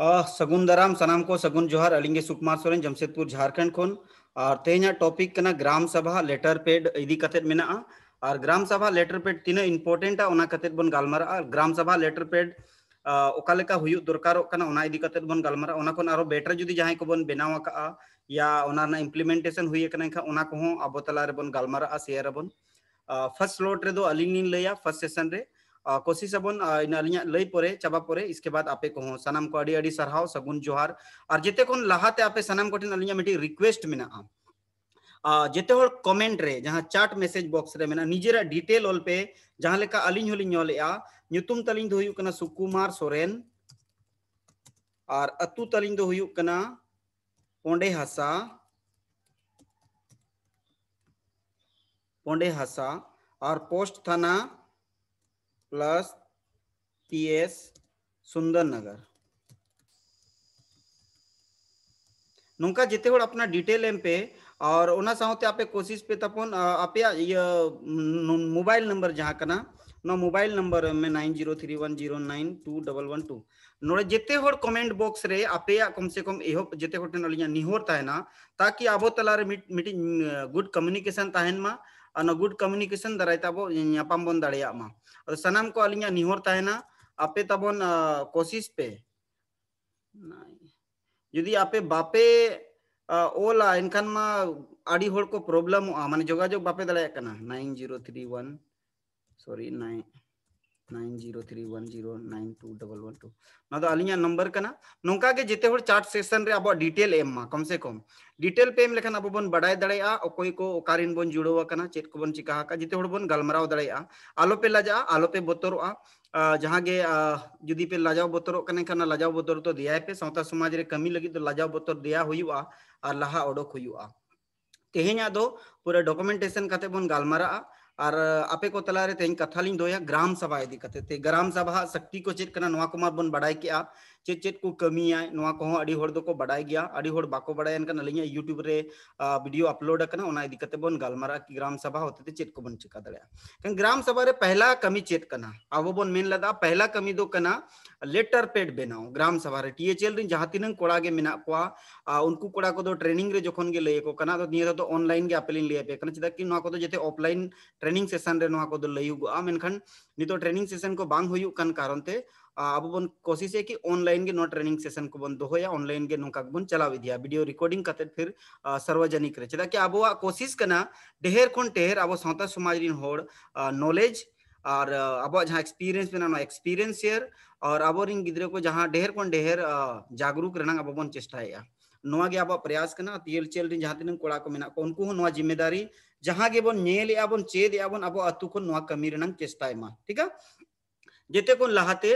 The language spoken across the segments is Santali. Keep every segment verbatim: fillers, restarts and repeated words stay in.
ᱟᱦ, ᱥᱟᱹᱜᱩᱱ ᱫᱟᱨᱟᱢ ᱥᱟᱱᱟᱢ ᱠᱚ, ᱥᱟᱹᱜᱩᱱ ᱡᱚᱦᱟᱨ᱾ ᱟᱹᱞᱤᱧ ᱜᱮ ᱥᱩᱠᱩᱢᱟᱨ ᱥᱚᱨᱮᱱ, ᱡᱟᱢᱥᱮᱫᱽᱯᱩᱨ, ᱡᱷᱟᱨᱠᱷᱚᱸᱰ ᱠᱷᱚᱱ᱾ ᱟᱨ ᱛᱮᱦᱮᱧᱟᱜ ᱴᱚᱯᱤᱠ ᱠᱟᱱᱟ ᱜᱨᱟᱢ ᱥᱟᱵᱷᱟ ᱞᱮᱴᱟᱨ ᱯᱮᱰ ᱤᱫᱤ ᱠᱟᱛᱮᱫ ᱢᱮᱱᱟᱜᱼᱟ᱾ ᱟᱨ ᱜᱨᱟᱢ ᱥᱟᱵᱷᱟ ᱞᱮᱴᱟᱨ ᱯᱮᱰ ᱛᱤᱱᱟᱹᱜ ᱤᱢᱯᱚᱨᱴᱮᱱᱴᱟ, ᱚᱱᱟ ᱠᱟᱛᱮᱫ ᱵᱚᱱ ᱜᱟᱞᱢᱟᱨᱟᱜᱼᱟ᱾ ᱜᱨᱟᱢ ᱥᱟᱵᱷᱟ ᱞᱮᱴᱟᱨ ᱯᱮᱰ ᱚᱠᱟ ᱞᱮᱠᱟ ᱦᱩᱭᱩᱜ ᱫᱚᱨᱠᱟᱨᱚᱜ ᱠᱟᱱᱟ, ᱚᱱᱟ ᱤᱫᱤ ᱠᱟᱛᱮᱫ ᱵᱚᱱ ᱜᱟᱞᱢᱟᱨᱟᱜᱼᱟ᱾ ᱚᱱᱟ ᱠᱷᱚᱱ ᱟᱨᱚ ᱵᱮᱴᱟᱨ ᱡᱩᱫᱤ ᱡᱟᱦᱟᱸᱭ ᱠᱚᱵᱚᱱ ᱵᱮᱱᱟᱣ ᱟᱠᱟᱜᱼᱟ ᱭᱟ ᱚᱱᱟ ᱨᱮᱱᱟᱜ ᱤᱢᱯᱞᱤᱢᱮᱱᱴᱮᱥᱚᱱ ᱦᱩᱭ ᱟᱠᱟᱱᱟ, ᱮᱱᱠᱷᱟᱱ ᱚᱱᱟ ᱠᱚᱦᱚᱸ ᱟᱵᱚ ᱛᱟᱞᱟ ᱨᱮᱵᱚᱱ ᱜᱟᱞᱢᱟᱨᱟᱜᱼᱟ, ᱥᱮᱭᱟᱨ ᱟᱵᱚᱱ᱾ ᱯᱷᱟᱨᱥᱴ ᱥᱞᱚᱴ ᱨᱮᱫᱚ ᱟᱹᱞᱤᱧ ᱞᱤᱧ ᱞᱟᱹᱭᱟ, ᱯᱷᱟᱨᱥᱴ ᱥᱮᱥᱚᱱ ᱨᱮ᱾ ᱠᱳᱥᱤᱥ ᱟᱵᱚᱱ, ᱤᱱᱟᱹ ᱟᱹᱞᱤᱧᱟᱜ ᱞᱟᱹᱭ ᱯᱚᱨᱮ, ᱪᱟᱵᱟ ᱯᱚᱨᱮ, ᱤᱥᱠᱮ ᱵᱟᱫ ᱟᱯᱮ ᱠᱚᱦᱚᱸ᱾ ᱥᱟᱱᱟᱢ ᱠᱚ ᱟᱹᱰᱤ ᱟᱹᱰᱤ ᱥᱟᱨᱦᱟᱣ, ᱥᱟᱹᱜᱩᱱ ᱡᱚᱦᱟᱨ᱾ ᱟᱨ ᱡᱮᱛᱮ ᱠᱷᱚᱱ ᱞᱟᱦᱟᱛᱮ ᱟᱯᱮ ᱥᱟᱱᱟᱢ ᱠᱚᱴᱷᱮᱱ ᱟᱹᱞᱤᱧᱟᱜ ᱢᱤᱫᱴᱤᱡ ᱨᱤᱠᱩᱭᱮᱥᱴ ᱢᱮᱱᱟᱜᱼᱟ, ᱡᱮᱛᱮ ᱦᱚᱲ ᱠᱚᱢᱮᱱᱴ ᱨᱮ, ᱡᱟᱦᱟᱸ ᱪᱟᱴ ᱢᱮᱥᱮᱡᱽ ᱵᱚᱠᱥ ᱨᱮ ᱢᱮᱱᱟᱜᱼᱟ, ᱱᱤᱡᱮᱨᱟᱜ ᱰᱤᱴᱮᱞ ᱚᱞ ᱯᱮ᱾ ᱡᱟᱦᱟᱸ ᱞᱮᱠᱟ ᱟᱹᱞᱤᱧ ᱦᱚᱸᱞᱤᱧ ᱧᱮᱞᱮᱜᱼᱟ, ᱧᱩᱛᱩᱢ ᱛᱟᱹᱞᱤᱧ ᱫᱚ ᱦᱩᱭᱩᱜ ᱠᱟᱱᱟ ᱥᱩᱠᱩᱢᱟᱨ ᱥᱚᱨᱮᱱ ᱟᱨ ᱟᱹᱛᱩ ᱛᱟᱹᱞᱤᱧ ᱫᱚ ᱦᱩᱭᱩᱜ ᱠᱟᱱᱟ ᱯᱚᱸᱰᱮ ᱦᱟᱥᱟ, ᱯᱚᱸᱰᱮ ᱦᱟᱥᱟ, ᱟᱨ ᱯᱳᱥᱴ ᱛᱷᱟᱱᱟ ᱯᱞᱟᱥ ᱯᱤ ᱮᱥ ᱥᱩᱱᱫᱚᱨ ᱱᱚᱜᱚᱨ᱾ ᱱᱚᱝᱠᱟ ᱡᱮᱛᱮ ᱦᱚᱲ ᱟᱯᱱᱟ ᱰᱤᱴᱮᱞ ᱮᱢ ᱯᱮ, ᱟᱨ ᱚᱱᱟ ᱥᱟᱶᱛᱮ ᱟᱯᱮ ᱠᱳᱥᱤᱥ ᱯᱮ ᱛᱟᱯᱚᱱ, ᱟᱯᱮᱭᱟᱜ ᱤᱭᱟᱹ ᱢᱳᱵᱟᱭᱤᱞ ᱱᱟᱢᱵᱟᱨ ᱡᱟᱦᱟᱸ ᱠᱟᱱᱟ, ᱱᱚᱣᱟ ᱢᱳᱵᱟᱭᱤᱞ ᱱᱟᱢᱵᱟᱨ ᱮᱢ ᱢᱮ, nine zero three one zero nine two double one two. ᱱᱚᱰᱮ ᱡᱮᱛᱮ ᱦᱚᱲ ᱠᱚᱢᱮᱱᱴ ᱵᱚᱠᱥ ᱨᱮ ᱟᱯᱮᱭᱟᱜ ᱠᱚᱢ ᱥᱮ ᱠᱚᱢ ᱮᱦᱚᱵ ᱡᱮᱛᱮ ᱦᱚᱲ ᱴᱷᱮᱱ ᱟᱹᱞᱤᱧᱟᱜ ᱱᱤᱦᱚᱨ ᱛᱟᱦᱮᱱᱟ, ᱛᱟᱠᱤ ᱟᱵᱚ ᱛᱟᱞᱟᱨᱮ ᱢᱤᱫ, ᱢᱤᱫᱴᱤᱡ ᱜᱩᱰ ᱠᱚᱢᱤᱭᱩᱱᱤᱠᱮᱥᱚᱱ ᱛᱟᱦᱮᱱ ᱢᱟ, ᱟᱨ ᱚᱱᱟ ᱜᱩᱰ ᱠᱚᱢᱤᱭᱩᱱᱤᱠᱮᱥᱚᱱ ᱫᱟᱨᱟᱭ ᱛᱮ ᱟᱵᱚ ᱧᱟᱯᱟᱢ ᱵᱚᱱ ᱫᱟᱲᱮᱭᱟᱜ ᱢᱟ᱾ ᱟᱫᱚ ᱥᱟᱱᱟᱢ ᱠᱚ ᱟᱹᱞᱤᱧᱟᱜ ᱱᱤᱦᱚᱨ ᱛᱟᱦᱮᱱᱟ, ᱟᱯᱮ ᱛᱟᱵᱚᱱ ᱠᱳᱥᱤᱥ ᱯᱮ᱾ ᱡᱩᱫᱤ ᱟᱯᱮ ᱵᱟᱯᱮ ᱚᱞᱟ, ᱮᱱᱠᱷᱟᱱ ᱢᱟ ᱟᱹᱰᱤ ᱦᱚᱲ ᱠᱚ ᱯᱨᱚᱵᱞᱮᱢᱚᱜᱼᱟ, ᱢᱟᱱᱮ ᱡᱳᱜᱟᱡᱳᱜᱽ ᱵᱟᱯᱮ ᱫᱟᱲᱮᱭᱟᱜ ᱠᱟᱱᱟ᱾ Nine zero three one, sorry, nine, nine zero three one zero nine two double one two. ᱱᱚᱣᱟ ᱫᱚ ᱟᱹᱞᱤᱧᱟᱜ ᱱᱟᱢᱵᱟᱨ ᱠᱟᱱᱟ᱾ ᱱᱚᱝᱠᱟ ᱜᱮ ᱡᱮᱛᱮ ᱦᱚᱲ ᱪᱟᱴ ᱥᱮᱥᱚᱱ ᱨᱮ ᱟᱵᱚᱣᱟᱜ ᱰᱤᱴᱮᱞ ᱮᱢ ᱢᱟ, ᱠᱚᱢ ᱥᱮ ᱠᱚᱢ ᱰᱤᱴᱮᱞ ᱯᱮ ᱮᱢ ᱞᱮᱠᱷᱟᱱ ᱟᱵᱚ ᱵᱚᱱ ᱵᱟᱰᱟᱭ ᱫᱟᱲᱮᱭᱟᱜᱼᱟ ᱚᱠᱚᱭ ᱠᱚ ᱚᱠᱟᱨᱮᱱ ᱵᱚᱱ ᱡᱩᱲᱟᱹᱣ ᱟᱠᱟᱱᱟ, ᱪᱮᱫ ᱠᱚᱵᱚᱱ ᱪᱤᱠᱟ ᱟᱠᱟᱫᱼᱟ, ᱡᱮᱛᱮ ᱦᱚᱲ ᱵᱚᱱ ᱜᱟᱞᱢᱟᱨᱟᱣ ᱫᱟᱲᱮᱭᱟᱜᱼᱟ᱾ ᱟᱞᱚᱯᱮ ᱞᱟᱡᱟᱜᱼᱟ, ᱟᱞᱚᱯᱮ ᱵᱚᱛᱚᱨᱚᱜᱼᱟ᱾ ᱡᱟᱦᱟᱸ ᱜᱮ ᱡᱩᱫᱤ ᱯᱮ ᱞᱟᱡᱟᱣ ᱵᱚᱛᱚᱨᱚᱜ ᱠᱟᱱᱟ, ᱮᱱᱠᱷᱟᱱ ᱚᱱᱟ ᱞᱟᱡᱟᱣ ᱵᱚᱛᱚᱨ ᱫᱚ ᱫᱮᱭᱟᱭ ᱯᱮ᱾ ᱥᱟᱶᱛᱟ ᱥᱚᱢᱟᱡᱽ ᱨᱮ ᱠᱟᱹᱢᱤ ᱞᱟᱹᱜᱤᱫ ᱫᱚ ᱞᱟᱡᱟᱣ ᱵᱚᱛᱚᱨ ᱫᱮᱭᱟ ᱦᱩᱭᱩᱜᱼᱟ ᱟᱨ ᱞᱟᱦᱟ ᱚᱰᱚᱠ ᱦᱩᱭᱩᱜᱼᱟ᱾ ᱛᱮᱦᱮᱧᱟᱜ ᱫᱚ ᱯᱩᱨᱟᱹ ᱰᱚᱠᱩᱢᱮᱱᱴᱮᱥᱚᱱ ᱠᱟᱛᱮ ᱵᱚᱱ ᱜᱟᱞᱢᱟᱨᱟᱜᱼᱟ᱾ ᱟᱨ ᱟᱯᱮ ᱠᱚ ᱛᱟᱞᱟᱨᱮ ᱛᱮᱦᱮᱧ ᱠᱟᱛᱷᱟ ᱞᱤᱧ ᱫᱚᱦᱚᱭᱟ ᱜᱨᱟᱢ ᱥᱟᱵᱷᱟ ᱤᱫᱤ ᱠᱟᱛᱮ᱾ ᱛᱮ ᱜᱨᱟᱢ ᱥᱟᱵᱷᱟ ᱥᱚᱠᱛᱤ ᱠᱚ ᱪᱮᱫ ᱠᱟᱱᱟ, ᱱᱚᱣᱟ ᱠᱚᱢᱟ ᱵᱚᱱ ᱵᱟᱰᱟᱭ ᱠᱮᱜᱼᱟ, ᱪᱮᱫ ᱪᱮᱫ ᱠᱚ ᱠᱟᱹᱢᱤᱭᱟ, ᱱᱚᱣᱟ ᱠᱚᱦᱚᱸ ᱟᱹᱰᱤ ᱦᱚᱲ ᱫᱚᱠᱚ ᱵᱟᱰᱟᱭ ᱜᱮᱭᱟ᱾ ᱟᱹᱰᱤ ᱦᱚᱲ ᱵᱟᱠᱚ ᱵᱟᱰᱟᱭᱟ, ᱮᱱᱠᱷᱟᱱ ᱟᱹᱞᱤᱧᱟᱜ YouTube ᱨᱮ ᱵᱷᱤᱰᱤᱭᱳ ᱟᱯᱞᱳᱰ ᱟᱠᱟᱱᱟ, ᱚᱱᱟ ᱤᱫᱤ ᱠᱟᱛᱮ ᱵᱚᱱ ᱜᱟᱞᱢᱟᱨᱟᱜᱼᱟ ᱠᱤ ᱜᱨᱟᱢ ᱥᱟᱵᱷᱟ ᱦᱚᱛᱮᱛᱮ ᱪᱮᱫ ᱠᱚᱵᱚᱱ ᱪᱤᱠᱟ ᱫᱟᱲᱮᱭᱟᱜᱼᱟ᱾ ᱮᱱᱠᱷᱟᱱ ᱜᱨᱟᱢ ᱥᱟᱵᱷᱟ ᱨᱮ ᱯᱟᱦᱞᱟ ᱠᱟᱹᱢᱤ ᱪᱮᱫ ᱠᱟᱱᱟ? ᱟᱵᱚ ᱵᱚᱱ ᱢᱮᱱ ᱞᱮᱫᱟ ᱯᱟᱦᱞᱟ ᱠᱟᱹᱢᱤ ᱫᱚ ᱠᱟᱱᱟ ᱞᱮᱴᱟᱨ ᱯᱮᱰ ᱵᱮᱱᱟᱣ ᱜᱨᱟᱢ ᱥᱟᱵᱷᱟ ᱨᱮ᱾ ᱴᱤ ᱮᱭᱤᱪ ᱮᱞ ᱨᱮᱱ ᱡᱟᱦᱟᱸ ᱛᱤᱱᱟᱹᱝ ᱠᱚᱲᱟ ᱜᱮ ᱢᱮᱱᱟᱜ ᱠᱚᱣᱟ, ᱟᱨ ᱩᱱᱠᱩ ᱠᱚᱲᱟ ᱠᱚᱫᱚ ᱴᱨᱮᱱᱤᱝ ᱨᱮ ᱡᱚᱠᱷᱚᱱ ᱜᱮ ᱞᱟᱹᱭ ᱟᱠᱚ ᱠᱟᱱᱟ, ᱟᱫᱚ ᱱᱤᱭᱟᱹ ᱫᱷᱟᱣ ᱫᱚ ᱚᱱᱞᱟᱭᱤᱱ ᱜᱮ ᱟᱯᱮ ᱞᱤᱧ ᱞᱟᱹᱭ ᱟᱯᱮ ᱠᱟᱱᱟ, ᱪᱮᱫᱟᱜ ᱠᱤ ᱱᱚᱣᱟ ᱠᱚᱫᱚ ᱡᱟᱛᱮ ᱚᱯᱷᱞᱟᱭᱤᱱ ᱴᱨᱮᱱᱤᱝ ᱥᱮᱥᱚᱱ ᱨᱮ ᱱᱚᱣᱟ ᱠᱚᱫᱚ ᱞᱟᱹᱭᱩᱜᱚᱜᱼᱟ, ᱢᱮᱱᱠᱷᱟᱱ ᱱᱤᱛᱚᱜ ᱴᱨᱮᱱᱤᱝ ᱥᱮᱥᱚᱱ ᱠᱚ ᱵᱟᱝ ᱦᱩᱭᱩᱜ ᱠᱟᱱ ᱠᱟᱨᱚᱱ ᱛᱮ ᱟᱵᱚ ᱵᱚᱱ ᱠᱳᱥᱤᱥᱮ ᱠᱤ ᱚᱱᱞᱟᱭᱤᱱ ᱜᱮ ᱱᱚᱣᱟ ᱴᱨᱮᱱᱤᱝ ᱥᱮᱥᱚᱱ ᱠᱚᱵᱚᱱ ᱫᱚᱦᱚᱭᱟ, ᱚᱱᱞᱟᱭᱤᱱ ᱜᱮ ᱱᱚᱝᱠᱟ ᱜᱮᱵᱚᱱ ᱪᱟᱞᱟᱣ ᱤᱫᱤᱭᱟ, ᱵᱷᱤᱰᱤᱭᱳ ᱨᱮᱠᱚᱨᱰᱤᱝ ᱠᱟᱛᱮ ᱯᱷᱤᱨ ᱥᱟᱨᱣᱟᱡᱟᱱᱤᱠ ᱨᱮ᱾ ᱪᱮᱫᱟᱜ ᱠᱤ ᱟᱵᱚᱣᱟᱜ ᱠᱳᱥᱤᱥ ᱠᱟᱱᱟ ᱰᱷᱮᱨ ᱠᱷᱚᱱ ᱰᱷᱮᱨ ᱟᱵᱚ ᱥᱟᱶᱛᱟ ᱥᱚᱢᱟᱡᱽ ᱨᱮᱱ ᱦᱚᱲ ᱱᱚᱞᱮᱡᱽ ᱟᱨ ᱟᱵᱚᱣᱟᱜ ᱡᱟᱦᱟᱸ ᱮᱠᱥᱯᱤᱨᱤᱭᱮᱱᱥ ᱢᱮᱱᱟᱜᱼᱟ, ᱱᱚᱣᱟ ᱮᱠᱥᱯᱤᱨᱤᱭᱮᱱᱥ ᱥᱮᱭᱟᱨ ᱟᱨ ᱟᱵᱚᱨᱮᱱ ᱜᱤᱫᱽᱨᱟᱹ ᱠᱚ ᱡᱟᱦᱟᱸ ᱰᱷᱮᱨ ᱠᱷᱚᱱ ᱰᱷᱮᱨ ᱡᱟᱜᱽᱨᱩᱠ ᱨᱮᱱᱟᱜ ᱟᱵᱚ ᱵᱚᱱ ᱪᱮᱥᱴᱟᱭᱮᱫᱼᱟ᱾ ᱱᱚᱣᱟ ᱜᱮ ᱟᱵᱚᱣᱟᱜ ᱯᱨᱚᱭᱟᱥ ᱠᱟᱱᱟ᱾ ᱴᱤ ᱮᱭᱤᱪ ᱮᱞ ᱨᱮᱱ ᱡᱟᱦᱟᱸ ᱛᱤᱱᱟᱹᱜ ᱠᱚᱲᱟ ᱠᱚ ᱢᱮᱱᱟᱜ ᱠᱚᱣᱟ, ᱩᱱᱠᱩ ᱦᱚᱸ ᱱᱚᱣᱟ ᱡᱤᱢᱢᱮᱫᱟᱨᱤ, ᱡᱟᱦᱟᱸ ᱜᱮᱵᱚᱱ ᱧᱮᱞᱮᱫᱼᱟ ᱵᱚᱱ, ᱪᱮᱫ ᱮᱫᱼᱟ ᱵᱚᱱ, ᱟᱵᱚ ᱟᱹᱛᱩ ᱠᱷᱚᱱ ᱱᱚᱣᱟ ᱠᱟᱹᱢᱤ ᱨᱮᱱᱟᱝ ᱪᱮᱥᱴᱟᱭ ᱢᱟ᱾ ᱴᱷᱤᱠᱟ? ᱡᱮᱛᱮ ᱠᱷᱚᱱ ᱞᱟᱦᱟᱛᱮ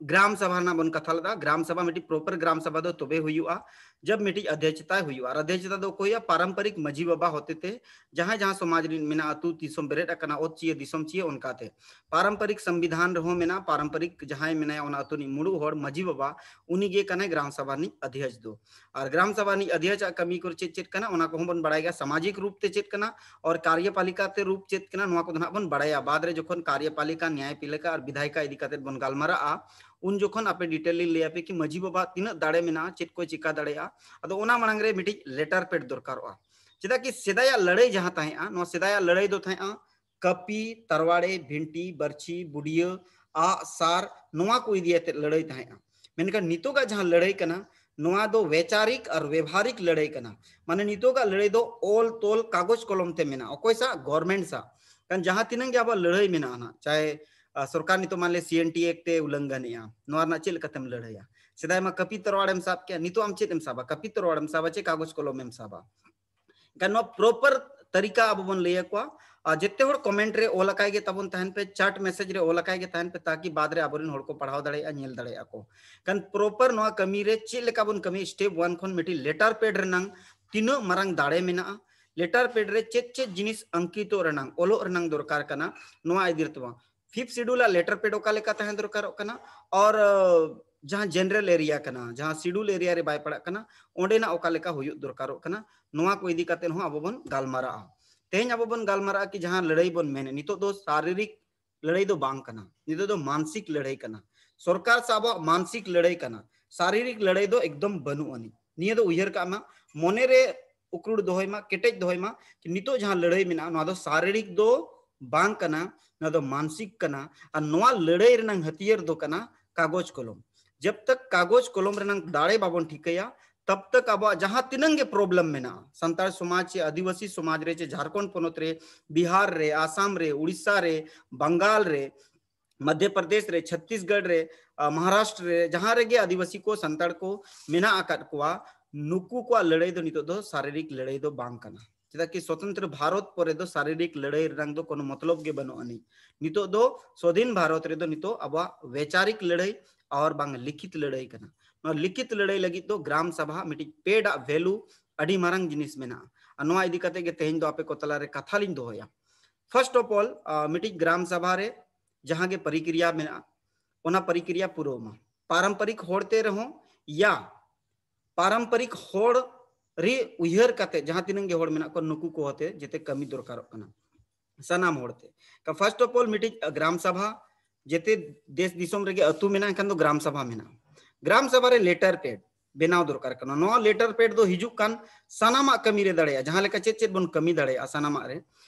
ᱜᱨᱟᱢ ᱥᱟᱵᱷᱟ ᱨᱮᱱᱟᱜ ᱵᱚᱱ ᱠᱟᱛᱷᱟ ᱞᱮᱫᱟ᱾ ᱜᱨᱟᱢ ᱥᱟᱵᱷᱟ ᱢᱤᱫᱴᱤᱡ ᱯᱨᱚᱯᱟᱨ ᱜᱨᱟᱢ ᱥᱟᱵᱷᱟ ᱫᱚ ᱛᱚᱵᱮ ᱦᱩᱭᱩᱜᱼᱟ ᱡᱟᱵ ᱢᱤᱫᱴᱤᱡ ᱚᱫᱷᱭᱚᱪᱷᱛᱟᱭ ᱦᱩᱭᱩᱜᱼᱟ᱾ ᱟᱨ ᱚᱫᱷᱭᱚᱪᱷᱛᱟ ᱫᱚ ᱚᱠᱚᱭᱟ? ᱯᱟᱨᱚᱢᱯᱚᱨᱤᱠ ᱢᱟᱹᱡᱷᱤ ᱵᱟᱵᱟ ᱦᱚᱛᱮᱛᱮ, ᱡᱟᱦᱟᱸᱭ ᱡᱟᱦᱟᱸ ᱥᱚᱢᱟᱡᱽ ᱨᱤᱱ ᱢᱮᱱᱟᱜᱼᱟ, ᱟᱹᱛᱩ ᱫᱤᱥᱚᱢ ᱵᱮᱨᱮᱫ ᱟᱠᱟᱱᱟ, ᱚᱛ ᱪᱤᱭᱟᱹ ᱫᱤᱥᱚᱢ ᱪᱤᱭᱟᱹ, ᱚᱱᱠᱟᱛᱮ ᱯᱟᱨᱚᱢᱯᱚᱨᱤᱠ ᱥᱚᱝᱵᱤᱫᱷᱟᱱ ᱨᱮᱦᱚᱸ ᱢᱮᱱᱟᱜᱼᱟ, ᱯᱟᱨᱚᱢᱯᱚᱨᱤᱠ ᱡᱟᱦᱟᱸᱭ ᱢᱮᱱᱟᱭᱟ ᱚᱱᱟ ᱟᱹᱛᱩ ᱨᱤᱱᱤᱡ ᱢᱩᱬᱩᱫ ᱦᱚᱲ ᱢᱟᱹᱡᱷᱤ ᱵᱟᱵᱟ, ᱩᱱᱤ ᱜᱮ ᱠᱟᱱᱟᱭ ᱜᱨᱟᱢ ᱥᱟᱵᱷᱟ ᱨᱤᱱᱤᱡ ᱚᱫᱷᱭᱚᱪᱷ ᱫᱚ᱾ ᱟᱨ ᱜᱨᱟᱢ ᱥᱟᱵᱷᱟ ᱨᱤᱱᱤᱡ ᱚᱫᱷᱭᱚᱪᱷ ᱟᱜ ᱠᱟᱹᱢᱤ ᱠᱚᱨᱮ ᱪᱮᱫ ᱪᱮᱫ ᱠᱟᱱᱟ ᱚᱱᱟ ᱠᱚᱦᱚᱸ ᱵᱚᱱ ᱵᱟᱲᱟᱭ ᱜᱮᱭᱟ, ᱥᱟᱢᱟᱡᱤᱠ ᱨᱩᱯ ᱛᱮ ᱪᱮᱫ ᱠᱟᱱᱟ ᱟᱨ ᱠᱟᱨᱭᱚᱯᱟᱞᱤᱠᱟ ᱛᱮ ᱨᱩᱯ ᱪᱮᱫ ᱠᱟᱱᱟ ᱱᱚᱣᱟ ᱠᱚᱫᱚ ᱱᱟᱦᱟᱜ ᱵᱚᱱ ᱵᱟᱲᱟᱭᱟ ᱵᱟᱫᱽ ᱨᱮ, ᱡᱚᱠᱷᱚᱱ ᱠᱟᱨᱭᱚᱯᱟᱞᱤᱠᱟ, ᱱᱭᱟᱭᱯᱟᱞᱤᱠᱟ ᱟᱨ ᱵᱤᱫᱷᱟᱭᱤᱠᱟ ᱤᱫᱤ ᱠᱟᱛᱮ ᱵᱚᱱ ᱜᱟᱞᱢᱟᱨᱟᱜᱼᱟ, ᱩᱱ ᱡᱚᱠᱷᱚᱱ ᱟᱯᱮ ᱰᱤᱴᱮᱞ ᱞᱤᱧ ᱞᱟᱹᱭ ᱟᱯᱮ ᱠᱤ ᱢᱟᱹᱡᱷᱤ ᱵᱟᱵᱟ ᱛᱤᱱᱟᱹᱜ ᱫᱟᱲᱮ ᱢᱮᱱᱟᱜᱼᱟ, ᱪᱮᱫ ᱠᱚᱭ ᱪᱤᱠᱟ ᱫᱟᱲᱮᱭᱟᱜᱼᱟ᱾ ᱟᱫᱚ ᱚᱱᱟ ᱢᱟᱲᱟᱝ ᱨᱮ ᱢᱤᱫᱴᱤᱡ ᱞᱮᱴᱟᱨ ᱯᱮᱰ ᱫᱚᱨᱠᱟᱨᱚᱜᱼᱟ᱾ ᱪᱮᱫᱟᱜ ᱠᱤ ᱥᱮᱫᱟᱭᱟᱜ ᱞᱟᱹᱲᱟᱹᱭ ᱡᱟᱦᱟᱸ ᱛᱟᱦᱮᱸᱜᱼᱟ, ᱱᱚᱣᱟ ᱥᱮᱫᱟᱭᱟᱜ ᱞᱟᱹᱲᱟᱹᱭ ᱫᱚ ᱛᱟᱦᱮᱸᱜᱼᱟ ᱠᱟᱹᱯᱤ, ᱛᱟᱨᱣᱟᱲᱮ, ᱵᱷᱤᱱᱴᱤ, ᱵᱟᱹᱨᱪᱷᱤ, ᱵᱩᱰᱤᱭᱟᱹ, ᱟᱜ, ᱥᱟᱨ, ᱱᱚᱣᱟ ᱠᱚ ᱤᱫᱤ ᱟᱛᱮᱫ ᱞᱟᱹᱲᱟᱹᱭ ᱛᱟᱦᱮᱸᱜᱼᱟ᱾ ᱢᱮᱱᱠᱷᱟᱱ ᱱᱤᱛᱚᱜᱟᱜ ᱡᱟᱦᱟᱸ ᱞᱟᱹᱲᱟᱹᱭ ᱠᱟᱱᱟ, ᱱᱚᱣᱟ ᱫᱚ ᱵᱮᱵᱷᱟᱨᱤᱠ ᱟᱨ ᱵᱮᱵᱷᱟᱨᱤᱠ ᱞᱟᱹᱲᱟᱹᱭ ᱠᱟᱱᱟ᱾ ᱢᱟᱱᱮ ᱱᱤᱛᱚᱜᱟᱜ ᱞᱟᱹᱲᱟᱹᱭ ᱫᱚ ᱚᱞ ᱛᱚᱞ ᱠᱟᱜᱚᱡᱽ ᱠᱚᱞᱚᱢ ᱛᱮ ᱢᱮᱱᱟᱜᱼᱟ᱾ ᱚᱠᱚᱭ ᱥᱟᱶ? ᱜᱚᱨᱢᱮᱱᱴ ᱥᱟᱶ᱾ ᱠᱟᱨᱚᱱ ᱡᱟᱦᱟᱸ ᱛᱤᱱᱟᱹᱜ ᱜᱮ ᱟᱵᱚᱣᱟᱜ ᱞᱟᱹᱲᱦᱟᱹᱭ ᱢᱮᱱᱟᱜᱼᱟ ᱱᱟᱜ, ᱪᱟᱦᱮ ᱟᱨ ᱥᱚᱨᱠᱟᱨ ᱱᱤᱛᱚᱜ ᱢᱟᱱᱞᱮ ᱥᱤ ᱮᱱ ᱴᱤ ᱮᱠᱴ ᱮ ᱩᱞᱞᱚᱝᱜᱷᱚᱱᱮᱜᱼᱟ, ᱱᱚᱣᱟ ᱨᱮᱱᱟᱜ ᱪᱮᱫ ᱞᱮᱠᱟᱛᱮᱢ ᱞᱟᱹᱲᱦᱟᱹᱭᱟ? ᱥᱮᱫᱟᱭ ᱢᱟ ᱠᱟᱹᱯᱤ ᱛᱚᱨᱣᱟᱲᱮᱢ ᱥᱟᱵ ᱠᱮᱭᱟ, ᱱᱤᱛᱚᱜ ᱟᱢ ᱪᱮᱫ ᱮᱢ ᱥᱟᱵᱟ? ᱠᱟᱹᱯᱤ ᱛᱚᱨᱣᱟᱲᱮᱢ ᱥᱟᱵᱟ ᱪᱮ ᱠᱟᱜᱚᱡᱽ ᱠᱚᱞᱚᱢ ᱮᱢ ᱥᱟᱵᱟ? ᱮᱱᱠᱷᱟᱱ ᱱᱚᱣᱟ ᱯᱨᱚᱯᱟᱨ ᱛᱟᱹᱨᱤᱠᱟ ᱟᱵᱚ ᱵᱚᱱ ᱞᱟᱹᱭ ᱟᱠᱚᱣᱟ᱾ ᱟᱨ ᱡᱮᱛᱮ ᱦᱚᱲ ᱠᱚᱢᱮᱱᱴ ᱨᱮ ᱚᱞ ᱟᱠᱟᱭ ᱜᱮ ᱛᱟᱵᱚᱱ ᱛᱟᱦᱮᱱ ᱯᱮ, ᱪᱟᱴ ᱢᱮᱥᱮᱡᱽ ᱨᱮ ᱚᱞ ᱟᱠᱟᱭ ᱜᱮ ᱛᱟᱦᱮᱱ ᱯᱮ, ᱛᱟᱠᱤ ᱵᱟᱫᱽ ᱨᱮ ᱟᱵᱚᱨᱮᱱ ᱦᱚᱲ ᱠᱚ ᱯᱟᱲᱦᱟᱣ ᱫᱟᱲᱮᱭᱟᱜᱼᱟ, ᱧᱮᱞ ᱫᱟᱲᱮᱭᱟᱜᱼᱟ ᱠᱚ᱾ ᱮᱱᱠᱷᱟᱱ ᱯᱨᱚᱯᱟᱨ ᱱᱚᱣᱟ ᱠᱟᱹᱢᱤ ᱨᱮ ᱪᱮᱫ ᱞᱮᱠᱟ ᱵᱚᱱ ᱠᱟᱹᱢᱤ, ᱥᱴᱮᱯ ᱚᱣᱟᱱ ᱠᱷᱚᱱ ᱢᱤᱫᱴᱤᱡ ᱞᱮᱴᱟᱨ ᱯᱮᱰ ᱨᱮᱱᱟᱝ ᱛᱤᱱᱟᱹᱜ ᱢᱟᱨᱟᱝ ᱫᱟᱲᱮ ᱢᱮᱱᱟᱜᱼᱟ, ᱞᱮᱴᱟᱨ ᱯᱮᱰ ᱨᱮ ᱪᱮᱫ ᱪᱮᱫ ᱡᱤᱱᱤᱥ ᱟᱝᱠᱤᱛᱚᱜ ᱨᱮᱱᱟᱝ, ᱚᱞᱚᱜ ᱨᱮᱱᱟᱝ ᱫᱚᱨᱠᱟᱨ ᱠᱟᱱᱟ, ᱱᱚᱣᱟ ᱤᱫᱤ ᱠᱟᱛᱮ ᱵᱟᱝ᱾ ᱯᱷᱤᱯᱛᱷ ᱥᱤᱰᱩᱞ ᱟᱜ ᱞᱮᱴᱟᱨ ᱯᱮᱰ ᱚᱠᱟ ᱞᱮᱠᱟ ᱛᱟᱦᱮᱸ ᱫᱚᱨᱠᱟᱨᱚᱜ ᱠᱟᱱᱟ, ᱟᱨ ᱡᱟᱦᱟᱸ ᱡᱮᱱᱟᱨᱮᱞ ᱮᱨᱤᱭᱟ ᱠᱟᱱᱟ, ᱡᱟᱦᱟᱸ ᱥᱤᱰᱩᱞ ᱮᱨᱤᱭᱟ ᱨᱮ ᱵᱟᱭ ᱯᱟᱲᱟᱜ ᱠᱟᱱᱟ, ᱚᱸᱰᱮᱱᱟᱜ ᱚᱠᱟ ᱞᱮᱠᱟ ᱦᱩᱭᱩᱜ ᱫᱚᱨᱠᱟᱨᱚᱜ ᱠᱟᱱᱟ, ᱱᱚᱣᱟ ᱠᱚ ᱤᱫᱤ ᱠᱟᱛᱮ ᱦᱚᱸ ᱟᱵᱚ ᱵᱚᱱ ᱜᱟᱞᱢᱟᱨᱟᱜᱼᱟ᱾ ᱛᱮᱦᱮᱧ ᱟᱵᱚ ᱵᱚᱱ ᱜᱟᱞᱢᱟᱨᱟᱜᱼᱟ ᱠᱤ ᱡᱟᱦᱟᱸ ᱞᱟᱹᱲᱦᱟᱹᱭ ᱵᱚᱱ ᱢᱮᱱᱮᱫ, ᱱᱤᱛᱚᱜ ᱫᱚ ᱥᱟᱨᱤᱨᱤᱠ ᱞᱟᱹᱲᱦᱟᱹᱭ ᱫᱚ ᱵᱟᱝ ᱠᱟᱱᱟ, ᱱᱤᱛᱚᱜ ᱫᱚ ᱢᱟᱱᱥᱤᱠ ᱞᱟᱹᱲᱦᱟᱹᱭ ᱠᱟᱱᱟ᱾ ᱥᱚᱨᱠᱟᱨ ᱥᱟᱶ ᱟᱵᱚᱣᱟᱜ ᱢᱟᱱᱥᱤᱠ ᱞᱟᱹᱲᱦᱟᱹᱭ ᱠᱟᱱᱟ, ᱥᱟᱨᱤᱨᱤᱠ ᱞᱟᱹᱲᱦᱟᱹᱭ ᱫᱚ ᱮᱠᱫᱚᱢ ᱵᱟᱹᱱᱩᱜ ᱟᱹᱱᱤᱡ᱾ ᱱᱤᱭᱟᱹ ᱫᱚ ᱩᱭᱦᱟᱹᱨ ᱠᱟᱜ ᱢᱟ, ᱢᱚᱱᱮ ᱨᱮ ᱩᱠᱨᱩᱲ ᱫᱚᱦᱚᱭ ᱢᱟ, ᱠᱮᱴᱮᱡ ᱫᱚᱦᱚᱭ ᱢᱟ, ᱱᱤᱛᱚᱜ ᱡᱟᱦᱟᱸ ᱞᱟᱹᱲᱦᱟᱹᱭ ᱢᱮᱱᱟᱜᱼᱟ, ᱱᱚᱣᱟ ᱫᱚ ᱥᱟᱨᱤᱨᱤᱠ ᱫᱚ ᱵᱟᱝ ᱠᱟᱱᱟ, ᱱᱚᱣᱟ ᱫᱚ ᱢᱟᱱᱥᱤᱠ ᱠᱟᱱᱟ᱾ ᱟᱨ ᱱᱚᱣᱟ ᱞᱟᱹᱲᱦᱟᱹᱭ ᱨᱮᱱᱟᱝ ᱦᱟᱹᱛᱭᱟᱹᱨ ᱫᱚ ᱠᱟᱱᱟ ᱠᱟᱜᱚᱡᱽ ᱠᱚᱞᱚᱢ᱾ ᱡᱟᱵ ᱛᱟᱠ ᱠᱟᱜᱚᱡᱽ ᱠᱚᱞᱚᱢ ᱨᱮᱱᱟᱝ ᱫᱟᱲᱮ ᱵᱟᱵᱚᱱ ᱴᱷᱤᱠᱟᱹᱭᱟ, ᱛᱟᱵ ᱛᱟᱠ ᱟᱵᱚᱣᱟᱜ ᱡᱟᱦᱟᱸ ᱛᱤᱱᱟᱹᱝ ᱜᱮ problem ᱢᱮᱱᱟᱜᱼᱟ, ᱥᱟᱱᱛᱟᱲ ᱥᱚᱢᱟᱡᱽ ᱪᱮ ᱟᱹᱫᱤᱵᱟᱹᱥᱤ ᱥᱚᱢᱟᱡᱽ ᱨᱮ ᱪᱮ ᱡᱷᱟᱲᱠᱷᱚᱸᱰ ᱯᱚᱱᱚᱛ ᱨᱮ, ᱵᱤᱦᱟᱨ ᱨᱮ, ᱟᱥᱟᱢ ᱨᱮ, ᱩᱲᱤᱥᱥᱟ ᱨᱮ, ᱵᱟᱝᱜᱟᱞ ᱨᱮ, ᱢᱚᱫᱷᱭᱚ ᱯᱨᱚᱫᱮᱥ ᱨᱮ, ᱪᱷᱚᱛᱛᱤᱥᱜᱚᱲ ᱨᱮ, ᱟ, ᱢᱚᱦᱟᱨᱟᱥᱴᱨ ᱨᱮ, ᱡᱟᱦᱟᱸ ᱨᱮᱜᱮ ᱟᱹᱫᱤᱵᱟᱹᱥᱤ ᱠᱚ, ᱥᱟᱱᱛᱟᱲ ᱠᱚ ᱢᱮᱱᱟᱜ ᱟᱠᱟᱫ ᱠᱚᱣᱟ, ᱱᱩᱠᱩ ᱠᱚᱣᱟᱜ ᱞᱟᱹᱲᱦᱟᱹᱭ ᱫᱚ ᱱᱤᱛᱚᱜ ᱫᱚ ᱥᱟᱨᱤᱨᱤᱠ ᱞᱟᱹᱲᱦᱟᱹᱭ ᱫᱚ ᱵᱟᱝ ᱠᱟᱱᱟ᱾ ᱪᱮᱫᱟᱜ ᱠᱤ ᱥᱚᱛᱚᱱᱛᱨᱚ ᱵᱷᱟᱨᱚᱛ ᱯᱚᱨᱮ ᱫᱚ ᱥᱟᱨᱤᱨᱤᱠ ᱞᱟᱹᱲᱦᱟᱹᱭ ᱨᱮᱱᱟᱝ ᱫᱚ ᱠᱳᱱᱳ ᱢᱚᱛᱞᱚᱵ ᱜᱮ ᱵᱟᱹᱱᱩᱜ ᱟᱹᱱᱤᱡ᱾ ᱱᱤᱛᱚᱜ ᱫᱚ ᱥᱚᱫᱷᱤᱱ ᱵᱷᱟᱨᱚᱛ ᱨᱮᱫᱚ ᱱᱤᱛᱚᱜ ᱟᱵᱚᱣᱟᱜ ᱵᱮᱪᱟᱨᱤᱠ ᱞᱟᱹᱲᱦᱟᱹᱭ ᱟᱨ ᱵᱟᱝ ᱞᱤᱠᱷᱤᱛ ᱞᱟᱹᱲᱦᱟᱹᱭ ᱠᱟᱱᱟ᱾ ᱱᱚᱣᱟ ᱞᱤᱠᱷᱤᱛ ᱞᱟᱹᱲᱦᱟᱹᱭ ᱞᱟᱹᱜᱤᱫ ᱫᱚ ᱜᱨᱟᱢ ᱥᱟᱵᱷᱟ ᱢᱤᱫᱴᱤᱡ paid ᱟᱜ value ᱟᱹᱰᱤ ᱢᱟᱨᱟᱝ ᱡᱤᱱᱤᱥ ᱢᱮᱱᱟᱜᱼᱟ᱾ ᱟᱨ ᱱᱚᱣᱟ ᱤᱫᱤ ᱠᱟᱛᱮ ᱜᱮ ᱛᱮᱦᱮᱧ ᱫᱚ ᱟᱯᱮ ᱠᱚ ᱛᱟᱞᱟᱨᱮ ᱠᱟᱛᱷᱟ ᱞᱤᱧ ᱫᱚᱦᱚᱭᱟ᱾ First of all, ᱟ, ᱢᱤᱫᱴᱤᱡ ᱜᱨᱟᱢ ᱥᱟᱵᱷᱟ ᱨᱮ ᱡᱟᱦᱟᱸ ᱜᱮ ᱯᱨᱚᱠᱨᱤᱭᱟ ᱢᱮᱱᱟᱜᱼᱟ, ᱚᱱᱟ ᱯᱨᱚᱠᱨᱤᱭᱟ ᱯᱩᱨᱟᱹᱣ ᱢᱟ᱾ ᱯᱟᱨᱚᱢᱯᱚᱨᱤᱠ ᱦᱚᱲ ᱛᱮ ᱨᱮᱦᱚᱸ ᱭᱟ ᱯᱟᱨᱚᱢᱯᱚᱨᱤᱠ ᱦᱚᱲ ᱨᱮ ᱩᱭᱦᱟᱹᱨ ᱠᱟᱛᱮ ᱡᱟᱦᱟᱸ ᱛᱤᱱᱟᱹᱝ ᱜᱮ ᱦᱚᱲ ᱢᱮᱱᱟᱜ ᱠᱚᱣᱟ, ᱱᱩᱠᱩ ᱠᱚ ᱟᱛᱮ ᱡᱮᱛᱮ ᱠᱟᱹᱢᱤ ᱫᱚᱨᱠᱟᱨᱚᱜ ᱠᱟᱱᱟ᱾ ᱥᱟᱱᱟᱢ ᱦᱚᱲ ᱛᱮ᱾ First of all, ᱢᱤᱫᱴᱤᱡ ᱜᱨᱟᱢ ᱥᱟᱵᱷᱟ, ᱡᱮᱛᱮ ᱫᱮᱥ ᱫᱤᱥᱚᱢ ᱨᱮᱜᱮ ᱟᱹᱛᱩ ᱢᱮᱱᱟᱜᱼᱟ, ᱮᱱᱠᱷᱟᱱ ᱫᱚ ᱜᱨᱟᱢ ᱥᱟᱵᱷᱟ ᱢᱮᱱᱟᱜᱼᱟ᱾ ᱜᱨᱟᱢ ᱥᱟᱵᱷᱟ ᱨᱮ letter pad ᱵᱮᱱᱟᱣ ᱫᱚᱨᱠᱟᱨ ᱠᱟᱱᱟ᱾ ᱱᱚᱣᱟ letter pad ᱫᱚ ᱦᱤᱡᱩᱜ ᱠᱟᱱ ᱥᱟᱱᱟᱢᱟᱜ ᱠᱟᱹᱢᱤ ᱨᱮ ᱫᱟᱲᱮᱭᱟᱜᱼᱟ, ᱡᱟᱦᱟᱸ ᱞᱮᱠᱟ ᱪᱮᱫ ᱪᱮᱫ ᱵᱚᱱ ᱠᱟᱹᱢᱤ ᱫᱟᱲᱮᱭᱟᱜᱼᱟ ᱥᱟᱱᱟᱢᱟᱜ ᱨᱮ᱾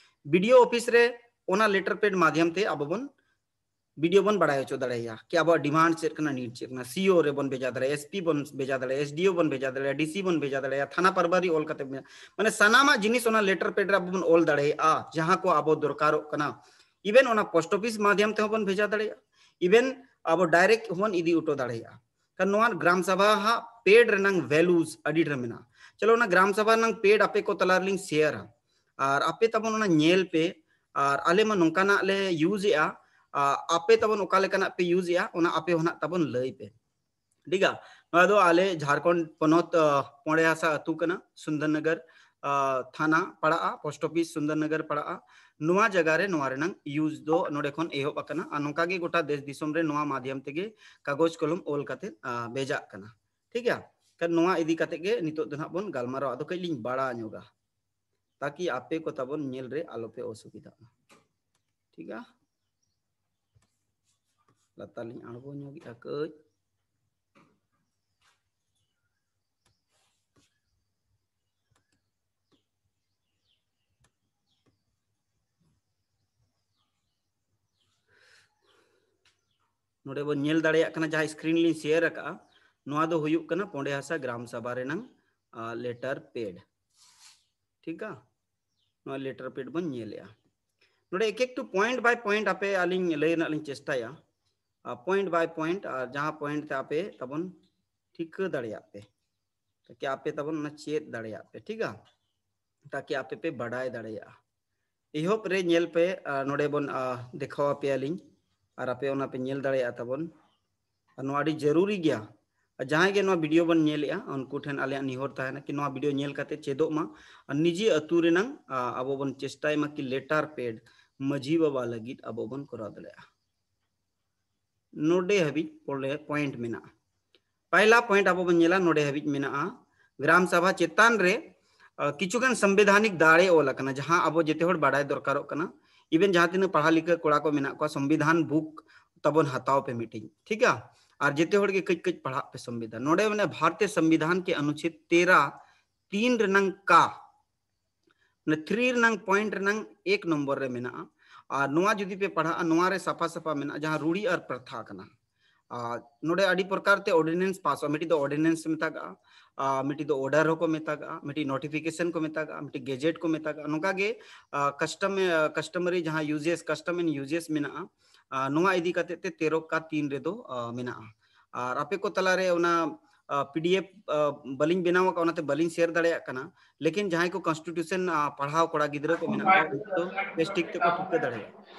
BDO office ᱨᱮ ᱚᱱᱟ letter pad ᱢᱟᱫᱷᱭᱚᱢ ᱛᱮ ᱟᱵᱚ ᱵᱚᱱ BDO ᱵᱚᱱ ᱵᱟᱲᱟᱭ ᱦᱚᱪᱚ ᱫᱟᱲᱮᱭᱟᱭᱟ ᱠᱤ ᱟᱵᱚᱣᱟᱜ demand ᱪᱮᱫ ᱠᱟᱱᱟ, need ᱪᱮᱫ ᱠᱟᱱᱟ᱾ CO ᱨᱮᱵᱚᱱ ᱵᱷᱮᱡᱟ ᱫᱟᱲᱮᱭᱟᱜᱼᱟ, SP ᱵᱚᱱ ᱵᱷᱮᱡᱟ ᱫᱟᱲᱮᱭᱟᱜᱼᱟ, SDO ᱵᱚᱱ ᱵᱷᱮᱡᱟ ᱫᱟᱲᱮᱭᱟᱜᱼᱟ, DC ᱵᱚᱱ ᱵᱷᱮᱡᱟ ᱫᱟᱲᱮᱭᱟᱜᱼᱟ, ᱛᱷᱟᱱᱟ ᱯᱟᱨᱵᱟᱨᱤ ᱚᱞ ᱠᱟᱛᱮ ᱵᱚᱱ, ᱢᱟᱱᱮ ᱥᱟᱱᱟᱢᱟᱜ ᱡᱤᱱᱤᱥ ᱚᱱᱟ letter pad ᱨᱮ ᱟᱵᱚ ᱵᱚᱱ ᱚᱞ ᱫᱟᱲᱮᱭᱟᱜᱼᱟ, ᱡᱟᱦᱟᱸ ᱠᱚ ᱟᱵᱚ ᱫᱚᱨᱠᱟᱨᱚᱜ ᱠᱟᱱᱟ᱾ Even ᱚᱱᱟ post office ᱢᱟᱫᱷᱭᱚᱢ ᱛᱮᱦᱚᱸ ᱵᱚᱱ ᱵᱷᱮᱡᱟ ᱫᱟᱲᱮᱭᱟᱜᱼᱟ, even ᱟᱵᱚ direct ᱦᱚᱸᱵᱚᱱ ᱤᱫᱤ ᱦᱚᱴᱚ ᱫᱟᱲᱮᱭᱟᱜᱼᱟ᱾ ᱠᱟᱨᱚᱱ ᱱᱚᱣᱟ ᱜᱨᱟᱢ ᱥᱟᱵᱷᱟ ᱦᱟᱜ paid ᱨᱮᱱᱟᱝ values ᱟᱹᱰᱤ ᱰᱷᱮᱨ ᱢᱮᱱᱟᱜᱼᱟ᱾ ᱪᱚᱞᱚ, ᱚᱱᱟ ᱜᱨᱟᱢ ᱥᱟᱵᱷᱟ ᱨᱮᱱᱟᱝ pad ᱟᱯᱮ ᱠᱚ ᱛᱟᱞᱟ ᱨᱮᱞᱤᱧ ᱥᱮᱭᱟᱨᱟ, ᱟᱨ ᱟᱯᱮ ᱛᱟᱵᱚᱱ ᱚᱱᱟ ᱧᱮᱞ ᱯᱮ, ᱟᱨ ᱟᱞᱮ ᱢᱟ ᱱᱚᱝᱠᱟᱱᱟᱜ ᱞᱮ use ᱮᱜᱼᱟ, ᱟᱨ ᱟᱯᱮ ᱛᱟᱵᱚᱱ ᱚᱠᱟ ᱞᱮᱠᱟᱱᱟᱜ ᱯᱮ use ᱮᱜᱼᱟ, ᱚᱱᱟ ᱟᱯᱮ ᱦᱚᱸ ᱱᱟᱜ ᱛᱟᱵᱚᱱ ᱞᱟᱹᱭ ᱯᱮ᱾ ᱴᱷᱤᱠ ᱜᱮᱭᱟ, ᱱᱚᱣᱟ ᱫᱚ ᱟᱞᱮ ᱡᱷᱟᱲᱠᱷᱚᱸᱰ ᱯᱚᱱᱚᱛ, ᱟᱸ, ᱯᱚᱲᱮ ᱦᱟᱥᱟ ᱟᱹᱛᱩ ᱠᱟᱱᱟ, ᱥᱩᱱᱫᱚᱨ ᱱᱚᱜᱚᱨ, ᱟᱸ, ᱛᱷᱟᱱᱟ ᱯᱟᱲᱟᱜᱼᱟ, post office ᱥᱩᱱᱫᱚᱨ ᱱᱚᱜᱚᱨ ᱯᱟᱲᱟᱜᱼᱟ᱾ ᱱᱚᱣᱟ ᱡᱟᱭᱜᱟ ᱨᱮ ᱱᱚᱣᱟ ᱨᱮᱱᱟᱝ use ᱫᱚ ᱱᱚᱰᱮ ᱠᱷᱚᱱ ᱮᱦᱚᱵ ᱟᱠᱟᱱᱟ, ᱟᱨ ᱱᱚᱝᱠᱟ ᱜᱮ ᱜᱚᱴᱟ ᱫᱮᱥ ᱫᱤᱥᱚᱢ ᱨᱮ ᱱᱚᱣᱟ ᱢᱟᱫᱷᱭᱚᱢ ᱛᱮᱜᱮ ᱠᱟᱜᱚᱡᱽ ᱠᱚᱞᱚᱢ ᱚᱞ ᱠᱟᱛᱮ, ᱟᱸ, ᱵᱷᱮᱡᱟᱜ ᱠᱟᱱᱟ᱾ ᱴᱷᱤᱠ ᱜᱮᱭᱟ, ᱠᱷᱟᱱ ᱱᱚᱣᱟ ᱤᱫᱤ ᱠᱟᱛᱮ ᱜᱮ ᱱᱤᱛᱚᱜ ᱫᱚ ᱱᱟᱦᱟᱜ ᱵᱚᱱ ᱜᱟᱞᱢᱟᱨᱟᱣ, ᱟᱫᱚ ᱠᱟᱹᱡ ᱞᱤᱧ ᱵᱟᱲᱟ ᱧᱚᱜᱟ, ᱛᱟᱠᱤ ᱟᱯᱮ ᱠᱚ ᱛᱟᱵᱚᱱ ᱧᱮᱞ ᱨᱮ ᱟᱞᱚ ᱯᱮ ᱚᱥᱩᱵᱤᱫᱷᱟᱜ ᱢᱟ᱾ ᱴᱷᱤᱠ ᱜᱮᱭᱟ, ᱞᱟᱛᱟᱨ ᱞᱤᱧ ᱟᱬᱜᱚ ᱧᱚᱜᱮᱜᱼᱟ ᱠᱟᱹᱡ᱾ ᱱᱚᱰᱮ ᱵᱚᱱ ᱧᱮᱞ ᱫᱟᱲᱮᱭᱟᱜ ᱠᱟᱱᱟ, ᱡᱟᱦᱟᱸ screen ᱞᱤᱧ share ᱟᱠᱟᱫᱼᱟ, ᱱᱚᱣᱟ ᱫᱚ ᱦᱩᱭᱩᱜ ᱠᱟᱱᱟ ᱯᱚᱸᱰᱮ ᱦᱟᱥᱟ ᱜᱨᱟᱢ ᱥᱟᱵᱷᱟ ᱨᱮᱱᱟᱝ, ᱟ, letter pad᱾ ᱴᱷᱤᱠᱟ? ᱱᱚᱣᱟ letter pad ᱵᱚᱱ ᱧᱮᱞᱮᱜᱼᱟ᱾ ᱱᱚᱰᱮ ᱮᱠ ᱮᱠᱴᱩ point by point ᱟᱯᱮ ᱟᱹᱞᱤᱧ ᱞᱟᱹᱭ ᱨᱮᱱᱟᱜ ᱞᱤᱧ ᱪᱮᱥᱴᱟᱭᱟ᱾ ᱟ, point by point, ᱟᱨ ᱡᱟᱦᱟᱸ point ᱛᱮ ᱟᱯᱮ ᱛᱟᱵᱚᱱ ᱴᱷᱤᱠᱟᱹ ᱫᱟᱲᱮᱭᱟᱜ ᱯᱮ, ᱛᱟᱠᱤ ᱟᱯᱮ ᱛᱟᱵᱚᱱ ᱚᱱᱟ ᱪᱮᱫ ᱫᱟᱲᱮᱭᱟᱜ ᱯᱮ, ᱴᱷᱤᱠᱟ? ᱛᱟᱠᱤ ᱟᱯᱮ ᱯᱮ ᱵᱟᱰᱟᱭ ᱫᱟᱲᱮᱭᱟᱜᱼᱟ᱾ ᱮᱦᱚᱵ ᱨᱮ ᱧᱮᱞ ᱯᱮ, ᱟ, ᱱᱚᱰᱮ ᱵᱚᱱ, ᱟ, ᱫᱮᱠᱷᱟᱣ ᱟᱯᱮᱭᱟᱞᱤᱧ, ᱟᱨ ᱟᱯᱮ ᱚᱱᱟ ᱯᱮ ᱧᱮᱞ ᱫᱟᱲᱮᱭᱟᱜᱼᱟ ᱛᱟᱵᱚᱱ᱾ ᱟᱨ ᱱᱚᱣᱟ ᱟᱹᱰᱤ ᱡᱟᱹᱨᱩᱨᱤ ᱜᱮᱭᱟ᱾ ᱟᱨ ᱡᱟᱦᱟᱸᱭ ᱜᱮ ᱱᱚᱣᱟ video ᱵᱚᱱ ᱧᱮᱞᱮᱜᱼᱟ, ᱩᱱᱠᱩ ᱴᱷᱮᱱ ᱟᱞᱮᱭᱟᱜ ᱱᱮᱦᱚᱨ ᱛᱟᱦᱮᱱᱟ ᱠᱤ ᱱᱚᱣᱟ video ᱧᱮᱞ ᱠᱟᱛᱮ ᱪᱮᱫᱚᱜ ᱢᱟ, ᱟᱨ ᱱᱤᱡᱮ ᱟᱹᱛᱩ ᱨᱮᱱᱟᱝ, ᱟ, ᱟᱵᱚ ᱵᱚᱱ ᱪᱮᱥᱴᱟᱭ ᱢᱟ ᱠᱤ letter pad ᱢᱟᱹᱡᱷᱤ ᱵᱟᱵᱟ ᱞᱟᱹᱜᱤᱫ ᱟᱵᱚ ᱵᱚᱱ ᱠᱚᱨᱟᱣ ᱫᱟᱲᱮᱭᱟᱜᱼᱟ᱾ ᱱᱚᱰᱮ ᱦᱟᱹᱵᱤᱡ ᱯᱚᱞᱮ point ᱢᱮᱱᱟᱜᱼᱟ᱾ ᱯᱟᱭᱞᱟ point ᱟᱵᱚ ᱵᱚᱱ ᱧᱮᱞᱟ, ᱱᱚᱰᱮ ᱦᱟᱹᱵᱤᱡ ᱢᱮᱱᱟᱜᱼᱟ, ᱜᱨᱟᱢ ᱥᱟᱵᱷᱟ ᱪᱮᱛᱟᱱ ᱨᱮ, ᱟ, ᱠᱤᱪᱷᱩ ᱜᱟᱱ ᱥᱚᱝᱵᱤᱫᱷᱟᱱᱤᱠ ᱫᱟᱲᱮ ᱚᱞ ᱟᱠᱟᱱᱟ, ᱡᱟᱦᱟᱸ ᱟᱵᱚ ᱡᱮᱛᱮ ᱦᱚᱲ ᱵᱟᱰᱟᱭ ᱫᱚᱨᱠᱟᱨᱚᱜ ᱠᱟᱱᱟ᱾ Even ᱡᱟᱦᱟᱸ ᱛᱤᱱᱟᱹᱜ ᱯᱟᱲᱦᱟᱣ ᱞᱤᱠᱷᱟᱹ ᱠᱚᱲᱟ ᱠᱚ ᱢᱮᱱᱟᱜ ᱠᱚᱣᱟ, ᱥᱚᱝᱵᱤᱫᱷᱟᱱ book ᱛᱟᱵᱚᱱ ᱦᱟᱛᱟᱣ ᱯᱮ ᱢᱤᱫᱴᱤᱡ, ᱴᱷᱤᱠᱟ? ᱟᱨ ᱡᱮᱛᱮ ᱦᱚᱲ ᱜᱮ ᱠᱟᱹᱡ ᱠᱟᱹᱡ ᱯᱟᱲᱦᱟᱜ ᱯᱮ ᱥᱚᱝᱵᱤᱫᱷᱟᱱ᱾ ᱱᱚᱰᱮ ᱢᱟᱱᱮ ᱵᱷᱟᱨᱚᱛᱤᱭᱚ ᱥᱚᱝᱵᱤᱫᱷᱟᱱ ᱠᱮ ᱚᱱᱩᱪᱷᱮᱫ ᱛᱮᱨᱟ ᱛᱤᱱ ᱨᱮᱱᱟᱝ ᱠᱟ, ᱢᱟᱱᱮ three ᱨᱮᱱᱟᱝ point ᱨᱮᱱᱟᱝ ᱮᱠ ᱱᱚᱢᱵᱚᱨ ᱨᱮ ᱢᱮᱱᱟᱜᱼᱟ᱾ ᱟᱨ ᱱᱚᱣᱟ ᱡᱩᱫᱤ ᱯᱮ ᱯᱟᱲᱦᱟᱜᱼᱟ, ᱱᱚᱣᱟ ᱨᱮ ᱥᱟᱯᱷᱟ ᱥᱟᱯᱷᱟ ᱢᱮᱱᱟᱜᱼᱟ, ᱡᱟᱦᱟᱸ ᱨᱩᱲᱤ ᱟᱨ ᱯᱨᱚᱛᱷᱟ ᱠᱟᱱᱟ᱾ ᱟᱨ ᱱᱚᱰᱮ ᱟᱹᱰᱤ ᱯᱨᱚᱠᱟᱨ ᱛᱮ ordinance ᱯᱟᱥᱚᱜᱼᱟ, ᱢᱤᱫᱴᱤᱡ ᱫᱚ ordinance ᱢᱮᱛᱟᱜᱟᱜᱼᱟ, ᱟᱨ ᱢᱤᱫᱴᱤᱡ ᱫᱚ order ᱦᱚᱸᱠᱚ ᱢᱮᱛᱟᱜᱟᱜᱼᱟ, ᱢᱤᱫᱴᱤᱡ notification ᱠᱚ ᱢᱮᱛᱟᱜᱟᱜᱼᱟ, ᱢᱤᱫᱴᱤᱡ gazette ᱠᱚ ᱢᱮᱛᱟᱜᱟᱜᱼᱟ᱾ ᱱᱚᱝᱠᱟ ᱜᱮ, ᱟᱨ custom, ᱟᱨ customary ᱡᱟᱦᱟᱸ uses, custom and uses ᱢᱮᱱᱟᱜᱼᱟ, ᱟᱨ ᱱᱚᱣᱟ ᱤᱫᱤ ᱠᱟᱛᱮ ᱛᱮ ᱛᱮᱨᱚ ᱠᱟ ᱛᱤᱱ ᱨᱮᱫᱚ, ᱟᱨ ᱢᱮᱱᱟᱜᱼᱟ᱾ ᱟᱨ ᱟᱯᱮ ᱠᱚ ᱛᱟᱞᱟᱨᱮ ᱚᱱᱟ, ᱟᱨ PDF, ᱟᱨ ᱵᱟᱹᱞᱤᱧ ᱵᱮᱱᱟᱣ ᱟᱠᱟᱫ, ᱚᱱᱟᱛᱮ ᱵᱟᱹᱞᱤᱧ share ᱫᱟᱲᱮᱭᱟᱜ ᱠᱟᱱᱟ᱾ ᱞᱮᱠᱤᱱ ᱡᱟᱦᱟᱸᱭ ᱠᱚ constitution, ᱟᱨ ᱯᱟᱲᱦᱟᱣ ᱠᱚᱲᱟ ᱜᱤᱫᱽᱨᱟᱹ ᱠᱚ ᱢᱮᱱᱟᱜ ᱠᱚᱣᱟ, ᱩᱱᱠᱩ ᱫᱚ ᱵᱮᱥ ᱴᱷᱤᱠ ᱛᱮᱠᱚ ᱴᱷᱤᱠᱟᱹ ᱫᱟᱲᱮᱭᱟᱜᱼᱟ᱾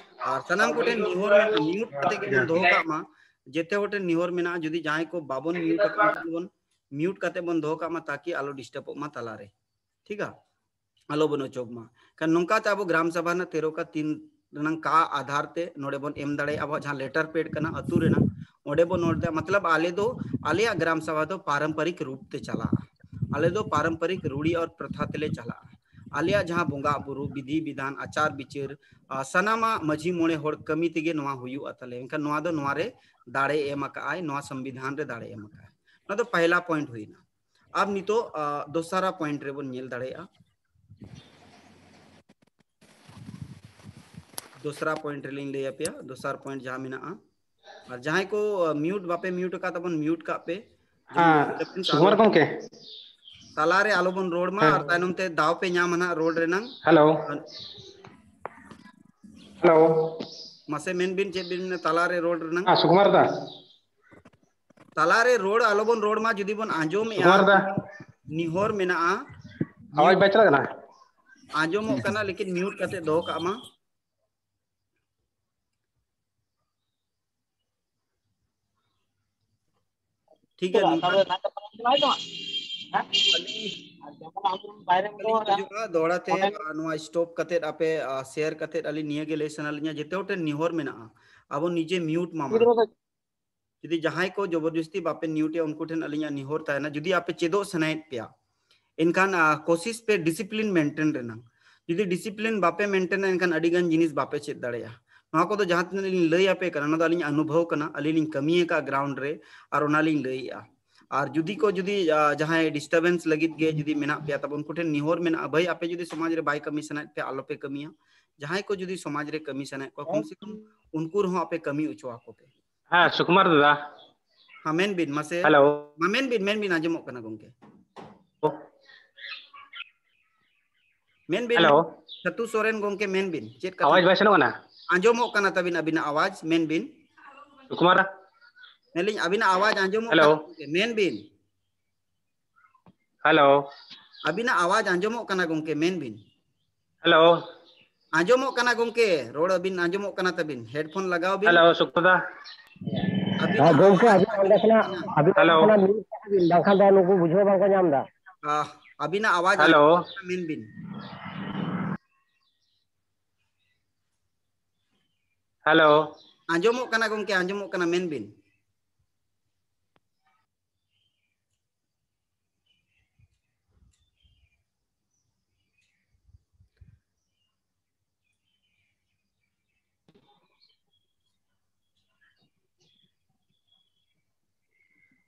ᱟᱨ ᱥᱟᱱᱟᱢ ᱠᱚᱴᱷᱮᱱ ᱱᱮᱦᱚᱨ ᱢᱮᱱᱟᱜᱼᱟ, mute ᱠᱟᱛᱮ ᱜᱮᱵᱚᱱ ᱫᱚᱦᱚ ᱠᱟᱜ ᱢᱟ᱾ ᱡᱮᱛᱮ ᱦᱚᱲ ᱴᱷᱮᱱ ᱱᱮᱦᱚᱨ ᱢᱮᱱᱟᱜᱼᱟ, ᱡᱩᱫᱤ ᱡᱟᱦᱟᱸᱭ ᱠᱚ ᱵᱟᱵᱚᱱ mute ᱟᱠᱟᱫ, ᱩᱱᱠᱩ ᱵᱚᱱ mute ᱠᱟᱛᱮ ᱵᱚᱱ ᱫᱚᱦᱚ ᱠᱟᱜ ᱢᱟ, ᱛᱟᱠᱤ ᱟᱞᱚ ᱰᱤᱥᱴᱟᱨᱵᱚᱜ ᱢᱟ ᱛᱟᱞᱟᱨᱮ, ᱴᱷᱤᱠᱟ? ᱟᱞᱚ ᱵᱚᱱ ᱚᱪᱚᱜ ᱢᱟ᱾ ᱠᱷᱟᱱ ᱱᱚᱝᱠᱟ ᱛᱮ ᱟᱵᱚ ᱜᱨᱟᱢ ᱥᱟᱵᱷᱟ ᱨᱮᱱᱟᱜ ᱛᱮᱨᱚ ᱠᱟ ᱛᱤᱱ ᱨᱮᱱᱟᱝ ᱠᱟ ᱟᱫᱷᱟᱨ ᱛᱮ ᱱᱚᱰᱮ ᱵᱚᱱ ᱮᱢ ᱫᱟᱲᱮᱭᱟᱜᱼᱟ, ᱟᱵᱚᱣᱟᱜ ᱡᱟᱦᱟᱸ letter pad ᱠᱟᱱᱟ ᱟᱹᱛᱩ ᱨᱮᱱᱟᱜ, ᱚᱸᱰᱮ ᱵᱚᱱ ᱚᱞ ᱫᱟᱲᱮᱭᱟᱜᱼᱟ᱾ ᱢᱚᱛᱞᱚᱵ ᱟᱞᱮ ᱫᱚ, ᱟᱞᱮᱭᱟᱜ ᱜᱨᱟᱢ ᱥᱟᱵᱷᱟ ᱫᱚ ᱯᱟᱨᱚᱢᱯᱚᱨᱤᱠ ᱨᱩᱯ ᱛᱮ ᱪᱟᱞᱟᱜᱼᱟ, ᱟᱞᱮ ᱫᱚ ᱯᱟᱨᱚᱢᱯᱚᱨᱤᱠ ᱨᱩᱲᱤ ᱟᱨ ᱯᱨᱚᱛᱷᱟ ᱛᱮᱞᱮ ᱪᱟᱞᱟᱜᱼᱟ᱾ ᱟᱞᱮᱭᱟᱜ ᱡᱟᱦᱟᱸ ᱵᱚᱸᱜᱟ ᱵᱩᱨᱩ, ᱵᱤᱫᱷᱤ ᱵᱤᱫᱷᱟᱱ, ᱟᱪᱟᱨ ᱵᱤᱪᱟᱹᱨ, ᱟᱨ ᱥᱟᱱᱟᱢᱟᱜ ᱢᱟᱹᱡᱷᱤ ᱢᱚᱬᱮ ᱦᱚᱲ ᱠᱟᱹᱢᱤ ᱛᱮᱜᱮ ᱱᱚᱣᱟ ᱦᱩᱭᱩᱜᱼᱟ ᱛᱟᱞᱮ᱾ ᱮᱱᱠᱷᱟᱱ ᱱᱚᱣᱟ ᱫᱚ ᱱᱚᱣᱟ ᱨᱮ ᱫᱟᱲᱮ ᱮᱢ ᱟᱠᱟᱫ ᱟᱭ, ᱱᱚᱣᱟ ᱥᱚᱝᱵᱤᱫᱷᱟᱱ ᱨᱮ ᱫᱟᱲᱮ ᱮᱢ ᱟᱠᱟᱫ ᱟᱭ᱾ ᱱᱚᱣᱟ ᱫᱚ ᱯᱟᱦᱞᱟ ᱯᱚᱭᱮᱱᱴ ᱦᱩᱭᱱᱟ᱾ ᱟᱨ ᱱᱤᱛᱚᱜ ᱫᱚᱥᱟᱨᱟ ᱯᱚᱭᱮᱱᱴ ᱨᱮᱵᱚᱱ ᱧᱮᱞ ᱫᱟᱲᱮᱭᱟᱜᱼᱟ᱾ ᱫᱚᱥᱨᱟ ᱯᱚᱭᱮᱱᱴ ᱨᱮᱞᱤᱧ ᱞᱟᱹᱭ ᱟᱯᱮᱭᱟ, ᱫᱚᱥᱟᱨ ᱯᱚᱭᱮᱱᱴ ᱡᱟᱦᱟᱸ ᱢᱮᱱᱟᱜᱼᱟ᱾ ᱟᱨ ᱡᱟᱦᱟᱸᱭ ᱠᱚ ᱢᱤᱭᱩᱴ ᱵᱟᱯᱮ ᱢᱤᱭᱩᱴ ᱟᱠᱟᱫ ᱛᱟᱵᱚᱱ, ᱢᱤᱭᱩᱴ ᱠᱟᱜ ᱯᱮ᱾ ᱡᱮᱢᱚᱱ ᱦᱮᱸ, disturbance ᱟᱞᱚ ᱥᱩᱠᱩᱢᱟᱨ ᱜᱚᱢᱠᱮ᱾ ᱛᱟᱞᱟᱨᱮ ᱟᱞᱚᱵᱚᱱ ᱨᱚᱲ ᱢᱟ, ᱦᱮᱸ᱾ ᱟᱨ ᱛᱟᱭᱱᱚᱢ ᱛᱮ ᱫᱟᱣ ᱯᱮ ᱧᱟᱢᱟ ᱱᱟᱜ ᱨᱚᱲ ᱨᱮᱱᱟᱝ᱾ ᱦᱮᱞᱳ᱾ ᱦᱮᱞᱳ᱾ ᱢᱟᱥᱮ ᱢᱮᱱ ᱵᱤᱱ, ᱪᱮᱫ ᱵᱤᱱ ᱢᱮᱱᱟ ᱛᱟᱞᱟᱨᱮ ᱨᱚᱲ ᱨᱮᱱᱟᱝ? ᱦᱮᱸ, ᱥᱩᱠᱩᱢᱟᱨ ᱫᱟ᱾ ᱛᱟᱞᱟᱨᱮ ᱨᱚᱲ ᱟᱞᱚᱵᱚᱱ ᱨᱚᱲ ᱢᱟ, ᱡᱩᱫᱤ ᱵᱚᱱ ᱟᱸᱡᱚᱢᱮᱜᱼᱟ, ᱥᱩᱠᱩᱢᱟᱨ ᱫᱟ᱾ ᱱᱤᱦᱚᱨ ᱢᱮᱱᱟᱜᱼᱟ, ᱟᱣᱟᱡ ᱵᱟᱭ ᱪᱟᱞᱟᱜ ᱠᱟᱱᱟ? ᱟᱸᱡᱚᱢᱚᱜ ᱠᱟᱱᱟ, ᱞᱮᱠᱤᱱ ᱢᱤᱭᱩᱴ ᱠᱟᱛᱮ ᱫᱚᱦᱚ ᱠᱟᱜ ᱢᱟ᱾ ᱴᱷᱤᱠ ᱜᱮᱭᱟ, ᱱᱚᱝᱠᱟ ᱟᱹᱞᱤᱧ ᱠᱷᱚᱡᱚᱜᱼᱟ, ᱫᱚᱦᱲᱟ ᱛᱮ, ᱟ, ᱱᱚᱣᱟ ᱥᱴᱚᱯ ᱠᱟᱛᱮ ᱟᱯᱮ, ᱟ, ᱥᱮᱭᱟᱨ ᱠᱟᱛᱮ ᱟᱹᱞᱤᱧ ᱱᱤᱭᱟᱹ ᱜᱮ ᱞᱟᱹᱭ ᱥᱟᱱᱟ ᱞᱤᱧᱟ, ᱡᱮᱛᱮ ᱦᱚᱲ ᱴᱷᱮᱱ ᱱᱤᱦᱚᱨ ᱢᱮᱱᱟᱜᱼᱟ, ᱟᱵᱚ ᱱᱤᱡᱮ ᱢᱤᱭᱩᱴ ᱢᱟ ᱢᱟ᱾ ᱡᱩᱫᱤ ᱡᱟᱦᱟᱸᱭ ᱠᱚ ᱡᱚᱵᱚᱨᱡᱚᱥᱛᱤ ᱵᱟᱯᱮ ᱢᱤᱭᱩᱴᱮᱜᱼᱟ, ᱩᱱᱠᱩ ᱴᱷᱮᱱ ᱟᱹᱞᱤᱧᱟᱜ ᱱᱤᱦᱚᱨ ᱛᱟᱦᱮᱱᱟ, ᱡᱩᱫᱤ ᱟᱯᱮ ᱪᱮᱫᱚᱜ ᱥᱟᱱᱟᱭᱮᱫ ᱯᱮᱭᱟ, ᱮᱱᱠᱷᱟᱱ, ᱟ, ᱠᱳᱥᱤᱥ ᱯᱮ ᱰᱤᱥᱤᱯᱞᱤᱱ ᱢᱮᱱᱴᱮᱱ ᱨᱮᱱᱟᱜ᱾ ᱡᱩᱫᱤ ᱰᱤᱥᱤᱯᱞᱤᱱ ᱵᱟᱯᱮ ᱢᱮᱱᱴᱮᱱᱟ, ᱮᱱᱠᱷᱟᱱ ᱟᱹᱰᱤ ᱜᱟᱱ ᱡᱤᱱᱤᱥ ᱵᱟᱯᱮ ᱪᱮᱫ ᱫᱟᱲᱮᱭᱟᱜᱼᱟ᱾ ᱱᱚᱣᱟ ᱠᱚᱫᱚ ᱡᱟᱦᱟᱸ ᱛᱤᱱᱟᱹᱜ ᱞᱤᱧ ᱞᱟᱹᱭ ᱟᱯᱮ ᱠᱟᱱᱟ, ᱚᱱᱟ ᱫᱚ ᱟᱹᱞᱤᱧ ᱚᱱᱩᱵᱷᱚᱵ ᱠᱟᱱᱟ, ᱟᱹᱞᱤᱧ ᱞᱤᱧ ᱠᱟᱹᱢᱤ ᱟᱠᱟᱫ ᱜᱨᱟᱣᱩᱱᱰ ᱨᱮ, ᱟᱨ ᱚᱱᱟ ᱞᱤᱧ ᱞᱟᱹᱭᱮᱜᱼᱟ᱾ ᱟᱨ ᱡᱩᱫᱤ ᱠᱚ, ᱡᱩᱫᱤ, ᱟ, ᱡᱟᱦᱟᱸᱭ ᱰᱤᱥᱴᱟᱨᱵᱮᱱᱥ ᱞᱟᱹᱜᱤᱫ ᱜᱮ ᱡᱩᱫᱤ ᱢᱮᱱᱟᱜ ᱯᱮᱭᱟ ᱛᱟᱵᱚᱱ, ᱩᱱᱠᱩ ᱴᱷᱮᱱ ᱱᱤᱦᱚᱨ ᱢᱮᱱᱟᱜᱼᱟ, ᱵᱷᱟᱹᱭ, ᱟᱯᱮ ᱡᱩᱫᱤ ᱥᱚᱢᱟᱡᱽ ᱨᱮ ᱵᱟᱭ ᱠᱟᱹᱢᱤ ᱥᱟᱱᱟᱭᱮᱫ ᱯᱮᱭᱟ, ᱟᱞᱚᱯᱮ ᱠᱟᱹᱢᱤᱭᱟ᱾ ᱡᱟᱦᱟᱸᱭ ᱠᱚ ᱡᱩᱫᱤ ᱥᱚᱢᱟᱡᱽ ᱨᱮ ᱠᱟᱹᱢᱤ ᱥᱟᱱᱟᱭᱮᱫ ᱠᱚᱣᱟ, ᱠᱚᱢ ᱥᱮ ᱠᱚᱢ ᱩᱱᱠᱩ ᱨᱮᱦᱚᱸ ᱟᱯᱮ ᱠᱟᱹᱢᱤ ᱦᱚᱪᱚ ᱟᱠᱚ ᱯᱮ᱾ ᱦᱮᱸ, ᱥᱩᱠᱩᱢᱟᱨ ᱫᱟᱫᱟ᱾ ᱦᱮᱸ, ᱢᱮᱱ ᱵᱤᱱ ᱢᱟᱥᱮ᱾ ᱦᱮᱞᱳ᱾ ᱦᱮᱸ, ᱢᱮᱱ ᱵᱤᱱ, ᱢᱮᱱ ᱵᱤᱱ, ᱟᱸᱡᱚᱢᱚᱜ ᱠᱟᱱᱟ ᱜᱚᱝᱠᱮ᱾ ᱢᱮᱱ ᱵᱤᱱ, ᱦᱮᱞᱳ᱾ ᱥᱟᱹᱛᱩ ᱥᱚᱨᱮᱱ ᱜᱚᱝᱠᱮ, ᱢᱮᱱ ᱵᱤᱱ, ᱪᱮᱫ ᱠᱟᱛᱷᱟ? ᱟᱣᱟᱡ ᱵᱟᱭ ᱥᱮᱱᱚᱜ ᱠᱟᱱᱟ? ᱟᱸᱡᱚᱢᱚᱜ ᱠᱟᱱᱟ ᱛᱟᱵᱤᱱ, ᱟᱵᱤᱱᱟᱜ ᱟᱣᱟᱡ, ᱢᱮᱱ ᱵᱤᱱ᱾ ᱥᱩᱠᱩᱢᱟᱨ᱾ ᱢᱮᱱᱞᱤᱧ, ᱟᱵᱤᱱᱟᱜ ᱟᱣᱟᱡ ᱟᱸᱡᱚᱢᱚᱜ ᱦᱮᱞᱳ᱾ ᱠᱟᱱᱟ ᱜᱚᱝᱠᱮ, ᱢᱮᱱ ᱵᱤᱱ᱾ ᱦᱮᱞᱳ᱾ ᱟᱵᱤᱱᱟᱜ ᱟᱣᱟᱡ ᱟᱸᱡᱚᱢᱚᱜ ᱠᱟᱱᱟ ᱜᱚᱝᱠᱮ, ᱢᱮᱱ ᱵᱤᱱ᱾ ᱦᱮᱞᱳ᱾ ᱟᱸᱡᱚᱢᱚᱜ ᱠᱟᱱᱟ ᱜᱚᱝᱠᱮ, ᱨᱚᱲ ᱟᱹᱵᱤᱱ ᱟᱸᱡᱚᱢᱚᱜ ᱠᱟᱱᱟ ᱛᱟᱵᱤᱱ, ᱦᱮᱰᱯᱷᱳᱱ ᱞᱟᱜᱟᱣ ᱵᱤᱱ᱾ ᱦᱮᱞᱳ, ᱥᱩᱠᱩᱢᱟᱨ ᱫᱟ᱾ ᱟᱹᱵᱤᱱᱟᱜ ᱜᱚᱝᱠᱮ, ᱟᱣᱟᱡ ᱟᱹᱵᱤᱱ ᱚᱸᱰᱮ ᱠᱷᱚᱱᱟᱜ, ᱟᱹᱵᱤᱱ ᱚᱸᱰᱮ ᱦᱮᱞᱳ᱾ ᱠᱷᱚᱱᱟᱜ mute ᱠᱟᱜ ᱵᱤᱱ, ᱵᱟᱝᱠᱷᱟᱱ ᱫᱚ ᱱᱩᱠᱩ ᱵᱩᱡᱷᱟᱹᱣ ᱵᱟᱝᱠᱚ ᱧᱟᱢ ᱮᱫᱟ᱾ ᱟᱦ, ᱟᱹᱵᱤᱱᱟᱜ ᱟᱣᱟᱡ ᱦᱮᱞᱳ᱾ ᱟᱸᱡᱚᱢᱚᱜ ᱠᱟᱱᱟ, ᱢᱮᱱ ᱵᱤᱱ᱾ ᱦᱮᱞᱳ᱾ ᱟᱸᱡᱚᱢᱚᱜ ᱠᱟᱱᱟ ᱜᱚᱝᱠᱮ, ᱟᱸᱡᱚᱢᱚᱜ ᱠᱟᱱᱟ, ᱢᱮᱱ ᱵᱤᱱ᱾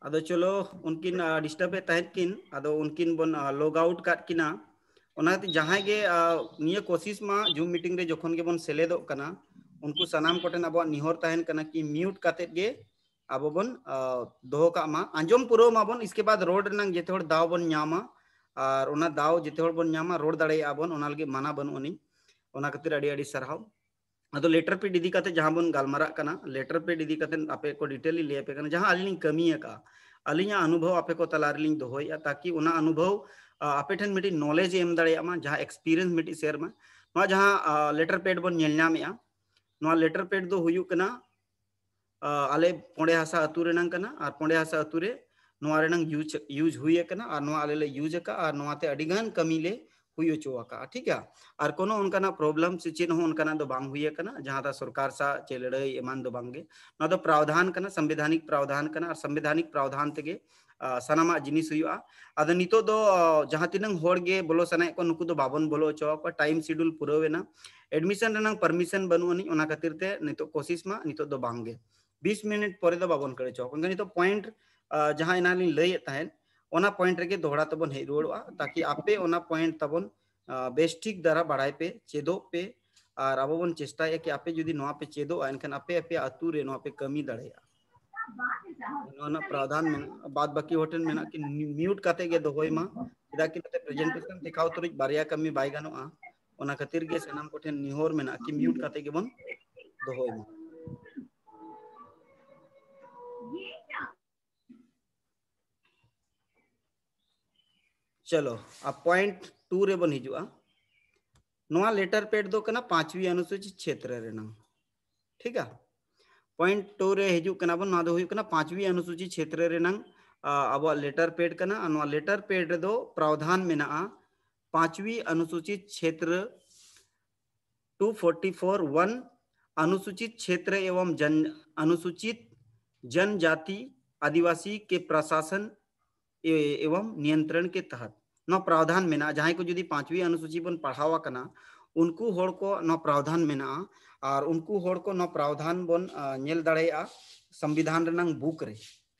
ᱟᱫᱚ ᱪᱚᱞᱚ, ᱩᱱᱠᱤᱱ ᱰᱤᱥᱴᱟᱨᱵ ᱮᱫ ᱛᱟᱦᱮᱸᱫ ᱠᱤᱱ, ᱟᱫᱚ ᱩᱱᱠᱤᱱ ᱵᱚᱱ ᱞᱚᱜ ᱟᱣᱩᱴ ᱠᱟᱫ ᱠᱤᱱᱟ᱾ ᱚᱱᱟᱛᱮ ᱡᱟᱦᱟᱸᱭ ᱜᱮ ᱱᱤᱭᱟᱹ ᱠᱳᱥᱤᱥ ᱢᱟ, ᱡᱩᱢ ᱢᱤᱴᱤᱝ ᱨᱮ ᱡᱚᱠᱷᱚᱱ ᱜᱮᱵᱚᱱ ᱥᱮᱞᱮᱫᱚᱜ ᱠᱟᱱᱟ, ᱩᱱᱠᱩ ᱥᱟᱱᱟᱢ ᱠᱚᱴᱷᱮᱱ ᱟᱵᱚᱣᱟᱜ ᱱᱤᱦᱚᱨ ᱛᱟᱦᱮᱱ ᱠᱟᱱᱟ ᱠᱤ ᱢᱤᱭᱩᱴ ᱠᱟᱛᱮᱫ ᱜᱮ ᱟᱵᱚ ᱵᱚᱱ ᱫᱚᱦᱚ ᱠᱟᱜ ᱢᱟ, ᱟᱸᱡᱚᱢ ᱯᱩᱨᱟᱹᱣ ᱢᱟᱵᱚᱱ᱾ ᱤᱥᱠᱮ ᱵᱟᱫ ᱨᱚᱲ ᱨᱮᱱᱟᱝ ᱡᱮᱛᱮ ᱦᱚᱲ ᱫᱟᱣ ᱵᱚᱱ ᱧᱟᱢᱟ, ᱟᱨ ᱚᱱᱟ ᱫᱟᱣ ᱡᱮᱛᱮ ᱦᱚᱲ ᱵᱚᱱ ᱧᱟᱢᱟ, ᱨᱚᱲ ᱫᱟᱲᱮᱭᱟᱜᱼᱟ ᱵᱚᱱ, ᱚᱱᱟ ᱞᱟᱹᱜᱤᱫ ᱢᱟᱱᱟ ᱵᱟᱹᱱᱩᱜ ᱟᱹᱱᱤᱡ᱾ ᱚᱱᱟ ᱠᱷᱟᱹᱛᱤᱨ ᱟᱹᱰᱤ ᱟᱹᱰᱤ ᱥᱟᱨᱦᱟᱣ᱾ ᱟᱫᱚ ᱞᱮᱴᱟᱨ ᱯᱮᱰ ᱤᱫᱤ ᱠᱟᱛᱮ ᱡᱟᱦᱟᱸ ᱵᱚᱱ ᱜᱟᱞᱢᱟᱨᱟᱜ ᱠᱟᱱᱟ, ᱞᱮᱴᱟᱨ ᱯᱮᱰ ᱤᱫᱤ ᱠᱟᱛᱮ ᱟᱯᱮ ᱠᱚ ᱰᱤᱴᱮᱞ ᱤᱧ ᱞᱟᱹᱭ ᱟᱯᱮ ᱠᱟᱱᱟ, ᱡᱟᱦᱟᱸ ᱟᱹᱞᱤᱧ ᱞᱤᱧ ᱠᱟᱹᱢᱤ ᱟᱠᱟᱫᱼᱟ, ᱟᱹᱞᱤᱧᱟᱜ ᱚᱱᱩᱵᱷᱚᱵ ᱟᱯᱮ ᱠᱚ ᱛᱟᱞᱟ ᱨᱮᱞᱤᱧ ᱫᱚᱦᱚᱭᱮᱫᱼᱟ, ᱛᱟᱠᱤ ᱚᱱᱟ ᱚᱱᱩᱵᱷᱚᱵ ᱟᱯᱮ ᱴᱷᱮᱱ ᱢᱤᱫᱴᱤᱡ ᱱᱚᱞᱮᱡᱽ ᱮ ᱮᱢ ᱫᱟᱲᱮᱭᱟᱜ ᱢᱟ, ᱡᱟᱦᱟᱸ ᱮᱠᱥᱯᱤᱨᱤᱭᱮᱱᱥ ᱢᱤᱫᱴᱤᱡ ᱥᱮᱭᱟᱨ ᱢᱟ᱾ ᱱᱚᱣᱟ ᱡᱟᱦᱟᱸ ᱞᱮᱴᱟᱨ ᱯᱮᱰ ᱵᱚᱱ ᱧᱮᱞ ᱧᱟᱢᱮᱫᱼᱟ, ᱱᱚᱣᱟ ᱞᱮᱴᱟᱨ ᱯᱮᱰ ᱫᱚ ᱦᱩᱭᱩᱜ ᱠᱟᱱᱟ ᱟᱞᱮ ᱯᱚᱸᱰᱮ ᱦᱟᱥᱟ ᱟᱹᱛᱩ ᱨᱮᱱᱟᱝ ᱠᱟᱱᱟ, ᱟᱨ ᱯᱚᱸᱰᱮ ᱦᱟᱥᱟ ᱟᱹᱛᱩ ᱨᱮ ᱱᱚᱣᱟ ᱨᱮᱱᱟᱝ ᱤᱭᱩᱡᱽ ᱦᱩᱭ ᱟᱠᱟᱱᱟ, ᱟᱨ ᱱᱚᱣᱟ ᱟᱞᱮ ᱞᱮ ᱤᱭᱩᱡᱽ ᱟᱠᱟᱫᱼᱟ, ᱟᱨ ᱱᱚᱣᱟᱛᱮ ᱟᱹᱰᱤ ᱜᱟᱱ ᱠᱟᱹᱢᱤ ᱞᱮ ᱦᱩᱭ ᱦᱚᱪᱚ ᱟᱠᱟᱫᱼᱟ, ᱴᱷᱤᱠ ᱜᱮᱭᱟ᱾ ᱟᱨ ᱠᱳᱱᱳ ᱚᱱᱠᱟᱱᱟᱜ ᱯᱨᱚᱵᱞᱮᱢ ᱥᱮ ᱪᱮᱫ ᱦᱚᱸ ᱚᱱᱠᱟᱱᱟᱜ ᱫᱚ ᱵᱟᱝ ᱦᱩᱭ ᱟᱠᱟᱱᱟ, ᱡᱟᱦᱟᱸ ᱫᱚ ᱥᱚᱨᱠᱟᱨ ᱥᱟᱶ ᱪᱮ ᱞᱟᱹᱲᱦᱟᱹᱭ ᱮᱢᱟᱱ ᱫᱚ ᱵᱟᱝ ᱜᱮ᱾ ᱱᱚᱣᱟ ᱫᱚ ᱯᱨᱟᱣᱫᱷᱟᱱ ᱠᱟᱱᱟ, ᱥᱚᱝᱵᱤᱫᱷᱟᱱᱤᱠ ᱯᱨᱟᱣᱫᱷᱟᱱ ᱠᱟᱱᱟ, ᱟᱨ ᱥᱚᱝᱵᱤᱫᱷᱟᱱᱤᱠ ᱯᱨᱟᱣᱫᱷᱟᱱ ᱛᱮᱜᱮ ᱥᱟᱱᱟᱢᱟᱜ ᱡᱤᱱᱤᱥ ᱦᱩᱭᱩᱜᱼᱟ᱾ ᱟᱫᱚ ᱱᱤᱛᱚᱜ ᱫᱚ ᱡᱟᱦᱟᱸ ᱛᱤᱱᱟᱹᱝ ᱦᱚᱲ ᱜᱮ ᱵᱚᱞᱚ ᱥᱟᱱᱟᱭᱮᱫ ᱠᱚᱣᱟ, ᱱᱩᱠᱩ ᱫᱚ ᱵᱟᱵᱚᱱ ᱵᱚᱞᱚ ᱦᱚᱪᱚ ᱟᱠᱚᱣᱟ, ᱴᱟᱭᱤᱢ ᱥᱤᱰᱩᱞ ᱯᱩᱨᱟᱹᱣ ᱮᱱᱟ᱾ ᱮᱰᱢᱤᱥᱚᱱ ᱨᱮᱱᱟᱝ ᱯᱟᱨᱢᱤᱥᱚᱱ ᱵᱟᱹᱱᱩᱜ ᱟᱹᱱᱤᱡ, ᱚᱱᱟ ᱠᱷᱟᱹᱛᱤᱨ ᱛᱮ ᱱᱤᱛᱚᱜ ᱠᱳᱥᱤᱥ ᱢᱟ ᱱᱤᱛᱚᱜ ᱫᱚ ᱵᱟᱝ ᱜᱮ᱾ ᱵᱤᱥ ᱢᱤᱱᱤᱴ ᱯᱚᱨᱮ ᱫᱚ ᱵᱟᱵᱚᱱ ᱠᱷᱟᱹᱲ ᱦᱚᱪᱚ ᱟᱠᱚ᱾ ᱮᱱᱠᱷᱟᱱ ᱱᱤᱛᱚᱜ ᱯᱚᱭᱮᱱᱴ ᱡᱟᱦᱟᱸ ᱮᱱᱟᱝ ᱞᱤᱧ ᱞᱟᱹᱭᱮᱫ ᱛᱟᱦᱮᱸᱫ, ᱚᱱᱟ ᱯᱚᱭᱮᱱᱴ ᱨᱮᱜᱮ ᱫᱚᱦᱲᱟ ᱛᱮᱵᱚᱱ ᱦᱮᱡ ᱨᱩᱣᱟᱹᱲᱚᱜᱼᱟ, ᱛᱟᱠᱤ ᱟᱯᱮ ᱚᱱᱟ ᱯᱚᱭᱮᱱᱴ ᱛᱟᱵᱚᱱ ᱵᱮᱥ ᱴᱷᱤᱠ ᱫᱟᱨᱟ ᱵᱟᱲᱟᱭ ᱯᱮ, ᱪᱮᱫᱚᱜ ᱯᱮ᱾ ᱟᱨ ᱟᱵᱚ ᱵᱚᱱ ᱪᱮᱥᱴᱟᱭᱟ ᱠᱤ ᱟᱯᱮ ᱡᱩᱫᱤ ᱱᱚᱣᱟ ᱯᱮ ᱪᱮᱫᱚᱜᱼᱟ, ᱮᱱᱠᱷᱟᱱ ᱟᱯᱮ ᱟᱯᱮᱭᱟᱜ ᱟᱹᱛᱩ ᱨᱮ ᱱᱚᱣᱟ ᱯᱮ ᱠᱟᱹᱢᱤ ᱫᱟᱲᱮᱭᱟᱜᱼᱟ᱾ ᱱᱚᱣᱟ ᱨᱮᱱᱟᱜ ᱯᱨᱟᱣᱫᱷᱟᱱ ᱢᱮᱱᱟᱜᱼᱟ, ᱵᱟᱫ ᱵᱟᱹᱠᱤ ᱦᱚᱲ ᱴᱷᱮᱱ ᱢᱮᱱᱟᱜᱼᱟ ᱠᱤ ᱢᱤᱭᱩᱴ ᱠᱟᱛᱮ ᱜᱮ ᱫᱚᱦᱚᱭ ᱢᱟ, ᱪᱮᱫᱟᱜ ᱠᱤ ᱱᱚᱛᱮ ᱯᱨᱮᱡᱮᱱᱴᱮᱥᱚᱱ ᱫᱮᱠᱷᱟᱣ ᱛᱩᱞᱩᱡ ᱵᱟᱨᱭᱟ ᱠᱟᱹᱢᱤ ᱵᱟᱭ ᱜᱟᱱᱚᱜᱼᱟ᱾ ᱚᱱᱟ ᱠᱷᱟᱹᱛᱤᱨ ᱜᱮ ᱥᱟᱱᱟᱢ ᱠᱚᱴᱷᱮᱱ ᱱᱮᱦᱚᱨ ᱢᱮᱱᱟᱜᱼᱟ ᱠᱤ ᱢᱤᱭᱩᱴ ᱠᱟᱛᱮ ᱜᱮᱵᱚᱱ ᱫᱚᱦᱚᱭ ᱢᱟ᱾ ᱪᱚᱞᱚ, ᱟᱨ ᱯᱚᱭᱮᱱᱴ ᱴᱩ ᱨᱮᱵᱚᱱ ᱦᱤᱡᱩᱜᱼᱟ᱾ ᱱᱚᱣᱟ ᱞᱮᱴᱟᱨ ᱯᱮᱰ ᱫᱚ ᱠᱟᱱᱟ ᱯᱟᱸᱪᱣᱤ ᱚᱱᱩᱥᱩᱪᱤᱛ ᱪᱷᱮᱛᱨᱚ ᱨᱮᱱᱟᱝ, ᱴᱷᱤᱠᱟ᱾ ᱯᱚᱭᱮᱱᱴ ᱴᱩ ᱨᱮ ᱦᱤᱡᱩᱜ ᱠᱟᱱᱟ ᱵᱚᱱ, ᱱᱚᱣᱟ ᱫᱚ ᱦᱩᱭᱩᱜ ᱠᱟᱱᱟ ᱯᱟᱸᱪᱣᱤ ᱚᱱᱩᱥᱩᱪᱤᱛ ᱪᱷᱮᱛᱨᱚ ᱨᱮᱱᱟᱝ ᱟᱵᱚᱣᱟᱜ ᱞᱮᱴᱟᱨ ᱯᱮᱰ ᱠᱟᱱᱟ᱾ ᱟᱨ ᱱᱚᱣᱟ ᱞᱮᱴᱟᱨ ᱯᱮᱰ ᱨᱮᱫᱚ ᱯᱨᱟᱣᱫᱷᱟᱱ ᱢᱮᱱᱟᱜᱼᱟ ᱯᱟᱸᱪᱣᱤ ᱚᱱᱩᱥᱩᱪᱤᱛ ᱪᱷᱮᱛᱨᱚ ᱴᱩ ᱯᱷᱳᱨᱴᱤ ᱯᱷᱳᱨ ᱚᱣᱟᱱ, अनुसूचित क्षेत्र एवं जन अनुसूचित जनजाति आदिवासी के प्रशासन एवं नियंत्रण के तहत। ᱱᱚᱣᱟ ᱯᱨᱟᱣᱫᱷᱟᱱ ᱢᱮᱱᱟᱜᱼᱟ, ᱡᱟᱦᱟᱸᱭ ᱠᱚ ᱡᱩᱫᱤ ᱯᱟᱸᱪᱣᱤ ᱚᱱᱩᱥᱩᱪᱤ ᱵᱚᱱ ᱯᱟᱲᱦᱟᱣ ᱟᱠᱟᱱᱟ, ᱩᱱᱠᱩ ᱦᱚᱲ ᱠᱚ ᱱᱚᱣᱟ ᱯᱨᱟᱣᱫᱷᱟᱱ ᱢᱮᱱᱟᱜᱼᱟ᱾ ᱟᱨ ᱩᱱᱠᱩ ᱦᱚᱲ ᱠᱚ ᱱᱚᱣᱟ ᱯᱨᱟᱣᱫᱷᱟᱱ ᱵᱚᱱ ᱧᱮᱞ ᱫᱟᱲᱮᱭᱟᱜᱼᱟ ᱥᱚᱝᱵᱤᱫᱷᱟᱱ ᱨᱮᱱᱟᱝ ᱵᱩᱠ ᱨᱮ᱾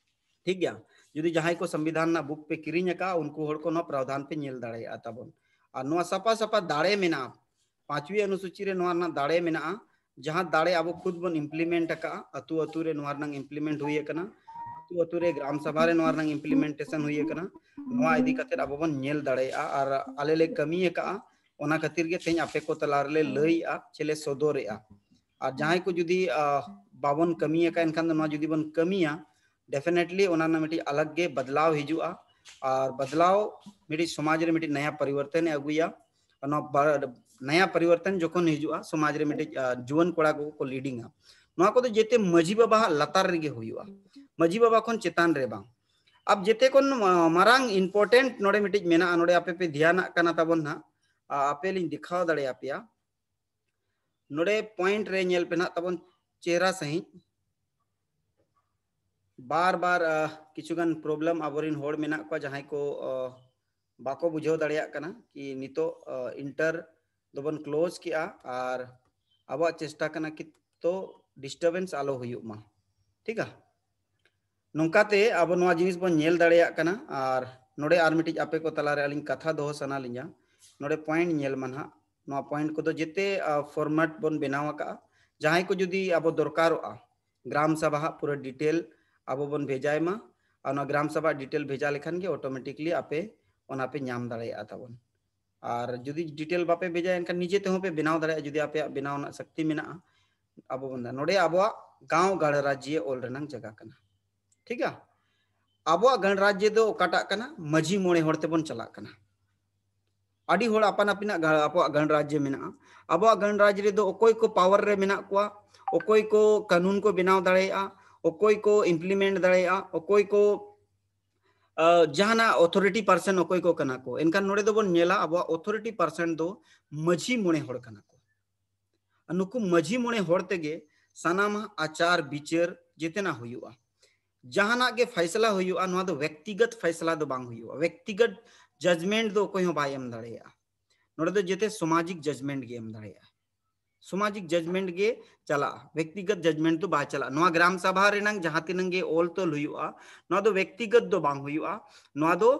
ᱴᱷᱤᱠ ᱜᱮᱭᱟ? ᱡᱩᱫᱤ ᱡᱟᱦᱟᱸᱭ ᱠᱚ ᱥᱚᱝᱵᱤᱫᱷᱟᱱ ᱨᱮᱱᱟᱜ ᱵᱩᱠ ᱯᱮ ᱠᱤᱨᱤᱧ ᱟᱠᱟᱫᱼᱟ, ᱩᱱᱠᱩ ᱦᱚᱲ ᱠᱚ ᱱᱚᱣᱟ ᱯᱨᱟᱣᱫᱷᱟᱱ ᱯᱮ ᱧᱮᱞ ᱫᱟᱲᱮᱭᱟᱜᱼᱟ ᱛᱟᱵᱚᱱ᱾ ᱟᱨ ᱱᱚᱣᱟ ᱥᱟᱯᱷᱟ ᱥᱟᱯᱷᱟ ᱫᱟᱲᱮ ᱢᱮᱱᱟᱜᱼᱟ, ᱯᱟᱸᱪᱣᱤ ᱚᱱᱩᱥᱩᱪᱤ ᱨᱮ ᱱᱚᱣᱟ ᱨᱮᱱᱟᱜ ᱫᱟᱲᱮ ᱢᱮᱱᱟᱜᱼᱟ᱾ ᱡᱟᱦᱟᱸ ᱫᱟᱲᱮ ᱟᱵᱚ ᱠᱷᱩᱫ ᱵᱚᱱ ᱤᱢᱯᱞᱤᱢᱮᱱᱴ ᱟᱠᱟᱫᱼᱟ, ᱟᱹᱛᱩ ᱟᱹᱛᱩ ᱨᱮ ᱱᱚᱣᱟ ᱨᱮᱱᱟᱜ ᱤᱢᱯᱞᱤᱢᱮᱱᱴ ᱦᱩᱭ ᱟᱠᱟᱱᱟ, ᱟᱹᱛᱩ ᱟᱹᱛᱩ ᱨᱮ ᱜᱨᱟᱢ ᱥᱟᱵᱷᱟ ᱨᱮ ᱱᱚᱣᱟ ᱨᱮᱱᱟᱜ ᱤᱢᱯᱞᱤᱢᱮᱱᱴᱮᱥᱚᱱ ᱦᱩᱭ ᱟᱠᱟᱱᱟ᱾ ᱱᱚᱣᱟ ᱤᱫᱤ ᱠᱟᱛᱮ ᱟᱵᱚ ᱵᱚᱱ ᱧᱮᱞ ᱫᱟᱲᱮᱭᱟᱜᱼᱟ᱾ ᱟᱨ ᱟᱞᱮ ᱞᱮ ᱠᱟᱹᱢᱤ ᱟᱠᱟᱫᱼᱟ, ᱚᱱᱟ ᱠᱷᱟᱹᱛᱤᱨ ᱜᱮ ᱛᱮᱦᱮᱧ ᱟᱯᱮ ᱠᱚ ᱛᱟᱞᱟ ᱨᱮᱞᱮ ᱞᱟᱹᱭᱮᱫᱼᱟ, ᱪᱮᱞᱮ ᱥᱚᱫᱚᱨᱮᱫᱼᱟ᱾ ᱟᱨ ᱡᱟᱦᱟᱸᱭ ᱠᱚ ᱡᱩᱫᱤ ᱵᱟᱵᱚᱱ ᱠᱟᱹᱢᱤ ᱟᱠᱟᱫ, ᱮᱱᱠᱷᱟᱱ ᱫᱚ ᱱᱚᱣᱟ ᱡᱩᱫᱤ ᱵᱚᱱ ᱠᱟᱹᱢᱤᱭᱟ, ᱰᱮᱯᱷᱤᱱᱮᱴᱞᱤ ᱚᱱᱟ ᱨᱮᱱᱟᱜ ᱢᱤᱫᱴᱤᱡ ᱟᱞᱟᱜᱽ ᱜᱮ ᱵᱟᱫᱞᱟᱣ ᱦᱤᱡᱩᱜᱼᱟ᱾ ᱟᱨ ᱵᱟᱫᱞᱟᱣ ᱢᱤᱫᱴᱤᱡ ᱥᱚᱢᱟᱡᱽ ᱨᱮ ᱢᱤᱫᱴᱤᱡ ᱱᱟᱭᱟ ᱯᱚᱨᱤᱵᱚᱨᱛᱚᱱ ᱮ ᱟᱹᱜᱩᱭᱟ᱾ ᱱᱚᱣᱟ ᱱᱟᱭᱟ ᱯᱚᱨᱤᱵᱚᱨᱛᱚᱱ ᱡᱚᱠᱷᱚᱱ ᱦᱤᱡᱩᱜᱼᱟ ᱥᱚᱢᱟᱡᱽ ᱨᱮ, ᱢᱤᱫᱴᱤᱡ ᱡᱩᱣᱟᱹᱱ ᱠᱚᱲᱟ ᱠᱚ ᱠᱚ ᱞᱤᱰᱤᱝᱟ᱾ ᱱᱚᱣᱟ ᱠᱚᱫᱚ ᱡᱮᱛᱮ ᱢᱟᱹᱡᱷᱤ ᱵᱟᱵᱟᱣᱟᱜ ᱞᱟᱛᱟᱨ ᱨᱮᱜᱮ ᱦᱩᱭᱩᱜᱼᱟ, ᱢᱟᱹᱡᱷᱤ ᱵᱟᱵᱟ ᱠᱷᱚᱱ ᱪᱮᱛᱟᱱ ᱨᱮ ᱵᱟᱝ᱾ ᱟᱵ ᱡᱮᱛᱮ ᱠᱷᱚᱱ ᱢᱟᱨᱟᱝ ᱤᱢᱯᱚᱨᱴᱮᱱᱴ ᱱᱚᱰᱮ ᱢᱤᱫᱴᱤᱡ ᱢᱮᱱᱟᱜᱼᱟ, ᱱᱚᱰᱮ ᱟᱯᱮ ᱯᱮ ᱫᱷᱮᱭᱟᱱᱟᱜ ᱠᱟᱱᱟ ᱛᱟᱵᱚᱱ ᱱᱟᱦᱟᱜ, ᱟᱯᱮ ᱞᱤᱧ ᱫᱮᱠᱷᱟᱣ ᱫᱟᱲᱮᱭᱟᱯᱮᱭᱟ᱾ ᱱᱚᱰᱮ ᱯᱚᱭᱮᱱᱴ ᱨᱮ ᱧᱮᱞ ᱯᱮ ᱱᱟᱦᱟᱜ ᱛᱟᱵᱚᱱ ᱪᱮᱦᱨᱟ ᱥᱟᱺᱦᱤᱡ᱾ ᱵᱟᱨ ᱵᱟᱨ ᱠᱤᱪᱷᱩ ᱜᱟᱱ ᱯᱨᱚᱵᱞᱮᱢ ᱟᱵᱚᱨᱮᱱ ᱦᱚᱲ ᱢᱮᱱᱟᱜ ᱠᱚᱣᱟ, ᱡᱟᱦᱟᱸᱭ ᱠᱚ ᱵᱟᱠᱚ ᱵᱩᱡᱷᱟᱹᱣ ᱫᱟᱲᱮᱭᱟᱜ ᱠᱟᱱᱟ ᱠᱤ ᱱᱤᱛᱚᱜ ᱤᱱᱴᱟᱨ ᱫᱚᱵᱚᱱ ᱠᱞᱳᱡᱽ ᱠᱮᱜᱼᱟ ᱟᱨ ᱟᱵᱚᱣᱟᱜ ᱪᱮᱥᱴᱟ ᱠᱟᱱᱟ ᱠᱤ ᱛᱚ ᱰᱤᱥᱴᱟᱨᱵᱮᱱᱥ ᱟᱞᱚ ᱦᱩᱭᱩᱜ ᱢᱟ᱾ ᱴᱷᱤᱠᱟ? ᱱᱚᱝᱠᱟᱛᱮ ᱟᱵᱚ ᱱᱚᱣᱟ ᱡᱤᱱᱤᱥ ᱵᱚᱱ ᱧᱮᱞ ᱫᱟᱲᱮᱭᱟᱜ ᱠᱟᱱᱟ᱾ ᱟᱨ ᱱᱚᱰᱮ ᱟᱨ ᱢᱤᱫᱴᱤᱡ ᱟᱯᱮ ᱠᱚ ᱛᱟᱞᱟᱨᱮ ᱟᱹᱞᱤᱧ ᱠᱟᱛᱷᱟ ᱫᱚᱦᱚ ᱥᱟᱱᱟ ᱞᱤᱧᱟ᱾ ᱱᱚᱰᱮ ᱯᱚᱭᱮᱱᱴ ᱧᱮᱞ ᱢᱟ ᱱᱟᱦᱟᱜ, ᱱᱚᱣᱟ ᱯᱚᱭᱮᱱᱴ ᱠᱚᱫᱚ ᱡᱮᱛᱮ ᱯᱷᱚᱨᱢᱮᱴ ᱵᱚᱱ ᱵᱮᱱᱟᱣ ᱟᱠᱟᱜᱼᱟ᱾ ᱡᱟᱦᱟᱸᱭ ᱠᱚ ᱡᱩᱫᱤ ᱟᱵᱚ ᱫᱚᱨᱠᱟᱨᱚᱜᱼᱟ, ᱜᱨᱟᱢ ᱥᱟᱵᱷᱟ ᱦᱟᱜ ᱯᱩᱨᱟᱹ ᱰᱤᱴᱮᱞ ᱟᱵᱚ ᱵᱚᱱ ᱵᱷᱮᱡᱟᱭ ᱢᱟ᱾ ᱟᱨ ᱚᱱᱟ ᱜᱨᱟᱢ ᱥᱟᱵᱷᱟ ᱰᱤᱴᱮᱞ ᱵᱷᱮᱡᱟ ᱞᱮᱠᱷᱟᱱ ᱜᱮ ᱚᱴᱳᱢᱮᱴᱤᱠᱞᱤ ᱟᱯᱮ ᱚᱱᱟ ᱯᱮ ᱧᱟᱢ ᱫᱟᱲᱮᱭᱟᱜᱼᱟ ᱛᱟᱵᱚᱱ᱾ ᱟᱨ ᱡᱩᱫᱤ ᱰᱤᱴᱮᱞ ᱵᱟᱯᱮ ᱵᱷᱮᱡᱟᱭᱟ, ᱮᱱᱠᱷᱟᱱ ᱱᱤᱡᱮ ᱛᱮᱦᱚᱸ ᱯᱮ ᱵᱮᱱᱟᱣ ᱫᱟᱲᱮᱭᱟᱜᱼᱟ, ᱡᱩᱫᱤ ᱟᱯᱮᱭᱟᱜ ᱵᱮᱱᱟᱣ ᱨᱮᱱᱟᱜ ᱥᱚᱠᱛᱤ ᱢᱮᱱᱟᱜᱼᱟ᱾ ᱟᱵᱚ ᱵᱚᱱ ᱱᱚᱰᱮ ᱟᱵᱚᱣᱟᱜ ᱜᱟᱶ ᱜᱟᱲᱨᱟᱡᱽᱡᱤᱭᱟᱹ ᱚᱞ ᱨᱮᱱᱟᱝ ᱡᱟᱭᱜᱟ ᱠᱟᱱᱟ᱾ ᱴᱷᱤᱠᱟ? ᱟᱵᱚᱣᱟᱜ ᱜᱟᱲᱨᱟᱡᱽᱡᱤᱭᱟᱹ ᱫᱚ ᱚᱠᱟᱴᱟᱜ ᱠᱟᱱᱟ? ᱢᱟᱹᱡᱷᱤ ᱢᱚᱬᱮ ᱦᱚᱲ ᱛᱮᱵᱚᱱ ᱪᱟᱞᱟᱜ ᱠᱟᱱᱟ᱾ ᱟᱹᱰᱤ ᱦᱚᱲ ᱟᱯᱟᱱ ᱟᱹᱯᱤᱱᱟᱜ ᱜᱟ-, ᱟᱵᱚᱣᱟᱜ ᱜᱟᱲᱨᱟᱡᱽᱡᱤᱭᱟᱹ ᱢᱮᱱᱟᱜᱼᱟ᱾ ᱟᱵᱚᱣᱟᱜ ᱜᱟᱲᱨᱟᱡᱽ ᱨᱮᱫᱚ ᱚᱠᱚᱭ ᱠᱚ ᱯᱟᱣᱟᱨ ᱨᱮ ᱢᱮᱱᱟᱜ ᱠᱚᱣᱟ, ᱚᱠᱚᱭ ᱠᱚ ᱠᱟᱹᱱᱩᱱ ᱠᱚ ᱵᱮᱱᱟᱣ ᱫᱟᱲᱮᱭᱟᱜᱼᱟ, ᱚᱠᱚᱭ ᱠᱚ ᱤᱢᱯᱞᱤᱢᱮᱱᱴ ᱫᱟᱲᱮᱭᱟᱜᱼᱟ, ᱚᱠᱚᱭ ᱠᱚ, ᱟ, ᱡᱟᱦᱟᱱᱟᱜ ᱚᱛᱷᱚᱨᱤᱴᱤ ᱯᱟᱨᱥᱚᱱ ᱚᱠᱚᱭ ᱠᱚ ᱠᱟᱱᱟ ᱠᱚ, ᱮᱱᱠᱷᱟᱱ ᱱᱚᱰᱮ ᱫᱚᱵᱚᱱ ᱧᱮᱞᱟ ᱟᱵᱚᱣᱟᱜ ᱚᱛᱷᱚᱨᱤᱴᱤ ᱯᱟᱨᱥᱚᱱ ᱫᱚ ᱢᱟᱹᱡᱷᱤ ᱢᱚᱬᱮ ᱦᱚᱲ ᱠᱟᱱᱟ ᱠᱚ᱾ ᱱᱩᱠᱩ ᱢᱟᱹᱡᱷᱤ ᱢᱚᱬᱮ ᱦᱚᱲ ᱛᱮᱜᱮ ᱥᱟᱱᱟᱢᱟᱜ ᱟᱪᱟᱨ ᱵᱤᱪᱟᱹᱨ ᱡᱮᱛᱮᱱᱟᱜ ᱦᱩᱭᱩᱜᱼᱟ᱾ ᱡᱟᱦᱟᱱᱟᱜ ᱜᱮ ᱯᱷᱟᱭᱥᱞᱟ ᱦᱩᱭᱩᱜᱼᱟ, ᱱᱚᱣᱟ ᱫᱚ ᱵᱮᱠᱛᱤᱜᱚᱛ ᱯᱷᱟᱭᱥᱞᱟ ᱫᱚ ᱵᱟᱝ ᱦᱩᱭᱩᱜᱼᱟ᱾ ᱵᱮᱠᱛᱤᱜᱚᱛ ᱡᱟᱡᱽᱢᱮᱱᱴ ᱫᱚ ᱚᱠᱚᱭ ᱦᱚᱸ ᱵᱟᱭ ᱮᱢ ᱫᱟᱲᱮᱭᱟᱜᱼᱟ᱾ ᱱᱚᱰᱮ ᱫᱚ ᱡᱮᱛᱮ ᱥᱟᱢᱟᱡᱤᱠ ᱡᱟᱡᱽᱢᱮᱱᱴ ᱜᱮ ᱮᱢ ᱫᱟᱲᱮᱭᱟᱜᱼᱟ᱾ ᱥᱟᱢᱟᱡᱤᱠ ᱡᱟᱡᱢᱮᱱᱴ ᱜᱮ ᱪᱟᱞᱟᱜᱼᱟ, ᱵᱮᱠᱛᱤᱜᱚᱛ ᱡᱟᱡᱢᱮᱱᱴ ᱫᱚ ᱵᱟᱭ ᱪᱟᱞᱟᱜᱼᱟ᱾ ᱱᱚᱣᱟ ᱜᱨᱟᱢ ᱥᱟᱵᱷᱟ ᱨᱮᱱᱟᱝ ᱡᱟᱦᱟᱸ ᱛᱤᱱᱟᱹᱝ ᱜᱮ ᱚᱞ ᱛᱚᱞ ᱦᱩᱭᱩᱜᱼᱟ, ᱱᱚᱣᱟ ᱫᱚ ᱵᱮᱠᱛᱤᱜᱚᱛ ᱫᱚ ᱵᱟᱝ ᱦᱩᱭᱩᱜᱼᱟ, ᱱᱚᱣᱟ ᱫᱚ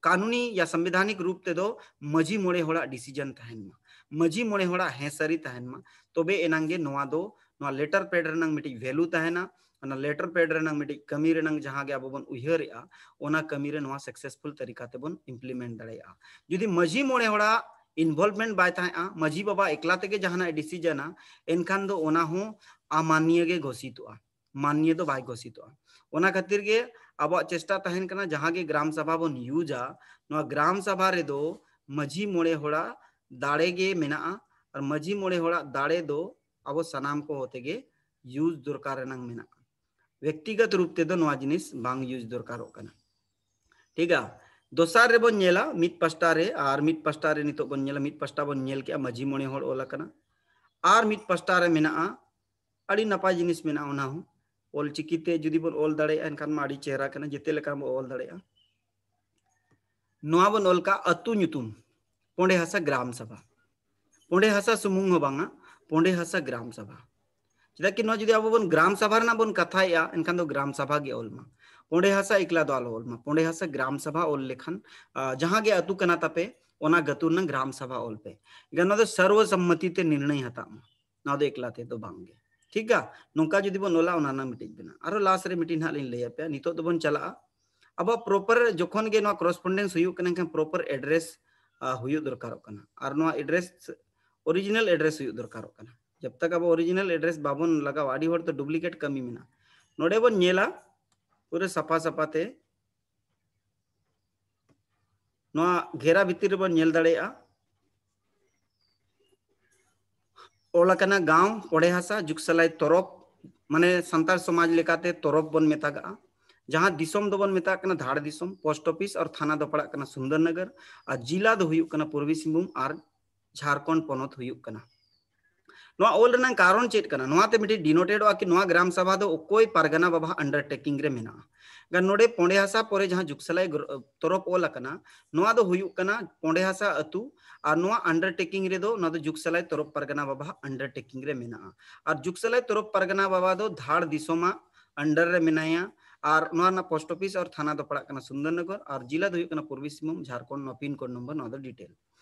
ᱠᱟᱹᱱᱩᱱᱤ ᱭᱟ ᱥᱚᱝᱵᱤᱫᱷᱟᱱᱤᱠ ᱨᱩᱯ ᱛᱮᱫᱚ ᱢᱟᱹᱡᱷᱤ ᱢᱚᱬᱮ ᱦᱚᱲᱟᱜ ᱰᱤᱥᱤᱡᱚᱱ ᱛᱟᱦᱮᱱ ᱢᱟ, ᱢᱟᱹᱡᱷᱤ ᱢᱚᱬᱮ ᱦᱚᱲᱟᱜ ᱦᱮᱸ ᱥᱟᱹᱨᱤ ᱛᱟᱦᱮᱱ ᱢᱟ, ᱛᱚᱵᱮ ᱮᱱᱟᱝ ᱜᱮ ᱱᱚᱣᱟ ᱫᱚ, ᱱᱚᱣᱟ ᱞᱮᱴᱟᱨ ᱯᱮᱰ ᱨᱮᱱᱟᱝ ᱢᱤᱫᱴᱤᱡ ᱵᱷᱮᱞᱩ ᱛᱟᱦᱮᱱᱟ᱾ ᱚᱱᱟ ᱞᱮᱴᱟᱨ ᱯᱮᱰ ᱨᱮᱱᱟᱝ ᱢᱤᱫᱴᱤᱡ ᱠᱟᱹᱢᱤ ᱨᱮᱱᱟᱝ ᱡᱟᱦᱟᱸ ᱜᱮ ᱟᱵᱚ ᱵᱚᱱ ᱩᱭᱦᱟᱹᱨᱮᱜᱼᱟ, ᱚᱱᱟ ᱠᱟᱹᱢᱤ ᱨᱮ ᱱᱚᱣᱟ ᱥᱟᱠᱥᱮᱥᱯᱷᱩᱞ ᱛᱟᱹᱨᱤᱠᱟ ᱛᱮᱵᱚᱱ ᱤᱢᱯᱞᱤᱢᱮᱱᱴ ᱫᱟᱲᱮᱭᱟᱜᱼᱟ᱾ ᱡᱩᱫᱤ ᱢᱟᱹᱡᱷᱤ ᱢᱚᱬᱮ ᱦᱚᱲᱟᱜ ᱤᱱᱵᱷᱚᱞᱵᱷᱢᱮᱱᱴ ᱵᱟᱭ ᱛᱟᱦᱮᱸᱜᱼᱟ, ᱢᱟᱹᱡᱷᱤ ᱵᱟᱵᱟ ᱮᱠᱞᱟ ᱛᱮᱜᱮ ᱡᱟᱦᱟᱱᱟᱜ ᱮ ᱰᱤᱥᱤᱡᱚᱱᱟ, ᱮᱱᱠᱷᱟᱱ ᱫᱚ ᱚᱱᱟ ᱦᱚᱸ ᱚᱢᱟᱱᱱᱤᱭᱚ ᱜᱮ ᱜᱷᱳᱥᱤᱛᱚᱜᱼᱟ, ᱢᱟᱱᱱᱤᱭᱚ ᱫᱚ ᱵᱟᱭ ᱜᱷᱳᱥᱤᱛᱚᱜᱼᱟ᱾ ᱚᱱᱟ ᱠᱷᱟᱹᱛᱤᱨ ᱜᱮ ᱟᱵᱚᱣᱟᱜ ᱪᱮᱥᱴᱟ ᱛᱟᱦᱮᱱ ᱠᱟᱱᱟ, ᱡᱟᱦᱟᱸ ᱜᱮ ᱜᱨᱟᱢ ᱥᱟᱵᱷᱟ ᱵᱚᱱ ᱤᱭᱩᱡᱟ, ᱱᱚᱣᱟ ᱜᱨᱟᱢ ᱥᱟᱵᱷᱟ ᱨᱮᱫᱚ ᱢᱟᱹᱡᱷᱤ ᱢᱚᱬᱮ ᱦᱚᱲᱟᱜ ᱫᱟᱲᱮ ᱜᱮ ᱢᱮᱱᱟᱜᱼᱟ᱾ ᱟᱨ ᱢᱟᱹᱡᱷᱤ ᱢᱚᱬᱮ ᱦᱚᱲᱟᱜ ᱫᱟᱲᱮ ᱫᱚ ᱟᱵᱚ ᱥᱟᱱᱟᱢ ᱠᱚ ᱦᱚᱛᱮ ᱜᱮ ᱤᱭᱩᱡᱽ ᱫᱚᱨᱠᱟᱨ ᱨᱮᱱᱟᱝ ᱢᱮᱱᱟᱜᱼᱟ᱾ ᱵᱮᱠᱛᱤᱜᱚᱛ ᱨᱩᱯ ᱛᱮᱫᱚ ᱱᱚᱣᱟ ᱡᱤᱱᱤᱥ ᱵᱟᱝ ᱤᱭᱩᱡᱽ ᱫᱚᱨᱠᱟᱨᱚᱜ ᱠᱟᱱᱟ᱾ ᱴᱷᱤᱠᱟ, ᱫᱚᱥᱟᱨ ᱨᱮᱵᱚᱱ ᱧᱮᱞᱟ ᱢᱤᱫ ᱯᱟᱥᱴᱟ ᱨᱮ, ᱟᱨ ᱢᱤᱫ ᱯᱟᱥᱴᱟ ᱨᱮ ᱱᱤᱛᱚᱜ ᱵᱚᱱ ᱧᱮᱞᱟ, ᱢᱤᱫ ᱯᱟᱥᱴᱟ ᱵᱚᱱ ᱧᱮᱞ ᱠᱮᱜᱼᱟ ᱢᱟᱹᱡᱷᱤ ᱢᱚᱬᱮ ᱦᱚᱲ ᱚᱞ ᱟᱠᱟᱱᱟ, ᱟᱨ ᱢᱤᱫ ᱯᱟᱥᱴᱟ ᱨᱮ ᱢᱮᱱᱟᱜᱼᱟ, ᱟᱹᱰᱤ ᱱᱟᱯᱟᱭ ᱡᱤᱱᱤᱥ ᱢᱮᱱᱟᱜᱼᱟ, ᱚᱱᱟ ᱦᱚᱸ ᱚᱞ ᱪᱤᱠᱤ ᱛᱮ ᱡᱩᱫᱤ ᱵᱚᱱ ᱚᱞ ᱫᱟᱲᱮᱭᱟᱜᱼᱟ ᱮᱱᱠᱷᱟᱱ ᱢᱟ ᱟᱹᱰᱤ ᱪᱮᱦᱨᱟ ᱠᱟᱱᱟ, ᱡᱮᱛᱮ ᱞᱮᱠᱟ ᱵᱚᱱ ᱚᱞ ᱫᱟᱲᱮᱭᱟᱜᱼᱟ᱾ ᱱᱚᱣᱟ ᱵᱚᱱ ᱚᱞ ᱠᱟᱜᱼᱟ ᱟᱹᱛᱩ ᱧᱩᱛᱩᱢ, ᱯᱚᱸᱰᱮ ᱦᱟᱥᱟ ᱜᱨᱟᱢ ᱥᱟᱵᱷᱟ᱾ ᱯᱚᱸᱰᱮ ᱦᱟᱥᱟ ᱥᱩᱢᱩᱝ ᱦᱚᱸ ᱵᱟᱝᱟ, ᱯᱚᱸᱰᱮ ᱦᱟᱥᱟ ᱜᱨᱟᱢ ᱥᱟᱵᱷᱟ᱾ ᱪᱮᱫᱟᱜ ᱠᱤ ᱱᱚᱣᱟ ᱡᱩᱫᱤ ᱟᱵᱚ ᱵᱚᱱ ᱜᱨᱟᱢ ᱥᱟᱵᱷᱟ ᱨᱮᱱᱟᱜ ᱵᱚᱱ ᱠᱟᱛᱷᱟᱭᱮᱜᱼᱟ, ᱮᱱᱠᱷᱟᱱ ᱫᱚ ᱜᱨᱟᱢ ᱥᱟᱵᱷᱟ ᱜᱮ ᱚᱞ ᱢᱟ᱾ ᱯᱚᱸᱰᱮ ᱦᱟᱥᱟ ᱮᱠᱞᱟ ᱫᱚ ᱟᱞᱚ ᱚᱞ ᱢᱟ᱾ ᱯᱚᱸᱰᱮ ᱦᱟᱥᱟ ᱜᱨᱟᱢ ᱥᱟᱵᱷᱟ ᱚᱞ ᱞᱮᱠᱷᱟᱱ, ᱟ, ᱡᱟᱦᱟᱸ ᱜᱮ ᱟᱹᱛᱩ ᱠᱟᱱᱟ ᱛᱟᱯᱮ, ᱚᱱᱟ ᱟᱹᱛᱩ ᱨᱮᱱᱟᱜ ᱜᱨᱟᱢ ᱥᱟᱵᱷᱟ ᱚᱞ ᱯᱮ᱾ ᱮᱱᱠᱷᱟᱱ ᱱᱚᱣᱟ ᱫᱚ ᱥᱚᱨᱵᱚ ᱥᱚᱢᱢᱚᱛᱤ ᱛᱮ ᱱᱤᱨᱬᱚᱭ ᱦᱟᱛᱟᱜ ᱢᱟ᱾ ᱱᱚᱣᱟ ᱫᱚ ᱮᱠᱞᱟ ᱛᱮᱫᱚ ᱵᱟᱝ ᱜᱮ᱾ ᱴᱷᱤᱠ ᱜᱮᱭᱟ? ᱱᱚᱝᱠᱟ ᱡᱩᱫᱤ ᱵᱚᱱ ᱚᱞᱟ, ᱚᱱᱟ ᱨᱮᱱᱟᱜ ᱢᱤᱫᱴᱤᱡ ᱵᱮᱱᱟᱜᱼᱟ᱾ ᱟᱨᱚ ᱞᱟᱥᱴ ᱨᱮ ᱢᱤᱫᱴᱤᱡ ᱱᱟᱦᱟᱜ ᱞᱤᱧ ᱞᱟᱹᱭ ᱟᱯᱮᱭᱟ᱾ ᱱᱤᱛᱚᱜ ᱫᱚᱵᱚᱱ ᱪᱟᱞᱟᱜᱼᱟ ᱟᱵᱚᱣᱟᱜ ᱯᱨᱚᱯᱟᱨ ᱡᱚᱠᱷᱚᱱ ᱜᱮ ᱱᱚᱣᱟ ᱠᱚᱨᱮᱥᱯᱚᱱᱰᱮᱱᱥ ᱦᱩᱭᱩᱜ ᱠᱟᱱᱟ, ᱮᱱᱠᱷᱟᱱ ᱯᱨᱚᱯᱟᱨ ᱮᱰᱨᱮᱥ, ᱟ, ᱦᱩᱭᱩᱜ ᱫᱚᱨᱠᱟᱨᱚᱜ ᱠᱟᱱᱟ᱾ ᱟᱨ ᱱᱚᱣᱟ ᱮᱰᱨᱮᱥ, ᱚᱨᱤᱡᱤᱱᱟᱞ ᱮᱰᱨᱮᱥ ᱦᱩᱭᱩᱜ ᱫᱚᱨᱠᱟᱨᱚᱜ ᱠᱟᱱᱟ᱾ ᱡᱟᱵ ᱛᱟᱠ ᱟᱵᱚ ᱚᱨᱤᱡᱤᱱᱟᱞ ᱮᱰᱨᱮᱥ ᱵᱟᱵᱚᱱ ᱞᱟᱜᱟᱣᱟ, ᱟᱹᱰᱤ ᱦᱚᱲ ᱫᱚ ᱰᱩᱯᱞᱤᱠᱮᱴ ᱠᱟᱹᱢᱤ ᱢᱮᱱᱟᱜᱼᱟ᱾ ᱱᱚᱰᱮ ᱵᱚᱱ ᱧᱮᱞᱟ ᱯᱩᱨᱟᱹ ᱥᱟᱯᱷᱟ ᱥᱟᱯᱷᱟ ᱛᱮ, ᱱᱚᱣᱟ ᱜᱷᱮᱨᱟ ᱵᱷᱤᱛᱤᱨ ᱨᱮᱵᱚᱱ ᱧᱮᱞ ᱫᱟᱲᱮᱭᱟᱜᱼᱟ, ᱚᱞ ᱟᱠᱟᱱᱟ ᱜᱟᱶ ᱯᱚᱲᱮ ᱦᱟᱥᱟ ᱡᱩᱜᱽᱥᱟᱞᱟᱭ ᱛᱚᱨᱚᱯ, ᱢᱟᱱᱮ ᱥᱟᱱᱛᱟᱲ ᱥᱚᱢᱟᱡᱽ ᱞᱮᱠᱟᱛᱮ ᱛᱚᱨᱚᱯ ᱵᱚᱱ ᱢᱮᱛᱟᱜᱟᱜᱼᱟ᱾ ᱡᱟᱦᱟᱸ ᱫᱤᱥᱚᱢ ᱫᱚᱵᱚᱱ ᱢᱮᱛᱟᱜ ᱠᱟᱱᱟ ᱫᱷᱟᱲ ᱫᱤᱥᱚᱢ, ᱯᱳᱥᱴ ᱚᱯᱷᱤᱥ ᱟᱨ ᱛᱷᱟᱱᱟ ᱫᱚ ᱯᱟᱲᱟᱜ ᱠᱟᱱᱟ ᱥᱩᱱᱫᱚᱨᱱᱚᱜᱚᱨ, ᱟᱨ ᱡᱤᱞᱟ ᱫᱚ ᱦᱩᱭᱩᱜ ᱠᱟᱱᱟ ᱯᱩᱨᱵᱤ ᱥᱤᱝᱵᱷᱩᱢ ᱟᱨ ᱡᱷᱟᱲᱠᱷᱚᱸᱰ ᱯᱚᱱᱚᱛ ᱦᱩᱭᱩᱜ ᱠᱟᱱᱟ᱾ ᱱᱚᱣᱟ ᱚᱞ ᱨᱮᱱᱟᱜ ᱠᱟᱨᱚᱱ ᱪᱮᱫ ᱠᱟᱱᱟ? ᱱᱚᱣᱟᱛᱮ ᱢᱤᱫᱴᱤᱡ ᱰᱤᱱᱳᱴᱮᱰᱚᱜᱼᱟ ᱠᱤ ᱱᱚᱣᱟ ᱜᱨᱟᱢ ᱥᱟᱵᱷᱟ ᱫᱚ ᱚᱠᱚᱭ ᱯᱟᱨᱜᱟᱱᱟ ᱵᱟᱵᱟ ᱟᱱᱰᱟᱨᱴᱮᱠᱤᱝ ᱨᱮ ᱢᱮᱱᱟᱜᱼᱟ᱾ ᱜᱟᱱ ᱱᱚᱰᱮ ᱯᱚᱸᱰᱮ ᱦᱟᱥᱟ ᱯᱚᱨᱮ ᱡᱟᱦᱟᱸ ᱡᱩᱜᱽᱥᱟᱞᱟᱭ ᱜᱨ-, ᱛᱚᱨᱚᱯ ᱚᱞ ᱟᱠᱟᱱᱟ, ᱱᱚᱣᱟ ᱫᱚ ᱦᱩᱭᱩᱜ ᱠᱟᱱᱟ ᱯᱚᱸᱰᱮ ᱦᱟᱥᱟ ᱟᱹᱛᱩ, ᱟᱨ ᱱᱚᱣᱟ ᱟᱱᱰᱟᱨᱴᱮᱠᱤᱝ ᱨᱮᱫᱚ ᱱᱚᱣᱟ ᱫᱚ ᱡᱩᱜᱽᱥᱟᱞᱟᱭ ᱛᱚᱨᱚᱯ ᱯᱟᱨᱜᱟᱱᱟ ᱵᱟᱵᱟ ᱟᱱᱰᱟᱨᱴᱮᱠᱤᱝ ᱨᱮ ᱢᱮᱱᱟᱜᱼᱟ᱾ ᱟᱨ ᱡᱩᱜᱽᱥᱟᱞᱟᱭ ᱛᱚᱨᱚᱯ ᱯᱟᱨᱜᱟᱱᱟ ᱵᱟᱵᱟ ᱫᱚ ᱫᱷᱟᱲ ᱫᱤᱥᱚᱢᱟᱜ ᱟᱱᱰᱟᱨ ᱨᱮ ᱢᱮᱱᱟᱭᱟ᱾ ᱟᱨ ᱱᱚᱣᱟ ᱨᱮᱱᱟᱜ ᱯᱳᱥᱴ ᱚᱯᱷᱤᱥ ᱟᱨ ᱛᱷᱟᱱᱟ ᱫᱚ ᱯᱟᱲᱟᱜ ᱠᱟᱱᱟ ᱥᱩᱱᱫᱚᱨᱱᱚᱜᱚᱨ, ᱟᱨ ᱡᱤᱞᱟ ᱫᱚ ᱦᱩᱭᱩᱜ ᱠᱟᱱᱟ ᱯᱩᱨᱵᱤ ᱥᱤᱝᱵᱷᱩᱢ, ᱡᱷᱟᱲᱠᱷᱚᱸᱰ᱾ ᱱᱚᱣᱟ ᱯᱤᱱ ᱠᱳᱰ ᱱᱚᱢᱵᱚᱨ, ᱱᱚᱣᱟ ᱫᱚ ᱰᱤᱴᱮᱞ᱾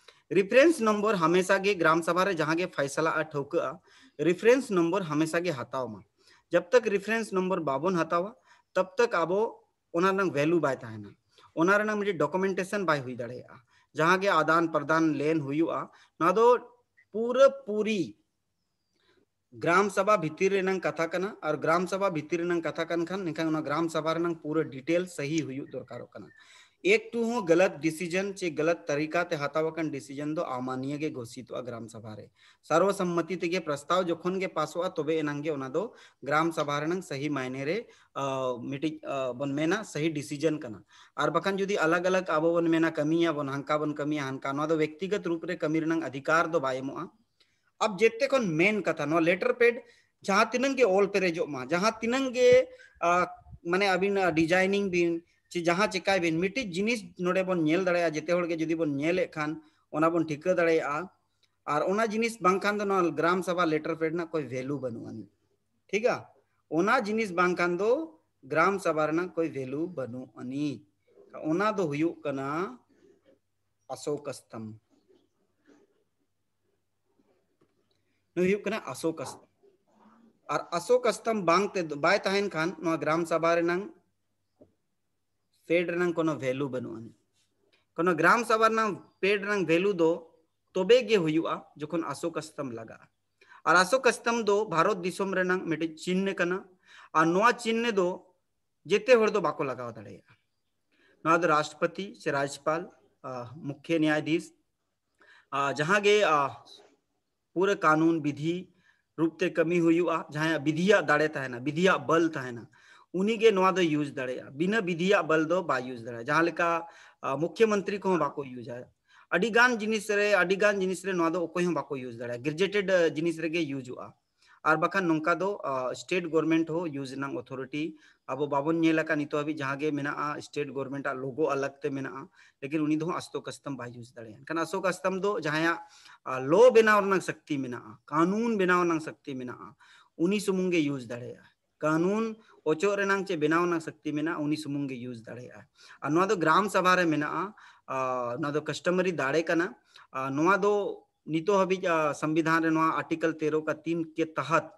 ᱨᱮᱯᱷᱟᱨᱮᱱᱥ ᱱᱚᱢᱵᱚᱨ ᱦᱟᱢᱮᱥᱟ ᱜᱮ ᱜᱨᱟᱢ ᱥᱟᱵᱷᱟ ᱨᱮ ᱡᱟᱦᱟᱸ ᱜᱮ ᱯᱷᱟᱭᱥᱟᱞᱟᱜᱼᱟ, ᱴᱷᱟᱹᱣᱠᱟᱹᱜᱼᱟ, ᱨᱮᱯᱷᱟᱨᱮᱱᱥ ᱱᱚᱢᱵᱚᱨ ᱦᱟᱢᱮᱥᱟ ᱜᱮ ᱦᱟᱛᱟᱣ ᱢᱟ᱾ ᱡᱟᱵ ᱛᱟᱠ ᱨᱮᱯᱷᱟᱨᱮᱱᱥ ᱱᱚᱢᱵᱚᱨ ᱵᱟᱵᱚᱱ ᱦᱟᱛᱟᱣᱟ, ᱛᱟᱵ ᱛᱟᱠ ᱟᱵᱚ ᱚᱱᱟ ᱨᱮᱱᱟᱜ ᱵᱷᱮᱞᱩ ᱵᱟᱭ ᱛᱟᱦᱮᱱᱟ, ᱚᱱᱟ ᱨᱮᱱᱟᱜ ᱢᱤᱫᱴᱤᱡ ᱰᱚᱠᱩᱢᱮᱱᱴᱮᱥᱚᱱ ᱵᱟᱭ ᱦᱩᱭ ᱫᱟᱲᱮᱭᱟᱜᱼᱟ᱾ ᱡᱟᱦᱟᱸ ᱜᱮ ᱟᱫᱟᱱ ᱯᱨᱚᱫᱟᱱ ᱞᱮᱱ ᱦᱩᱭᱩᱜᱼᱟ, ᱱᱚᱣᱟ ᱫᱚ ᱯᱩᱨᱟᱹ ᱯᱩᱨᱤ ᱜᱨᱟᱢ ᱥᱟᱵᱷᱟ ᱵᱷᱤᱛᱤᱨ ᱨᱮᱱᱟᱝ ᱠᱟᱛᱷᱟ ᱠᱟᱱᱟ, ᱟᱨ ᱜᱨᱟᱢ ᱥᱟᱵᱷᱟ ᱵᱷᱤᱛᱤᱨ ᱨᱮᱱᱟᱝ ᱠᱟᱛᱷᱟ ᱠᱟᱱ ᱠᱷᱟᱱ, ᱮᱱᱠᱷᱟᱱ ᱚᱱᱟ ᱜᱨᱟᱢ ᱥᱟᱵᱷᱟ ᱨᱮᱱᱟᱝ ᱯᱩᱨᱟᱹ ᱰᱤᱴᱮᱞ ᱥᱟᱹᱦᱤ ᱦᱩᱭᱩᱜ ᱫᱚᱨᱠᱟᱨᱚᱜ ᱠᱟᱱᱟ᱾ ᱮᱠᱴᱩ ᱦᱚᱸ ᱜᱟᱞᱟᱛ ᱰᱤᱥᱤᱡᱚᱱ ᱪᱮ ᱜᱟᱞᱟᱛ ᱛᱟᱨᱤᱠᱟ ᱛᱮ ᱦᱟᱛᱟᱣ ᱟᱠᱟᱱ ᱰᱤᱥᱤᱡᱚᱱ ᱫᱚ ᱟᱢᱟᱱᱤᱭᱟᱹ ᱜᱮ ᱜᱷᱳᱥᱤᱛᱚᱜᱼᱟ ᱜᱨᱟᱢ ᱥᱟᱵᱷᱟ ᱨᱮ᱾ ᱥᱟᱨᱣᱚ ᱥᱚᱢᱢᱚᱛᱤ ᱛᱮᱜᱮ ᱯᱨᱚᱥᱛᱟᱵ ᱡᱚᱠᱷᱚᱱ ᱜᱮ ᱯᱟᱥᱚᱜᱼᱟ, ᱛᱚᱵᱮ ᱮᱱᱟᱝ ᱜᱮ ᱚᱱᱟ ᱫᱚ ᱜᱨᱟᱢ ᱥᱟᱵᱷᱟ ᱨᱮᱱᱟᱝ ᱥᱟᱹᱦᱤ ᱢᱟᱭᱱᱮ ᱨᱮ, ᱟ, ᱢᱤᱫᱴᱤᱡ, ᱟ, ᱵᱚᱱ ᱢᱮᱱᱟ ᱥᱟᱹᱦᱤ ᱰᱤᱥᱤᱡᱚᱱ ᱠᱟᱱᱟ᱾ ᱟᱨ ᱵᱟᱠᱷᱟᱱ ᱡᱩᱫᱤ ᱟᱞᱟᱜᱽ ᱟᱞᱟᱜᱽ ᱟᱵᱚ ᱵᱚᱱ ᱢᱮᱱᱟ ᱠᱟᱹᱢᱤᱭᱟᱵᱚᱱ, ᱦᱟᱱᱠᱟ ᱵᱚᱱ ᱠᱟᱹᱢᱤᱭᱟ, ᱦᱟᱱᱠᱟ, ᱱᱚᱣᱟ ᱫᱚ ᱵᱮᱠᱛᱤᱜᱚᱛ ᱨᱩᱯ ᱨᱮ ᱠᱟᱹᱢᱤ ᱨᱮᱱᱟᱝ ᱚᱫᱷᱤᱠᱟᱨ ᱫᱚ ᱵᱟᱭ ᱮᱢᱚᱜᱼᱟ᱾ ᱟᱵ ᱡᱮᱛᱮ ᱠᱷᱚᱱ ᱢᱮᱱ ᱠᱟᱛᱷᱟ, ᱱᱚᱣᱟ ᱞᱮᱴᱟᱨ ᱯᱮᱰ ᱡᱟᱦᱟᱸ ᱛᱤᱱᱟᱹᱝ ᱜᱮ ᱚᱞ ᱯᱮᱨᱮᱡᱚᱜ ᱢᱟ, ᱡᱟᱦᱟᱸ ᱛᱤᱱᱟᱹᱝ ᱜᱮ, ᱟ, ᱢᱟᱱᱮ ᱟᱹᱵᱤᱱ, ᱟ, ᱰᱤᱡᱟᱭᱱᱤᱝ ᱵᱤᱱ, ᱪᱮ ᱡᱟᱦᱟᱸ ᱪᱮᱠᱟᱭ ᱵᱤᱱ, ᱢᱤᱫᱴᱤᱡ ᱡᱤᱱᱤᱥ ᱱᱚᱰᱮ ᱵᱚᱱ ᱧᱮᱞ ᱫᱟᱲᱮᱭᱟᱜᱼᱟ, ᱡᱮᱛᱮ ᱦᱚᱲ ᱜᱮ ᱡᱩᱫᱤ ᱵᱚᱱ ᱧᱮᱞᱮᱫ ᱠᱷᱟᱱ ᱚᱱᱟ ᱵᱚᱱ ᱴᱷᱤᱠᱟᱹ ᱫᱟᱲᱮᱭᱟᱜᱼᱟ᱾ ᱟᱨ ᱚᱱᱟ ᱡᱤᱱᱤᱥ ᱵᱟᱝᱠᱷᱟᱱ ᱫᱚ ᱱᱚᱣᱟ ᱜᱨᱟᱢ ᱥᱟᱵᱷᱟ ᱞᱮᱴᱟᱨ ᱯᱮᱰ ᱨᱮᱱᱟᱜ ᱠᱳᱭ ᱵᱷᱮᱞᱩ ᱵᱟᱹᱱᱩᱜ ᱟᱹᱱᱤᱡ᱾ ᱴᱷᱤᱠᱟ? ᱚᱱᱟ ᱡᱤᱱᱤᱥ ᱵᱵᱟᱝᱠᱷᱟᱱ ᱫᱚ ᱜᱨᱟᱢ ᱥᱟᱵᱷᱟ ᱨᱮᱱᱟᱜ ᱠᱳᱭ ᱵᱷᱮᱞᱩ ᱵᱟᱹᱱᱩᱜ ᱟᱹᱱᱤᱡ᱾ ᱚᱱᱟ ᱫᱚ ᱦᱩᱭᱩᱜ ᱠᱟᱱᱟ ᱟᱥᱳᱠ ᱥᱛᱚᱢ᱾ ᱱᱩᱭ ᱦᱩᱭᱩᱜ ᱠᱟᱱᱟ ᱟᱥᱳᱠ ᱥᱛᱚᱢ᱾ ᱟᱨ ᱟᱥᱳᱠ ᱥᱛᱚᱢ ᱵᱟᱝ ᱛᱮ, ᱵᱟᱭ ᱛᱟᱦᱮᱱ ᱠᱷᱟᱱ ᱱᱚᱣᱟ ᱜᱨᱟᱢ ᱥᱟᱵᱷᱟ ᱨᱮᱱᱟᱝ ᱯᱮᱰ ᱨᱮᱱᱟᱝ ᱠᱳᱱᱳ ᱵᱷᱮᱞᱩ ᱵᱟᱹᱱᱩᱜ ᱟᱹᱱᱤᱡ᱾ ᱠᱳᱱᱳ ᱜᱨᱟᱢ ᱥᱟᱵᱷᱟ ᱨᱮᱱᱟᱝ ᱯᱮᱰ ᱨᱮᱱᱟᱝ ᱵᱷᱮᱞᱩ ᱫᱚ ᱛᱚᱵᱮ ᱜᱮ ᱦᱩᱭᱩᱜᱼᱟ ᱡᱚᱠᱷᱚᱱ ᱟᱥᱳᱠ ᱥᱛᱚᱢ ᱞᱟᱜᱟᱜᱼᱟ᱾ ᱟᱨ ᱟᱥᱳᱠ ᱥᱛᱚᱢ ᱫᱚ ᱵᱷᱟᱨᱚᱛ ᱫᱤᱥᱚᱢ ᱨᱮᱱᱟᱝ ᱢᱤᱫᱴᱤᱡ ᱪᱤᱱᱦᱟᱹ ᱠᱟᱱᱟ᱾ ᱟᱨ ᱱᱚᱣᱟ ᱪᱤᱱᱦᱟᱹ ᱫᱚ ᱡᱮᱛᱮ ᱦᱚᱲ ᱫᱚ ᱵᱟᱠᱚ ᱞᱟᱜᱟᱣ ᱫᱟᱲᱮᱭᱟᱜᱼᱟ᱾ ᱱᱚᱣᱟ ᱫᱚ ᱨᱟᱥᱴᱨᱚᱯᱚᱛᱤ ᱥᱮ ᱨᱟᱡᱽᱯᱟᱞ, ᱟ, ᱢᱩᱠᱷᱭᱚ ᱱᱭᱟᱭᱟᱫᱷᱤᱥ, ᱟ, ᱡᱟᱦᱟᱸ ᱜᱮ, ᱟ, ᱯᱩᱨᱟᱹ ᱠᱟᱹᱱᱩᱱ ᱵᱤᱫᱷᱤ ᱨᱩᱯ ᱛᱮ ᱠᱟᱹᱢᱤ ᱦᱩᱭᱩᱜᱼᱟ, ᱡᱟᱦᱟᱸᱭᱟᱜ ᱵᱤᱫᱷᱤᱭᱟᱜ ᱫᱟᱲᱮ ᱛᱟᱦᱮᱱᱟ, ᱵᱤᱫᱷᱤᱭᱟᱜ ᱵᱚᱞ ᱛᱟᱦᱮᱱᱟ, ᱩᱱᱤ ᱜᱮ ᱱᱚᱣᱟ ᱫᱚᱭ ᱤᱭᱩᱡᱽ ᱫᱟᱲᱮᱭᱟᱜᱼᱟ᱾ ᱵᱤᱱᱟᱹ ᱵᱤᱫᱷᱤᱭᱟᱜ ᱵᱚᱞ ᱫᱚ ᱵᱟᱭ ᱤᱭᱩᱡᱽ ᱫᱟᱲᱮᱭᱟᱜᱼᱟ᱾ ᱡᱟᱦᱟᱸ ᱞᱮᱠᱟ, ᱟ, ᱢᱩᱠᱷᱭᱚ ᱢᱚᱱᱛᱨᱤ ᱠᱚᱦᱚᱸ ᱵᱟᱠᱚ ᱤᱭᱩᱡᱟ᱾ ᱟᱹᱰᱤ ᱜᱟᱱ ᱡᱤᱱᱤᱥ ᱨᱮ, ᱟᱹᱰᱤ ᱜᱟᱱ ᱡᱤᱱᱤᱥ ᱨᱮ ᱱᱚᱣᱟ ᱫᱚ ᱚᱠᱚᱭ ᱦᱚᱸ ᱵᱟᱠᱚ use ᱫᱟᱲᱮᱭᱟᱜᱼᱟ, gazetted ᱡᱤᱱᱤᱥ ᱨᱮᱜᱮ useᱚᱜᱼᱟ᱾ ᱟᱨ ᱵᱟᱠᱷᱟᱱ ᱱᱚᱝᱠᱟ ᱫᱚ state government ᱦᱚᱸ use ᱨᱮᱱᱟᱜ authority ᱟᱵᱚ ᱵᱟᱵᱚᱱ ᱧᱮᱞ ᱟᱠᱟᱫ ᱱᱤᱛᱚᱜ ᱦᱟᱹᱵᱤᱡ᱾ ᱡᱟᱦᱟᱸ ᱜᱮ ᱢᱮᱱᱟᱜᱼᱟ state government ᱟᱜ logo ᱟᱞᱟᱜᱽ ᱛᱮ ᱢᱮᱱᱟᱜᱼᱟ, ᱞᱮᱠᱤᱱ ᱩᱱᱤ ᱫᱚ ᱦᱟᱸᱜ ᱟᱥᱳᱠ ᱟᱥᱛᱟᱢ ᱵᱟᱭ use ᱫᱟᱲᱮᱭᱟᱜᱼᱟ᱾ ᱮᱱᱠᱷᱟᱱ ᱟᱥᱳᱠ ᱟᱥᱛᱟᱢ ᱫᱚ ᱡᱟᱦᱟᱸᱭᱟᱜ law ᱵᱮᱱᱟᱣ ᱨᱮᱱᱟᱜ ᱥᱚᱠᱛᱤ ᱢᱮᱱᱟᱜᱼᱟ, ᱠᱟᱹᱱᱩᱱ ᱵᱮᱱᱟᱣ ᱨᱮᱱᱟᱜ ᱥᱚᱠᱛᱤ ᱢᱮᱱᱟᱜᱼᱟ, ᱩᱱᱤ ᱥᱩᱢᱩᱝ ᱜᱮ use ᱫᱟᱲᱮᱭᱟᱜᱼᱟ᱾ ᱠᱟᱹᱱᱩᱱ ᱚᱪᱚᱜ ᱨᱮᱱᱟᱜ ᱪᱮ ᱵᱮᱱᱟᱣ ᱨᱮᱱᱟᱜ ᱥᱚᱠᱛᱤ ᱢᱮᱱᱟᱜᱼᱟ, ᱩᱱᱤ ᱥᱩᱢᱩᱝ ᱜᱮ use ᱫᱟᱲᱮᱭᱟᱜᱼᱟ᱾ ᱟᱨ ᱱᱚᱣᱟ ᱫᱚ ᱜᱨᱟᱢ ᱥᱟᱵᱷᱟ ᱨᱮ ᱢᱮᱱᱟᱜᱼᱟ, ᱱᱚᱣᱟ ᱫᱚ customary ᱫᱟᱲᱮ ᱠᱟᱱᱟ᱾ ᱱᱚᱣᱟ ᱫᱚ ᱱᱤᱛᱚᱜ ᱦᱟᱹᱵᱤᱡ ᱥᱚᱝᱵᱤᱫᱷᱟᱱ ᱨᱮ ᱱᱚᱣᱟ article ᱛᱮᱨᱚ ᱠᱟ ᱛᱤᱱ ᱠᱮ ᱛᱟᱦᱟᱛ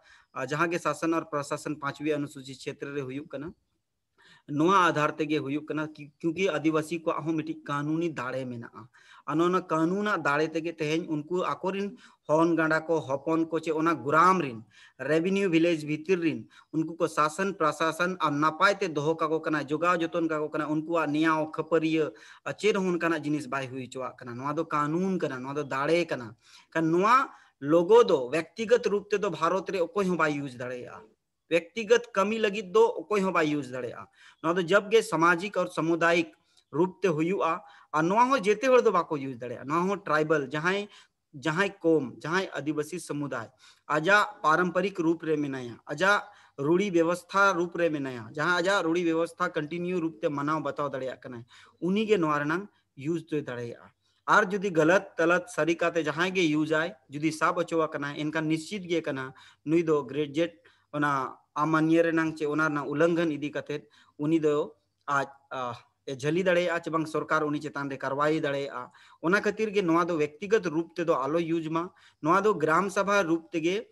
ᱡᱟᱦᱟᱸ ᱜᱮ ᱥᱟᱥᱚᱱ ᱟᱨ ᱯᱨᱚᱥᱟᱥᱚᱱ ᱯᱟᱸᱪᱣᱤ ᱚᱱᱩᱥᱩᱪᱤ ᱠᱷᱮᱛᱨᱮ ᱨᱮ ᱦᱩᱭᱩᱜ ᱠᱟᱱᱟ, ᱱᱚᱣᱟ ᱟᱫᱷᱟᱨ ᱛᱮᱜᱮ ᱦᱩᱭᱩᱜ ᱠᱟᱱᱟ, ᱠᱤ-, ᱠᱤᱭᱩᱸᱠᱤ ᱟᱹᱫᱤᱵᱟᱹᱥᱤ ᱠᱚᱣᱟᱜ ᱦᱚᱸ ᱢᱤᱫᱴᱤᱡ ᱠᱟᱹᱱᱩᱱᱤ ᱫᱟᱲᱮ ᱢᱮᱱᱟᱜᱼᱟ᱾ ᱟᱨ ᱱᱚᱣᱟ ᱠᱟᱹᱱᱩᱱᱟᱜ ᱫᱟᱲᱮ ᱛᱮᱜᱮ ᱛᱮᱦᱮᱧ ᱩᱱᱠᱩ ᱟᱠᱚᱨᱤᱱ ᱦᱚᱱ ᱜᱟᱸᱰᱟ ᱠᱚ, ᱦᱚᱯᱚᱱ ᱠᱚ, ᱪᱮ ᱚᱱᱟ ᱜᱨᱟᱢ ᱨᱤᱱ, revenue village ᱵᱷᱤᱛᱤᱨ ᱨᱤᱱ ᱩᱱᱠᱩ ᱠᱚ ᱥᱟᱥᱚᱱ ᱯᱨᱚᱥᱟᱥᱚᱱ ᱟᱨ ᱱᱟᱯᱟᱭ ᱛᱮ ᱫᱚᱦᱚ ᱠᱟᱠᱚ ᱠᱟᱱᱟ, ᱡᱚᱜᱟᱣ ᱡᱚᱛᱚᱱ ᱠᱟᱠᱚ ᱠᱟᱱᱟ, ᱩᱱᱠᱩᱣᱟᱜ ᱱᱮᱭᱟᱣ ᱠᱷᱟᱹᱯᱟᱹᱨᱤᱭᱟᱹ ᱟᱨ ᱪᱮᱫ ᱦᱚᱸ ᱚᱱᱠᱟᱱᱟᱜ ᱡᱤᱱᱤᱥ ᱵᱟᱭ ᱦᱩᱭ ᱦᱚᱪᱚᱣᱟᱜ ᱠᱟᱱᱟ᱾ ᱱᱚᱣᱟ ᱫᱚ ᱠᱟᱹᱱᱩᱱ ᱠᱟᱱᱟ, ᱱᱚᱣᱟ ᱫᱚ ᱫᱟᱲᱮ ᱠᱟᱱᱟ᱾ ᱠᱷᱟᱱ ᱱᱚᱣᱟ logo ᱫᱚ ᱵᱮᱠᱛᱤᱜᱚᱛ ᱨᱩᱯ ᱛᱮᱫᱚ ᱵᱷᱟᱨᱚᱛ ᱨᱮ ᱚᱠᱚᱭ ᱦᱚᱸ ᱵᱟᱭ use ᱫᱟᱲᱮᱭᱟᱜᱼᱟ᱾ ᱵᱮᱠᱛᱤᱜᱚᱛ ᱠᱟᱹᱢᱤ ᱞᱟᱹᱜᱤᱫ ᱫᱚ ᱚᱠᱚᱭ ᱦᱚᱸ ᱵᱟᱭ use ᱫᱟᱲᱮᱭᱟᱜᱼᱟ᱾ ᱱᱚᱣᱟ ᱫᱚ ᱡᱟᱵ ᱜᱮ ᱥᱟᱢᱟᱡᱤᱠ ᱟᱨ ᱥᱟᱢᱩᱫᱟᱭᱤᱠ ᱨᱩᱯ ᱛᱮ ᱦᱩᱭᱩᱜᱼᱟ᱾ ᱟᱨ ᱱᱚᱣᱟ ᱦᱚᱸ ᱡᱮᱛᱮ ᱦᱚᱲ ᱫᱚ ᱵᱟᱠᱚ use ᱫᱟᱲᱮᱭᱟᱜᱼᱟ᱾ ᱱᱚᱣᱟ ᱦᱚᱸ tribal, ᱡᱟᱦᱟᱸᱭ, ᱡᱟᱦᱟᱸᱭ ᱠᱚᱢ, ᱡᱟᱦᱟᱸᱭ ᱟᱹᱫᱤᱵᱟᱹᱥᱤ ᱥᱟᱢᱩᱫᱟᱭ, ᱟᱡᱟᱜ ᱯᱟᱨᱚᱢᱯᱚᱨᱤᱠ ᱨᱩᱯ ᱨᱮ ᱢᱮᱱᱟᱭᱟ, ᱟᱡᱟᱜ ᱨᱩᱲᱤ ᱵᱮᱵᱚᱥᱛᱷᱟ ᱨᱩᱯ ᱨᱮ ᱢᱮᱱᱟᱭᱟ, ᱡᱟᱦᱟᱸ ᱟᱡᱟᱜ ᱨᱩᱲᱤ ᱵᱮᱵᱚᱥᱛᱷᱟ continue ᱨᱩᱯ ᱛᱮ ᱢᱟᱱᱟᱣ ᱵᱟᱛᱟᱣ ᱫᱟᱲᱮᱭᱟᱜ ᱠᱟᱱᱟᱭ, ᱩᱱᱤ ᱜᱮ ᱱᱚᱣᱟ ᱨᱮᱱᱟᱝ use ᱫᱚᱭ ᱫᱟᱲᱮᱭᱟᱜᱼᱟ᱾ ᱟᱨ ᱡᱩᱫᱤ ᱜᱟᱞᱟᱛ ᱛᱟᱞᱟᱛ ᱥᱟᱹᱨᱤ ᱠᱟᱛᱮ ᱡᱟᱦᱟᱸᱭ ᱜᱮ use ᱟᱭ, ᱡᱩᱫᱤ ᱥᱟᱵ ᱦᱚᱪᱚ ᱟᱠᱟᱱᱟᱭ, ᱮᱱᱠᱷᱟᱱ ᱱᱤᱥᱪᱤᱛ ᱜᱮ ᱠᱟᱱᱟ ᱱᱩᱭ ᱫᱚ ᱜᱨᱮᱡᱩᱭᱮᱴ ᱚᱱᱟ ᱟᱢᱟᱱᱭᱟᱹ ᱨᱮᱱᱟᱝ ᱪᱮ ᱚᱱᱟ ᱨᱮᱱᱟᱜ ᱩᱞᱞᱚᱝᱜᱷᱚᱱ ᱤᱫᱤ ᱠᱟᱛᱮ ᱩᱱᱤ ᱫᱚ ᱟᱡ, ᱟ, ᱮ ᱡᱷᱟᱹᱞᱤ ᱫᱟᱲᱮᱭᱟᱜᱼᱟ ᱪᱮ ᱵᱟᱝ ᱥᱚᱨᱠᱟᱨ ᱩᱱᱤ ᱪᱮᱛᱟᱱ ᱨᱮ ᱠᱟᱨᱣᱟᱭ ᱫᱟᱲᱮᱭᱟᱜᱼᱟ᱾ ᱚᱱᱟ ᱠᱷᱟᱹᱛᱤᱨ ᱜᱮ ᱱᱚᱣᱟ ᱫᱚ ᱵᱮᱠᱛᱤᱜᱚᱛ ᱨᱩᱯ ᱛᱮᱫᱚ ᱟᱞᱚ use ᱢᱟ, ᱱᱚᱣᱟ ᱫᱚ ᱜᱨᱟᱢ ᱥᱟᱵᱷᱟ ᱨᱩᱯ ᱛᱮᱜᱮ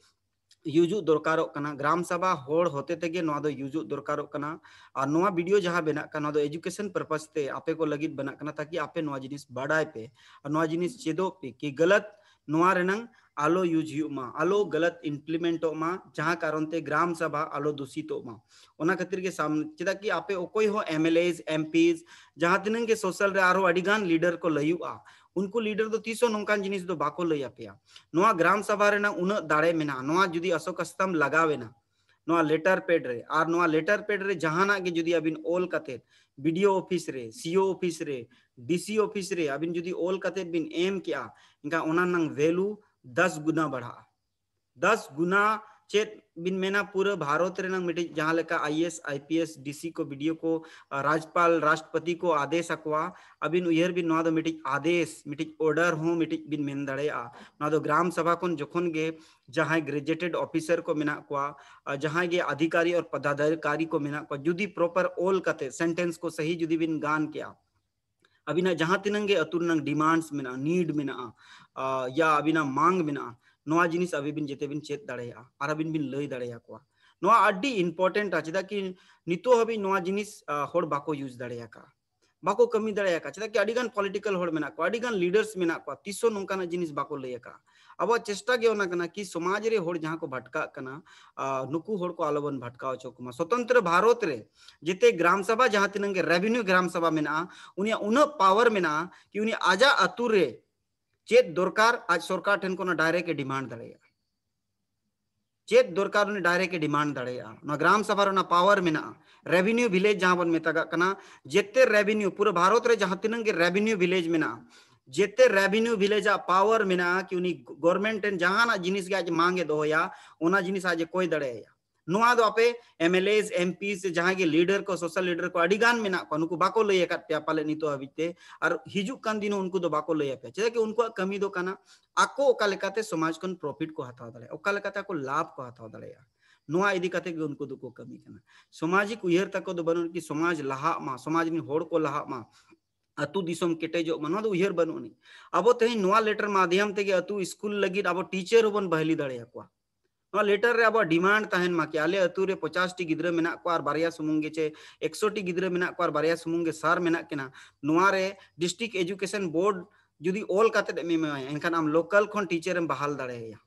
useᱚᱜ ᱫᱚᱨᱠᱟᱨᱚᱜ ᱠᱟᱱᱟ᱾ ᱜᱨᱟᱢ ᱥᱟᱵᱷᱟ ᱦᱚᱲ ᱦᱚᱛᱮ ᱛᱮᱜᱮ ᱱᱚᱣᱟ ᱫᱚ useᱚᱜ ᱫᱚᱨᱠᱟᱨᱚᱜ ᱠᱟᱱᱟ᱾ ᱟᱨ ᱱᱚᱣᱟ video ᱡᱟᱦᱟᱸ ᱵᱮᱱᱟᱜ ᱠᱟᱱᱟ, ᱱᱚᱣᱟ ᱫᱚ education purpose ᱛᱮ ᱟᱯᱮ ᱠᱚ ᱞᱟᱹᱜᱤᱫ ᱵᱮᱱᱟᱜ ᱠᱟᱱᱟ, ᱛᱟᱠᱤ ᱟᱯᱮ ᱱᱚᱣᱟ ᱡᱤᱱᱤᱥ ᱵᱟᱰᱟᱭ ᱯᱮ ᱟᱨ ᱱᱚᱣᱟ ᱡᱤᱱᱤᱥ ᱪᱮᱫᱚᱜ ᱯᱮ ᱠᱤ ᱜᱟᱞᱟᱛ ᱱᱚᱣᱟ ᱨᱮᱱᱟᱝ ᱟᱞᱚ use ᱦᱩᱭᱩᱜ ᱢᱟ, ᱟᱞᱚ ᱜᱟᱞᱟᱛ implementᱚᱜ ᱢᱟ, ᱡᱟᱦᱟᱸ ᱠᱟᱨᱚᱱ ᱛᱮ ᱜᱨᱟᱢ ᱥᱟᱵᱷᱟ ᱟᱞᱚ ᱫᱩᱥᱤᱛᱚᱜ ᱢᱟ᱾ ᱚᱱᱟ ᱠᱷᱟᱹᱛᱤᱨ ᱜᱮ ᱥᱟᱢ-, ᱪᱮᱫᱟᱜ ᱠᱤ ᱟᱯᱮ ᱚᱠᱚᱭ ᱦᱚᱸ MLAs, MPs, ᱡᱟᱦᱟᱸ ᱛᱤᱱᱟᱹᱜ ᱜᱮ social ᱨᱮ ᱟᱨᱦᱚᱸ ᱟᱹᱰᱤ ᱜᱟᱱ leader ᱠᱚ ᱞᱟᱹᱭᱩᱜᱼᱟ, ᱩᱱᱠᱩ leader ᱫᱚ ᱛᱤᱥ ᱦᱚᱸ ᱱᱚᱝᱠᱟᱱ ᱡᱤᱱᱤᱥ ᱫᱚ ᱵᱟᱠᱚ ᱞᱟᱹᱭ ᱟᱯᱮᱭᱟ᱾ ᱱᱚᱣᱟ ᱜᱨᱟᱢ ᱥᱟᱵᱷᱟ ᱨᱮᱱᱟᱜ ᱩᱱᱟᱹᱜ ᱫᱟᱲᱮ ᱢᱮᱱᱟᱜᱼᱟ, ᱱᱚᱣᱟ ᱡᱩᱫᱤ ᱟᱥᱳᱠ ᱟᱥᱛᱟᱢ ᱞᱟᱜᱟᱣ ᱮᱱᱟ, ᱱᱚᱣᱟ letter pad ᱨᱮ, ᱟᱨ ᱱᱚᱣᱟ letter pad ᱨᱮ ᱡᱟᱦᱟᱱᱟᱜ ᱜᱮ ᱡᱩᱫᱤ ᱟᱹᱵᱤᱱ ᱚᱞ ᱠᱟᱛᱮ BDO office ᱨᱮ, CO office ᱨᱮ, ᱰᱤ ᱥᱤ ᱚᱯᱷᱤᱥ ᱨᱮ ᱟᱹᱵᱤᱱ ᱡᱩᱫᱤ ᱚᱞ ᱠᱟᱛᱮ ᱵᱤᱱ ᱮᱢ ᱠᱮᱜᱼᱟ, ᱮᱱᱠᱷᱟᱱ ᱚᱱᱟ ᱨᱮᱱᱟᱜ ᱵᱷᱮᱞᱩ ᱫᱟᱥ ᱜᱩᱱᱟ ᱵᱟᱲᱦᱟᱜᱼᱟ᱾ ᱫᱟᱥ ᱜᱩᱱᱟ ᱪᱮᱫ ᱵᱤᱱ ᱢᱮᱱᱟ, ᱯᱩᱨᱟᱹ ᱵᱷᱟᱨᱚᱛ ᱨᱮᱱᱟᱜ ᱢᱤᱫᱴᱤᱡ ᱡᱟᱦᱟᱸ ᱞᱮᱠᱟ I A S, I P S, D C ᱠᱚ, ᱵᱤ ᱰᱤ ᱳ ᱠᱚ, ᱟᱨ ᱨᱟᱡᱽᱯᱟᱞ, ᱨᱟᱥᱴᱨᱚᱯᱚᱛᱤ ᱠᱚ ᱟᱫᱮᱥ ᱟᱠᱚᱣᱟ, ᱟᱹᱵᱤᱱ ᱩᱭᱦᱟᱹᱨ ᱵᱤᱱ, ᱱᱚᱣᱟ ᱫᱚ ᱢᱤᱫᱴᱤᱡ ᱟᱫᱮᱥ, ᱢᱤᱫᱴᱤᱡ ᱚᱨᱰᱟᱨ ᱦᱚᱸ ᱢᱤᱫᱴᱤᱡ ᱵᱤᱱ ᱢᱮᱱ ᱫᱟᱲᱮᱭᱟᱜᱼᱟ᱾ ᱱᱚᱣᱟ ᱫᱚ ᱜᱨᱟᱢ ᱥᱟᱵᱷᱟ ᱠᱷᱚᱱ ᱡᱚᱠᱷᱚᱱ ᱜᱮ ᱡᱟᱦᱟᱸᱭ ᱜᱨᱮᱡᱩᱭᱮᱴᱮᱰ ᱚᱯᱷᱤᱥᱟᱨ ᱠᱚ ᱢᱮᱱᱟᱜ ᱠᱚᱣᱟ, ᱟᱨ ᱡᱟᱦᱟᱸᱭ ᱜᱮ ᱟᱫᱷᱤᱠᱟᱨᱤ ᱟᱨ ᱯᱚᱫᱟᱫᱷᱤᱠᱟᱨᱤ ᱠᱚ ᱢᱮᱱᱟᱜ ᱠᱚᱣᱟ, ᱡᱩᱫᱤ ᱯᱨᱚᱯᱟᱨ ᱚᱞ ᱠᱟᱛᱮ ᱥᱮᱱᱴᱮᱱᱥ ᱠᱚ ᱥᱟᱹᱦᱤ ᱡᱩᱫᱤ ᱵᱤᱱ ᱜᱟᱱ ᱠᱮᱜᱼᱟ, ᱟᱹᱵᱤᱱᱟᱜ ᱡᱟᱦᱟᱸ ᱛᱤᱱᱟᱹᱝ ᱜᱮ ᱟᱹᱛᱩ ᱨᱮᱱᱟᱜ ᱰᱤᱢᱟᱱᱰᱥ ᱢᱮᱱᱟᱜᱼᱟ, ᱱᱤᱰ ᱢᱮᱱᱟᱜᱼᱟ, ᱟᱨ ᱭᱟ ᱟᱹᱵᱤᱱᱟᱜ ᱢᱟᱝ ᱢᱮᱱᱟᱜᱼᱟ, ᱱᱚᱣᱟ ᱡᱤᱱᱤᱥ ᱟᱹᱵᱤᱱ ᱵᱤᱱ ᱡᱮᱛᱮ ᱵᱤᱱ ᱪᱮᱫ ᱫᱟᱲᱮᱭᱟᱜᱼᱟ ᱟᱨ ᱟᱹᱵᱤᱱ ᱵᱤᱱ ᱞᱟᱹᱭ ᱫᱟᱲᱮᱭᱟᱠᱚᱣᱟ᱾ ᱱᱚᱣᱟ ᱟᱹᱰᱤ ᱤᱢᱯᱚᱨᱴᱮᱱᱴᱼᱟ, ᱪᱮᱫᱟᱜ ᱠᱤ ᱱᱤᱛᱚᱜ ᱦᱟᱹᱵᱤᱡ ᱱᱚᱣᱟ ᱡᱤᱱᱤᱥ, ᱟᱨ, ᱦᱚᱲ ᱵᱟᱠᱚ ᱤᱭᱩᱡᱽ ᱫᱟᱲᱮᱭᱟᱠᱟᱫᱼᱟ, ᱵᱟᱠᱚ ᱠᱟᱹᱢᱤ ᱫᱟᱲᱮᱭᱟᱠᱟᱫᱼᱟ᱾ ᱪᱮᱫᱟᱜ ᱠᱤ ᱟᱹᱰᱤᱜᱟᱱ ᱯᱚᱞᱤᱴᱤᱠᱟᱞ ᱦᱚᱲ ᱢᱮᱱᱟᱜ ᱠᱚᱣᱟ, ᱟᱹᱰᱤᱜᱟᱱ ᱞᱤᱰᱟᱨᱥ ᱢᱮᱱᱟᱜ ᱠᱚᱣᱟ, ᱛᱤᱥ ᱦᱚᱸ ᱱᱚᱝᱠᱟᱱᱟᱜ ᱡᱤᱱᱤᱥ ᱵᱟᱠᱚ ᱞᱟᱹᱭ ᱟᱠᱟᱫᱼᱟ᱾ ᱟᱵᱚᱣᱟᱜ ᱪᱮᱥᱴᱟ ᱜᱮ ᱚᱱᱟ ᱠᱟᱱᱟ ᱠᱤ ᱥᱚᱢᱟᱡᱽ ᱨᱮ ᱦᱚᱲ ᱡᱟᱦᱟᱸ ᱠᱚ ᱵᱷᱟᱴᱠᱟᱜ ᱠᱟᱱᱟ, ᱟᱨ, ᱱᱩᱠᱩ ᱦᱚᱲ ᱠᱚ ᱟᱞᱚᱵᱚᱱ ᱵᱷᱟᱴᱠᱟᱣ ᱦᱚᱪᱚ ᱠᱚᱢᱟ᱾ ᱥᱚᱛᱚᱱᱛᱨᱚ ᱵᱷᱟᱨᱚᱛ ᱨᱮ ᱡᱮᱛᱮ ᱜᱨᱟᱢ ᱥᱟᱵᱷᱟ, ᱡᱟᱦᱟᱸ ᱛᱤᱱᱟᱹᱝ ᱜᱮ ᱨᱮᱵᱷᱮᱱᱤᱭᱩ ᱜᱨᱟᱢ ᱥᱟᱵᱷᱟ ᱢᱮᱱᱟᱜᱼᱟ, ᱩᱱᱤᱭᱟᱜ ᱩᱱᱟᱹᱜ ᱯᱟᱣᱟᱨ ᱢᱮᱱᱟᱜᱼᱟ ᱠᱤ ᱩᱱᱤ ᱟᱡᱟᱜ ᱟᱹᱛᱩ ᱨᱮ ᱪᱮᱫ ᱫᱚᱨᱠᱟᱨ, ᱟᱡ ᱥᱚᱨᱠᱟᱨ ᱴᱷᱮᱱ ᱠᱷᱚᱱ ᱰᱟᱭᱨᱮᱠᱴ ᱮ ᱰᱤᱢᱟᱱᱰ ᱫᱟᱲᱮᱭᱟᱜᱼᱟ᱾ ᱪᱮᱫ ᱫᱚᱨᱠᱟᱨ, ᱩᱱᱤ ᱰᱟᱭᱨᱮᱠᱴ ᱮ ᱰᱤᱢᱟᱱᱰ ᱫᱟᱲᱮᱭᱟᱜᱼᱟ᱾ ᱱᱚᱣᱟ ᱜᱨᱟᱢ ᱥᱟᱵᱷᱟ ᱨᱮ ᱚᱱᱟ ᱯᱟᱣᱟᱨ ᱢᱮᱱᱟᱜᱼᱟ᱾ ᱨᱮᱵᱷᱮᱱᱤᱭᱩ ᱵᱷᱤᱞᱮᱡᱽ ᱡᱟᱦᱟᱸ ᱵᱚᱱ ᱢᱮᱛᱟᱜᱟᱜ ᱠᱟᱱᱟ, ᱡᱮᱛᱮ ᱨᱮᱵᱷᱮᱱᱤᱭᱩ, ᱯᱩᱨᱟᱹ ᱵᱷᱟᱨᱚᱛ ᱨᱮ ᱡᱟᱦᱟᱸ ᱛᱤᱱᱟᱹᱝ ᱜᱮ ᱨᱮᱵᱷᱮᱱᱤᱭᱩ ᱵᱷᱤᱞᱮᱡᱽ ᱢᱮᱱᱟᱜᱼᱟ, ᱡᱮᱛᱮ ᱨᱮᱵᱷᱮᱱᱤᱭᱩ ᱵᱷᱤᱞᱮᱡᱽ ᱟᱜ ᱯᱟᱣᱟᱨ ᱢᱮᱱᱟᱜᱼᱟ ᱠᱤ ᱩᱱᱤ ᱜᱚᱨᱢᱮᱱᱴ ᱴᱷᱮᱱ ᱡᱟᱦᱟᱱᱟᱜ ᱡᱤᱱᱤᱥ ᱜᱮ ᱟᱡ ᱢᱟᱝ ᱮ ᱫᱚᱦᱚᱭᱟ, ᱚᱱᱟ ᱡᱤᱱᱤᱥ ᱟᱡ ᱮ ᱠᱚᱭ ᱫᱟᱲᱮᱭᱟᱭᱟ᱾ ᱱᱚᱣᱟ ᱫᱚ ᱟᱯᱮ M L A, M P ᱥᱮ ᱡᱟᱦᱟᱸᱭ ᱜᱮ ᱞᱤᱰᱟᱨ ᱠᱚ, ᱥᱳᱥᱟᱞ ᱞᱤᱰᱟᱨ ᱠᱚ ᱟᱹᱰᱤ ᱜᱟᱱ ᱢᱮᱱᱟᱜ ᱠᱚᱣᱟ, ᱱᱩᱠᱩ ᱵᱟᱠᱚ ᱞᱟᱹᱭ ᱟᱠᱟᱫ ᱯᱮᱭᱟ ᱯᱟᱞᱮ ᱱᱤᱛᱚᱜ ᱦᱟᱹᱵᱤᱡ ᱛᱮ, ᱟᱨ ᱦᱤᱡᱩᱜ ᱠᱟᱱ ᱫᱤᱱ ᱦᱚᱸ ᱩᱱᱠᱩ ᱫᱚ ᱵᱟᱠᱚ ᱞᱟᱹᱭ ᱟᱯᱮᱭᱟ᱾ ᱪᱮᱫᱟᱜ ᱠᱤ ᱩᱱᱠᱩᱣᱟᱜ ᱠᱟᱹᱢᱤ ᱫᱚ ᱠᱟᱱᱟ ᱟᱠᱚ ᱚᱠᱟ ᱞᱮᱠᱟᱛᱮ ᱥᱚᱢᱟᱡᱽ ᱠᱷᱚᱱ ᱯᱨᱚᱯᱷᱤᱴ ᱠᱚ ᱦᱟᱛᱟᱣ ᱫᱟᱲᱮᱭᱟᱜᱼᱟ, ᱚᱠᱟ ᱞᱮᱠᱟᱛᱮ ᱟᱠᱚ ᱞᱟᱵᱷ ᱠᱚ ᱦᱟᱛᱟᱣ ᱫᱟᱲᱮᱭᱟᱜᱼᱟ, ᱱᱚᱣᱟ ᱤᱫᱤ ᱠᱟᱛᱮ ᱜᱮ ᱩᱱᱠᱩ ᱫᱚᱠᱚ ᱠᱟᱹᱢᱤ ᱠᱟᱱᱟ᱾ ᱥᱟᱢᱟᱡᱤᱠ ᱩᱭᱦᱟᱹᱨ ᱛᱟᱠᱚ ᱫᱚ ᱵᱟᱹᱱᱩᱜ ᱠᱤ ᱥᱚᱢᱟᱡᱽ ᱞᱟᱦᱟᱜ ᱢᱟ, ᱥᱚᱢᱟᱡᱽ ᱨᱤᱱ ᱦᱚᱲ ᱠᱚ ᱞᱟᱦᱟᱜ ᱢᱟ, ᱟᱹᱛᱩ ᱫᱤᱥᱚᱢ ᱠᱮᱴᱮᱡᱚᱜ ᱢᱟ, ᱱᱚᱣᱟ ᱫᱚ ᱩᱭᱦᱟᱹᱨ ᱵᱟᱹᱱᱩᱜ ᱟᱹᱱᱤᱡ᱾ ᱟᱵᱚ ᱛᱮᱦᱮᱧ ᱱᱚᱣᱟ ᱞᱮᱴᱟᱨ ᱢᱟᱫᱷᱭᱟᱢ ᱛᱮᱜᱮ ᱟᱹᱛᱩ ᱥᱠᱩᱞ ᱞᱟᱹᱜᱤᱫ ᱟᱵᱚ ᱴᱤᱪᱟᱨ ᱦᱚᱸᱵᱚᱱ ᱵᱟᱦᱟᱞᱤ ᱫᱟᱲᱮᱭᱟᱠᱚᱣᱟ᱾ ᱱᱚᱣᱟ ᱞᱮᱴᱟᱨ ᱨᱮ ᱟᱵᱚᱣᱟᱜ ᱰᱤᱢᱟᱱᱰ ᱛᱟᱦᱮᱱ ᱢᱟ ᱠᱤ ᱟᱞᱮ ᱟᱹᱛᱩ ᱨᱮ ᱯᱚᱪᱟᱥ ᱴᱤ ᱜᱤᱫᱽᱨᱟᱹ ᱢᱮᱱᱟᱜ ᱠᱚᱣᱟ ᱟᱨ ᱵᱟᱨᱭᱟ ᱥᱩᱢᱩᱝ ᱜᱮ, ᱪᱮ ᱮᱠᱥᱚ ᱴᱤ ᱜᱤᱫᱽᱨᱟᱹ ᱢᱮᱱᱟᱜ ᱠᱚᱣᱟ ᱟᱨ ᱵᱟᱨᱭᱟ ᱥᱩᱢᱩᱝ ᱜᱮ ᱥᱟᱨ ᱢᱮᱱᱟᱜ ᱠᱤᱱᱟ, ᱱᱚᱣᱟ ᱨᱮ ᱰᱤᱥᱴᱨᱤᱠᱴ ᱮᱡᱩᱠᱮᱥᱚᱱ ᱵᱳᱨᱰ ᱡᱩᱫᱤ ᱚᱞ ᱠᱟᱛᱮ ᱮᱢ ᱮᱢᱟᱭᱟ, ᱮᱱᱠᱷᱟᱱ ᱟᱢ ᱞᱳᱠᱟᱞ ᱠᱷᱚᱱ ᱴᱤᱪᱟᱨ ᱮᱢ ᱵᱟᱦᱟᱞ ᱫᱟᱲᱮᱭᱟᱭᱟ᱾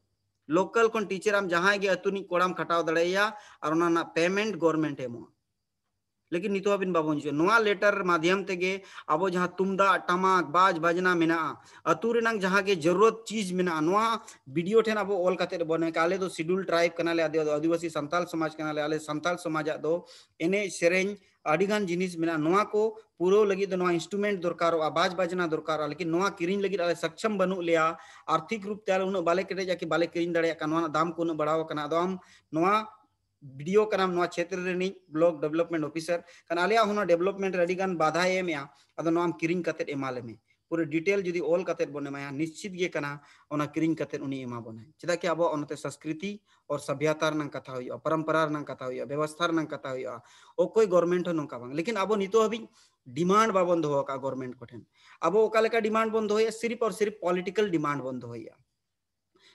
ᱞᱳᱠᱟᱞ ᱠᱷᱚᱱ ᱴᱤᱪᱟᱨ ᱟᱢ ᱡᱟᱦᱟᱸᱭ ᱜᱮ ᱟᱹᱛᱩ ᱨᱤᱱᱤᱡ ᱠᱚᱲᱟᱢ ᱠᱷᱟᱴᱟᱣ ᱫᱟᱲᱮᱭᱟᱭᱟ ᱟᱨ ᱚᱱᱟ ᱨᱮᱱᱟᱜ ᱯᱮᱢᱮᱱᱴ ᱜᱚᱨᱢᱮᱱᱴ ᱮ ᱮᱢᱚᱜᱼᱟ᱾ ᱞᱮᱠᱤᱱ ᱱᱤᱛᱚᱜ ᱦᱟᱹᱵᱤᱡ ᱵᱟᱵᱚᱱ ᱦᱤᱡᱩᱜᱼᱟ᱾ ᱱᱚᱣᱟ ᱞᱮᱴᱟᱨ ᱢᱟᱫᱷᱭᱟᱢ ᱛᱮᱜᱮ ᱟᱵᱚ ᱡᱟᱦᱟᱸ ᱛᱩᱢᱫᱟᱜ, ᱴᱟᱢᱟᱠ, ᱵᱟᱡᱽ, ᱵᱟᱡᱽᱱᱟ ᱢᱮᱱᱟᱜᱼᱟ, ᱟᱹᱛᱩ ᱨᱮᱱᱟᱝ ᱡᱟᱦᱟᱸ ᱜᱮ ᱡᱟᱹᱨᱩᱨᱚᱛ ᱪᱤᱡᱽ ᱢᱮᱱᱟᱜᱼᱟ, ᱱᱚᱣᱟ ᱵᱤᱰᱤᱳ ᱴᱷᱮᱱ ᱟᱵᱚ ᱚᱞ ᱠᱟᱛᱮ ᱵᱚᱱ ᱮᱢᱟ᱾ ᱟᱞᱮ ᱫᱚ ᱥᱤᱰᱩᱞ ᱴᱨᱟᱭᱤᱵᱽ ᱠᱟᱱᱟᱞᱮ, ᱟᱫᱚ ᱟᱹᱫᱤᱵᱟᱹᱥᱤ ᱥᱟᱱᱛᱟᱞ ᱥᱚᱢᱟᱡᱽ ᱠᱟᱱᱟᱞᱮ, ᱟᱞᱮ ᱥᱟᱱᱛᱟᱞ ᱥᱚᱢᱟᱡᱟᱜ ᱫᱚ ᱮᱱᱮᱡ ᱥᱮᱨᱮᱧ ᱟᱹᱰᱤ ᱜᱟᱱ ᱡᱤᱱᱤᱥ ᱢᱮᱱᱟᱜᱼᱟ, ᱱᱚᱣᱟ ᱠᱚ ᱯᱩᱨᱟᱹᱣ ᱞᱟᱹᱜᱤᱫ ᱫᱚ ᱱᱚᱣᱟ ᱤᱱᱥᱴᱨᱩᱢᱮᱱᱴ ᱫᱚᱨᱠᱟᱨᱚᱜᱼᱟ, ᱵᱟᱡᱽ ᱵᱟᱡᱽᱱᱟ ᱫᱚᱨᱠᱟᱨᱚᱜᱼᱟ, ᱞᱮᱠᱤᱱ ᱱᱚᱣᱟ ᱠᱤᱨᱤᱧ ᱞᱟᱹᱜᱤᱫ ᱟᱞᱮ ᱥᱚᱠᱪᱷᱚᱢ ᱵᱟᱹᱱᱩᱜ ᱞᱮᱭᱟ, ᱟᱨᱛᱷᱤᱠ ᱨᱩᱯ ᱛᱮ ᱟᱞᱮ ᱩᱱᱟᱹᱜ ᱵᱟᱞᱮ ᱠᱮᱴᱮᱡᱟ ᱠᱤ ᱵᱟᱞᱮ ᱠᱤᱨᱤᱧ ᱫᱟᱲᱮᱭᱟᱜ ᱠᱟᱱᱟ, ᱱᱚᱣᱟ ᱨᱮᱱᱟᱜ ᱫᱟᱢ ᱠᱚ ᱩᱱᱟᱹᱜ ᱵᱟᱲᱟᱣ ᱟᱠᱟᱱᱟ᱾ ᱟᱫᱚ ᱟᱢ ᱱᱚᱣᱟ ᱵᱤᱰᱤᱳ ᱠᱟᱱᱟᱢ, ᱱᱚᱣᱟ ᱪᱷᱮᱛᱨᱚ ᱨᱤᱱᱤᱡ ᱵᱞᱚᱠ ᱰᱮᱵᱷᱞᱚᱯᱢᱮᱱᱴ ᱚᱯᱷᱤᱥᱟᱨ ᱠᱟᱱᱟ, ᱟᱞᱮᱭᱟᱜ ᱦᱚᱸ ᱱᱚᱣᱟ ᱰᱮᱵᱷᱞᱚᱯᱢᱮᱱᱴ ᱨᱮ ᱟᱹᱰᱤ ᱜᱟᱱ ᱵᱟᱫᱷᱟᱭ ᱮᱢᱮᱜᱼᱟ, ᱟᱫᱚ ᱱᱚᱣᱟ ᱟᱢ ᱠᱤᱨᱤᱧ ᱠᱟᱛᱮᱫ ᱮᱢᱟ ᱞᱮᱢᱮ᱾ ᱯᱩᱨᱟᱹ ᱰᱤᱴᱮᱞ ᱡᱩᱫᱤ ᱚᱞ ᱠᱟᱛᱮᱫ ᱵᱚᱱ ᱮᱢᱟᱭᱟ, ᱱᱤᱥᱪᱤᱛ ᱜᱮ ᱠᱟᱱᱟ ᱚᱱᱟ ᱠᱤᱨᱤᱧ ᱠᱟᱛᱮᱫ ᱩᱱᱤ ᱮᱢᱟ ᱵᱚᱱᱟᱭ᱾ ᱪᱮᱫᱟᱜ ᱠᱤ ᱟᱵᱚᱣᱟᱜ ᱚᱱᱟᱛᱮ ᱥᱚᱝᱥᱠᱨᱤᱛᱤ ᱟᱨ ᱥᱟᱵᱷᱭᱟᱛᱟ ᱨᱮᱱᱟᱜ ᱠᱟᱛᱷᱟ ᱦᱩᱭᱩᱜᱼᱟ, ᱯᱚᱨᱚᱢᱯᱚᱨᱟ ᱨᱮᱱᱟᱜ ᱠᱟᱛᱷᱟ ᱦᱩᱭᱩᱜᱼᱟ, ᱵᱮᱵᱚᱥᱛᱷᱟ ᱨᱮᱱᱟᱜ ᱠᱟᱛᱷᱟ ᱦᱩᱭᱩᱜᱼᱟ, ᱚᱠᱚᱭ ᱜᱚᱵᱷᱚᱨᱱᱢᱮᱱᱴ ᱦᱚᱸ ᱱᱚᱝᱠᱟ ᱵᱟᱝ᱾ ᱞᱮᱠᱤᱱ ᱟᱵᱚ ᱱᱤᱛᱚᱜ ᱦᱟᱹᱵᱤᱡ ᱰᱤᱢᱟᱱᱰ ᱵᱟᱵᱚᱱ ᱫᱚᱦᱚ ᱟᱠᱟᱫᱼᱟ ᱜᱚᱵᱷᱚᱨᱱᱢᱮᱱᱴ ᱠᱚᱴᱷᱮᱱ᱾ ᱟᱵᱚ ᱚᱠᱟ ᱞᱮᱠᱟ ᱰᱤᱢᱟᱱᱰ ᱵᱚᱱ ᱫᱚᱦᱚᱭᱟ? ᱥᱤᱨᱤᱯ ᱟᱨ ᱥᱤᱨᱤᱯ ᱯᱚᱞᱤᱴᱤᱠᱟᱞ ᱰᱤᱢᱟᱱᱰ ᱵᱚᱱ ᱫᱚᱦᱚᱭᱟ,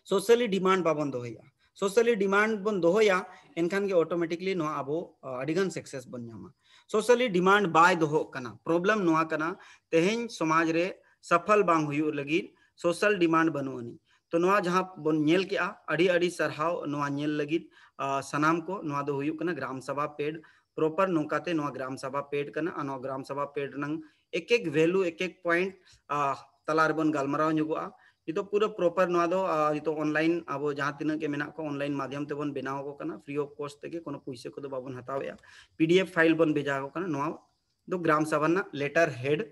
ᱥᱳᱥᱟᱞᱤ ᱰᱤᱢᱟᱱᱰ ᱵᱟᱵᱚᱱ ᱫᱚᱦᱚᱭᱟ᱾ ᱥᱳᱥᱟᱞᱤ ᱰᱤᱢᱟᱱᱰ ᱵᱚᱱ ᱫᱚᱦᱚᱭᱟ, ᱮᱱᱠᱷᱟᱱ ᱜᱮ ᱚᱴᱳᱢᱮᱴᱤᱠᱞᱤ ᱱᱚᱣᱟ ᱟᱵᱚ, ᱟ, ᱟᱹᱰᱤ ᱜᱟᱱ ᱥᱟᱠᱥᱮᱥ ᱵᱚᱱ ᱧᱟᱢᱟ᱾ ᱥᱳᱥᱟᱞᱤ ᱰᱤᱢᱟᱱᱰ ᱵᱟᱭ ᱫᱚᱦᱚᱜ ᱠᱟᱱᱟ᱾ ᱯᱨᱚᱵᱞᱮᱢ ᱱᱚᱣᱟ ᱠᱟᱱᱟ, ᱛᱮᱦᱮᱧ ᱥᱚᱢᱟᱡᱽ ᱨᱮ ᱥᱟᱯᱷᱚᱞ ᱵᱟᱝ ᱦᱩᱭᱩᱜ ᱞᱟᱹᱜᱤᱫ ᱥᱳᱥᱟᱞ ᱰᱤᱢᱟᱱᱰ ᱵᱟᱹᱱᱩᱜ ᱟᱹᱱᱤᱡ᱾ ᱛᱚ ᱱᱚᱣᱟ ᱡᱟᱦᱟᱸ ᱵᱚᱱ ᱧᱮᱞ ᱠᱮᱜᱼᱟ, ᱟᱹᱰᱤ ᱟᱹᱰᱤ ᱥᱟᱨᱦᱟᱣ ᱱᱚᱣᱟ ᱧᱮᱞ ᱞᱟᱹᱜᱤᱫ, ᱟ, ᱥᱟᱱᱟᱢ ᱠᱚ᱾ ᱱᱚᱣᱟ ᱫᱚ ᱦᱩᱭᱩᱜ ᱠᱟᱱᱟ ᱜᱨᱟᱢ ᱥᱟᱵᱷᱟ ᱯᱮᱰ, ᱯᱨᱚᱯᱟᱨ ᱱᱚᱝᱠᱟᱛᱮ ᱱᱚᱣᱟ ᱜᱨᱟᱢ ᱥᱟᱵᱷᱟ ᱯᱮᱰ ᱠᱟᱱᱟ᱾ ᱟᱨ ᱱᱚᱣᱟ ᱜᱨᱟᱢ ᱥᱟᱵᱷᱟ ᱯᱮᱰ ᱨᱮᱱᱟᱝ ᱮᱠ ᱮᱠ ᱵᱷᱮᱞᱩ, ᱮᱠ ᱮᱠ ᱯᱚᱭᱮᱱᱴ, ᱟ, ᱛᱟᱞᱟ ᱨᱮᱵᱚᱱ ᱜᱟᱞᱢᱟᱨᱟᱣ ᱧᱚᱜᱚᱜᱼᱟ᱾ ᱱᱤᱛᱚᱜ ᱯᱩᱨᱟᱹ ᱯᱨᱚᱯᱟᱨ ᱱᱚᱣᱟ ᱫᱚ, ᱟ, ᱱᱤᱛᱚᱜ ᱚᱱᱞᱟᱭᱤᱱ ᱟᱵᱚ ᱡᱟᱦᱟᱸ ᱛᱤᱱᱟᱹᱜ ᱜᱮ ᱢᱮᱱᱟᱜ ᱠᱚᱣᱟ, ᱚᱱᱞᱟᱭᱤᱱ ᱢᱟᱫᱷᱭᱚᱢ ᱛᱮᱵᱚᱱ ᱵᱮᱱᱟᱣ ᱟᱠᱚ ᱠᱟᱱᱟ, ᱯᱷᱨᱤ ᱚᱯᱷ ᱠᱚᱥᱴ ᱛᱮᱜᱮ, ᱠᱳᱱᱳ ᱯᱩᱭᱥᱟᱹ ᱠᱚᱫᱚ ᱵᱟᱵᱚᱱ ᱦᱟᱛᱟᱣᱮᱜᱼᱟ᱾ ᱯᱤᱰᱤᱮᱯᱷ ᱯᱷᱟᱭᱤᱞ ᱵᱚᱱ ᱵᱷᱮᱡᱟ ᱟᱠᱚ ᱠᱟᱱᱟ᱾ ᱱᱚᱣᱟ ᱫᱚ ᱜᱨᱟᱢ ᱥᱟᱵᱷᱟ ᱨᱮᱱᱟᱜ ᱞᱮᱴᱟᱨ ᱦᱮᱰ᱾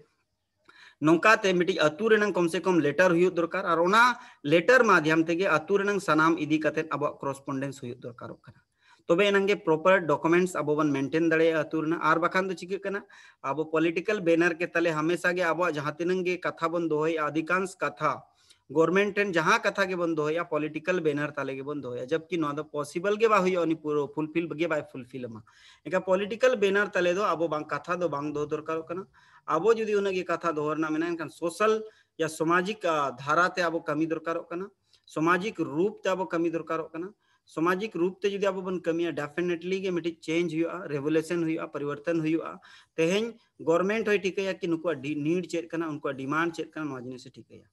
ᱱᱚᱝᱠᱟᱛᱮ ᱢᱤᱫᱴᱤᱡ ᱟᱹᱛᱩ ᱨᱮᱱᱟᱝ ᱠᱚᱢ ᱥᱮ ᱠᱚᱢ ᱞᱮᱴᱟᱨ ᱦᱩᱭᱩᱜ ᱫᱚᱨᱠᱟᱨ, ᱟᱨ ᱚᱱᱟ ᱞᱮᱴᱟᱨ ᱢᱟᱫᱷᱭᱟᱢ ᱛᱮᱜᱮ ᱟᱹᱛᱩ ᱨᱮᱱᱟᱝ ᱥᱟᱱᱟᱢ ᱤᱫᱤ ᱠᱟᱛᱮᱫ ᱟᱵᱚᱣᱟᱜ ᱠᱚᱨᱚᱥᱯᱚᱱᱰᱮᱱᱥ ᱦᱩᱭᱩᱜ ᱫᱚᱨᱠᱟᱨᱚᱜ ᱠᱟᱱᱟ᱾ ᱛᱚᱵᱮ ᱮᱱᱟᱝ ᱜᱮ ᱯᱨᱚᱯᱟᱨ ᱰᱚᱠᱩᱢᱮᱱᱴᱥ ᱟᱵᱚ ᱵᱚᱱ ᱢᱮᱱᱴᱮᱱ ᱫᱟᱲᱮᱭᱟᱜᱼᱟ ᱟᱹᱛᱩ ᱨᱮᱱᱟᱜ᱾ ᱟᱨ ᱵᱟᱠᱷᱟᱱ ᱫᱚ ᱪᱤᱠᱟᱹᱜ ᱠᱟᱱᱟ, ᱟᱵᱚ ᱯᱚᱞᱤᱴᱤᱠᱟᱞ ᱵᱮᱱᱟᱨ ᱠᱮ ᱛᱟᱞᱮ ᱦᱟᱢᱮᱥᱟ ᱜᱮ ᱟᱵᱚᱣᱟᱜ ᱡᱟᱦᱟᱸ ᱛᱤᱱᱟᱹᱝ ᱜᱮ ᱠᱟᱛᱷᱟ ᱵᱚᱱ ᱫᱚᱦᱚᱭᱮᱜᱼᱟ, ᱚᱫᱷᱤᱠᱟᱝᱥ ᱠᱟᱛᱷᱟ ᱜᱚᱵᱷᱚᱨᱱᱢᱮᱱᱴ ᱴᱷᱮᱱ ᱡᱟᱦᱟᱸ ᱠᱟᱛᱷᱟ ᱜᱮᱵᱚᱱ ᱫᱚᱦᱚᱭᱟ, ᱯᱚᱞᱤᱴᱤᱠᱟᱞ ᱵᱮᱱᱟᱨ ᱛᱟᱞᱮ ᱜᱮᱵᱚᱱ ᱫᱚᱦᱚᱭᱟ, ᱡᱟᱵᱠᱤ ᱱᱚᱣᱟ ᱫᱚ ᱯᱚᱥᱤᱵᱚᱞ ᱜᱮ ᱵᱟᱭ ᱦᱩᱭᱩᱜᱼᱟ, ᱩᱱᱤ ᱯᱩᱨᱟᱹ ᱯᱷᱩᱞᱯᱷᱤᱞ ᱜᱮ ᱵᱟᱭ ᱯᱷᱩᱞᱯᱷᱤᱞ ᱟᱢᱟ᱾ ᱮᱱᱠᱷᱟᱱ ᱯᱚᱞᱤᱴᱤᱠᱟᱞ ᱵᱮᱱᱟᱨ ᱛᱟᱞᱮ ᱫᱚ ᱟᱵᱚ ᱵᱟᱝ, ᱠᱟᱛᱷᱟ ᱫᱚ ᱵᱟᱝ ᱫᱚᱦᱚ ᱫᱚᱨᱠᱟᱨᱚᱜ ᱠᱟᱱᱟ᱾ ᱟᱵᱚ ᱡᱩᱫᱤ ᱩᱱᱟᱹᱜ ᱜᱮ ᱠᱟᱛᱷᱟ ᱫᱚᱦᱚ ᱨᱮᱱᱟᱜ ᱢᱮᱱᱟᱜᱼᱟ, ᱮᱱᱠᱷᱟᱱ ᱥᱳᱥᱟᱞ ᱭᱟ ᱥᱟᱢᱟᱡᱤᱠ, ᱟ, ᱫᱷᱟᱨᱟ ᱛᱮ ᱟᱵᱚ ᱠᱟᱹᱢᱤ ᱫᱚᱨᱠᱟᱨᱚᱜ ᱠᱟᱱᱟ, ᱥᱟᱢᱟᱡᱤᱠ ᱨᱩᱯ ᱛᱮ ᱟᱵᱚ ᱠᱟᱹᱢᱤ ᱫᱚᱨᱠᱟᱨᱚᱜ ᱠᱟᱱᱟ᱾ ᱥᱟᱢᱟᱡᱤᱠ ᱨᱩᱯ ᱛᱮ ᱡᱩᱫᱤ ᱟᱵᱚ ᱵᱚᱱ ᱠᱟᱹᱢᱤᱭᱟ, ᱰᱮᱯᱷᱤᱱᱮᱴᱞᱤ ᱜᱮ ᱢᱤᱫᱴᱤᱡ ᱪᱮᱧᱡᱽ ᱦᱩᱭᱩᱜᱼᱟ, ᱨᱮᱵᱷᱩᱞᱮᱥᱚᱱ ᱦᱩᱭᱩᱜᱼᱟ, ᱯᱚᱨᱤᱵᱚᱨᱛᱚᱱ ᱦᱩᱭᱩᱜᱼᱟ᱾ ᱛᱮᱦᱮᱧ ᱜᱚᱵᱷᱚᱨᱱᱢᱮᱱᱴ ᱦᱚᱸᱭ ᱴᱷᱤᱠᱟᱹᱭᱟ ᱠᱤ ᱱᱩᱠᱩᱣᱟᱜ ᱰᱤ-, ᱱᱤᱰ ᱪᱮᱫ ᱠᱟᱱᱟ, ᱩᱱᱠᱩᱣᱟᱜ ᱰᱤᱢᱟᱱᱰ ᱪᱮᱫ ᱠᱟᱱᱟ, ᱱᱚᱣᱟ ᱡᱤᱱᱤᱥᱮ ᱴᱷᱤᱠᱟᱹᱭᱟ᱾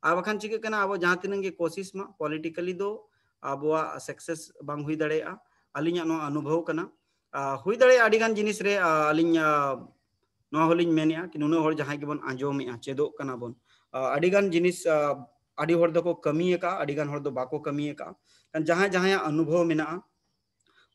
ᱟᱨ ᱵᱟᱠᱷᱟᱱ ᱪᱤᱠᱟᱹᱜ ᱠᱟᱱᱟ, ᱟᱵᱚ ᱡᱟᱦᱟᱸ ᱛᱤᱱᱟᱹᱜ ᱜᱮ ᱠᱳᱥᱤᱥ ᱢᱟ, ᱯᱚᱞᱤᱴᱤᱠᱟᱞᱤ ᱫᱚ ᱟᱵᱚᱣᱟᱜ ᱥᱟᱠᱥᱮᱥ ᱵᱟᱝ ᱦᱩᱭ ᱫᱟᱲᱮᱭᱟᱜᱼᱟ᱾ ᱟᱹᱞᱤᱧᱟᱜ ᱱᱚᱣᱟ ᱚᱱᱩᱵᱷᱚᱵ ᱠᱟᱱᱟ᱾ ᱦᱩᱭ ᱫᱟᱲᱮᱭᱟᱜᱼᱟ ᱟᱹᱰᱤ ᱜᱟᱱ ᱡᱤᱱᱤᱥ ᱨᱮ ᱟᱹᱞᱤᱧ ᱱᱚᱣᱟ ᱦᱚᱸᱞᱤᱧ ᱢᱮᱱᱮᱜᱼᱟ ᱠᱤ ᱱᱩᱱᱟᱹᱜ ᱦᱚᱲ ᱡᱟᱦᱟᱸᱭ ᱜᱮᱵᱚᱱ ᱟᱸᱡᱚᱢᱮᱜᱼᱟ, ᱪᱮᱫᱚᱜ ᱠᱟᱱᱟ ᱵᱚᱱ, ᱟᱹᱰᱤ ᱜᱟᱱ ᱡᱤᱱᱤᱥ ᱟᱹᱰᱤ ᱦᱚᱲ ᱫᱚᱠᱚ ᱠᱟᱹᱢᱤ ᱟᱠᱟᱫᱼᱟ, ᱟᱹᱰᱤ ᱜᱟᱱ ᱦᱚᱲ ᱫᱚ ᱵᱟᱠᱚ ᱠᱟᱹᱢᱤ ᱟᱠᱟᱫᱼᱟ᱾ ᱠᱷᱟᱱ ᱡᱟᱦᱟᱸᱭ ᱡᱟᱦᱟᱸᱭᱟᱜ ᱚᱱᱩᱵᱷᱚᱵ ᱢᱮᱱᱟᱜᱼᱟ,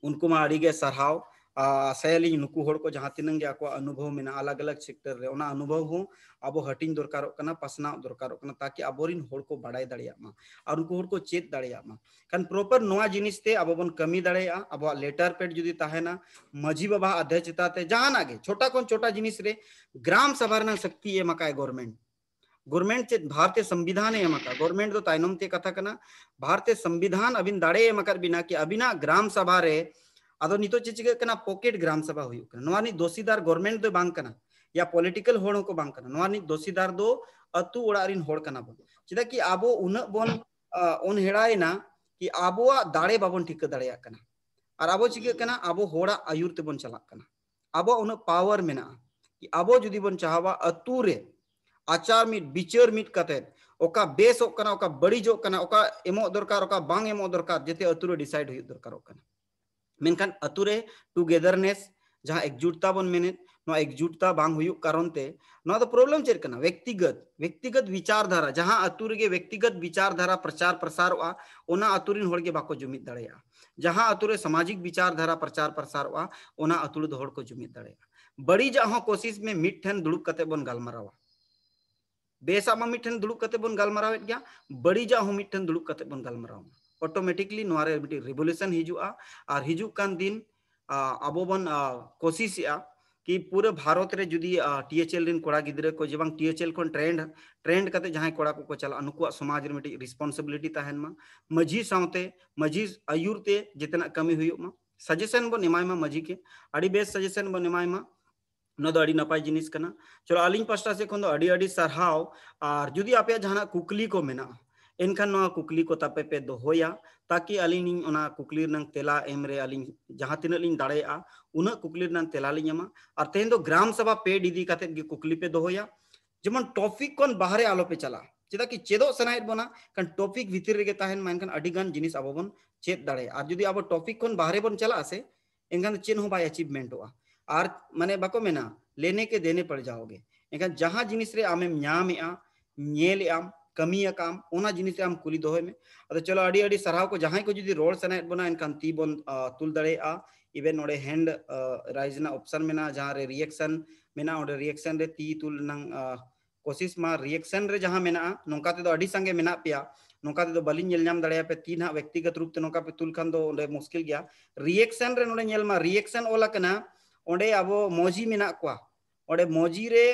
ᱩᱱᱠᱩ ᱢᱟ ᱟᱹᱰᱤ ᱜᱮ ᱥᱟᱨᱦᱟᱣ᱾ ᱟᱥᱟᱭᱟᱞᱤᱧ ᱱᱩᱠᱩ ᱦᱚᱲ ᱠᱚ ᱡᱟᱦᱟᱸ ᱛᱤᱱᱟᱹᱜ ᱜᱮ ᱟᱠᱚᱣᱟᱜ ᱚᱱᱩᱵᱷᱚᱵ ᱢᱮᱱᱟᱜᱼᱟ ᱟᱞᱟᱜᱽ ᱟᱞᱟᱜᱽ ᱥᱮᱠᱴᱚᱨ ᱨᱮ, ᱚᱱᱟ ᱚᱱᱩᱵᱷᱚᱵ ᱦᱚᱸ ᱟᱵᱚ ᱦᱟᱹᱴᱤᱧ ᱫᱚᱨᱠᱟᱨᱚᱜ ᱠᱟᱱᱟ, ᱯᱟᱥᱱᱟᱣ ᱫᱚᱨᱠᱟᱨᱚᱜ ᱠᱟᱱᱟ, ᱛᱟᱠᱤ ᱟᱵᱚᱨᱤᱱ ᱦᱚᱲ ᱠᱚ ᱵᱟᱲᱟᱭ ᱫᱟᱲᱮᱭᱟᱜ ᱢᱟ ᱟᱨ ᱩᱱᱠᱩ ᱦᱚᱲ ᱠᱚ ᱪᱮᱫ ᱫᱟᱲᱮᱭᱟᱜ ᱢᱟ᱾ ᱠᱷᱟᱱ ᱯᱨᱚᱯᱟᱨ ᱱᱚᱣᱟ ᱡᱤᱱᱤᱥ ᱛᱮ ᱟᱵᱚ ᱵᱚᱱ ᱠᱟᱹᱢᱤ ᱫᱟᱲᱮᱭᱟᱜᱼᱟ᱾ ᱟᱵᱚᱣᱟᱜ ᱞᱮᱴᱟᱨ ᱯᱮᱰ ᱡᱩᱫᱤ ᱛᱟᱦᱮᱱᱟ, ᱢᱟᱹᱡᱷᱤ ᱵᱟᱵᱟ ᱟᱫᱷᱮ ᱪᱮᱛᱟ ᱛᱮ ᱡᱟᱦᱟᱱᱟᱜ ᱜᱮ ᱪᱷᱳᱴᱟ ᱠᱷᱚᱱ ᱪᱷᱳᱴᱟ ᱡᱤᱱᱤᱥ ᱨᱮ ᱜᱨᱟᱢ ᱥᱟᱵᱷᱟ ᱨᱮᱱᱟᱜ ᱥᱚᱠᱛᱤ ᱮᱢ ᱟᱠᱟᱫ ᱜᱚᱨᱢᱮᱱᱴ᱾ ᱜᱚᱨᱢᱮᱱᱴ ᱪᱮᱫ ᱵᱷᱟᱨᱚᱛᱤᱭᱚ ᱥᱚᱝᱵᱤᱫᱷᱟᱱ ᱮ ᱮᱢ ᱟᱠᱟᱫ, ᱜᱚᱨᱢᱮᱱᱴ ᱫᱚ ᱛᱟᱭᱱᱚᱢ ᱛᱮ ᱠᱟᱛᱷᱟ ᱠᱟᱱᱟ᱾ ᱵᱷᱟᱨᱚᱛᱤᱭᱚ ᱥᱚᱝᱵᱤᱫᱷᱟᱱ ᱟᱹᱵᱤᱱ ᱫᱟᱲᱮ ᱮᱢ ᱟᱠᱟᱫ ᱵᱤᱱᱟ ᱠᱤ ᱟᱹᱵᱤᱱᱟᱜ ᱜᱨᱟᱢ ᱥᱟᱵᱷᱟ ᱨᱮ, ᱟᱫᱚ ᱱᱤᱛᱚᱜ ᱪᱮᱫ ᱪᱤᱠᱟᱹᱜ ᱠᱟᱱᱟ, ᱯᱚᱠᱮᱴ ᱜᱨᱟᱢ ᱥᱟᱵᱷᱟ ᱦᱩᱭᱩᱜ ᱠᱟᱱᱟ᱾ ᱱᱚᱣᱟ ᱨᱤᱱᱤᱡ ᱫᱳᱥᱤᱫᱟᱨ ᱜᱚᱨᱢᱮᱱᱴ ᱫᱚ ᱵᱟᱝ ᱠᱟᱱᱟ, ᱭᱟ ᱯᱚᱞᱤᱴᱤᱠᱟᱞ ᱦᱚᱲ ᱦᱚᱸᱠᱚ ᱵᱟᱝ ᱠᱟᱱᱟ, ᱱᱚᱣᱟ ᱨᱤᱱᱤᱡ ᱫᱳᱥᱤᱫᱟᱨ ᱫᱚ ᱟᱹᱛᱩ ᱚᱲᱟᱜ ᱨᱤᱱ ᱦᱚᱲ ᱠᱟᱱᱟ ᱵᱚᱱ᱾ ᱪᱮᱫᱟᱜ ᱠᱤ ᱟᱵᱚ ᱩᱱᱟᱹᱜ ᱵᱚᱱ ᱚᱱᱦᱮᱲᱟᱭᱮᱱᱟ ᱠᱤ ᱟᱵᱚᱣᱟᱜ ᱫᱟᱲᱮ ᱵᱟᱵᱚᱱ ᱴᱷᱤᱠᱟᱹ ᱫᱟᱲᱮᱭᱟᱜ ᱠᱟᱱᱟ᱾ ᱟᱨ ᱟᱵᱚ ᱪᱤᱠᱟᱹᱜ ᱠᱟᱱᱟ, ᱟᱵᱚ ᱦᱚᱲᱟᱜ ᱟᱹᱭᱩᱨ ᱛᱮᱵᱚᱱ ᱪᱟᱞᱟᱜ ᱠᱟᱱᱟ᱾ ᱟᱵᱚᱣᱟᱜ ᱩᱱᱟᱹᱜ ᱯᱟᱣᱟᱨ ᱢᱮᱱᱟᱜᱼᱟ ᱠᱤ ᱟᱵᱚ ᱡᱩᱫᱤ ᱵᱚᱱ ᱪᱟᱦᱟᱣᱟ ᱟᱹᱛᱩ ᱨᱮ ᱟᱪᱟᱨ ᱢᱤᱫ ᱵᱤᱪᱟᱹᱨ ᱢᱤᱫ ᱠᱟᱛᱮ ᱚᱠᱟ ᱵᱮᱥᱚᱜ ᱠᱟᱱᱟ, ᱚᱠᱟ ᱵᱟᱹᱲᱤᱡᱚᱜ ᱠᱟᱱᱟ, ᱚᱠᱟ ᱮᱢᱚᱜ ᱫᱚᱨᱠᱟᱨ, ᱚᱠᱟ ᱵᱟᱝ ᱮᱢᱚᱜ ᱫᱚᱨᱠᱟᱨ, ᱡᱟᱛᱮ ᱟᱹᱛᱩ ᱨᱮ ᱰᱤᱥᱟᱭᱤᱰ ᱦᱩᱭᱩᱜ ᱫᱚᱨᱠᱟᱨᱚᱜ ᱠᱟᱱᱟ᱾ ᱢᱮᱱᱠᱷᱟᱱ ᱟᱹᱛᱩ ᱨᱮ ᱴᱩᱜᱮᱫᱟᱨᱱᱮᱥ, ᱡᱟᱦᱟᱸ ᱮᱠᱡᱩᱴᱛᱟ ᱵᱚᱱ ᱢᱮᱱᱮᱫ, ᱱᱚᱣᱟ ᱮᱠᱡᱩᱴᱛᱟ ᱵᱟᱝ ᱦᱩᱭᱩᱜ ᱠᱟᱨᱚᱱ ᱛᱮ ᱱᱚᱣᱟ ᱫᱚ ᱯᱨᱚᱵᱞᱮᱢ ᱪᱮᱫ ᱠᱟᱱᱟ? ᱵᱮᱠᱛᱤᱜᱚᱛ, ᱵᱮᱠᱛᱤᱜᱚᱛ ᱵᱤᱪᱟᱨ ᱫᱷᱟᱨᱟ, ᱡᱟᱦᱟᱸ ᱟᱹᱛᱩ ᱨᱮᱜᱮ ᱵᱮᱠᱛᱤᱜᱚᱛ ᱵᱤᱪᱟᱨ ᱫᱷᱟᱨᱟ ᱯᱨᱚᱪᱟᱨ ᱯᱨᱚᱥᱟᱨᱚᱜᱼᱟ, ᱚᱱᱟ ᱟᱹᱛᱩ ᱨᱤᱱ ᱦᱚᱲ ᱜᱮ ᱵᱟᱠᱚ ᱡᱩᱢᱤᱫ ᱫᱟᱲᱮᱭᱟᱜᱼᱟ᱾ ᱡᱟᱦᱟᱸ ᱟᱹᱛᱩ ᱨᱮ ᱥᱟᱢᱟᱡᱤᱠ ᱵᱤᱪᱟᱨ ᱫᱷᱟᱨᱟ ᱯᱨᱚᱪᱟᱨ ᱯᱨᱚᱥᱟᱨᱚᱜᱼᱟ, ᱚᱱᱟ ᱟᱹᱛᱩ ᱨᱮᱫᱚ ᱦᱚᱲ ᱠᱚ ᱡᱩᱢᱤᱫ ᱫᱟᱲᱮᱭᱟᱜᱼᱟ᱾ ᱵᱟᱹᱲᱤᱡᱟᱜ ᱦᱚᱸ ᱠᱳᱥᱤᱥ ᱢᱮ, ᱢᱤᱫ ᱴᱷᱮᱱ ᱫᱩᱲᱩᱵ ᱠᱟᱛᱮ ᱵᱚᱱ ᱜᱟᱞᱢᱟᱨᱟᱣᱟ᱾ ᱵᱮᱥᱟᱜ ᱢᱟ ᱢᱤᱫ ᱴᱷᱮᱱ ᱫᱩᱲᱩᱵ ᱠᱟᱛᱮ ᱵᱚᱱ ᱜᱟᱞᱢᱟᱨᱟᱣᱮᱫ ᱜᱮᱭᱟ, ᱵᱟᱹᱲᱤᱡᱟᱜ ᱦᱚᱸ ᱢᱤᱫ ᱴᱷᱮᱱ ᱫᱩᱲᱩᱵ ᱠᱟᱛᱮ ᱵᱚᱱ ᱜᱟᱞᱢᱟᱨᱟᱣᱟ᱾ ᱚᱴᱳᱢᱮᱴᱤᱠᱞᱤ ᱱᱚᱣᱟ ᱨᱮ ᱢᱤᱫᱴᱤᱡ ᱨᱤᱵᱷᱚᱞᱩᱥᱚᱱ ᱦᱤᱡᱩᱜᱼᱟ᱾ ᱟᱨ ᱦᱤᱡᱩᱜ ᱠᱟᱱ ᱫᱤᱱ ᱟ, ᱟᱵᱚ ᱵᱚᱱ ᱟ, ᱠᱳᱥᱤᱥᱮᱜᱼᱟ ᱠᱤ ᱯᱩᱨᱟᱹ ᱵᱷᱟᱨᱚᱛ ᱨᱮ ᱡᱩᱫᱤ ᱟ, ᱴᱤ ᱮᱭᱤᱪ ᱮᱞ ᱨᱤᱱ ᱠᱚᱲᱟ ᱜᱤᱫᱽᱨᱟᱹ ᱠᱚ ᱡᱮ ᱵᱟᱝ ᱴᱤ ᱮᱭᱤᱪ ᱮᱞ ᱠᱷᱚᱱ ᱴᱨᱮᱱᱰ, ᱴᱨᱮᱱᱰ ᱠᱟᱛᱮ ᱡᱟᱦᱟᱸᱭ ᱠᱚᱲᱟ ᱠᱚᱠᱚ ᱪᱟᱞᱟᱜᱼᱟ, ᱱᱩᱠᱩᱣᱟᱜ ᱥᱚᱢᱟᱡᱽ ᱨᱮ ᱢᱤᱫᱴᱤᱡ ᱨᱮᱥᱯᱚᱱᱥᱤᱵᱤᱞᱤᱴᱤ ᱛᱟᱦᱮᱱ ᱢᱟ, ᱢᱟᱹᱡᱷᱤ ᱥᱟᱶᱛᱮ, ᱢᱟᱹᱡᱷᱤ ᱟᱹᱭᱩᱨ ᱛᱮ ᱡᱮᱛᱮᱱᱟᱜ ᱠᱟᱹᱢᱤ ᱦᱩᱭᱩᱜ ᱢᱟ, ᱥᱟᱡᱮᱥᱚᱱ ᱵᱚᱱ ᱮᱢᱟᱭ ᱢᱟ ᱢᱟᱹᱡᱷᱤ ᱜᱮ, ᱟᱹᱰᱤ ᱵᱮᱥ ᱥᱟᱡᱮᱥᱚᱱ ᱵᱚᱱ ᱮᱢᱟᱭ ᱢᱟ᱾ ᱱᱚᱣᱟ ᱫᱚ ᱟᱹᱰᱤ ᱱᱟᱯᱟᱭ ᱡᱤᱱᱤᱥ ᱠᱟᱱᱟ᱾ ᱪᱚᱞᱚ, ᱟᱹᱞᱤᱧ ᱯᱟᱥᱴᱟ ᱥᱮᱫ ᱠᱷᱚᱱ ᱫᱚ ᱟᱹᱰᱤ ᱟᱹᱰᱤ ᱥᱟᱨᱦᱟᱣ᱾ ᱟᱨ ᱡᱩᱫᱤ ᱟᱯᱮᱭᱟᱜ ᱡᱟᱦᱟᱱᱟᱜ ᱠᱩᱠᱞᱤ ᱠᱚ ᱢᱮᱱᱟᱜᱼᱟ, ᱮᱱᱠᱷᱟᱱ ᱱᱚᱣᱟ ᱠᱩᱠᱞᱤ ᱠᱚ ᱛᱟᱯᱮ ᱯᱮ ᱫᱚᱦᱚᱭᱟ, ᱛᱟᱠᱤ ᱟᱹᱞᱤᱧ ᱞᱤᱧ ᱚᱱᱟ ᱠᱩᱠᱞᱤ ᱨᱮᱱᱟᱜ ᱛᱮᱞᱟ ᱮᱢ ᱨᱮ ᱟᱹᱞᱤᱧ ᱡᱟᱦᱟᱸ ᱛᱤᱱᱟᱹᱜ ᱞᱤᱧ ᱫᱟᱲᱮᱭᱟᱜᱼᱟ, ᱩᱱᱟᱹᱜ ᱠᱩᱠᱞᱤ ᱨᱮᱱᱟᱜ ᱛᱮᱞᱟ ᱞᱤᱧ ᱮᱢᱟ᱾ ᱟᱨ ᱛᱮᱦᱮᱧ ᱫᱚ ᱜᱨᱟᱢ ᱥᱟᱵᱷᱟ ᱯᱮᱰ ᱤᱫᱤ ᱠᱟᱛᱮᱫ ᱜᱮ ᱠᱩᱠᱞᱤ ᱯᱮ ᱫᱚᱦᱚᱭᱟ, ᱡᱮᱢᱚᱱ ᱴᱚᱯᱤᱠ ᱠᱷᱚᱱ ᱵᱟᱦᱨᱮ ᱟᱞᱚ ᱯᱮ ᱪᱟᱞᱟᱜᱼᱟ᱾ ᱪᱮᱫᱟᱜ ᱠᱤ ᱪᱮᱫᱚᱜ ᱥᱟᱱᱟᱭᱮᱫ ᱵᱚᱱᱟ, ᱠᱷᱟᱱ ᱴᱚᱯᱤᱠ ᱵᱷᱤᱛᱤᱨ ᱨᱮᱜᱮ ᱛᱟᱦᱮᱱ ᱢᱟ, ᱮᱱᱠᱷᱟᱱ ᱟᱹᱰᱤ ᱜᱟᱱ ᱡᱤᱱᱤᱥ ᱟᱵᱚ ᱵᱚᱱ ᱪᱮᱫ ᱫᱟᱲᱮᱭᱟᱜᱼᱟ᱾ ᱟᱨ ᱡᱩᱫᱤ ᱟᱵᱚ ᱴᱚᱯᱤᱠ ᱠᱷᱚᱱ ᱵᱟᱦᱨᱮ ᱵᱚᱱ ᱪᱟᱞᱟᱜᱼᱟ ᱥᱮ, ᱮᱱᱠᱷᱟᱱ ᱫᱚ ᱪᱮᱫ ᱦᱚᱸ ᱵᱟᱭ ᱟᱪᱤᱵᱷᱢᱮᱱᱴᱚᱜᱼᱟ᱾ ᱟᱨ ᱢᱟᱱᱮ ᱵᱟᱠᱚ ᱢᱮᱱᱟ ᱞᱮᱱᱮ ᱠᱮ ᱫᱮᱱᱮ ᱯᱟᱲ ᱡᱟᱣᱜᱮ᱾ ᱮᱱᱠᱷᱟᱱ ᱡᱟᱦᱟᱸ ᱡᱤᱱᱤᱥ ᱨᱮ ᱟᱢᱮᱢ ᱧᱟᱢᱮᱜᱼᱟ, ᱧᱮᱞᱮᱜ ᱟᱢ, ᱠᱟᱹᱢᱤᱭᱟᱠᱟᱢ, ᱚᱱᱟ ᱡᱤᱱᱤᱥ ᱨᱮ ᱟᱢ ᱠᱩᱞᱤ ᱫᱚᱦᱚᱭ ᱢᱮ᱾ ᱟᱫᱚ ᱪᱚᱞᱚ, ᱟᱹᱰᱤ ᱟᱹᱰᱤ ᱥᱟᱨᱦᱟᱣ ᱠᱚ, ᱡᱟᱦᱟᱸᱭ ᱠᱚ ᱡᱩᱫᱤ ᱨᱚᱲ ᱥᱟᱱᱟᱭᱮᱫ ᱵᱚᱱᱟ ᱮᱱᱠᱷᱟᱱ ᱛᱤ ᱵᱚᱱ ᱛᱩᱞ ᱫᱟᱲᱮᱭᱟᱜᱼᱟ᱾ ᱤᱵᱷᱮᱱ ᱱᱚᱰᱮ ᱦᱮᱱᱰ ᱨᱟᱭᱤᱡ ᱨᱮᱱᱟᱜ ᱚᱯᱥᱟᱱ ᱢᱮᱱᱟᱜᱼᱟ, ᱡᱟᱦᱟᱸ ᱨᱮ ᱨᱤᱭᱮᱠᱥᱚᱱ ᱢᱮᱱᱟᱜᱼᱟ, ᱚᱸᱰᱮ ᱨᱤᱭᱮᱠᱥᱚᱱ ᱨᱮ ᱛᱤ ᱛᱩᱞ ᱨᱮᱱᱟᱜ ᱠᱳᱥᱤᱥ ᱢᱟ᱾ ᱨᱤᱭᱮᱠᱥᱚᱱ ᱨᱮ ᱡᱟᱦᱟᱸ ᱢᱮᱱᱟᱜᱼᱟ, ᱱᱚᱝᱠᱟ ᱛᱮᱫᱚ ᱟᱹᱰᱤ ᱥᱟᱸᱜᱮ ᱢᱮᱱᱟᱜ ᱯᱮᱭᱟ, ᱱᱚᱝᱠᱟ ᱛᱮᱫᱚ ᱵᱟᱹᱞᱤᱧ ᱧᱮᱞ ᱧᱟᱢ ᱫᱟᱲᱮᱭᱟᱯᱮ ᱛᱤ ᱱᱟᱦᱟᱜ ᱵᱮᱠᱛᱤᱜᱚᱛ ᱨᱩᱯ ᱛᱮ ᱱᱚᱝᱠᱟ ᱯᱮ ᱛᱩᱞ ᱠᱷᱟᱱ ᱫᱚ ᱚᱸᱰᱮ ᱢᱩᱥᱠᱤᱞ ᱜᱮᱭᱟ᱾ ᱨᱤᱭᱮᱠᱥᱚᱱ ᱨᱮ ᱱᱚᱰᱮ ᱧᱮᱞ ᱢᱟ, ᱨᱤᱭᱮᱠᱥᱚᱱ ᱚᱞ ᱟᱠᱟᱱᱟ, ᱚᱸᱰᱮ ᱟᱵᱚ ᱢᱚᱡᱤ ᱢᱮᱱᱟᱜ ᱠᱚᱣᱟ, ᱚᱸᱰᱮ ᱢᱚᱡᱤ ᱨᱮ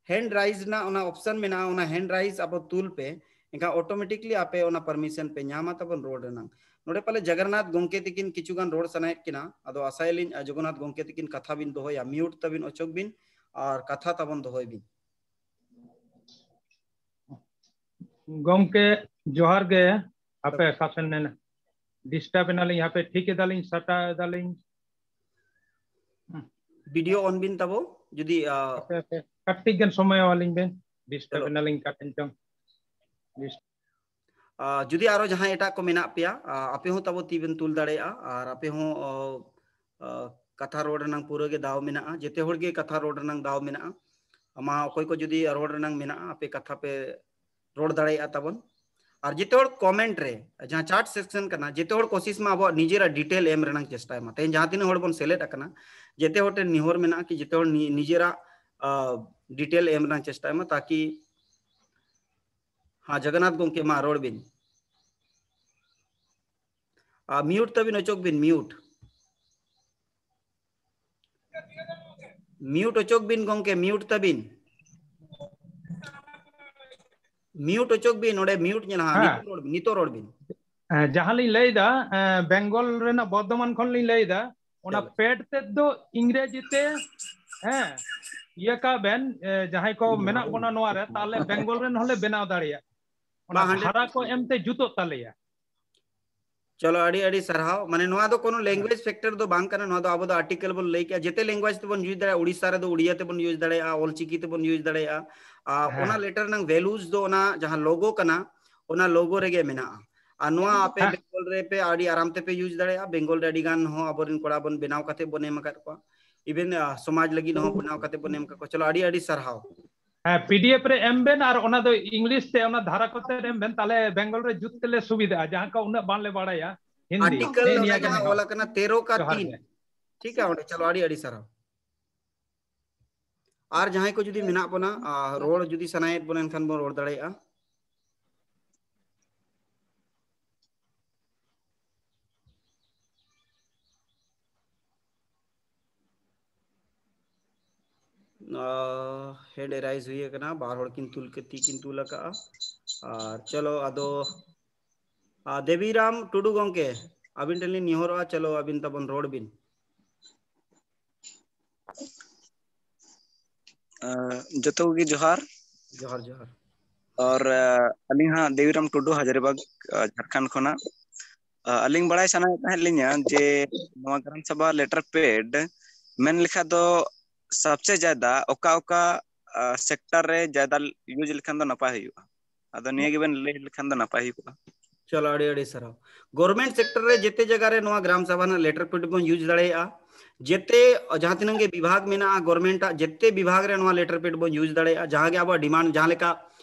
ᱦᱮᱱᱰ ᱨᱟᱭᱤᱡ ᱨᱮᱱᱟᱜ ᱚᱱᱟ ᱚᱯᱥᱟᱱ ᱢᱮᱱᱟᱜᱼᱟ, ᱚᱱᱟ ᱦᱮᱱᱰ ᱨᱟᱭᱤᱡ ᱟᱵᱚ ᱛᱩᱞ ᱯᱮ, ᱮᱱᱠᱷᱟᱱ ᱚᱴᱳᱢᱮᱴᱤᱠᱞᱤ ᱟᱯᱮ ᱚᱱᱟ ᱯᱟᱨᱢᱤᱥᱚᱱ ᱯᱮ ᱧᱟᱢᱟ ᱛᱟᱵᱚᱱ ᱨᱚᱲ ᱨᱮᱱᱟᱜ᱾ ᱱᱚᱰᱮ ᱯᱟᱞᱮ ᱡᱚᱜᱚᱱᱱᱟᱛᱷ ᱜᱚᱢᱠᱮ ᱛᱤᱠᱤᱱ ᱠᱤᱪᱷᱩ ᱜᱟᱱ ᱨᱚᱲ ᱥᱟᱱᱟᱭᱮᱫ ᱠᱤᱱᱟ, ᱟᱫᱚ ᱟᱥᱟᱭᱟᱞᱤᱧ ᱡᱚᱜᱚᱱᱱᱟᱛᱷ ᱜᱚᱢᱠᱮ ᱛᱤᱠᱤᱱ ᱠᱟᱛᱷᱟ ᱵᱤᱱ ᱫᱚᱦᱚᱭᱟ, ᱢᱤᱭᱩᱴ ᱛᱟᱵᱤᱱ ᱚᱪᱚᱜ ᱵᱤᱱ ᱟᱨ ᱠᱟᱛᱷᱟ ᱛᱟᱵᱚᱱ ᱫᱚᱦᱚᱭ ᱵᱤᱱ᱾ ᱜᱚᱢᱠᱮ ᱡᱚᱦᱟᱨ ᱜᱮ᱾ ᱦᱟᱯᱮ ᱚᱠᱟ ᱥᱮᱱ ᱮᱱᱟ? ᱰᱤᱥᱴᱟᱵ ᱮᱱᱟᱞᱤᱧ, ᱦᱟᱯᱮ ᱴᱷᱤᱠ ᱮᱫᱟᱞᱤᱧ, ᱥᱟᱴᱟᱣ ᱮᱫᱟᱞᱤᱧ᱾ ᱵᱷᱤᱰᱤᱭᱳ ᱚᱱ ᱵᱤᱱ ᱛᱟᱵᱚ, ᱡᱩᱫᱤ ᱟ, ᱦᱟᱯᱮ, ᱦᱟᱯᱮ, ᱠᱟᱹᱴᱤᱡ ᱜᱟᱱ ᱥᱚᱢᱚᱭ ᱮᱢᱟᱞᱤᱧ ᱵᱮᱱ, ᱰᱤᱥᱴᱟᱵ ᱪᱚᱞᱚ᱾ ᱮᱱᱟᱞᱤᱧ ᱚᱠᱟ ᱴᱷᱮᱱ ᱪᱚᱝ᱾ ᱟ, ᱡᱩᱫᱤ ᱟᱨᱚ ᱡᱟᱦᱟᱸᱭ ᱮᱴᱟᱜ ᱠᱚ ᱢᱮᱱᱟᱜ ᱯᱮᱭᱟ, ᱟ, ᱟᱯᱮ ᱦᱚᱸ ᱛᱟᱵᱚ ᱛᱤ ᱵᱮᱱ ᱛᱩᱞ ᱫᱟᱲᱮᱭᱟᱜᱼᱟ, ᱟᱨ ᱟᱯᱮ ᱦᱚᱸ ᱚ, ᱟ, ᱠᱟᱛᱷᱟ ᱨᱚᱲ ᱨᱮᱱᱟᱜ ᱯᱩᱨᱟᱹ ᱜᱮ ᱫᱟᱣ ᱢᱮᱱᱟᱜᱼᱟ, ᱡᱮᱛᱮ ᱦᱚᱲ ᱜᱮ ᱠᱟᱛᱷᱟ ᱨᱚᱲ ᱨᱮᱱᱟᱜ ᱫᱟᱣ ᱢᱮᱱᱟᱜᱼᱟ᱾ ᱟᱢᱟᱜ ᱚᱠᱚᱭ ᱠᱚ ᱡᱩᱫᱤ ᱨᱚᱲ ᱨᱮᱱᱟᱜ ᱢᱮᱱᱟᱜᱼᱟ, ᱟᱯᱮ ᱠᱟᱛᱷᱟ ᱯᱮ ᱨᱚᱲ ᱫᱟᱲᱮᱭᱟᱜᱼᱟ ᱛᱟᱵᱚᱱ᱾ ᱟᱨ ᱡᱮᱛᱮ ᱦᱚᱲ ᱠᱚᱢᱮᱱᱴ ᱨᱮ, ᱡᱟᱦᱟᱸ ᱪᱟᱴ ᱥᱮᱠᱥᱚᱱ ᱠᱟᱱᱟ, ᱡᱮᱛᱮ ᱦᱚᱲ ᱠᱳᱥᱤᱥ ᱢᱟ ᱟᱵᱚᱣᱟᱜ ᱱᱤᱡᱮᱨᱟᱜ ᱰᱤᱴᱮᱞ ᱮᱢ ᱨᱮᱱᱟᱜ ᱪᱮᱥᱴᱟᱭ ᱢᱟ᱾ ᱛᱮᱦᱮᱧ ᱡᱟᱦᱟᱸ ᱛᱤᱱᱟᱹᱜ ᱦᱚᱲ ᱵᱚᱱ ᱥᱮᱞᱮᱫ ᱟᱠᱟᱱᱟ, ᱡᱮᱛᱮ ᱦᱚᱲ ᱴᱷᱮᱱ ᱱᱮᱦᱚᱨ ᱢᱮᱱᱟᱜᱼᱟ ᱠᱤ ᱡᱮᱛᱮ ᱦᱚᱲ ᱱᱤ-, ᱱᱤᱡᱮᱨᱟᱜ ᱟ, ᱰᱤᱴᱮᱞ ᱮᱢ ᱨᱮᱱᱟᱜ ᱪᱮᱥᱴᱟᱭ ᱢᱟ, ᱛᱟᱠᱤ ᱦᱮᱸ, ᱡᱚᱜᱚᱱᱱᱟᱛᱷ ᱜᱚᱢᱠᱮ, ᱢᱟ ᱨᱚᱲ ᱵᱤᱱ᱾ ᱟ, ᱢᱤᱭᱩᱴ ᱛᱟᱵᱤᱱ, ᱚᱪᱚᱜ ᱵᱤᱱ, ᱢᱤᱭᱩᱴ᱾ ᱢᱤᱭᱩᱴ ᱚᱪᱚᱜ ᱵᱤᱱ ᱜᱚᱢᱠᱮ, ᱢᱤᱭᱩᱴ ᱛᱟᱵᱤᱱ᱾ ᱢᱤᱭᱩᱴ ᱚᱪᱚᱜ ᱵᱤᱱ, ᱱᱚᱰᱮ ᱢᱤᱭᱩᱴ ᱧᱮᱞ, ᱦᱮᱸ, ᱦᱮᱸ᱾ ᱱᱤᱛᱚᱜ ᱨᱚᱲ ᱵᱤᱱ, ᱱᱤᱛᱚᱜ ᱨᱚᱲ ᱵᱤᱱ᱾ ᱦᱮᱸ, ᱡᱟᱦᱟᱸ ᱞᱤᱧ ᱞᱟᱹᱭᱫᱟ, ᱮᱸ, ᱵᱮᱝᱜᱚᱞ ᱨᱮᱱᱟᱜ ᱵᱚᱨᱫᱷᱚᱢᱟᱱ ᱠᱷᱚᱱ ᱞᱤᱧ ᱞᱟᱹᱭᱫᱟ, ᱚᱱᱟ ᱪᱚᱞᱚ᱾ ᱯᱮᱰ ᱛᱮᱫ ᱫᱚ ᱤᱝᱨᱮᱡᱤ ᱛᱮ, ᱦᱮᱸ, ᱤᱭᱟᱹ ᱠᱟᱜ ᱵᱮᱱ, ᱮ, ᱡᱟᱦᱟᱸᱭ ᱠᱚ ᱢᱮᱱᱟᱜ ᱵᱚᱱᱟ ᱱᱚᱣᱟ ᱨᱮ, ᱛᱟᱦᱞᱮ ᱵᱮᱝᱜᱚᱞ ᱨᱮᱱ ᱦᱚᱸᱞᱮ ᱵᱮᱱᱟᱣ ᱫᱟᱲᱮᱭᱟᱜ᱾ ᱚᱱᱟ ᱵᱟ, ᱦᱟᱱᱰᱨᱮᱰ ᱵᱷᱟᱲᱟ ᱠᱚ ᱮᱢᱛᱮ ᱡᱩᱛᱚᱜ ᱛᱟᱞᱮᱭᱟ᱾ ᱪᱚᱞᱚ, ᱟᱹᱰᱤ ᱟᱹᱰᱤ ᱥᱟᱨᱦᱟᱣ᱾ ᱢᱟᱱᱮ ᱱᱚᱣᱟ ᱫᱚ ᱠᱳᱱᱳ ᱦᱮᱸ᱾ ᱞᱮᱝᱜᱩᱭᱮᱡᱽ ᱯᱷᱮᱠᱴᱚᱨ ᱫᱚ ᱵᱟᱝ ᱠᱟᱱᱟ, ᱱᱚᱣᱟ ᱫᱚ ᱟᱵᱚ ᱫᱚ ᱟᱨᱴᱤᱠᱮᱞ ᱵᱚᱱ ᱞᱟᱹᱭ ᱠᱮᱜᱼᱟ, ᱡᱮᱛᱮ ᱞᱮᱝᱜᱩᱭᱮᱡᱽ ᱛᱮᱵᱚᱱ ᱤᱭᱩᱡᱽ ᱫᱟᱲᱮᱭᱟᱜᱼᱟ, ᱩᱲᱤᱥᱥᱟ ᱨᱮᱫᱚ ᱩᱲᱤᱭᱟ ᱛᱮᱵᱚᱱ ᱤᱭᱩᱡᱽ ᱫᱟᱲᱮᱭᱟᱜᱼᱟ, ᱚᱞᱪᱤᱠᱤ ᱛᱮᱵᱚᱱ ᱤᱭᱩᱡᱽ ᱫᱟᱲᱮᱭᱟᱜᱼᱟ᱾ ᱟᱨ ᱦᱮᱸ᱾ ᱚᱱᱟ ᱞᱮᱴᱟᱨ ᱨᱮᱱᱟᱜ ᱵᱷᱮᱞᱩᱡᱽ ᱫᱚ ᱚᱱᱟ ᱡᱟᱦᱟᱸ ᱞᱳᱜᱳ ᱠᱟᱱᱟ, ᱚᱱᱟ ᱞᱳᱜᱳ ᱨᱮᱜᱮ ᱢᱮᱱᱟᱜᱼᱟ᱾ ᱟᱨ ᱱᱚᱣᱟ ᱟᱯᱮ ᱦᱮᱸ᱾ ᱵᱮᱝᱜᱚᱞ ᱨᱮ ᱯᱮ ᱟᱹᱰᱤ ᱟᱨᱟᱢ ᱛᱮᱯᱮ use ᱫᱟᱲᱮᱭᱟᱜᱼᱟ᱾ ᱵᱮᱝᱜᱚᱞ ᱨᱮ ᱟᱹᱰᱤ ᱜᱟᱱ ᱦᱚᱸ ᱟᱵᱚᱨᱮᱱ ᱠᱚᱲᱟ ᱵᱚᱱ ᱵᱮᱱᱟᱣ ᱠᱟᱛᱮ ᱵᱚᱱ ᱮᱢ ᱟᱠᱟᱫ ᱠᱚᱣᱟ, even ᱥᱚᱢᱟᱡᱽ ᱞᱟᱹᱜᱤᱫ ᱦᱚᱸ ᱵᱮᱱᱟᱣ ᱠᱟᱛᱮ ᱵᱚᱱ ᱮᱢ ᱟᱠᱟᱫ ᱠᱚᱣᱟ᱾ ᱪᱚᱞᱚ, ᱟᱹᱰᱤ ᱟᱹᱰᱤ ᱥᱟᱨᱦᱟᱣ᱾ ᱦᱮᱸ, PDF ᱨᱮ ᱮᱢ ᱵᱮᱱ ᱟᱨ ᱚᱱᱟ ᱫᱚ English ᱛᱮ ᱚᱱᱟ ᱫᱷᱟᱨᱟ ᱠᱚᱛᱮ ᱮᱢ ᱵᱮᱱ, ᱛᱟᱦᱞᱮ ᱵᱮᱝᱜᱚᱞ ᱨᱮ ᱡᱩᱛ ᱛᱮᱞᱮ ᱥᱩᱵᱤᱫᱷᱟᱜᱼᱟ, ᱡᱟᱦᱟᱸ ᱠᱚ ᱩᱱᱟᱹᱜ ᱵᱟᱝᱞᱮ ᱵᱟᱲᱟᱭᱟ ᱦᱤᱱᱫᱤ᱾ Article ᱱᱮᱜᱼᱮ ᱱᱤᱭᱟᱹ ᱜᱮ ᱡᱟᱦᱟᱸ ᱱᱮᱦᱚᱨ᱾ ᱚᱞ ᱟᱠᱟᱱᱟ ᱛᱮᱨᱚ ᱠᱟ ᱡᱚᱦᱟᱨ ᱛᱤᱱ, ᱜᱮ᱾ ᱴᱷᱤᱠ ᱜᱮᱭᱟ, ᱚᱸᱰᱮ ᱪᱚᱞᱚ, ᱟᱹᱰᱤ ᱟᱹᱰᱤ ᱥᱟᱨᱦᱟᱣ᱾ ᱟᱨ ᱡᱟᱦᱟᱸᱭ ᱠᱚ ᱡᱩᱫᱤ ᱢᱮᱱᱟᱜ ᱵᱚᱱᱟ, ᱟᱨ ᱨᱚᱲ ᱡᱩᱫᱤ ᱥᱟᱱᱟᱭᱮᱫ ᱵᱚᱱᱟ, ᱮᱱᱠᱷᱟᱱ ᱵᱚᱱ ᱨᱚᱲ ᱫᱟᱲᱮᱭᱟᱜᱼᱟ᱾ ᱦᱮᱰ ᱮᱨᱟᱭᱤᱡᱽ ᱦᱩᱭ ᱟᱠᱟᱱᱟ, ᱵᱟᱨ ᱦᱚᱲ ᱠᱤᱱ ᱛᱩᱞ ᱠᱮᱫ, ᱛᱤ ᱠᱤᱱ ᱛᱩᱞ ᱟᱠᱟᱜᱼᱟ᱾ ᱟᱨ ᱪᱚᱞᱚ ᱟᱫᱚ, ᱟᱨ ᱫᱮᱵᱤᱨᱟᱢ ᱴᱩᱰᱩ ᱜᱚᱢᱠᱮ, ᱟᱹᱵᱤᱱ ᱴᱷᱮᱱ ᱞᱤᱧ ᱱᱮᱦᱚᱨᱚᱜᱼᱟ, ᱪᱚᱞᱚ ᱟᱹᱵᱤᱱ ᱛᱟᱵᱚᱱ ᱨᱚᱲ ᱵᱤᱱ᱾ ᱟᱸ, ᱡᱚᱛᱚ ᱠᱚᱜᱮ ᱡᱚᱦᱟᱨ᱾ ᱡᱚᱦᱟᱨ, ᱡᱚᱦᱟᱨ᱾ ᱟᱨ, ᱟᱸ, ᱟᱹᱞᱤᱧ ᱦᱟᱸᱜ ᱫᱮᱵᱤᱨᱟᱢ ᱴᱩᱰᱩ, ᱦᱟᱡᱟᱨᱤᱵᱟᱜᱽ, ᱟᱸ, ᱡᱷᱟᱲᱠᱷᱚᱸᱰ ᱠᱷᱚᱱᱟᱜ᱾ ᱟᱸ, ᱟᱹᱞᱤᱧ ᱵᱟᱲᱟᱭ ᱥᱟᱱᱟᱭᱮᱫ ᱛᱟᱦᱮᱸᱫ ᱞᱤᱧᱟ ᱡᱮ ᱱᱚᱣᱟ ᱜᱨᱟᱢ ᱥᱟᱵᱷᱟ letter pad ᱢᱮᱱ ᱞᱮᱠᱷᱟᱡ ᱫᱚ ᱥᱚᱵᱥᱮ ᱡᱟᱫᱟ ᱚᱠᱟ ᱚᱠᱟ, ᱟᱸ, sector ᱨᱮ ᱡᱟᱫᱟ use ᱞᱮᱠᱷᱟᱱ ᱫᱚ ᱱᱟᱯᱟᱭ ᱦᱩᱭᱩᱜᱼᱟ? ᱟᱫᱚ ᱱᱤᱭᱟᱹ ᱜᱮᱵᱮᱱ ᱞᱟᱹᱭ ᱞᱮᱠᱷᱟᱱ ᱫᱚ ᱱᱟᱯᱟᱭ ᱦᱩᱭ ᱠᱚᱜᱼᱟ᱾ ᱪᱚᱞᱚ, ᱟᱹᱰᱤ ᱟᱹᱰᱤ ᱥᱟᱨᱦᱟᱣ᱾ Government sector ᱨᱮ ᱡᱮᱛᱮ ᱡᱟᱭᱜᱟ ᱨᱮ ᱱᱚᱣᱟ ᱜᱨᱟᱢ ᱥᱟᱵᱷᱟ ᱨᱮᱱᱟᱜ letter pad ᱵᱚᱱ use ᱫᱟᱲᱮᱭᱟᱜᱼᱟ᱾ ᱡᱮᱛᱮ, ᱡᱟᱦᱟᱸ ᱛᱤᱱᱟᱹᱜ ᱜᱮ ᱵᱤᱵᱷᱟᱜᱽ ᱢᱮᱱᱟᱜᱼᱟ government ᱟᱜ, ᱡᱮᱛᱮ ᱵᱤᱵᱷᱟᱜᱽ ᱨᱮ ᱱᱚᱣᱟ letter pad ᱵᱚᱱ use ᱫᱟᱲᱮᱭᱟᱜᱼᱟ᱾ ᱡᱟᱦᱟᱸ ᱜᱮ ᱟᱵᱚᱣᱟᱜ demand, ᱡᱟᱦᱟᱸ ᱞᱮᱠᱟ,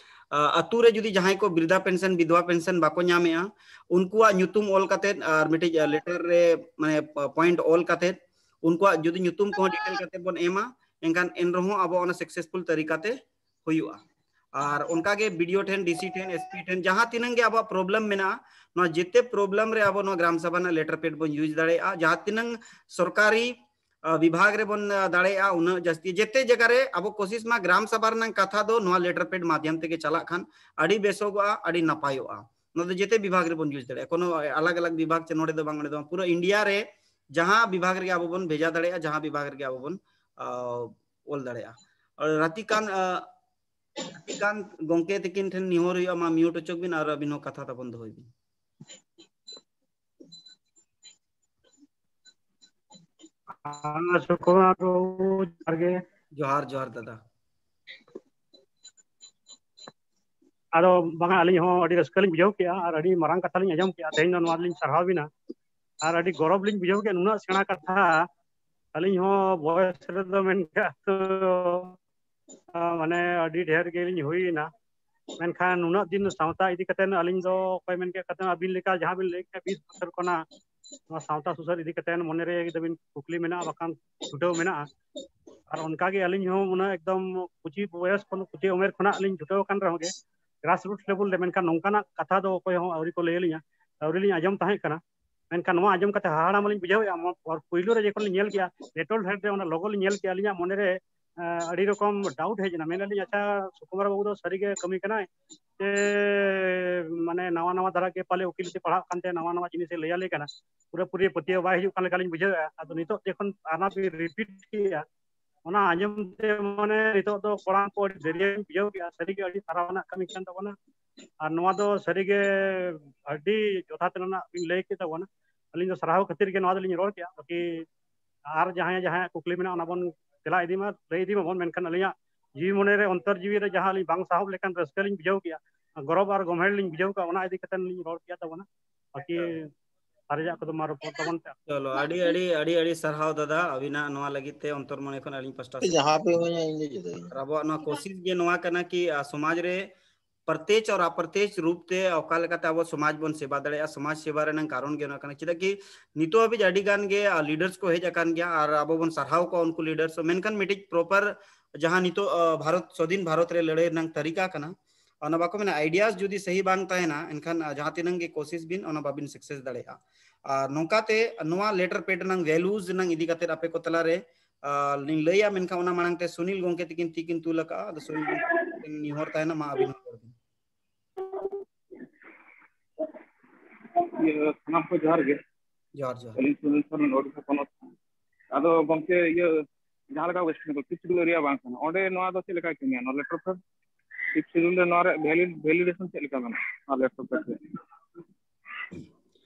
ᱟ, ᱟᱹᱛᱩ ᱨᱮ ᱡᱩᱫᱤ ᱡᱟᱦᱟᱸᱭ ᱠᱚ ᱵᱨᱤᱫᱷᱟ pension, ᱵᱤᱫᱷᱣᱟ pension ᱵᱟᱠᱚ ᱧᱟᱢᱮᱜᱼᱟ, ᱩᱱᱠᱩᱣᱟᱜ ᱧᱩᱛᱩᱢ ᱚᱞ ᱠᱟᱛᱮᱫ ᱟᱨ ᱢᱤᱫᱴᱤᱡ, ᱟ, letter ᱨᱮ, ᱢᱟᱱᱮ, ᱯᱚ-, point ᱚᱞ ᱠᱟᱛᱮᱫ, ᱩᱱᱠᱩᱣᱟᱜ ᱡᱩᱫᱤ ᱧᱩᱛᱩᱢ ᱠᱚᱦᱚᱸ detail ᱠᱟᱛᱮᱫ ᱵᱚᱱ ᱮᱢᱟ, ᱮᱱᱠᱷᱟᱱ ᱮᱱ ᱨᱮᱦᱚᱸ ᱟᱵᱚ ᱚᱱᱟ successful ᱛᱟᱹᱨᱤᱠᱟ ᱛᱮ ᱦᱩᱭᱩᱜᱼᱟ᱾ ᱟᱨ ᱚᱱᱠᱟ ᱜᱮ BDO ᱴᱷᱮᱱ, DC ᱴᱷᱮᱱ, SP ᱴᱷᱮᱱ, ᱡᱟᱦᱟᱸ ᱛᱤᱱᱟᱹᱝ ᱜᱮ ᱟᱵᱚᱣᱟᱜ problem ᱢᱮᱱᱟᱜᱼᱟ, ᱱᱚᱣᱟ ᱡᱮᱛᱮ problem ᱨᱮ ᱟᱵᱚ ᱱᱚᱣᱟ ᱜᱨᱟᱢ ᱥᱟᱵᱷᱟ ᱨᱮᱱᱟᱜ letter pad ᱵᱚᱱ use ᱫᱟᱲᱮᱭᱟᱜᱼᱟ᱾ ᱡᱟᱦᱟᱸ ᱛᱤᱱᱟᱹᱝ ᱥᱚᱨᱠᱟᱨᱤ, ᱟ, ᱵᱤᱵᱷᱟᱜᱽ ᱨᱮᱵᱚᱱ, ᱟ, ᱫᱟᱲᱮᱭᱟᱜᱼᱟ, ᱩᱱᱟᱹᱜ ᱡᱟᱹᱥᱛᱤ᱾ ᱡᱮᱛᱮ ᱡᱟᱭᱜᱟ ᱨᱮ ᱟᱵᱚ ᱠᱳᱥᱤᱥ ᱢᱟ ᱜᱨᱟᱢ ᱥᱟᱵᱷᱟ ᱨᱮᱱᱟᱜ ᱠᱟᱛᱷᱟ ᱫᱚ ᱱᱚᱣᱟ letter pad ᱢᱟᱫᱷᱭᱚᱢ ᱛᱮᱜᱮ ᱪᱟᱞᱟᱜ ᱠᱷᱟᱱ ᱟᱹᱰᱤ ᱵᱮᱥᱚᱜᱚᱜᱼᱟ, ᱟᱹᱰᱤ ᱱᱟᱯᱟᱭᱚᱜᱼᱟ᱾ ᱱᱚᱣᱟ ᱫᱚ ᱡᱮᱛᱮ ᱵᱤᱵᱷᱟᱜᱽ ᱨᱮᱵᱚᱱ use ᱫᱟᱲᱮᱭᱟᱜᱼᱟ, ᱠᱳᱱᱳ ᱟᱞᱟᱜᱽ ᱟᱞᱟᱜᱽ ᱵᱤᱵᱷᱟᱜᱽ ᱪᱮ ᱱᱚᱰᱮ ᱫᱚ ᱵᱟᱝ, ᱚᱸᱰᱮ ᱫᱚ ᱵᱟᱝ, ᱯᱩᱨᱟᱹ ᱤᱱᱰᱤᱭᱟ ᱨᱮ ᱡᱟᱦᱟᱸ ᱵᱤᱵᱷᱟᱜᱽ ᱨᱮᱜᱮ ᱟᱵᱚ ᱵᱚᱱ ᱵᱷᱮᱡᱟ ᱫᱟᱲᱮᱭᱟᱜᱼᱟ, ᱡᱟᱦᱟᱸ ᱵᱤᱵᱷᱟᱜᱽ ᱨᱮᱜᱮ ᱟᱵᱚ ᱵᱚᱱ, ᱟ, ᱚᱞ ᱫᱟᱲᱮᱭᱟᱜᱼᱟ᱾ ᱟᱨ ᱨᱟᱛᱤᱠᱟᱱ, ᱟ, ᱨᱟᱛᱤᱠᱟᱱ ᱜᱚᱝᱠᱮ ᱛᱤᱠᱤᱱ ᱴᱷᱮᱱ ᱱᱮᱦᱚᱨ ᱦᱩᱭᱩᱜᱼᱟ, ᱢᱟ mute ᱦᱚᱪᱚ ᱵᱤᱱ ᱟᱨ ᱟᱹᱵᱤᱱ ᱦᱚᱸ ᱠᱟᱛᱷᱟ ᱛᱟᱵᱚᱱ ᱫᱚᱦᱚᱭ ᱵᱤᱱ᱾ ᱦᱮᱸ, ᱥᱩᱠᱩᱢᱟᱨ ᱵᱟᱹᱵᱩ, ᱡᱚᱦᱟᱨ ᱜᱮ᱾ ᱡᱚᱦᱟᱨ, ᱡᱚᱦᱟᱨ ᱫᱟᱫᱟ᱾ ᱟᱫᱚ ᱵᱟᱝᱟ, ᱟᱹᱞᱤᱧ ᱦᱚᱸ ᱟᱹᱰᱤ ᱨᱟᱹᱥᱠᱟᱹ ᱞᱤᱧ ᱵᱩᱡᱷᱟᱹᱣ ᱠᱮᱜᱼᱟ ᱟᱨ ᱟᱹᱰᱤ ᱢᱟᱨᱟᱝ ᱠᱟᱛᱷᱟ ᱞᱤᱧ ᱟᱸᱡᱚᱢ ᱠᱮᱜᱼᱟ᱾ ᱛᱮᱦᱮᱧ ᱫᱚ ᱱᱚᱣᱟ ᱞᱤᱧ ᱥᱟᱨᱦᱟᱣ ᱵᱤᱱᱟ ᱟᱨ ᱟᱹᱰᱤ ᱜᱚᱨᱚᱵᱽ ᱞᱤᱧ ᱵᱩᱡᱷᱟᱹᱣ ᱠᱮᱜᱼᱟ, ᱱᱩᱱᱟᱹᱜ ᱥᱮᱬᱟ ᱠᱟᱛᱷᱟ ᱟᱹᱞᱤᱧ ᱦᱚᱸ ᱵᱚᱭᱮᱥ ᱨᱮᱫᱚ ᱢᱮᱱ ᱠᱮᱜᱼᱟ ᱛᱚ, ᱟ, ᱢᱟᱱᱮ ᱟᱹᱰᱤ ᱰᱷᱮᱨ ᱜᱮᱞᱤᱧ ᱦᱩᱭᱮᱱᱟ, ᱢᱮᱱᱠᱷᱟᱱ ᱱᱩᱱᱟᱹᱜ ᱫᱤᱱ ᱥᱟᱶᱛᱟ ᱤᱫᱤ ᱠᱟᱛᱮ ᱟᱹᱞᱤᱧ ᱫᱚ ᱚᱠᱚᱭ ᱢᱮᱱ ᱠᱮᱫ ᱠᱟᱛᱮ ᱟᱹᱵᱤᱱ ᱞᱮᱠᱟ ᱡᱟᱦᱟᱸ ᱵᱤᱱ ᱞᱟᱹᱭ ᱠᱮᱫ ᱵᱤᱥ ᱵᱚᱪᱷᱚᱨ ᱠᱷᱚᱱᱟᱜ ᱱᱚᱣᱟ ᱥᱟᱶᱛᱟ ᱥᱩᱥᱟᱹᱨ ᱤᱫᱤ ᱠᱟᱛᱮ ᱢᱚᱱᱮᱨᱮ ᱮᱠᱫᱚᱢ ᱠᱩᱠᱞᱤ ᱢᱮᱱᱟᱜᱼᱟ, ᱵᱟᱠᱷᱟᱱ ᱪᱷᱩᱴᱟᱹᱣ ᱢᱮᱱᱟᱜᱼᱟ᱾ ᱟᱨ ᱚᱱᱠᱟᱜᱮ ᱟᱹᱞᱤᱧ ᱦᱚᱸ ᱩᱱᱟᱹᱜ ᱮᱠᱫᱚᱢ ᱠᱩᱪᱤ ᱵᱚᱭᱮᱥ ᱠᱷᱚᱱ, ᱠᱩᱪᱤ ᱩᱢᱮᱨ ᱠᱷᱚᱱᱟᱜ ᱞᱤᱧ ᱪᱷᱩᱴᱟᱹᱣ ᱟᱠᱟᱱ ᱨᱮᱦᱚᱸ ᱜᱮ, grassroots level ᱨᱮ, ᱢᱮᱱᱠᱷᱟᱱ ᱱᱚᱝᱠᱟᱱᱟᱜ ᱠᱟᱛᱷᱟ ᱫᱚ ᱚᱠᱚᱭ ᱦᱚᱸ ᱟᱹᱣᱨᱤ ᱠᱚ ᱞᱟᱹᱭ ᱟᱹᱞᱤᱧᱟ, ᱟᱹᱣᱨᱤ ᱞᱤᱧ ᱟᱸᱡᱚᱢ ᱛᱟᱦᱮᱸ ᱠᱟᱱᱟ᱾ ᱢᱮᱱᱠᱷᱟᱱ ᱱᱚᱣᱟ ᱟᱸᱡᱚᱢ ᱠᱟᱛᱮ ᱦᱟᱦᱟᱲᱟ ᱢᱟᱞᱤᱧ ᱵᱩᱡᱷᱟᱹᱣᱮᱫᱼᱟ᱾ ᱢᱚ-, ᱯᱩᱭᱞᱩ ᱨᱮ ᱡᱚᱠᱷᱚᱱ ᱞᱤᱧ ᱧᱮᱞ ᱠᱮᱜᱼᱟ, ᱞᱮᱴᱚᱞ ᱦᱮᱰ ᱨᱮ ᱚᱱᱟ ᱞᱚᱜᱳ ᱞᱤᱧ ᱧᱮᱞ ᱠᱮᱜᱼᱟ, ᱟᱹᱞᱤᱧᱟᱜ ᱢᱚᱱᱮᱨᱮ, ᱮ, ᱟᱹᱰᱤ ᱨᱚᱠᱚᱢ ᱰᱟᱣᱩᱴ ᱦᱮᱡ ᱮᱱᱟ᱾ ᱢᱮᱱ ᱟᱹᱞᱤᱧ, "ᱟᱪᱪᱷᱟ, ᱥᱩᱠᱩᱢᱟᱨ ᱵᱟᱹᱵᱩ ᱫᱚ ᱥᱟᱹᱨᱤᱜᱮ ᱠᱟᱹᱢᱤ ᱠᱟᱱᱟᱭ ᱥᱮ ᱢᱟᱱᱮ ᱱᱟᱣᱟ ᱱᱟᱣᱟ ᱫᱷᱟᱨᱟ ᱜᱮ ᱯᱟᱞᱮ ᱩᱠᱤᱞ ᱛᱮ ᱯᱟᱲᱦᱟᱜ ᱠᱟᱱᱛᱮ ᱱᱟᱣᱟ ᱱᱟᱣᱟ ᱡᱤᱱᱤᱥᱮ ᱞᱟᱹᱭ ᱟᱞᱮ ᱠᱟᱱᱟ?" ᱯᱩᱨᱟᱹᱯᱩᱨᱤ ᱯᱟᱹᱛᱭᱟᱹᱣ ᱵᱟᱭ ᱦᱤᱡᱩᱜ ᱠᱟᱱ ᱞᱮᱠᱟᱞᱤᱧ ᱵᱩᱡᱷᱟᱹᱣᱮᱫᱼᱟ᱾ ᱟᱫᱚ ᱱᱤᱛᱚᱜ ᱡᱚᱠᱷᱚᱱ ᱟᱨ ᱵᱤᱱ ᱨᱤᱯᱤᱴ ᱠᱮᱜᱼᱟ, ᱚᱱᱟ ᱟᱸᱡᱚᱢ ᱛᱮ ᱢᱟᱱᱮ ᱱᱤᱛᱚᱜ ᱫᱚ ᱠᱚᱲᱟ ᱠᱚ ᱟᱹᱰᱤ ᱫᱟᱹᱨᱭᱟᱹᱧ ᱵᱩᱡᱷᱟᱹᱣ ᱠᱮᱜᱼᱟ᱾ ᱥᱟᱹᱨᱤᱜᱮ ᱟᱹᱰᱤ ᱥᱟᱨᱦᱟᱣ ᱨᱮᱱᱟᱜ ᱠᱟᱹᱢᱤ ᱠᱟᱱ ᱛᱟᱵᱚᱱᱟ᱾ ᱟᱨ ᱱᱚᱣᱟ ᱫᱚ ᱥᱟᱹᱨᱤᱜᱮ ᱟᱹᱰᱤ ᱡᱚᱛᱷᱟᱛ ᱨᱮᱱᱟᱜ ᱵᱤᱱ ᱞᱟᱹᱭ ᱠᱮᱫ ᱛᱟᱵᱚᱱᱟ᱾ ᱟᱹᱞᱤᱧ ᱫᱚ ᱥᱟᱨᱦᱟᱣ ᱠᱷᱟᱹᱛᱤᱨ ᱜᱮ ᱱᱚᱣᱟ ᱫᱚᱞᱤᱧ ᱨᱚᱲ ᱠᱮᱜᱼᱟ᱾ ᱵᱟᱹᱠᱤ ᱟᱨ ᱡᱟᱦᱟᱸᱭ ᱡᱟᱦᱟᱸᱭᱟᱜ ᱠᱩᱠᱞᱤ ᱢᱮᱱᱟᱜᱼᱟ, ᱚᱱᱟ ᱵᱚᱱ ᱛᱮᱞᱟ ᱤᱫᱤ ᱢᱟ, ᱞᱟᱹᱭ ᱤᱫᱤ ᱢᱟᱵᱚᱱ᱾ ᱢᱮᱱᱠᱷᱟᱱ ᱟᱹᱞᱤᱧᱟᱜ ᱡᱤᱣᱤ ᱢᱚᱱᱮ ᱨᱮ, ᱚᱱᱛᱚᱨ ᱡᱤᱣᱤ ᱨᱮ ᱡᱟᱦᱟᱸ ᱟᱹᱞᱤᱧ ᱵᱟᱝ ᱥᱟᱦᱚᱵ ᱞᱮᱠᱟᱱ ᱨᱟᱹᱥᱠᱟᱹ ᱞᱤᱧ ᱵᱩᱡᱷᱟᱹᱣ ᱠᱮᱜᱼᱟ, ᱜᱚᱨᱚᱵᱽ ᱟᱨ ᱜᱚᱢᱦᱮᱲ ᱞᱤᱧ ᱵᱩᱡᱷᱟᱹᱣ ᱠᱮᱜᱼᱟ, ᱚᱱᱟ ᱤᱫᱤ ᱠᱟᱛᱮ ᱞᱤᱧ ᱨᱚᱲ ᱠᱮᱜᱼᱟ ᱛᱟᱵᱚᱱᱟ᱾ ᱵᱟᱹᱠᱤ ᱥᱟᱨᱮᱡᱟᱜ ᱠᱚᱫᱚ ᱢᱟ ᱨᱚᱯᱚᱲ ᱛᱟᱵᱚᱱ ᱯᱮ᱾ ᱪᱚᱞᱚ, ᱟᱹᱰᱤ, ᱟᱹᱰᱤ, ᱟᱹᱰᱤ, ᱟᱹᱰᱤ ᱥᱟᱨᱦᱟᱣ ᱫᱟᱫᱟ, ᱟᱹᱵᱤᱱᱟᱜ ᱱᱚᱣᱟ ᱞᱟᱹᱜᱤᱫ ᱛᱮ ᱚᱱᱛᱚᱨ ᱢᱚᱱᱮ ᱠᱷᱚᱱ ᱟᱹᱞᱤᱧ ᱯᱟᱥᱴᱟ ᱥᱮᱫ ᱡᱟᱦᱟᱸ ᱯᱮ ᱤᱢᱟᱹᱧᱟ, ᱤᱧ ᱫᱚ ᱡᱩᱫᱟᱹ ᱜᱮ᱾ ᱟᱨ ᱟᱵᱚᱣᱟᱜ ᱱᱚᱣᱟ ᱠᱳᱥᱤᱥ ᱜᱮ ᱱᱚᱣᱟ ᱠᱟᱱᱟ ᱠᱤ, ᱟ, ᱥᱚᱢᱟᱡᱽ ᱨᱮ ᱯᱨᱚᱛᱭᱮᱠ ᱟᱨ ᱟᱯᱨᱚᱛᱭᱮᱠ ᱨᱩᱯ ᱛᱮ ᱚᱠᱟ ᱞᱮᱠᱟᱛᱮ ᱟᱵᱚ ᱥᱚᱢᱟᱡᱽ ᱵᱚᱱ ᱥᱮᱵᱟ ᱫᱟᱲᱮᱭᱟᱜᱼᱟ, ᱥᱚᱢᱟᱡᱽ ᱥᱮᱵᱟ ᱨᱮᱱᱟᱜ ᱠᱟᱨᱚᱱ ᱜᱮ ᱱᱚᱣᱟ ᱠᱟᱱᱟ᱾ ᱪᱮᱫᱟᱜ ᱠᱤ ᱱᱤᱛᱚᱜ ᱦᱟᱹᱵᱤᱡ ᱟᱹᱰᱤ ᱜᱟᱱ ᱜᱮ, ᱟ, leaders ᱠᱚ ᱦᱮᱡ ᱟᱠᱟᱱ ᱜᱮᱭᱟ ᱟᱨ ᱟᱵᱚ ᱵᱚᱱ ᱥᱟᱨᱦᱟᱣ ᱠᱚᱣᱟ ᱩᱱᱠᱩ leaders, ᱢᱮᱱᱠᱷᱟᱱ ᱢᱤᱫᱴᱤᱡ proper ᱡᱟᱦᱟᱸ ᱱᱤᱛᱚᱜ, ᱟ, ᱵᱷᱟᱨᱚᱛ, ᱥᱚᱫᱷᱤᱱ ᱵᱷᱟᱨᱚᱛ ᱨᱮ ᱞᱟᱹᱲᱦᱟᱹᱭ ᱨᱮᱱᱟᱜ ᱛᱟᱹᱨᱤᱠᱟ ᱠᱟᱱᱟ, ᱚᱱᱟ ᱵᱟᱠᱚ ᱢᱮᱱᱟ, ideas ᱡᱩᱫᱤ ᱥᱟᱹᱦᱤ ᱵᱟᱝ ᱛᱟᱦᱮᱱᱟ, ᱮᱱᱠᱷᱟᱱ, ᱟ, ᱡᱟᱦᱟᱸ ᱛᱤᱱᱟᱹᱝ ᱜᱮ ᱠᱳᱥᱤᱥ ᱵᱤᱱ, ᱚᱱᱟ ᱵᱟᱵᱤᱱ success ᱫᱟᱲᱮᱭᱟᱜᱼᱟ᱾ ᱟᱨ ᱱᱚᱝᱠᱟᱛᱮ ᱱᱚᱣᱟ letter pad ᱨᱮᱱᱟᱜ values ᱨᱮᱱᱟᱜ ᱤᱫᱤ ᱠᱟᱛᱮ ᱟᱯᱮ ᱠᱚ ᱛᱟᱞᱟᱨᱮ, ᱟ, ᱞᱤᱧ ᱞᱟᱹᱭᱟ, ᱢᱮᱱᱠᱷᱟᱱ ᱚᱱᱟ ᱢᱟᱲᱟᱝ ᱛᱮ ᱥᱩᱱᱤᱞ ᱜᱚᱢᱠᱮ ᱛᱤᱠᱤᱱ ᱛᱤᱠᱤᱱ ᱛᱩᱞ ᱟᱠᱟᱫᱼᱟ᱾ ᱟᱫᱚ ᱥᱩᱱᱤᱞ ᱜᱚᱢᱠᱮ ᱴᱷᱮᱱ ᱱᱮᱦᱚᱨ ᱛᱟᱦᱮᱱᱟ, ᱢᱟ ᱟᱹᱵᱤᱱ ᱦᱚᱸ ᱨᱚᱲ ᱵᱤᱱ᱾ ᱤᱭᱟᱹ, ᱥᱟᱱᱟᱢ ᱠᱚ ᱡᱚᱦᱟᱨ ᱜᱮ᱾ ᱡᱚᱦᱟᱨ, ᱡᱚᱦᱟᱨ᱾ ᱟᱹᱞᱤᱧ ᱥᱩᱱᱤᱞ ᱥᱚᱨᱮᱱ, ᱳᱰᱤᱥᱟ ᱯᱚᱱᱚᱛ᱾ ᱟᱫᱚ ᱜᱚᱢᱠᱮ, ᱤᱭᱟᱹ, ᱡᱟᱦᱟᱸ ᱞᱮᱠᱟ West Bengal Fifth Schedule area ᱵᱟᱝ ᱠᱟᱱᱟ, ᱚᱸᱰᱮ ᱱᱚᱣᱟ ᱫᱚ ᱪᱮᱫ ᱞᱮᱠᱟᱭ ᱠᱟᱹᱢᱤᱭᱟ, ᱱᱚᱣᱟ letter pad? Fifth Schedule ᱨᱮ ᱱᱚᱣᱟ ᱨᱮᱭᱟᱜ valid-, validation ᱪᱮᱫ ᱞᱮᱠᱟ ᱢᱮᱱᱟᱜᱼᱟ, ᱱᱚᱣᱟ letter pad ᱨᱮ?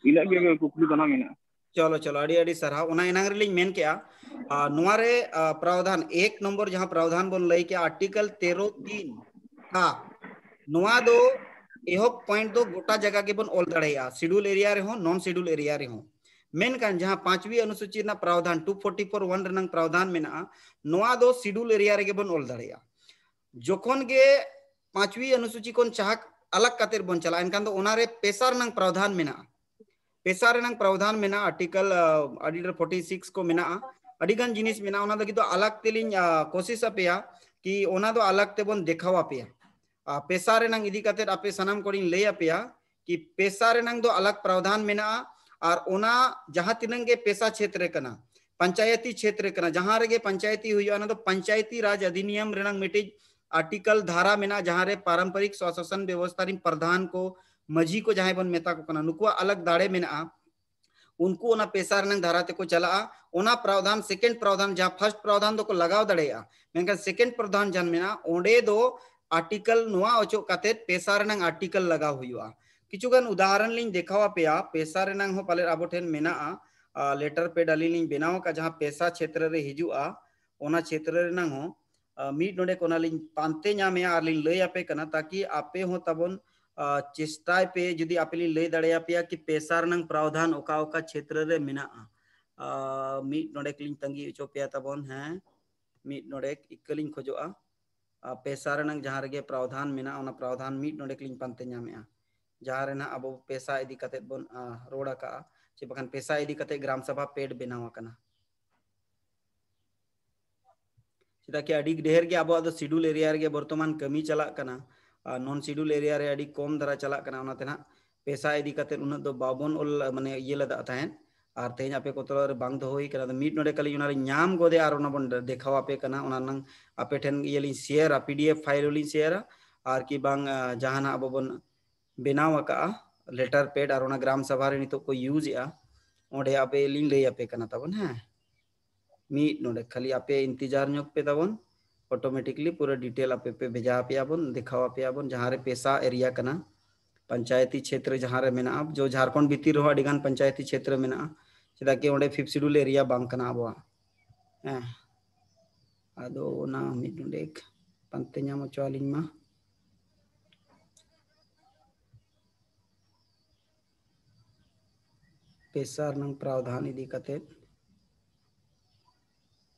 ᱤᱱᱟᱹᱜ ᱜᱮ ᱠᱩᱠᱞᱤ ᱫᱚ ᱱᱟᱦᱟᱜ ᱢᱮᱱᱟᱜᱼᱟ᱾ ᱪᱚᱞᱚ, ᱪᱚᱞᱚ, ᱟᱹᱰᱤ, ᱟᱹᱰᱤ ᱥᱟᱨᱦᱟᱣ᱾ ᱚᱱᱟ ᱮᱱᱟᱝ ᱨᱮᱞᱤᱧ ᱢᱮᱱ ᱠᱮᱜᱼᱟ, ᱟᱨ ᱱᱚᱣᱟ ᱨᱮ, ᱟ, ᱯᱨᱟᱣᱫᱷᱟᱱ, ᱮᱠ ᱱᱚᱢᱵᱚᱨ ᱡᱟᱦᱟᱸ ᱯᱨᱟᱣᱫᱷᱟᱱ ᱵᱚᱱ ᱞᱟᱹᱭ ᱠᱮᱜᱼᱟ, article ᱛᱮᱨᱚ ᱛᱤᱱ ᱠᱷᱟ, ᱱᱚᱣᱟ ᱫᱚ ᱮᱦᱚᱵ point ᱫᱚ ᱜᱚᱴᱟ ᱡᱟᱭᱜᱟ ᱜᱮᱵᱚᱱ ᱚᱞ ᱫᱟᱲᱮᱭᱟᱜᱼᱟ, schedule area ᱨᱮᱦᱚᱸ, non schedule area ᱨᱮᱦᱚᱸ᱾ ᱢᱮᱱᱠᱷᱟᱱ ᱡᱟᱦᱟᱸ ᱯᱟᱸᱪᱣᱤ ᱚᱱᱩᱥᱩᱪᱤ ᱨᱮᱱᱟᱜ ᱯᱨᱟᱣᱫᱷᱟᱱ, two forty four one ᱨᱮᱱᱟᱜ ᱯᱨᱟᱣᱫᱷᱟᱱ ᱢᱮᱱᱟᱜᱼᱟ, ᱱᱚᱣᱟ ᱫᱚ schedule area ᱨᱮᱜᱮ ᱵᱚᱱ ᱚᱞ ᱫᱟᱲᱮᱭᱟᱜᱼᱟ᱾ ᱡᱚᱠᱷᱚᱱ ᱜᱮ ᱯᱟᱸᱪᱣᱤ ᱚᱱᱩᱥᱩᱪᱤ ᱠᱷᱚᱱ ᱪᱟᱦᱟᱠ ᱟᱞᱟᱜ ᱠᱟᱛᱮ ᱵᱚᱱ ᱪᱟᱞᱟᱜᱼᱟ, ᱮᱱᱠᱷᱟᱱ ᱫᱚ ᱚᱱᱟᱨᱮ ᱯᱮᱥᱟ ᱨᱮᱱᱟᱜ ᱯᱨᱟᱣᱫᱷᱟᱱ ᱢᱮᱱᱟᱜᱼᱟ᱾ ᱯᱮᱥᱟ ᱨᱮᱱᱟᱜ ᱯᱨᱟᱣᱫᱷᱟᱱ ᱢᱮᱱᱟᱜᱼᱟ, article, ᱟᱹᱰᱤ ᱰᱷᱮᱨ forty six ᱠᱚ ᱢᱮᱱᱟᱜᱼᱟ, ᱟᱹᱰᱤ ᱜᱟᱱ ᱡᱤᱱᱤᱥ ᱢᱮᱱᱟᱜᱼᱟ᱾ ᱚᱱᱟ ᱞᱟᱹᱜᱤᱫ ᱫᱚ ᱟᱞᱟᱜ ᱛᱮᱞᱤᱧ ᱠᱳᱥᱤᱥ ᱟᱯᱮᱭᱟ ᱠᱤ ᱚᱱᱟ ᱫᱚ ᱟᱞᱟᱜ ᱛᱮᱵᱚᱱ ᱫᱮᱠᱷᱟᱣ ᱟᱯᱮᱭᱟ᱾ ᱟᱨ ᱯᱮᱥᱟ ᱨᱮᱱᱟᱜ ᱤᱫᱤ ᱠᱟᱛᱮ ᱟᱯᱮ ᱥᱟᱱᱟᱢ ᱠᱚᱞᱤᱧ ᱞᱟᱹᱭ ᱟᱯᱮᱭᱟ ᱠᱤ ᱯᱮᱥᱟ ᱨᱮᱱᱟᱜ ᱫᱚ ᱟᱞᱟᱜ ᱯᱨᱟᱣᱫᱷᱟᱱ ᱢᱮᱱᱟᱜᱼᱟ᱾ ᱟᱨ ᱚᱱᱟ ᱡᱟᱦᱟᱸ ᱛᱤᱱᱟᱹᱜ ᱜᱮ ᱯᱮᱥᱟ ᱪᱷᱮᱛᱨᱮ ᱠᱟᱱᱟ, ᱯᱚᱧᱪᱟᱭᱟᱛᱤ ᱪᱷᱮᱛᱨᱮ ᱠᱟᱱᱟ, ᱡᱟᱦᱟᱸ ᱨᱮᱜᱮ ᱯᱚᱧᱪᱟᱭᱟᱛᱤ ᱦᱩᱭᱩᱜᱼᱟ, ᱚᱱᱟ ᱫᱚ ᱯᱚᱧᱪᱟᱭᱟᱛᱤ ᱨᱟᱡᱽ ᱚᱫᱷᱤᱱᱤᱭᱚᱢ ᱨᱮᱱᱟᱜ ᱢᱤᱫᱴᱤᱡ article, ᱫᱷᱟᱨᱟ ᱢᱮᱱᱟᱜᱼᱟ, ᱡᱟᱦᱟᱸ ᱨᱮ ᱯᱟᱨᱚᱢᱯᱚᱨᱤᱠ ᱥᱚᱥᱟᱥᱚᱱ ᱵᱮᱵᱚᱥᱛᱷᱟ ᱨᱤᱱ ᱯᱨᱚᱫᱷᱟᱱ ᱠᱚ, ᱢᱟᱹᱡᱷᱤ ᱠᱚ ᱡᱟᱦᱟᱸᱭ ᱵᱚᱱ ᱢᱮᱛᱟ ᱠᱚ ᱠᱟᱱᱟ, ᱱᱩᱠᱩᱣᱟᱜ ᱟᱞᱟᱜ ᱫᱟᱲᱮ ᱢᱮᱱᱟᱜᱼᱟ᱾ ᱩᱱᱠᱩ ᱚᱱᱟ ᱯᱮᱥᱟ ᱨᱮᱱᱟᱜ ᱫᱷᱟᱨᱟ ᱛᱮᱠᱚ ᱪᱟᱞᱟᱜᱼᱟ᱾ ᱚᱱᱟ ᱯᱨᱟᱣᱫᱷᱟᱱ, second ᱯᱨᱟᱣᱫᱷᱟᱱ, ᱡᱟᱦᱟᱸ first ᱯᱨᱟᱣᱫᱷᱟᱱ ᱫᱚᱠᱚ ᱞᱟᱜᱟᱣ ᱫᱟᱲᱮᱭᱟᱜᱼᱟ, ᱢᱮᱱᱠᱷᱟᱱ second ᱯᱨᱟᱣᱫᱷᱟᱱ ᱡᱟᱦᱟᱸ ᱢᱮᱱᱟᱜᱼᱟ, ᱚᱸᱰᱮ ᱫᱚ article ᱱᱚᱣᱟ ᱚᱪᱚᱜ ᱠᱟᱛᱮ ᱯᱮᱥᱟ ᱨᱮᱱᱟᱜ article ᱞᱟᱜᱟᱣ ᱦᱩᱭᱩᱜᱼᱟ᱾ ᱠᱤᱪᱷᱩ ᱜᱟᱱ ᱩᱫᱟᱦᱚᱨᱚᱱ ᱞᱤᱧ ᱫᱮᱠᱷᱟᱣ ᱟᱯᱮᱭᱟ, ᱯᱮᱥᱟ ᱨᱮᱱᱟᱜ ᱦᱚᱸ ᱯᱟᱞᱮᱫ ᱟᱵᱚ ᱴᱷᱮᱱ ᱢᱮᱱᱟᱜᱼᱟ᱾ ᱞᱮᱴᱟᱨ ᱯᱮᱰ ᱟᱹᱞᱤᱧ ᱞᱤᱧ ᱵᱮᱱᱟᱣ ᱟᱠᱟᱫ, ᱡᱟᱦᱟᱸ ᱯᱮᱥᱟ ᱪᱷᱮᱛᱨᱚ ᱨᱮ ᱦᱤᱡᱩᱜᱼᱟ, ᱚᱱᱟ ᱪᱷᱮᱛᱨᱚ ᱨᱮᱱᱟᱜ ᱦᱚᱸ ᱢᱤᱫ ᱱᱚᱰᱮ ᱚᱱᱟ ᱞᱤᱧ ᱯᱟᱱᱛᱮ ᱧᱟᱢᱮᱜᱼᱟ ᱟᱨ ᱞᱤᱧ ᱞᱟᱹᱭ ᱟᱯᱮ ᱠᱟᱱᱟ, ᱛᱟᱠᱤ ᱟᱯᱮ ᱦᱚᱸ ᱛᱟᱵᱚᱱ ᱪᱮᱥᱴᱟᱭ ᱯᱮ, ᱡᱩᱫᱤ ᱟᱯᱮ ᱞᱤᱧ ᱞᱟᱹᱭ ᱫᱟᱲᱮᱭᱟᱯᱮᱭᱟ ᱠᱤ ᱯᱮᱥᱟ ᱨᱮᱱᱟᱜ ᱯᱨᱟᱣᱫᱷᱟᱱ ᱚᱠᱟ ᱚᱠᱟ ᱪᱷᱮᱛᱨᱚ ᱨᱮ ᱢᱮᱱᱟᱜᱼᱟ᱾ ᱢᱤᱫ ᱱᱚᱰᱮ ᱞᱤᱧ ᱛᱟᱺᱜᱤ ᱦᱚᱪᱚ ᱯᱮᱭᱟ ᱛᱟᱵᱚᱱ᱾ ᱦᱮᱸ, ᱢᱤᱫ ᱱᱚᱰᱮ ᱤᱠᱟᱹ ᱞᱤᱧ ᱠᱷᱚᱡᱚᱜᱼᱟ᱾ ᱯᱮᱥᱟ ᱨᱮᱱᱟᱜ ᱡᱟᱦᱟᱸ ᱨᱮᱜᱮ ᱯᱨᱟᱣᱫᱷᱟᱱ ᱢᱮᱱᱟᱜᱼᱟ, ᱚᱱᱟ ᱯᱨᱟᱣᱫᱷᱟᱱ ᱢᱤᱫ ᱱᱚᱰᱮ ᱞᱤᱧ ᱯᱟᱱᱛᱮ ᱧᱟᱢᱮᱜᱼᱟ, ᱡᱟᱦᱟᱸ ᱨᱮ ᱱᱟᱜ ᱟᱵᱚ ᱯᱮᱥᱟ ᱤᱫᱤ ᱠᱟᱛᱮ ᱵᱚᱱ ᱨᱚᱲ ᱟᱠᱟᱜᱼᱟ, ᱪᱮ ᱵᱟᱠᱷᱟᱱ ᱯᱮᱥᱟ ᱤᱫᱤ ᱠᱟᱛᱮ ᱜᱨᱟᱢ ᱥᱟᱵᱷᱟ ᱯᱮᱰ ᱵᱮᱱᱟᱣ ᱟᱠᱟᱱᱟ᱾ ᱪᱮᱫᱟᱜ ᱠᱤ ᱟᱹᱰᱤ ᱰᱷᱮᱨ ᱜᱮ ᱟᱵᱚᱣᱟᱜ ᱫᱚ schedule area ᱨᱮᱜᱮ ᱵᱚᱨᱛᱚᱢᱟᱱ ᱠᱟᱹᱢᱤ ᱪᱟᱞᱟᱜ ᱠᱟᱱᱟ, ᱟᱨ non schedule area ᱨᱮ ᱟᱹᱰᱤ ᱠᱚᱢ ᱫᱷᱟᱨᱟ ᱪᱟᱞᱟᱜ ᱠᱟᱱᱟ᱾ ᱚᱱᱟᱛᱮ ᱱᱟᱜ ᱯᱮᱥᱟ ᱤᱫᱤ ᱠᱟᱛᱮ ᱩᱱᱟᱹᱜ ᱫᱚ ᱵᱟᱵᱚᱱ ᱚᱞ, ᱢᱟᱱᱮ, ᱤᱭᱟᱹ ᱞᱮᱫᱟ ᱛᱟᱦᱮᱸᱫ, ᱟᱨ ᱛᱮᱦᱮᱧ ᱟᱯᱮ ᱠᱚ ᱛᱟᱞᱟ ᱨᱮ ᱵᱟᱝ ᱫᱚᱦᱚ ᱦᱩᱭ ᱠᱟᱱᱟ᱾ ᱟᱫᱚ ᱢᱤᱫ ᱱᱚᱰᱮ ᱠᱷᱟᱹᱞᱤ ᱚᱱᱟ ᱞᱤᱧ ᱧᱟᱢ ᱜᱚᱫᱮ ᱟᱨ ᱚᱱᱟ ᱵᱚᱱ ᱫᱮᱠᱷᱟᱣ ᱟᱯᱮ ᱠᱟᱱᱟ᱾ ᱚᱱᱟ ᱱᱟᱝ ᱟᱯᱮ ᱴᱷᱮᱱ ᱤᱭᱟᱹ ᱞᱤᱧ ᱥᱮᱭᱟᱨᱟ, PDF ᱯᱷᱟᱭᱤᱞ ᱦᱚᱸᱞᱤᱧ ᱥᱮᱭᱟᱨᱟ, ᱟᱨ ᱠᱤ ᱵᱟᱝ ᱡᱟᱦᱟᱱᱟᱜ ᱟᱵᱚ ᱵᱚᱱ ᱵᱮᱱᱟᱣ ᱟᱠᱟᱜᱼᱟ ᱞᱮᱴᱟᱨ ᱯᱮᱰ, ᱟᱨ ᱚᱱᱟ ᱜᱨᱟᱢ ᱥᱟᱵᱷᱟ ᱨᱮ ᱱᱤᱛᱚᱜ ᱠᱚ ᱤᱭᱩᱡᱽ ᱮᱜᱼᱟ, ᱚᱸᱰᱮ ᱟᱯᱮ ᱞᱤᱧ ᱞᱟᱹᱭ ᱟᱯᱮ ᱠᱟᱱᱟ ᱛᱟᱵᱚᱱ᱾ ᱦᱮᱸ, ᱢᱤᱫ ᱱᱚᱰᱮ ᱠᱷᱟᱹᱞᱤ ᱟᱯᱮ ᱤᱱᱛᱮᱡᱟᱨ ᱧᱚᱜ ᱯᱮ ᱛᱟᱵᱚᱱ, automatically ᱯᱩᱨᱟᱹ detail ᱟᱯᱮ ᱯᱮ ᱵᱷᱮᱡᱟ ᱟᱯᱮᱭᱟ ᱵᱚᱱ, ᱫᱮᱠᱷᱟᱣ ᱟᱯᱮᱭᱟ ᱵᱚᱱ, ᱡᱟᱦᱟᱸ ᱨᱮ ᱯᱮᱥᱟ area ᱠᱟᱱᱟ, ᱯᱚᱧᱪᱟᱭᱮᱛᱤ ᱪᱷᱮᱛᱨᱚ ᱡᱟᱦᱟᱸ ᱨᱮ ᱢᱮᱱᱟᱜᱼᱟ, ᱡᱚ ᱡᱷᱟᱲᱠᱷᱚᱸᱰ ᱵᱷᱤᱛᱤᱨ ᱨᱮᱦᱚᱸ ᱟᱹᱰᱤ ᱜᱟᱱ ᱯᱚᱧᱪᱟᱭᱮᱛᱤ ᱪᱷᱮᱛᱨᱚ ᱢᱮᱱᱟᱜᱼᱟ, ᱪᱮᱫᱟᱜ ᱠᱤ ᱚᱸᱰᱮ fifth schedule area ᱵᱟᱝ ᱠᱟᱱᱟ ᱟᱵᱚᱣᱟᱜ᱾ ᱦᱮᱸ, ᱟᱫᱚ ᱚᱱᱟ ᱢᱤᱫ ᱱᱚᱰᱮ ᱯᱟᱱᱛᱮ ᱧᱟᱢ ᱦᱚᱪᱚ ᱟᱹᱞᱤᱧ ᱢᱟ᱾ ᱯᱮᱥᱟ ᱨᱮᱱᱟᱝ ᱯᱨᱟᱣᱫᱷᱟᱱ ᱤᱫᱤ ᱠᱟᱛᱮ᱾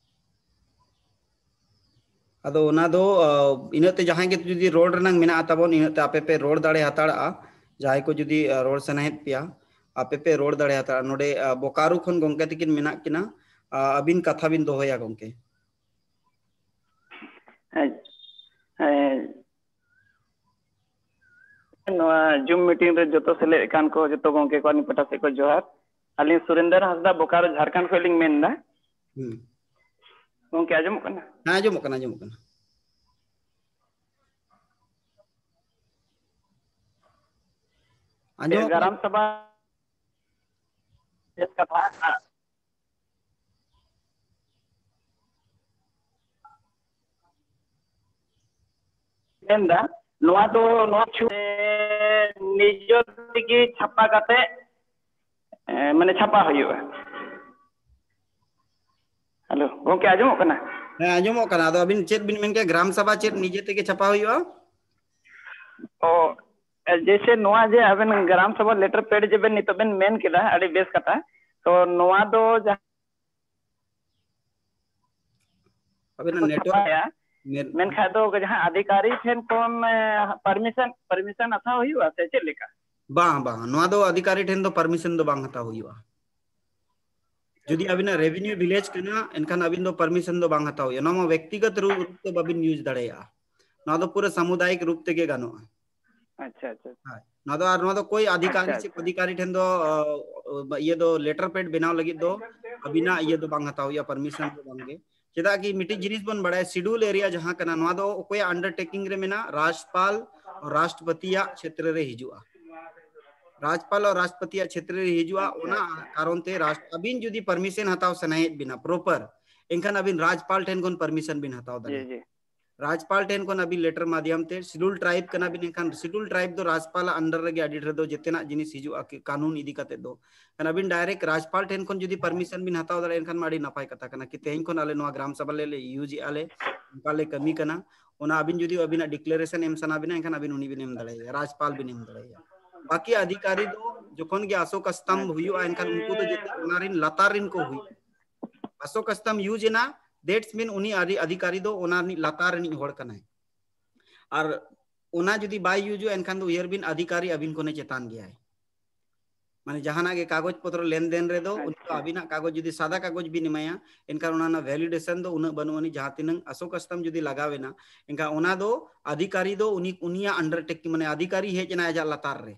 ᱟᱫᱚ ᱚᱱᱟ ᱫᱚ, ᱟ, ᱤᱱᱟᱹᱜ ᱛᱮ ᱡᱟᱦᱟᱸᱭ ᱜᱮ ᱡᱩᱫᱤ ᱨᱚᱲ ᱨᱮᱱᱟᱝ ᱢᱮᱱᱟᱜᱼᱟ ᱛᱟᱵᱚᱱ, ᱤᱱᱟᱹᱜ ᱛᱮ ᱟᱯᱮ ᱯᱮ ᱨᱚᱲ ᱫᱟᱲᱮ ᱦᱟᱛᱟᱲᱟᱜᱼᱟ᱾ ᱡᱟᱦᱟᱸᱭ ᱠᱚ ᱡᱩᱫᱤ, ᱟ, ᱨᱚᱲ ᱥᱟᱱᱟᱭᱮᱫ ᱯᱮᱭᱟ, ᱟᱯᱮ ᱯᱮ ᱨᱚᱲ ᱫᱟᱲᱮ ᱦᱟᱛᱟᱲᱟᱜᱼᱟ᱾ ᱱᱚᱰᱮ, ᱟ, ᱵᱳᱠᱟᱨᱳ ᱠᱷᱚᱱ ᱜᱚᱝᱠᱮ ᱛᱤᱠᱤᱱ ᱢᱮᱱᱟᱜ ᱠᱤᱱᱟ, ᱟ, ᱟᱹᱵᱤᱱ ᱠᱟᱛᱷᱟ ᱵᱤᱱ ᱫᱚᱦᱚᱭᱟ ᱜᱚᱝᱠᱮ᱾ ᱦᱮᱸ, ᱦᱮᱸ᱾ ᱱᱚᱣᱟ Zoom meeting ᱨᱮ ᱡᱚᱛᱚ ᱥᱮᱞᱮᱫ ᱟᱠᱟᱱ ᱠᱚ, ᱡᱚᱛᱚ ᱜᱚᱝᱠᱮ ᱠᱚ ᱟᱹᱞᱤᱧ ᱯᱟᱦᱴᱟ ᱥᱮᱫ ᱠᱚ ᱡᱚᱦᱟᱨ᱾ ᱟᱹᱞᱤᱧ ᱥᱩᱨᱮᱱᱫᱨᱚ ᱦᱟᱸᱥᱫᱟ, ᱵᱳᱠᱟᱨᱳ, ᱡᱷᱟᱲᱠᱷᱚᱸᱰ ᱠᱷᱚᱱ ᱞᱤᱧ ᱢᱮᱱ ᱮᱫᱟ᱾ ᱦᱩᱸ᱾ ᱜᱚᱝᱠᱮ, ᱟᱸᱡᱚᱢᱚᱜ ᱠᱟᱱᱟ? ᱦᱮᱸ, ᱟᱸᱡᱚᱢᱚᱜ ᱠᱟᱱᱟ, ᱟᱸᱡᱚᱢᱚᱜ ᱠᱟᱱᱟ᱾ ᱟᱸᱡᱚᱢᱚᱜ ᱠᱟᱱᱟ᱾ ᱜᱨᱟᱢ ᱥᱚᱵᱷᱟ ᱪᱮᱫ ᱠᱟᱛᱷᱟ? ᱢᱮᱱᱫᱟ, ᱱᱚᱣᱟ ᱫᱚ, ᱱᱚᱣᱟ ᱪᱷᱩ-, ᱮ, ᱱᱤᱡᱚ ᱛᱮᱜᱮ ᱪᱷᱟᱯᱟ ᱠᱟᱛᱮ, ᱮ, ᱢᱟᱱᱮ ᱪᱷᱟᱯᱟ ᱦᱩᱭᱩᱜᱼᱟ᱾ ᱦᱮᱞᱳ, ᱜᱚᱝᱠᱮ, ᱟᱸᱡᱚᱢᱚᱜ ᱠᱟᱱᱟ? ᱦᱮᱸ, ᱟᱸᱡᱚᱢᱚᱜ ᱠᱟᱱᱟ᱾ ᱟᱫᱚ ᱟᱹᱵᱤᱱ ᱪᱮᱫ ᱵᱤᱱ ᱢᱮᱱ ᱠᱮᱫᱟ? ᱜᱨᱟᱢ ᱥᱚᱵᱷᱟ ᱪᱮᱫ ᱱᱤᱡᱮ ᱛᱮᱜᱮ ᱪᱷᱟᱯᱟ ᱦᱩᱭᱩᱜᱼᱟ? ᱚ, ᱡᱮᱭᱥᱮ ᱱᱚᱣᱟ ᱡᱮ ᱟᱵᱮᱱ ᱜᱨᱟᱢ ᱥᱚᱵᱷᱟ letter pad ᱡᱮ ᱵᱮᱱ ᱱᱤᱛᱚᱜ ᱵᱮᱱ ᱢᱮᱱ ᱠᱮᱫᱟ, ᱟᱹᱰᱤ ᱵᱮᱥ ᱠᱟᱛᱷᱟ᱾ ᱛᱚ ᱱᱚᱣᱟ ᱫᱚ ᱡᱟᱦᱟᱸ ᱟᱵᱮᱱᱟᱜ ᱠᱚ network ᱪᱷᱟᱯᱟᱭᱟ, ᱢᱮᱱ- ᱢᱮᱱᱠᱷᱟᱱ ᱫᱚ ᱡᱟᱦᱟᱸ ᱟᱫᱷᱤᱠᱟᱨᱤ ᱴᱷᱮᱱ ᱠᱷᱚᱱ, ᱮ, permission, permission ᱦᱟᱛᱟᱣ ᱦᱩᱭᱩᱜᱼᱟ ᱥᱮ ᱪᱮᱫ ᱞᱮᱠᱟ? ᱵᱟᱝ, ᱵᱟᱝ, ᱱᱚᱣᱟ ᱫᱚ ᱟᱫᱷᱤᱠᱟᱨᱤ ᱴᱷᱮᱱ ᱫᱚ permission ᱫᱚ ᱵᱟᱝ ᱦᱟᱛᱟᱣ ᱦᱩᱭᱩᱜᱼᱟ᱾ ᱡᱩᱫᱤ ᱟᱵᱤᱱᱟᱜ revenue village ᱠᱟᱱᱟ, ᱮᱱᱠᱷᱟᱱ ᱟᱵᱤᱱ ᱫᱚ permission ᱫᱚ ᱵᱟᱝ ᱦᱟᱛᱟᱣ ᱦᱩᱭᱩᱜᱼᱟ᱾ ᱱᱚᱣᱟ ᱢᱟ ᱵᱮᱠᱛᱤᱜᱚᱛ ᱨᱩ-, ᱨᱩᱯ ᱛᱮ ᱵᱟᱵᱤᱱ use ᱫᱟᱲᱮᱭᱟᱜᱼᱟ᱾ ᱱᱚᱣᱟ ᱫᱚ ᱯᱩᱨᱟᱹ ᱥᱟᱢᱩᱫᱟᱭᱤᱠ ᱨᱩᱯ ᱛᱮᱜᱮ ᱜᱟᱱᱚᱜᱼᱟ᱾ ᱟᱪᱪᱷᱟ, ᱟᱪᱪᱷᱟ᱾ ᱦᱳᱭ᱾ ᱱᱚᱣᱟ ᱫᱚ, ᱟᱨ ᱱᱚᱣᱟ ᱫᱚ ᱠᱳᱭ ᱟᱫᱷᱤᱠᱟᱨᱤ ᱟᱪᱪᱷᱟ, ᱥᱮ ᱟᱪᱪᱷᱟ᱾ ᱯᱚᱫᱷᱤᱠᱟᱨᱤ ᱴᱷᱮᱱ ᱫᱚ, ᱚ, ᱚ, ᱤᱭᱟᱹ ᱫᱚ letter pad ᱵᱮᱱᱟᱣ ᱞᱟᱹᱜᱤᱫ ᱫᱚ ᱟᱹᱵᱤᱱᱟᱜ ᱤᱭᱟᱹ ᱫᱚ ᱵᱟᱝ ᱦᱟᱛᱟᱣ ᱦᱩᱭᱩᱜᱼᱟ, permission ᱫᱚ ᱵᱟᱝ ᱜᱮ᱾ ᱪᱮᱫᱟᱜ ᱠᱤ ᱢᱤᱫᱴᱤᱡ ᱡᱤᱱᱤᱥ ᱵᱚᱱ ᱵᱟᱲᱟᱭᱟ, schedule area ᱡᱟᱦᱟᱸ ᱠᱟᱱᱟ, ᱱᱚᱣᱟ ᱫᱚ ᱚᱠᱚᱭᱟᱜ undertaking ᱨᱮ ᱢᱮᱱᱟᱜᱼᱟ? ᱨᱟᱡᱽᱯᱟᱞ ᱟᱨ ᱨᱟᱥᱴᱨᱚᱯᱚᱛᱤᱭᱟᱜ ᱪᱷᱮᱛᱨᱚ ᱨᱮ ᱦᱤᱡᱩᱜᱼᱟ᱾ ᱨᱟᱡᱽᱯᱟᱞ ᱟᱨ ᱨᱟᱥᱴᱨᱚᱯᱚᱛᱤᱭᱟᱜ ᱪᱷᱮᱛᱨᱚ ᱨᱮ ᱦᱤᱡᱩᱜᱼᱟ, ᱟᱪᱪᱷᱟ, ᱚᱱᱟ ᱟᱪᱪᱷᱟ᱾ ᱠᱟᱨᱚᱱ ᱛᱮ ᱨᱟᱥᱴ-, ᱟᱹᱵᱤᱱ ᱡᱩᱫᱤ permission ᱦᱟᱛᱟᱣ ᱥᱟᱱᱟᱭᱮᱫ ᱵᱤᱱᱟ proper, ᱮᱱᱠᱷᱟᱱ ᱟᱹᱵᱤᱱ ᱨᱟᱡᱽᱯᱟᱞ ᱴᱷᱮᱱ ᱠᱷᱚᱱ permission ᱵᱤᱱ ᱦᱟᱛᱟᱣ ᱡᱤ, ᱫᱟᱲᱮᱭᱟᱜᱼᱟ᱾ ᱡᱤ᱾ ᱨᱟᱡᱽᱯᱟᱞ ᱴᱷᱮᱱ ᱠᱷᱚᱱ ᱟᱹᱵᱤᱱ letter ᱢᱟᱫᱷᱭᱚᱢ ᱛᱮ, schedule tribe ᱠᱟᱱᱟ ᱵᱤᱱ, ᱮᱱᱠᱷᱟᱱ schedule tribe ᱫᱚ ᱨᱟᱡᱽᱯᱟᱞ under ᱨᱮᱜᱮ ᱟᱹᱰᱤ ᱰᱷᱮᱨ ᱫᱚ ᱡᱮᱛᱮᱱᱟᱜ ᱡᱤᱱᱤᱥ ᱦᱤᱡᱩᱜᱼᱟ, ᱠᱤ-, ᱠᱟᱹᱱᱩᱱ ᱤᱫᱤ ᱠᱟᱛᱮ ᱫᱚ᱾ ᱠᱷᱟᱱ ᱟᱹᱵᱤᱱ direct ᱨᱟᱡᱽᱯᱟᱞ ᱴᱷᱮᱱ ᱠᱷᱚᱱ ᱡᱩᱫᱤ permission ᱵᱤᱱ ᱦᱟᱛᱟᱣ ᱫᱟᱲᱮᱭᱟᱜᱼᱟ, ᱮᱱᱠᱷᱟᱱ ᱢᱟ ᱟᱹᱰᱤ ᱱᱟᱯᱟᱭ ᱠᱟᱛᱷᱟ ᱠᱟᱱᱟ, ᱠᱤ ᱛᱮᱦᱮᱧ ᱠᱷᱚᱱ ᱟᱞᱮ ᱱᱚᱣᱟ ᱜᱨᱟᱢ ᱥᱚᱵᱷᱟ ᱞᱮ, ᱞᱮ use ᱮᱜᱼᱟ ᱞᱮ, ᱚᱱᱠᱟ ᱞᱮ ᱠᱟᱹᱢᱤ ᱠᱟᱱᱟ᱾ ᱚᱱᱟ ᱟᱹᱵᱤᱱ ᱡᱩᱫᱤ ᱟᱹᱵᱤᱱᱟᱜ declaration ᱮᱢ ᱥᱟᱱᱟ ᱵᱤᱱᱟ, ᱮᱱᱠᱷᱟᱱ ᱟᱹᱵᱤᱱ ᱩᱱᱤ ᱵᱤᱱ ᱮᱢ ᱫᱟᱲᱮᱭᱟᱭᱟ, ᱨᱟᱡᱽᱯᱟᱞ ᱵᱤᱱ ᱮᱢ ᱫᱟᱲᱮᱭᱟᱭᱟ᱾ ᱵᱟᱹᱠᱤ ᱟᱫᱷᱤᱠᱟᱨᱤ ᱫᱚ ᱡᱚᱠᱷᱚᱱ ᱜᱮ ᱚᱥᱳᱠ ᱥᱛᱟᱢᱵᱷ ᱦᱩᱭᱩᱜᱼᱟ, ᱮᱱᱠᱷᱟᱱ ᱩᱱᱠᱩ ᱫᱚ ᱡᱚᱛᱚ ᱚᱱᱟ ᱨᱤᱱ ᱞᱟᱛᱟᱨ ᱨᱤᱱ ᱠᱚ ᱦᱩᱭᱩᱜᱼᱟ᱾ ᱚᱥᱳᱠ ᱥᱛᱟᱢᱵᱷ use ᱮᱱᱟ, that's mean ᱩᱱᱤ ᱟᱹᱰᱤ ᱚᱫᱷᱤᱠᱟᱨᱤ ᱫᱚ ᱚᱱᱟ ᱨᱤᱱᱤᱡ ᱞᱟᱛᱟᱨ ᱨᱤᱱᱤᱡ ᱦᱚᱲ ᱠᱟᱱᱟᱭ᱾ ᱟᱨ ᱚᱱᱟ ᱡᱩᱫᱤ ᱵᱟᱭ use ᱚᱜᱼᱟ, ᱮᱱᱠᱷᱟᱱ ᱫᱚ ᱩᱭᱦᱟᱹᱨ ᱵᱤᱱ ᱚᱫᱷᱤᱠᱟᱨᱤ ᱟᱹᱵᱤᱱ ᱠᱷᱚᱱᱮ ᱪᱮᱛᱟᱱ ᱜᱮᱭᱟᱭ᱾ ᱢᱟᱱᱮ ᱡᱟᱦᱟᱱᱟᱜ ᱜᱮ ᱠᱟᱜᱚᱡᱽ ᱯᱚᱛᱨᱚ ᱞᱮᱱᱫᱮᱱ ᱨᱮᱫᱚ ᱩᱱᱤ ᱫᱚ ᱟᱪᱪᱷᱟ᱾ ᱟᱹᱵᱤᱱᱟᱜ ᱠᱟᱜᱚᱡᱽ ᱡᱩᱫᱤ ᱥᱟᱫᱟ ᱠᱟᱜᱚᱡᱽ ᱵᱤᱱ ᱮᱢᱟᱭᱟ, ᱮᱱᱠᱷᱟᱱ ᱚᱱᱟ ᱨᱮᱱᱟᱜ validation ᱫᱚ ᱩᱱᱟᱹᱜ ᱵᱟᱹᱱᱩᱜ ᱟᱹᱱᱤᱡ᱾ ᱡᱟᱦᱟᱸ ᱛᱤᱱᱟᱹᱝ ᱚᱥᱳᱠ ᱥᱛᱟᱢᱵᱷ ᱡᱩᱫᱤ ᱞᱟᱜᱟᱣ ᱮᱱᱟ, ᱮᱱᱠᱷᱟᱱ ᱚᱱᱟ ᱫᱚ ᱚᱫᱷᱤᱠᱟᱨᱤ ᱫᱚ ᱩᱱᱤ, ᱩᱱᱤᱭᱟᱜ undertaking, ᱢᱟᱱᱮ ᱚᱫᱷᱤᱠᱟᱨᱤ ᱦᱮᱡ ᱮᱱᱟ ᱟᱡᱟᱜ ᱞᱟᱛᱟᱨ ᱨᱮ᱾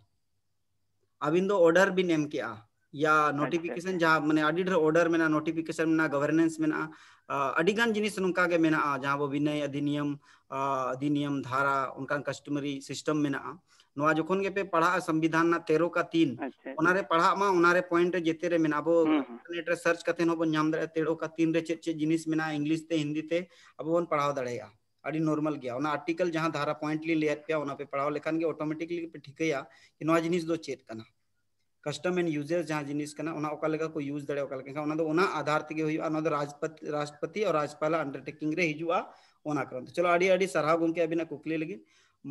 ᱟᱹᱵᱤᱱ ᱫᱚ order ᱵᱤᱱ ᱮᱢ ᱠᱮᱜᱼᱟ, ᱭᱟ ᱟᱪᱪᱷᱟ, notification, ᱟᱪᱪᱷᱟ᱾ ᱡᱟᱦᱟᱸ ᱢᱟᱱᱮ ᱟᱹᱰᱤ ᱰᱷᱮᱨ order ᱢᱮᱱᱟᱜᱼᱟ, notification ᱢᱮᱱᱟᱜᱼᱟ, governance ᱢᱮᱱᱟᱜᱼᱟ, ᱟ, ᱟᱹᱰᱤ ᱜᱟᱱ ᱡᱤᱱᱤᱥ ᱱᱚᱝᱠᱟ ᱜᱮ ᱢᱮᱱᱟᱜᱼᱟ, ᱡᱟᱦᱟᱸ ᱵᱚ ᱵᱤᱱᱚᱭ ᱚᱫᱷᱤᱱᱤᱭᱚᱢ, ᱟ, ᱚᱫᱷᱤᱱᱤᱭᱚᱢ ᱫᱷᱟᱨᱟ, ᱚᱱᱠᱟᱱ customary system ᱢᱮᱱᱟᱜᱼᱟ᱾ ᱱᱚᱣᱟ ᱡᱚᱠᱷᱚᱱ ᱜᱮᱯᱮ ᱯᱟᱲᱦᱟᱜᱼᱟ ᱥᱚᱝᱵᱤᱫᱷᱟᱱ ᱨᱮᱱᱟᱜ ᱛᱮᱨᱚ ᱠᱟ ᱛᱤᱱ, ᱟᱪᱪᱷᱟ, ᱚᱱᱟ ᱟᱪᱪᱷᱟ᱾ ᱨᱮ ᱯᱟᱲᱦᱟᱜ ᱢᱟ, ᱚᱱᱟ ᱨᱮ point ᱨᱮ ᱡᱮᱛᱮ ᱨᱮ ᱢᱮᱱᱟᱜᱼᱟ᱾ ᱟᱵᱚ ᱦᱩᱸ, ᱦᱩᱸ᱾ internet ᱨᱮ search ᱠᱟᱛᱮ ᱦᱚᱸ ᱵᱚᱱ ᱧᱟᱢ ᱫᱟᱲᱮᱭᱟᱜᱼᱟ, ᱛᱮᱨᱚ ᱠᱟ ᱛᱤᱱ ᱨᱮ ᱪᱮᱫ ᱪᱮᱫ ᱡᱤᱱᱤᱥ ᱢᱮᱱᱟᱜᱼᱟ, English ᱛᱮ, ᱦᱤᱱᱫᱤ ᱛᱮ ᱟᱵᱚ ᱵᱚᱱ ᱯᱟᱲᱦᱟᱣ ᱫᱟᱲᱮᱭᱟᱜᱼᱟ᱾ ᱟᱹᱰᱤ normal ᱜᱮᱭᱟ᱾ ᱚᱱᱟ article ᱡᱟᱦᱟᱸ ᱫᱷᱟᱨᱟ point ᱞᱤᱧ ᱞᱟᱹᱭᱟᱫ ᱯᱮᱭᱟ, ᱚᱱᱟ ᱯᱮ ᱯᱟᱲᱦᱟᱣ ᱞᱮᱠᱷᱟᱱ ᱜᱮ automatically ᱯᱮ ᱴᱷᱤᱠᱟᱹᱭᱟ ᱡᱮ ᱱᱚᱣᱟ ᱡᱤᱱᱤᱥ ᱫᱚ ᱪᱮᱫ ᱠᱟᱱᱟ᱾ Custom and uses ᱡᱟᱦᱟᱸ ᱡᱤᱱᱤᱥ ᱠᱟᱱᱟ, ᱚᱱᱟ ᱚᱠᱟ ᱞᱮᱠᱟ ᱠᱚ use ᱫᱟᱲᱮᱭᱟᱜᱼᱟ, ᱚᱠᱟ ᱞᱮᱠᱟ, ᱮᱱᱠᱷᱟᱱ ᱚᱱᱟ ᱫᱚ ᱚᱱᱟ ᱟᱫᱷᱟᱨ ᱛᱮᱜᱮ ᱦᱩᱭᱩᱜᱼᱟ᱾ ᱚᱱᱟ ᱫᱚ ᱨᱟᱥᱴᱨᱚᱯᱚᱛᱤ, ᱨᱟᱥᱴᱨᱚᱯᱚᱛᱤ ᱟᱨ ᱨᱟᱡᱽᱯᱟᱞ undertaking ᱨᱮ ᱦᱤᱡᱩᱜᱼᱟ᱾ ᱚᱱᱟ ᱠᱟᱨᱚᱱ ᱛᱮ, ᱪᱚᱞᱚ, ᱟᱹᱰᱤ ᱟᱹᱰᱤ ᱥᱟᱨᱦᱟᱣ ᱜᱚᱢᱠᱮ ᱟᱹᱵᱤᱱᱟᱜ ᱠᱩᱠᱞᱤ ᱞᱟᱹᱜᱤᱫ᱾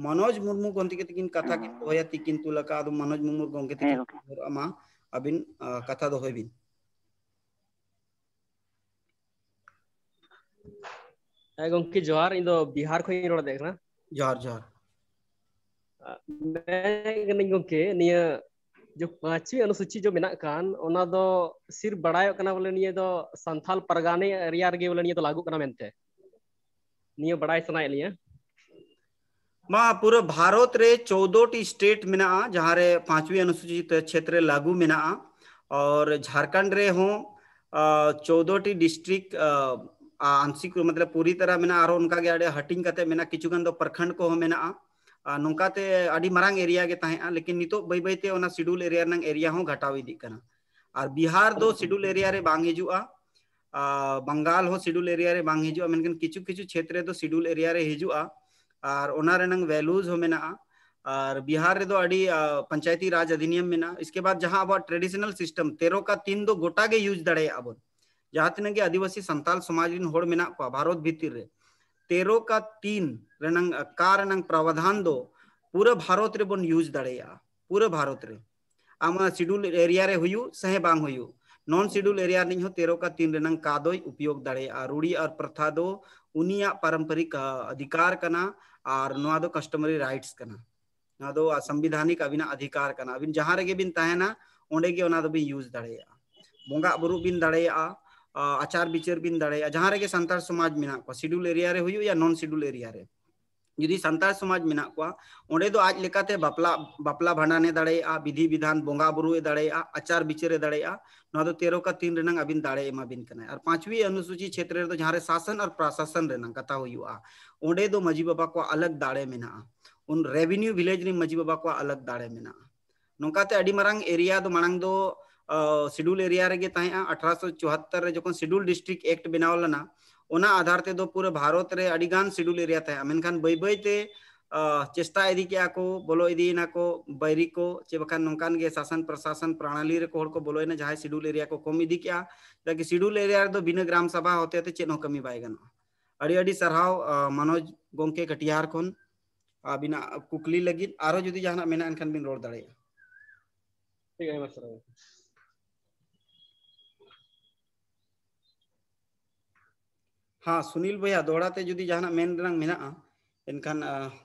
ᱢᱚᱱᱳᱡᱽ ᱢᱩᱨᱢᱩ ᱜᱚᱢᱠᱮ ᱛᱤᱠᱤᱱ ᱠᱟᱛᱷᱟ ᱠᱤᱱ ᱦᱩᱸ᱾ ᱫᱚᱦᱚᱭᱟ, ᱛᱤᱠᱤᱱ ᱛᱩᱞ ᱟᱠᱟᱫ᱾ ᱟᱫᱚ ᱢᱚᱱᱳᱡᱽ ᱢᱩᱨᱢᱩ ᱜᱚᱢᱠᱮ ᱦᱮᱸ, ᱛᱤᱠᱤᱱ ᱜᱚᱢᱠᱮ᱾ ᱢᱟ ᱟᱹᱵᱤᱱ, ᱟ, ᱠᱟᱛᱷᱟ ᱫᱚᱦᱚᱭ ᱵᱤᱱ᱾ ᱦᱮᱸ ᱜᱚᱢᱠᱮ, ᱡᱚᱦᱟᱨ᱾ ᱤᱧ ᱫᱚ ᱵᱤᱦᱟᱨ ᱠᱷᱚᱱ ᱤᱧ ᱨᱚᱲ ᱫᱟᱲᱮᱭᱟᱜ ᱠᱟᱱᱟ᱾ ᱡᱚᱦᱟᱨ, ᱡᱚᱦᱟᱨ᱾ ᱢᱮᱱᱮᱫ ᱠᱟᱹᱱᱟᱹᱧ ᱜᱚᱢᱠᱮ, ᱱᱤᱭᱟᱹ ᱡᱚ ᱯᱟᱸᱪᱣᱤ ᱚᱱᱩᱥᱩᱪᱤ ᱡᱚ ᱢᱮᱱᱟᱜ ᱠᱟᱱ, ᱚᱱᱟ ᱫᱚ ᱥᱤᱨᱯ ᱵᱟᱲᱟᱭᱚᱜ ᱠᱟᱱᱟ ᱵᱚᱞᱮ ᱱᱤᱭᱟᱹ ᱫᱚ ᱥᱟᱱᱛᱷᱟᱞ ᱯᱟᱨᱜᱟᱱᱟ area ᱨᱮᱜᱮ ᱵᱚᱞᱮ ᱱᱤᱭᱟᱹ ᱫᱚ ᱞᱟᱹᱜᱩᱜ ᱠᱟᱱᱟ ᱢᱮᱱᱛᱮ᱾ ᱱᱤᱭᱟᱹ ᱵᱟᱲᱟᱭ ᱥᱟᱱᱟᱭᱮᱫ ᱞᱤᱧᱟᱹ᱾ ᱢᱟ, ᱯᱩᱨᱟᱹ ᱵᱷᱟᱨᱚᱛ ᱨᱮ ᱪᱳᱫᱽᱫᱳ ᱴᱤ state ᱢᱮᱱᱟᱜᱼᱟ, ᱡᱟᱦᱟᱸ ᱨᱮ ᱯᱟᱸᱪᱣᱤ ᱚᱱᱩᱥᱩᱪᱤᱛ ᱪᱷᱮᱛᱨᱚ ᱞᱟᱹᱜᱩ ᱢᱮᱱᱟᱜᱼᱟ᱾ ᱟᱨ ᱡᱷᱟᱲᱠᱷᱚᱸᱰ ᱨᱮᱦᱚᱸ, ᱟ, ᱪᱳᱫᱽᱫᱳ ᱴᱤ district, ᱟ, ᱟ, ᱟᱝᱥᱤᱠ ᱨᱩᱯ, ᱢᱚᱛᱞᱚᱵ ᱯᱩᱨᱤ ᱛᱟᱨᱟ ᱢᱮᱱᱟᱜᱼᱟ, ᱟᱨᱦᱚᱸ ᱚᱱᱠᱟ ᱜᱮ ᱟᱹᱰᱤ ᱦᱟᱹᱴᱤᱧ ᱠᱟᱛᱮ ᱢᱮᱱᱟᱜᱼᱟ, ᱠᱤᱪᱷᱩ ᱜᱟᱱ ᱫᱚ ᱯᱨᱚᱠᱷᱚᱸᱰ ᱠᱚᱦᱚᱸ ᱢᱮᱱᱟᱜᱼᱟ᱾ ᱟ, ᱱᱚᱝᱠᱟ ᱛᱮ ᱟᱹᱰᱤ ᱢᱟᱨᱟᱝ area ᱜᱮ ᱛᱟᱦᱮᱸᱜᱼᱟ, ᱞᱮᱠᱤᱱ ᱱᱤᱛᱚᱜ ᱵᱟᱹᱭ ᱵᱟᱹᱭ ᱛᱮ ᱚᱱᱟ schedule area ᱨᱮᱱᱟᱝ area ᱦᱚᱸ ᱜᱷᱟᱴᱟᱣ ᱤᱫᱤᱜ ᱠᱟᱱᱟ᱾ ᱟᱨ ᱵᱤᱦᱟᱨ ᱫᱚ schedule area ᱨᱮ ᱵᱟᱝ ᱦᱤᱡᱩᱜᱼᱟ, ᱟ, ᱵᱟᱝᱜᱟᱞ ᱦᱚᱸ schedule area ᱨᱮ ᱵᱟᱝ ᱦᱤᱡᱩᱜᱼᱟ, ᱢᱮᱱᱠᱷᱟᱱ ᱠᱤᱪᱷᱩ ᱠᱤᱪᱷᱩ ᱪᱷᱮᱛᱨᱚ ᱫᱚ schedule area ᱨᱮ ᱦᱤᱡᱩᱜᱼᱟ᱾ ᱟᱨ ᱚᱱᱟ ᱨᱮᱱᱟᱝ values ᱦᱚᱸ ᱢᱮᱱᱟᱜᱼᱟ᱾ ᱟᱨ ᱵᱤᱦᱟᱨ ᱨᱮᱫᱚ ᱟᱹᱰᱤ, ᱟ, ᱯᱚᱧᱪᱟᱭᱮᱛᱤ ᱨᱟᱡᱽ ᱚᱫᱷᱤᱱᱤᱭᱚᱢ ᱢᱮᱱᱟᱜᱼᱟ᱾ ᱤᱥᱠᱮ ᱵᱟᱫ ᱡᱟᱦᱟᱸ ᱟᱵᱚᱣᱟᱜ traditional system ᱛᱮᱨᱚ ᱠᱟ ᱛᱤᱱ ᱫᱚ ᱜᱚᱴᱟ ᱜᱮ use ᱫᱟᱲᱮᱭᱟᱜᱼᱟ ᱵᱚᱱ᱾ ᱡᱟᱦᱟᱸ ᱛᱤᱱᱟᱹᱜ ᱜᱮ ᱟᱹᱫᱤᱵᱟᱹᱥᱤ ᱥᱟᱱᱛᱟᱞ ᱥᱚᱢᱟᱡᱽ ᱨᱤᱱ ᱦᱚᱲ ᱢᱮᱱᱟᱜ ᱠᱚᱣᱟ ᱵᱷᱟᱨᱚᱛ ᱵᱷᱤᱛᱤᱨ ᱨᱮ, ᱛᱮᱨᱚ ᱠᱟ ᱛᱤᱱ ᱨᱮᱱᱟᱝ, ᱟ, ᱠᱟ ᱨᱮᱱᱟᱝ ᱯᱨᱟᱣᱟᱫᱷᱟᱱ ᱫᱚ ᱯᱩᱨᱟᱹ ᱵᱷᱟᱨᱚᱛ ᱨᱮᱵᱚᱱ use ᱫᱟᱲᱮᱭᱟᱜᱼᱟ, ᱯᱩᱨᱟᱹ ᱵᱷᱟᱨᱚᱛ ᱨᱮ᱾ ᱟᱢᱟᱜ schedule area ᱨᱮ ᱦᱩᱭᱩᱜ ᱥᱮ ᱵᱟᱝ ᱦᱩᱭᱩᱜ, non schedule area ᱨᱤᱱᱤᱡ ᱦᱚᱸ ᱛᱮᱨᱚ ᱠᱟ ᱛᱤᱱ ᱨᱮᱱᱟᱝ ᱠᱟ ᱫᱚᱭ ᱩᱯᱭᱳᱜᱽ ᱫᱟᱲᱮᱭᱟᱜᱼᱟ᱾ ᱨᱩᱲᱤ ᱟᱨ ᱯᱨᱚᱛᱷᱟ ᱫᱚ ᱩᱱᱤᱭᱟᱜ ᱯᱟᱨᱚᱢᱯᱚᱨᱤᱠ ᱚᱫᱷᱤᱠᱟᱨ ᱠᱟᱱᱟ ᱟᱨ ᱱᱚᱣᱟ ᱫᱚ customary rights ᱠᱟᱱᱟ᱾ ᱱᱚᱣᱟ ᱫᱚ ᱥᱚᱝᱵᱤᱫᱷᱟᱱᱤᱠ ᱟᱹᱵᱤᱱᱟᱜ ᱚᱫᱷᱤᱠᱟᱨ ᱠᱟᱱᱟ᱾ ᱟᱹᱵᱤᱱ ᱡᱟᱦᱟᱸ ᱨᱮᱜᱮ ᱵᱤᱱ ᱛᱟᱦᱮᱱᱟ, ᱚᱸᱰᱮ ᱜᱮ ᱚᱱᱟ ᱫᱚᱵᱤᱱ use ᱫᱟᱲᱮᱭᱟᱜᱼᱟ᱾ ᱵᱚᱸᱜᱟ ᱵᱩᱨᱩ ᱵᱤᱱ ᱫᱟᱲᱮᱭᱟᱜᱼᱟ, ᱟᱪᱟᱨ ᱵᱤᱪᱟᱹᱨ ᱵᱤᱱ ᱫᱟᱲᱮᱭᱟᱜᱼᱟ, ᱡᱟᱦᱟᱸ ᱨᱮᱜᱮ ᱥᱟᱱᱛᱟᱲ ᱥᱚᱢᱟᱡᱽ ᱢᱮᱱᱟᱜ ᱠᱚᱣᱟ, schedule area ᱨᱮ ᱦᱩᱭᱩᱜ ᱭᱟ non schedule area ᱨᱮ᱾ ᱡᱩᱫᱤ ᱥᱟᱱᱛᱟᱲ ᱥᱚᱢᱟᱡᱽ ᱢᱮᱱᱟᱜ ᱠᱚᱣᱟ, ᱚᱸᱰᱮ ᱫᱚ ᱟᱡ ᱞᱮᱠᱟᱛᱮ ᱵᱟᱯᱞᱟ, ᱵᱟᱯᱞᱟ ᱵᱷᱟᱸᱰᱟᱱᱮ ᱫᱟᱲᱮᱭᱟᱜᱼᱟ, ᱵᱤᱫᱷᱤ ᱵᱤᱫᱷᱟᱱ ᱵᱚᱸᱜᱟ ᱵᱩᱨᱩ ᱮ ᱫᱟᱲᱮᱭᱟᱜᱼᱟ, ᱟᱪᱟᱨ ᱵᱤᱪᱟᱹᱨ ᱮ ᱫᱟᱲᱮᱭᱟᱜᱼᱟ᱾ ᱱᱚᱣᱟ ᱫᱚ ᱛᱮᱨᱚ ᱠᱟ ᱛᱤᱱ ᱨᱮᱱᱟᱝ ᱟᱹᱵᱤᱱ ᱫᱟᱲᱮ ᱮᱢᱟ ᱵᱤᱱ ᱠᱟᱱᱟᱭ᱾ ᱟᱨ ᱯᱟᱸᱪᱣᱤ ᱚᱱᱩᱥᱩᱪᱤ ᱪᱷᱮᱛᱨᱚ ᱨᱮᱫᱚ ᱡᱟᱦᱟᱸ ᱨᱮ ᱥᱟᱥᱚᱱ ᱟᱨ ᱯᱨᱚᱥᱟᱥᱚᱱ ᱨᱮᱱᱟᱝ ᱠᱟᱛᱷᱟ ᱦᱩᱭᱩᱜᱼᱟ, ᱚᱸᱰᱮ ᱫᱚ ᱢᱟᱹᱡᱷᱤ ᱵᱟᱵᱟ ᱠᱚᱣᱟᱜ ᱟᱞᱟᱜᱽ ᱫᱟᱲᱮ ᱢᱮᱱᱟᱜᱼᱟ᱾ ᱩᱱ revenue village ᱨᱮᱱ ᱢᱟᱹᱡᱷᱤ ᱵᱟᱵᱟ ᱠᱚᱣᱟᱜ ᱟᱞᱟᱜᱽ ᱫᱟᱲᱮ ᱢᱮᱱᱟᱜᱼᱟ᱾ ᱱᱚᱝᱠᱟᱛᱮ ᱟᱹᱰᱤ ᱢᱟᱨᱟᱝ area ᱫᱚ ᱢᱟᱲᱟᱝ ᱫᱚ schedule area ᱨᱮᱜᱮ ᱛᱟᱦᱮᱸᱜᱼᱟ᱾ ᱟᱴᱷᱨᱚᱥᱚ ᱪᱩᱣᱟᱛᱛᱚᱨ ᱨᱮ ᱡᱚᱠᱷᱚᱱ schedule district act ᱵᱮᱱᱟᱣ ᱞᱮᱱᱟ, ᱚᱱᱟ ᱟᱫᱷᱟᱨ ᱛᱮᱫᱚ ᱯᱩᱨᱟᱹ ᱵᱷᱟᱨᱚᱛ ᱨᱮ ᱟᱹᱰᱤ ᱜᱟᱱ schedule area ᱛᱟᱦᱮᱸᱜᱼᱟ᱾ ᱢᱮᱱᱠᱷᱟᱱ ᱵᱟᱹᱭ ᱵᱟᱹᱭ ᱛᱮ ᱪᱮᱥᱴᱟ ᱤᱫᱤ ᱠᱮᱜᱼᱟ ᱠᱚ, ᱵᱚᱞᱚ ᱤᱫᱤᱭᱮᱱᱟ ᱠᱚ ᱵᱟᱹᱭᱨᱤ ᱠᱚ, ᱪᱮ ᱵᱟᱠᱷᱟᱱ ᱱᱚᱝᱠᱟᱱ ᱜᱮ ᱥᱟᱥᱚᱱ ᱯᱨᱚᱥᱟᱥᱚᱱ ᱯᱨᱚᱱᱟᱞᱤ ᱨᱮᱠᱚ ᱦᱚᱲ ᱠᱚ ᱵᱚᱞᱚᱭᱮᱱᱟ, ᱡᱟᱦᱟᱸᱭ schedule area ᱠᱚ ᱠᱚᱢ ᱤᱫᱤ ᱠᱮᱜᱼᱟ᱾ ᱪᱮᱫᱟᱜ ᱠᱤ schedule area ᱨᱮᱫᱚ ᱵᱤᱱᱟᱹ ᱜᱨᱟᱢ ᱥᱟᱵᱷᱟ ᱦᱚᱛᱮ ᱛᱮ ᱪᱮᱫ ᱦᱚᱸ ᱠᱟᱹᱢᱤ ᱵᱟᱭ ᱜᱟᱱᱚᱜᱼᱟ᱾ ᱟᱹᱰᱤ ᱟᱹᱰᱤ ᱥᱟᱨᱦᱟᱣ ᱢᱟᱱᱚᱡᱽ ᱜᱚᱝᱠᱮ ᱠᱟᱴᱤᱦᱟᱨ ᱠᱷᱚᱱ ᱟᱹᱵᱤᱱᱟᱜ ᱠᱩᱠᱞᱤ ᱞᱟᱹᱜᱤᱫ᱾ ᱟᱨᱦᱚᱸ ᱡᱩᱫᱤ ᱡᱟᱦᱟᱱᱟᱜ ᱢᱮᱱᱟᱜᱼᱟ, ᱮᱱᱠᱷᱟᱱ ᱵᱤᱱ ᱨᱚᱲ ᱫᱟᱲᱮᱭᱟᱜᱼᱟ᱾ ᱴᱷᱤᱠ, ᱟᱭᱢᱟ ᱥᱟᱨᱦᱟᱣ᱾ ᱦᱮᱸ, ᱥᱩᱱᱤᱞ ᱵᱚᱭᱦᱟ, ᱫᱚᱦᱲᱟ ᱛᱮ ᱡᱩᱫᱤ ᱡᱟᱦᱟᱱᱟᱜ ᱢᱮᱱ ᱨᱮᱱᱟᱜ ᱢᱮᱱᱟᱜᱼᱟ, ᱮᱱᱠᱷᱟᱱ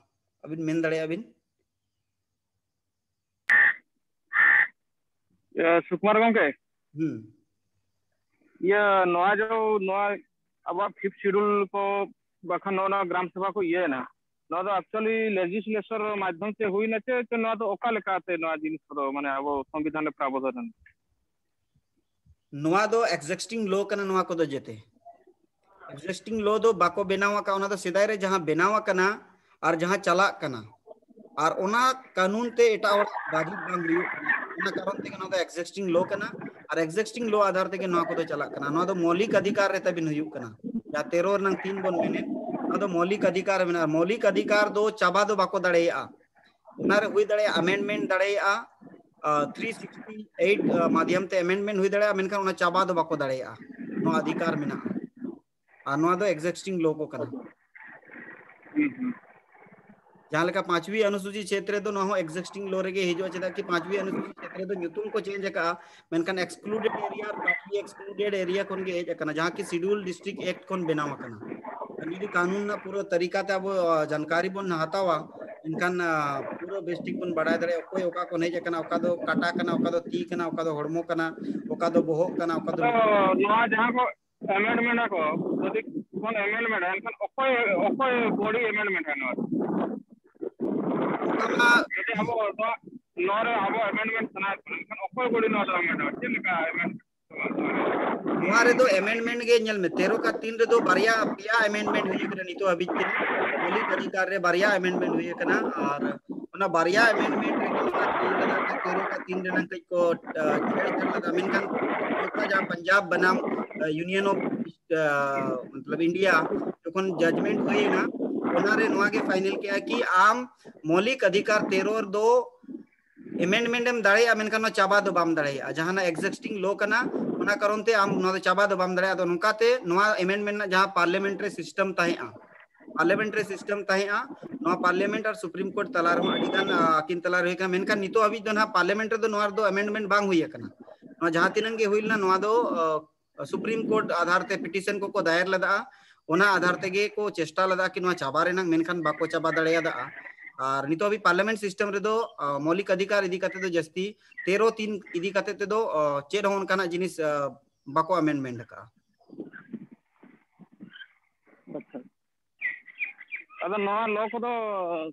ᱟᱹᱵᱤᱱ ᱢᱮᱱ ᱫᱟᱲᱮᱭᱟᱜᱼᱟ ᱵᱤᱱ᱾ ᱥᱩᱠᱩᱢᱟᱨ ᱜᱚᱝᱠᱮ, ᱦᱩᱸ᱾ ᱤᱭᱟᱹ, ᱱᱚᱣᱟ ᱡᱮ, ᱱᱚᱣᱟ ᱟᱵᱚᱣᱟᱜ fifth schedule ᱠᱚ ᱵᱟᱠᱷᱟᱱ ᱱᱚᱜᱼᱚ ᱱᱚᱣᱟ ᱜᱨᱟᱢ ᱥᱚᱵᱷᱟ ᱠᱚ ᱤᱭᱟᱹᱭᱮᱱᱟ, ᱱᱚᱣᱟ ᱫᱚ actually legislature ᱢᱟᱫᱽᱫᱷᱚᱢ ᱛᱮ ᱦᱩᱭᱱᱟ ᱪᱮ, ᱪᱮ ᱱᱚᱣᱟ ᱫᱚ ᱚᱠᱟ ᱞᱮᱠᱟᱛᱮ ᱱᱚᱣᱟ ᱡᱤᱱᱤᱥ ᱠᱚᱫᱚ, ᱢᱟᱱᱮ, ᱟᱵᱚ ᱥᱚᱝᱵᱤᱫᱷᱟᱱ ᱨᱮ ᱯᱨᱟᱵᱚᱫᱷᱟᱱ ᱮᱱᱟ? ᱱᱚᱣᱟ ᱫᱚ existing law ᱠᱟᱱᱟ, ᱱᱚᱣᱟ ᱠᱚᱫᱚ ᱡᱮᱛᱮ existing law ᱫᱚ ᱵᱟᱠᱚ ᱵᱮᱱᱟᱣ ᱟᱠᱟᱫ, ᱚᱱᱟ ᱫᱚ ᱥᱮᱫᱟᱭ ᱨᱮ ᱡᱟᱦᱟᱸ ᱵᱮᱱᱟᱣ ᱟᱠᱟᱱᱟ ᱟᱨ ᱡᱟᱦᱟᱸ ᱪᱟᱞᱟᱜ ᱠᱟᱱᱟ, ᱟᱨ ᱚᱱᱟ ᱠᱟᱹᱱᱩᱱ ᱛᱮ ᱮᱴᱟᱜ ᱦᱚᱲᱟᱜ ᱵᱟᱹᱫᱷᱤᱛ ᱵᱟᱝ ᱦᱩᱭᱩᱜ ᱠᱟᱱᱟ᱾ ᱚᱱᱟ ᱠᱟᱨᱚᱱ ᱛᱮᱜᱮ ᱱᱚᱣᱟ ᱫᱚ existing law ᱠᱟᱱᱟ, ᱟᱨ existing law ᱟᱫᱷᱟᱨ ᱛᱮᱜᱮ ᱱᱚᱣᱟ ᱠᱚᱫᱚ ᱪᱟᱞᱟᱜ ᱠᱟᱱᱟ᱾ ᱱᱚᱣᱟ ᱫᱚ ᱢᱳᱣᱞᱤᱠ ᱚᱫᱷᱤᱠᱟᱨ ᱨᱮ ᱛᱟᱵᱤᱱ ᱦᱩᱭᱩᱜ ᱠᱟᱱᱟ, ᱡᱟᱦᱟᱸ ᱛᱮᱨᱚ ᱨᱮᱱᱟᱝ ᱛᱤᱱ ᱵᱚᱱ ᱢᱮᱱᱮᱫ, ᱱᱚᱣᱟ ᱫᱚ ᱢᱳᱣᱞᱤᱠ ᱚᱫᱷᱤᱠᱟᱨ ᱨᱮ ᱢᱮᱱᱟᱜᱼᱟ᱾ ᱢᱳᱣᱞᱤᱠ ᱚᱫᱷᱤᱠᱟᱨ ᱫᱚ ᱪᱟᱵᱟ ᱫᱚ ᱵᱟᱠᱚ ᱫᱟᱲᱮᱭᱟᱜᱼᱟ, ᱚᱱᱟᱨᱮ ᱦᱩᱭ ᱫᱟᱲᱮᱭᱟᱜᱼᱟ amendment ᱫᱟᱲᱮᱭᱟᱜᱼᱟ, three sixty eight ᱢᱟᱫᱷᱭᱚᱢ ᱛᱮ amendment ᱦᱩᱭ ᱫᱟᱲᱮᱭᱟᱜᱼᱟ, ᱢᱮᱱᱠᱷᱟᱱ ᱚᱱᱟ ᱪᱟᱵᱟ ᱫᱚ ᱵᱟᱠᱚ ᱫᱟᱲᱮᱭᱟᱜᱼᱟ᱾ ᱱᱚᱣᱟ ᱚᱫᱷᱤᱠᱟᱨ ᱢᱮᱱᱟᱜᱼᱟ, ᱟᱨ ᱱᱚᱣᱟ ᱫᱚ existing law ᱠᱚ ᱠᱟᱱᱟ᱾ ᱦᱩᱸ, ᱦᱩᱸ᱾ ᱡᱟᱦᱟᱸ ᱞᱮᱠᱟ ᱯᱟᱸᱪᱣᱤ ᱚᱱᱩᱥᱩᱪᱤ ᱪᱷᱮᱛᱨᱚ ᱫᱚ ᱱᱚᱣᱟ ᱦᱚᱸ existing law ᱨᱮᱜᱮ ᱦᱤᱡᱩᱜᱼᱟ, ᱪᱮᱫᱟᱜ ᱠᱤ ᱯᱟᱸᱪᱣᱤ ᱚᱱᱩᱥᱩᱪᱤ ᱪᱷᱮᱛᱨᱚ ᱫᱚ ᱧᱩᱛᱩᱢ ᱠᱚ change ᱟᱠᱟᱜᱼᱟ, ᱢᱮᱱᱠᱷᱟᱱ excluded area ᱟᱨ ᱯᱟᱸᱪᱣᱤ excluded area ᱠᱷᱚᱱ ᱜᱮ ᱦᱮᱡ ᱟᱠᱟᱱᱟ, ᱡᱟᱦᱟᱸ ᱠᱤ Scheduled District Act ᱠᱷᱚᱱ ᱵᱮᱱᱟᱣ ᱟᱠᱟᱱᱟ᱾ ᱟᱨ ᱡᱩᱫᱤ ᱠᱟᱹᱱᱩᱱ ᱨᱮᱱᱟᱜ ᱯᱩᱨᱟᱹ ᱛᱟᱹᱨᱤᱠᱟ ᱛᱮ ᱟᱵᱚ, ᱟ, ᱡᱟᱱᱠᱟᱨᱤ ᱵᱚᱱ ᱦᱟᱛᱟᱣᱟ, ᱮᱱᱠᱷᱟᱱ, ᱟ, ᱯᱩᱨᱟᱹ ᱵᱮᱥ ᱴᱷᱤᱠ ᱵᱚᱱ ᱵᱟᱲᱟᱭ ᱫᱟᱲᱮᱭᱟᱜᱼᱟ ᱚᱠᱚᱭ ᱚᱠᱟ ᱠᱷᱚᱱ ᱦᱮᱡ ᱟᱠᱟᱱᱟ, ᱚᱠᱟ ᱫᱚ ᱠᱟᱴᱟ ᱠᱟᱱᱟ, ᱚᱠᱟ ᱫᱚ ᱛᱤ ᱠᱟᱱᱟ, ᱚᱠᱟ ᱫᱚ ᱦᱚᱲᱢᱚ ᱠᱟᱱᱟ, ᱚᱠᱟ ᱫᱚ ᱵᱚᱦᱚᱜ ᱠᱟᱱᱟ, ᱚᱠᱟ ᱫᱚ ᱟᱫᱚ ᱱᱚᱣᱟ ᱡᱟᱦᱟᱸ ᱠᱚ amendment ᱟᱠᱚ, ᱡᱩᱫᱤ ᱵᱚᱱ amendment ᱟ, ᱮᱱᱠᱷᱟᱱ ᱚᱠᱚᱭ, ᱚᱠᱚᱭ body amendment ᱟ ᱱᱚᱣᱟ ᱫᱚ? ᱚᱱᱟ ᱢᱟ ᱡᱩᱫᱤ ᱟᱵᱚ ᱱᱚᱣᱟ, ᱱᱚᱣᱟ ᱨᱮ ᱟᱵᱚ amendment ᱥᱟᱱᱟᱭᱮᱫ ᱵᱚᱱᱟ, ᱮᱱᱠᱷᱟᱱ ᱚᱠᱚᱭ body ᱱᱚᱣᱟ ᱫᱚ amendment ᱟ? ᱪᱮᱫ ᱞᱮᱠᱟ amendment? ᱱᱚᱣᱟ ᱨᱮᱫᱚ amendment ᱜᱮ ᱧᱮᱞ ᱢᱮ, ᱛᱮᱨᱚ ᱠᱟ ᱛᱤᱱ ᱨᱮᱫᱚ ᱵᱟᱨᱭᱟ ᱯᱮᱭᱟ amendment ᱦᱩᱭ ᱟᱠᱟᱱᱟ ᱱᱤᱛᱚᱜ ᱦᱟᱹᱵᱤᱡ ᱛᱮ, ᱢᱳᱞᱤᱠ ᱚᱫᱷᱤᱠᱟᱨ ᱨᱮ ᱵᱟᱨᱭᱟ amendment ᱦᱩᱭ ᱟᱠᱟᱱᱟ, ᱟᱨ ᱚᱱᱟ ᱵᱟᱨᱭᱟ amendment ᱨᱮᱜᱮ ᱚᱱᱟ ᱛᱮᱨᱚ ᱠᱟ ᱛᱤᱱ ᱨᱮᱱᱟᱜ ᱠᱟᱹᱡ ᱠᱚ, ᱟ, ᱪᱷᱮᱲᱪᱷᱟᱲ ᱞᱮᱫᱟ, ᱢᱮᱱᱠᱷᱟᱱ ᱡᱟᱦᱟᱸ ᱯᱟᱧᱡᱟᱵ ᱵᱟᱱᱟᱢ, ᱟ, Union of, ᱟ, ᱢᱚᱛᱞᱚᱵ India ᱡᱚᱠᱷᱚᱱ judgment ᱦᱩᱭ ᱮᱱᱟ, ᱚᱱᱟ ᱨᱮ ᱱᱚᱣᱟ ᱜᱮ final ᱠᱮᱜᱼᱟ ᱠᱤ ᱟᱢ ᱢᱳᱞᱤᱠ ᱚᱫᱷᱤᱠᱟᱨ ᱛᱮᱨᱚ ᱫᱚ amendment ᱮᱢ ᱫᱟᱲᱮᱭᱟᱜᱼᱟ, ᱢᱮᱱᱠᱷᱟᱱ ᱱᱚᱣᱟ ᱪᱟᱵᱟ ᱫᱚ ᱵᱟᱢ ᱫᱟᱲᱮᱭᱟᱜᱼᱟ᱾ ᱡᱟᱦᱟᱱᱟᱜ existing law ᱠᱟᱱᱟ, ᱚᱱᱟ ᱠᱟᱨᱚᱱ ᱛᱮ ᱟᱢ ᱱᱚᱣᱟ ᱫᱚ ᱪᱟᱵᱟ ᱫᱚ ᱵᱟᱢ ᱫᱟᱲᱮᱭᱟᱜᱼᱟ᱾ ᱟᱫᱚ ᱱᱚᱝᱠᱟᱛᱮ ᱱᱚᱣᱟ amendment ᱨᱮᱱᱟᱜ ᱡᱟᱦᱟᱸ parliamentary system ᱛᱟᱦᱮᱸᱜᱼᱟ, parliamentary system ᱛᱟᱦᱮᱸᱜᱼᱟ, ᱱᱚᱣᱟ parliament ᱟᱨ Supreme Court ᱛᱟᱞᱟ ᱨᱮᱦᱚᱸ ᱟᱹᱰᱤ ᱜᱟᱱ, ᱟ, ᱟᱹᱠᱤᱱ ᱛᱟᱞᱟ ᱨᱮ ᱦᱩᱭ ᱠᱟᱱᱟ, ᱢᱮᱱᱠᱷᱟᱱ ᱱᱤᱛᱚᱜ ᱦᱟᱹᱵᱤᱡ ᱫᱚ ᱱᱟᱦᱟᱜ parliament ᱨᱮᱫᱚ ᱱᱚᱣᱟ ᱨᱮᱫᱚ amendment ᱵᱟᱝ ᱦᱩᱭ ᱟᱠᱟᱱᱟ᱾ ᱱᱚᱣᱟ ᱡᱟᱦᱟᱸ ᱛᱤᱱᱟᱹᱜ ᱜᱮ ᱦᱩᱭ ᱞᱮᱱᱟ, ᱱᱚᱣᱟ ᱫᱚ, ᱟ, Supreme Court ᱟᱫᱷᱟᱨ ᱛᱮ petition ᱠᱚᱠᱚ ᱫᱟᱭᱮᱨ ᱞᱮᱫᱟ, ᱚᱱᱟ ᱟᱫᱷᱟᱨ ᱛᱮᱜᱮ ᱠᱚ ᱪᱮᱥᱴᱟ ᱞᱮᱫᱟ ᱠᱤ ᱱᱚᱣᱟ ᱪᱟᱵᱟ ᱨᱮᱱᱟᱜ, ᱢᱮᱱᱠᱷᱟᱱ ᱵᱟᱠᱚ ᱪᱟᱵᱟ ᱫᱟᱲᱮᱭᱟᱫᱟ᱾ ᱟᱨ ᱱᱤᱛᱚᱜ ᱦᱟᱹᱵᱤᱡ parliament system ᱨᱮᱫᱚ, ᱟ, ᱢᱳᱞᱤᱠ ᱚᱫᱷᱤᱠᱟᱨ ᱤᱫᱤ ᱠᱟᱛᱮ ᱫᱚ ᱡᱟᱹᱥᱛᱤ ᱛᱮᱨᱚ ᱛᱤᱱ ᱤᱫᱤ ᱠᱟᱛᱮ ᱛᱮᱫᱚ, ᱟ, ᱪᱮᱫ ᱦᱚᱸ ᱚᱱᱠᱟᱱᱟᱜ ᱡᱤᱱᱤᱥ, ᱟ, ᱵᱟᱠᱚ amendment ᱟᱠᱟᱫᱼᱟ᱾ ᱟᱪᱪᱷᱟ᱾ ᱟᱫᱚ ᱱᱚᱣᱟ law ᱠᱚᱫᱚ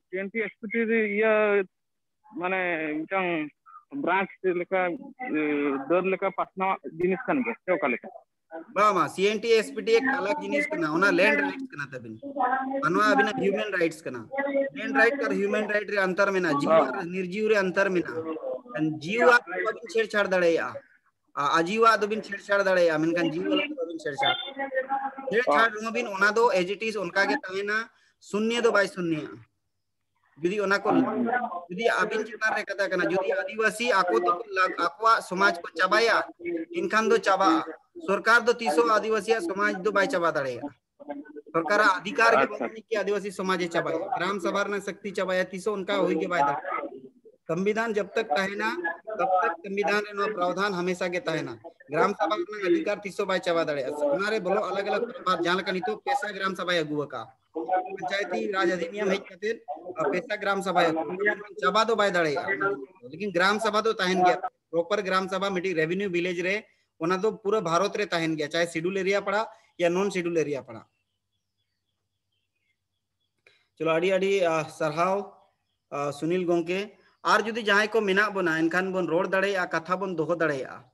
C N T S P T ᱨᱮ ᱤᱭᱟᱹ ᱢᱟᱱᱮ ᱢᱤᱫᱴᱟᱝ branch ᱞᱮᱠᱟ, ᱮ, ᱰᱟᱹᱨ ᱞᱮᱠᱟ ᱯᱟᱥᱱᱟᱣ ᱡᱤᱱᱤᱥ ᱠᱟᱱ ᱜᱮᱭᱟ ᱥᱮ ᱚᱠᱟ ᱞᱮᱠᱟ? ᱵᱟᱝ, ᱵᱟᱝ, C N T S P T Act ᱟᱞᱟᱜᱽ ᱡᱤᱱᱤᱥ ᱠᱟᱱᱟ, ᱚᱱᱟ land rights ᱠᱟᱱᱟ ᱛᱟᱵᱤᱱ, ᱟᱨ ᱱᱚᱣᱟ ᱟᱵᱤᱱᱟᱜ human rights ᱠᱟᱱᱟ᱾ Land right ᱟᱨ human right ᱨᱮ ᱚᱱᱛᱚᱨ ᱢᱮᱱᱟᱜᱼᱟ, ᱡᱤᱣᱤ ᱟᱨ ᱱᱤᱨᱡᱤᱣ ᱨᱮ ᱚᱱᱛᱚᱨ ᱢᱮᱱᱟᱜᱼᱟ᱾ ᱠᱷᱟᱱ ᱡᱤᱣᱤᱣᱟᱜ ᱫᱚ ᱵᱟᱵᱤᱱ ᱪᱷᱮᱲᱪᱷᱟᱲ ᱫᱟᱲᱮᱭᱟᱜᱼᱟ, ᱟ-, ᱟᱡᱤᱣᱟᱜ ᱫᱚᱵᱤᱱ ᱪᱷᱮᱲᱪᱷᱟᱲ ᱫᱟᱲᱮᱭᱟᱜᱼᱟ, ᱢᱮᱱᱠᱷᱟᱱ ᱡᱤᱣᱤ ᱟᱞᱟᱜ ᱫᱚ ᱵᱟᱵᱤᱱ ᱪᱷᱮᱲᱪᱷᱟᱲ, ᱪᱷᱮᱲᱪᱷᱟᱲ ᱨᱮᱦᱚᱸ ᱵᱤᱱ, ᱚᱱᱟ ᱫᱚ as it is ᱚᱱᱠᱟ ᱜᱮ ᱛᱟᱦᱮᱱᱟ, ᱥᱩᱱᱭᱟᱹ ᱫᱚ ᱵᱟᱭ ᱥᱩᱱᱭᱟᱹᱜᱼᱟ᱾ ᱡᱩᱫᱤ ᱚᱱᱟ ᱠᱚ, ᱡᱩᱫᱤ ᱟᱹᱵᱤᱱ ᱪᱮᱛᱟᱱ ᱨᱮ ᱠᱟᱛᱷᱟ ᱠᱟᱱᱟ, ᱡᱩᱫᱤ ᱟᱹᱫᱤᱵᱟᱹᱥᱤ ᱟᱠᱚ ᱛᱮᱠᱚ ᱞᱟᱜ-, ᱟᱠᱚᱣᱟᱜ ᱥᱚᱢᱟᱡᱽ ᱠᱚ ᱪᱟᱵᱟᱭᱟ, ᱮᱱᱠᱷᱟᱱ ᱫᱚ ᱪᱟᱵᱟᱜᱼᱟ᱾ ᱥᱚᱨᱠᱟᱨ ᱫᱚ ᱛᱤᱥ ᱦᱚᱸ ᱟᱹᱫᱤᱵᱟᱹᱥᱤᱭᱟᱜ ᱥᱚᱢᱟᱡᱽ ᱫᱚ ᱵᱟᱭ ᱪᱟᱵᱟ ᱫᱟᱲᱮᱭᱟᱜᱼᱟ᱾ ᱥᱚᱨᱠᱟᱨᱟᱜ ᱚᱫᱷᱤᱠᱟᱨ ᱜᱮ ᱵᱟᱹᱱᱩᱜ ᱟᱹᱱᱤᱡ ᱠᱤ ᱟᱹᱫᱤᱵᱟᱹᱥᱤ ᱥᱚᱢᱟᱡᱽ ᱮ ᱪᱟᱵᱟᱭᱟ᱾ ᱜᱨᱟᱢ ᱥᱟᱵᱷᱟ ᱨᱮᱱᱟᱜ ᱥᱚᱠᱛᱤ ᱪᱟᱵᱟᱭᱟ, ᱛᱤᱥ ᱦᱚᱸ ᱚᱱᱠᱟ ᱦᱩᱭ ᱜᱮ ᱵᱟᱭ ᱫᱟᱲᱮᱭᱟᱜᱼᱟ᱾ ᱥᱚᱝᱵᱤᱫᱷᱟᱱ ᱡᱟᱵ ᱛᱟᱠ ᱛᱟᱦᱮᱱᱟ, ᱛᱟᱵ ᱛᱟᱠ ᱥᱚᱝᱵᱤᱫᱷᱟᱱ ᱨᱮ ᱱᱚᱣᱟ ᱯᱨᱟᱣᱫᱷᱟᱱ ᱦᱟᱢᱮᱥᱟ ᱜᱮ ᱛᱟᱦᱮᱱᱟ᱾ ᱜᱨᱟᱢ ᱥᱟᱵᱷᱟ ᱨᱮᱱᱟᱜ ᱚᱫᱷᱤᱠᱟᱨ ᱛᱤᱥ ᱦᱚᱸ ᱵᱟᱭ ᱪᱟᱵᱟ ᱫᱟᱲᱮᱭᱟᱜᱼᱟ᱾ ᱚᱱᱟ ᱨᱮ ᱵᱚᱞᱚ ᱟᱞᱟᱜᱽ ᱟᱞᱟᱜᱽ ᱯᱨᱚᱵᱷᱟᱵᱽ, ᱡᱟᱦᱟᱸ ᱞᱮᱠᱟ ᱱᱤᱛᱚᱜ ᱯᱮᱥᱟ ᱜᱨᱟᱢ ᱥᱟᱵᱷᱟᱭ ᱟᱹᱜᱩ ᱟᱠᱟᱫᱼᱟ, ᱯᱚᱧᱪᱟᱭᱛᱤ ᱨᱟᱡᱽ ᱚᱫᱷᱤᱱᱤᱭᱚᱢ ᱦᱮᱡ ᱠᱟᱛᱮ, ᱟᱨ ᱯᱮᱥᱟ ᱜᱨᱟᱢ ᱥᱟᱵᱷᱟᱭ ᱟᱹᱜᱩ ᱟᱠᱟᱫᱼᱟ, ᱪᱟᱵᱟ ᱫᱚ ᱵᱟᱭ ᱫᱟᱲᱮᱭᱟᱜᱼᱟ᱾ ᱞᱮᱠᱤᱱ ᱜᱨᱟᱢ ᱥᱟᱵᱷᱟ ᱫᱚ ᱛᱟᱦᱮᱱ ᱜᱮᱭᱟ, ᱯᱨᱚᱯᱟᱨ ᱜᱨᱟᱢ ᱥᱟᱵᱷᱟ ᱢᱤᱫᱴᱤᱡ ᱨᱮᱵᱷᱮᱱᱤᱭᱩ ᱵᱷᱤᱞᱮᱡᱽ ᱨᱮ, ᱚᱱᱟ ᱫᱚ ᱯᱩᱨᱟᱹ ᱵᱷᱟᱨᱚᱛ ᱨᱮ ᱛᱟᱦᱮᱱ ᱜᱮᱭᱟ, ᱪᱟᱦᱮ ᱥᱤᱰᱩᱞ ᱮᱨᱤᱭᱟ ᱯᱟᱲᱟᱜ ᱭᱟ ᱱᱚᱱ ᱥᱤᱰᱩᱞ ᱮᱨᱤᱭᱟ ᱯᱟᱲᱟᱜ᱾ ᱪᱚᱞᱚ, ᱟᱹᱰᱤ ᱟᱹᱰᱤ, ᱟ, ᱥᱟᱨᱦᱟᱣ, ᱟ, ᱥᱩᱱᱤᱞ ᱜᱚᱝᱠᱮ᱾ ᱟᱨ ᱡᱩᱫᱤ ᱡᱟᱦᱟᱸᱭ ᱠᱚ ᱢᱮᱱᱟᱜ ᱵᱚᱱᱟ, ᱮᱱᱠᱷᱟᱱ ᱵᱚᱱ ᱨᱚᱲ ᱫᱟᱲᱮᱭᱟᱜᱼᱟ, ᱠᱟᱛᱷᱟ ᱵᱚᱱ ᱫᱚᱦᱚ ᱫᱟᱲᱮᱭᱟᱜᱼᱟ᱾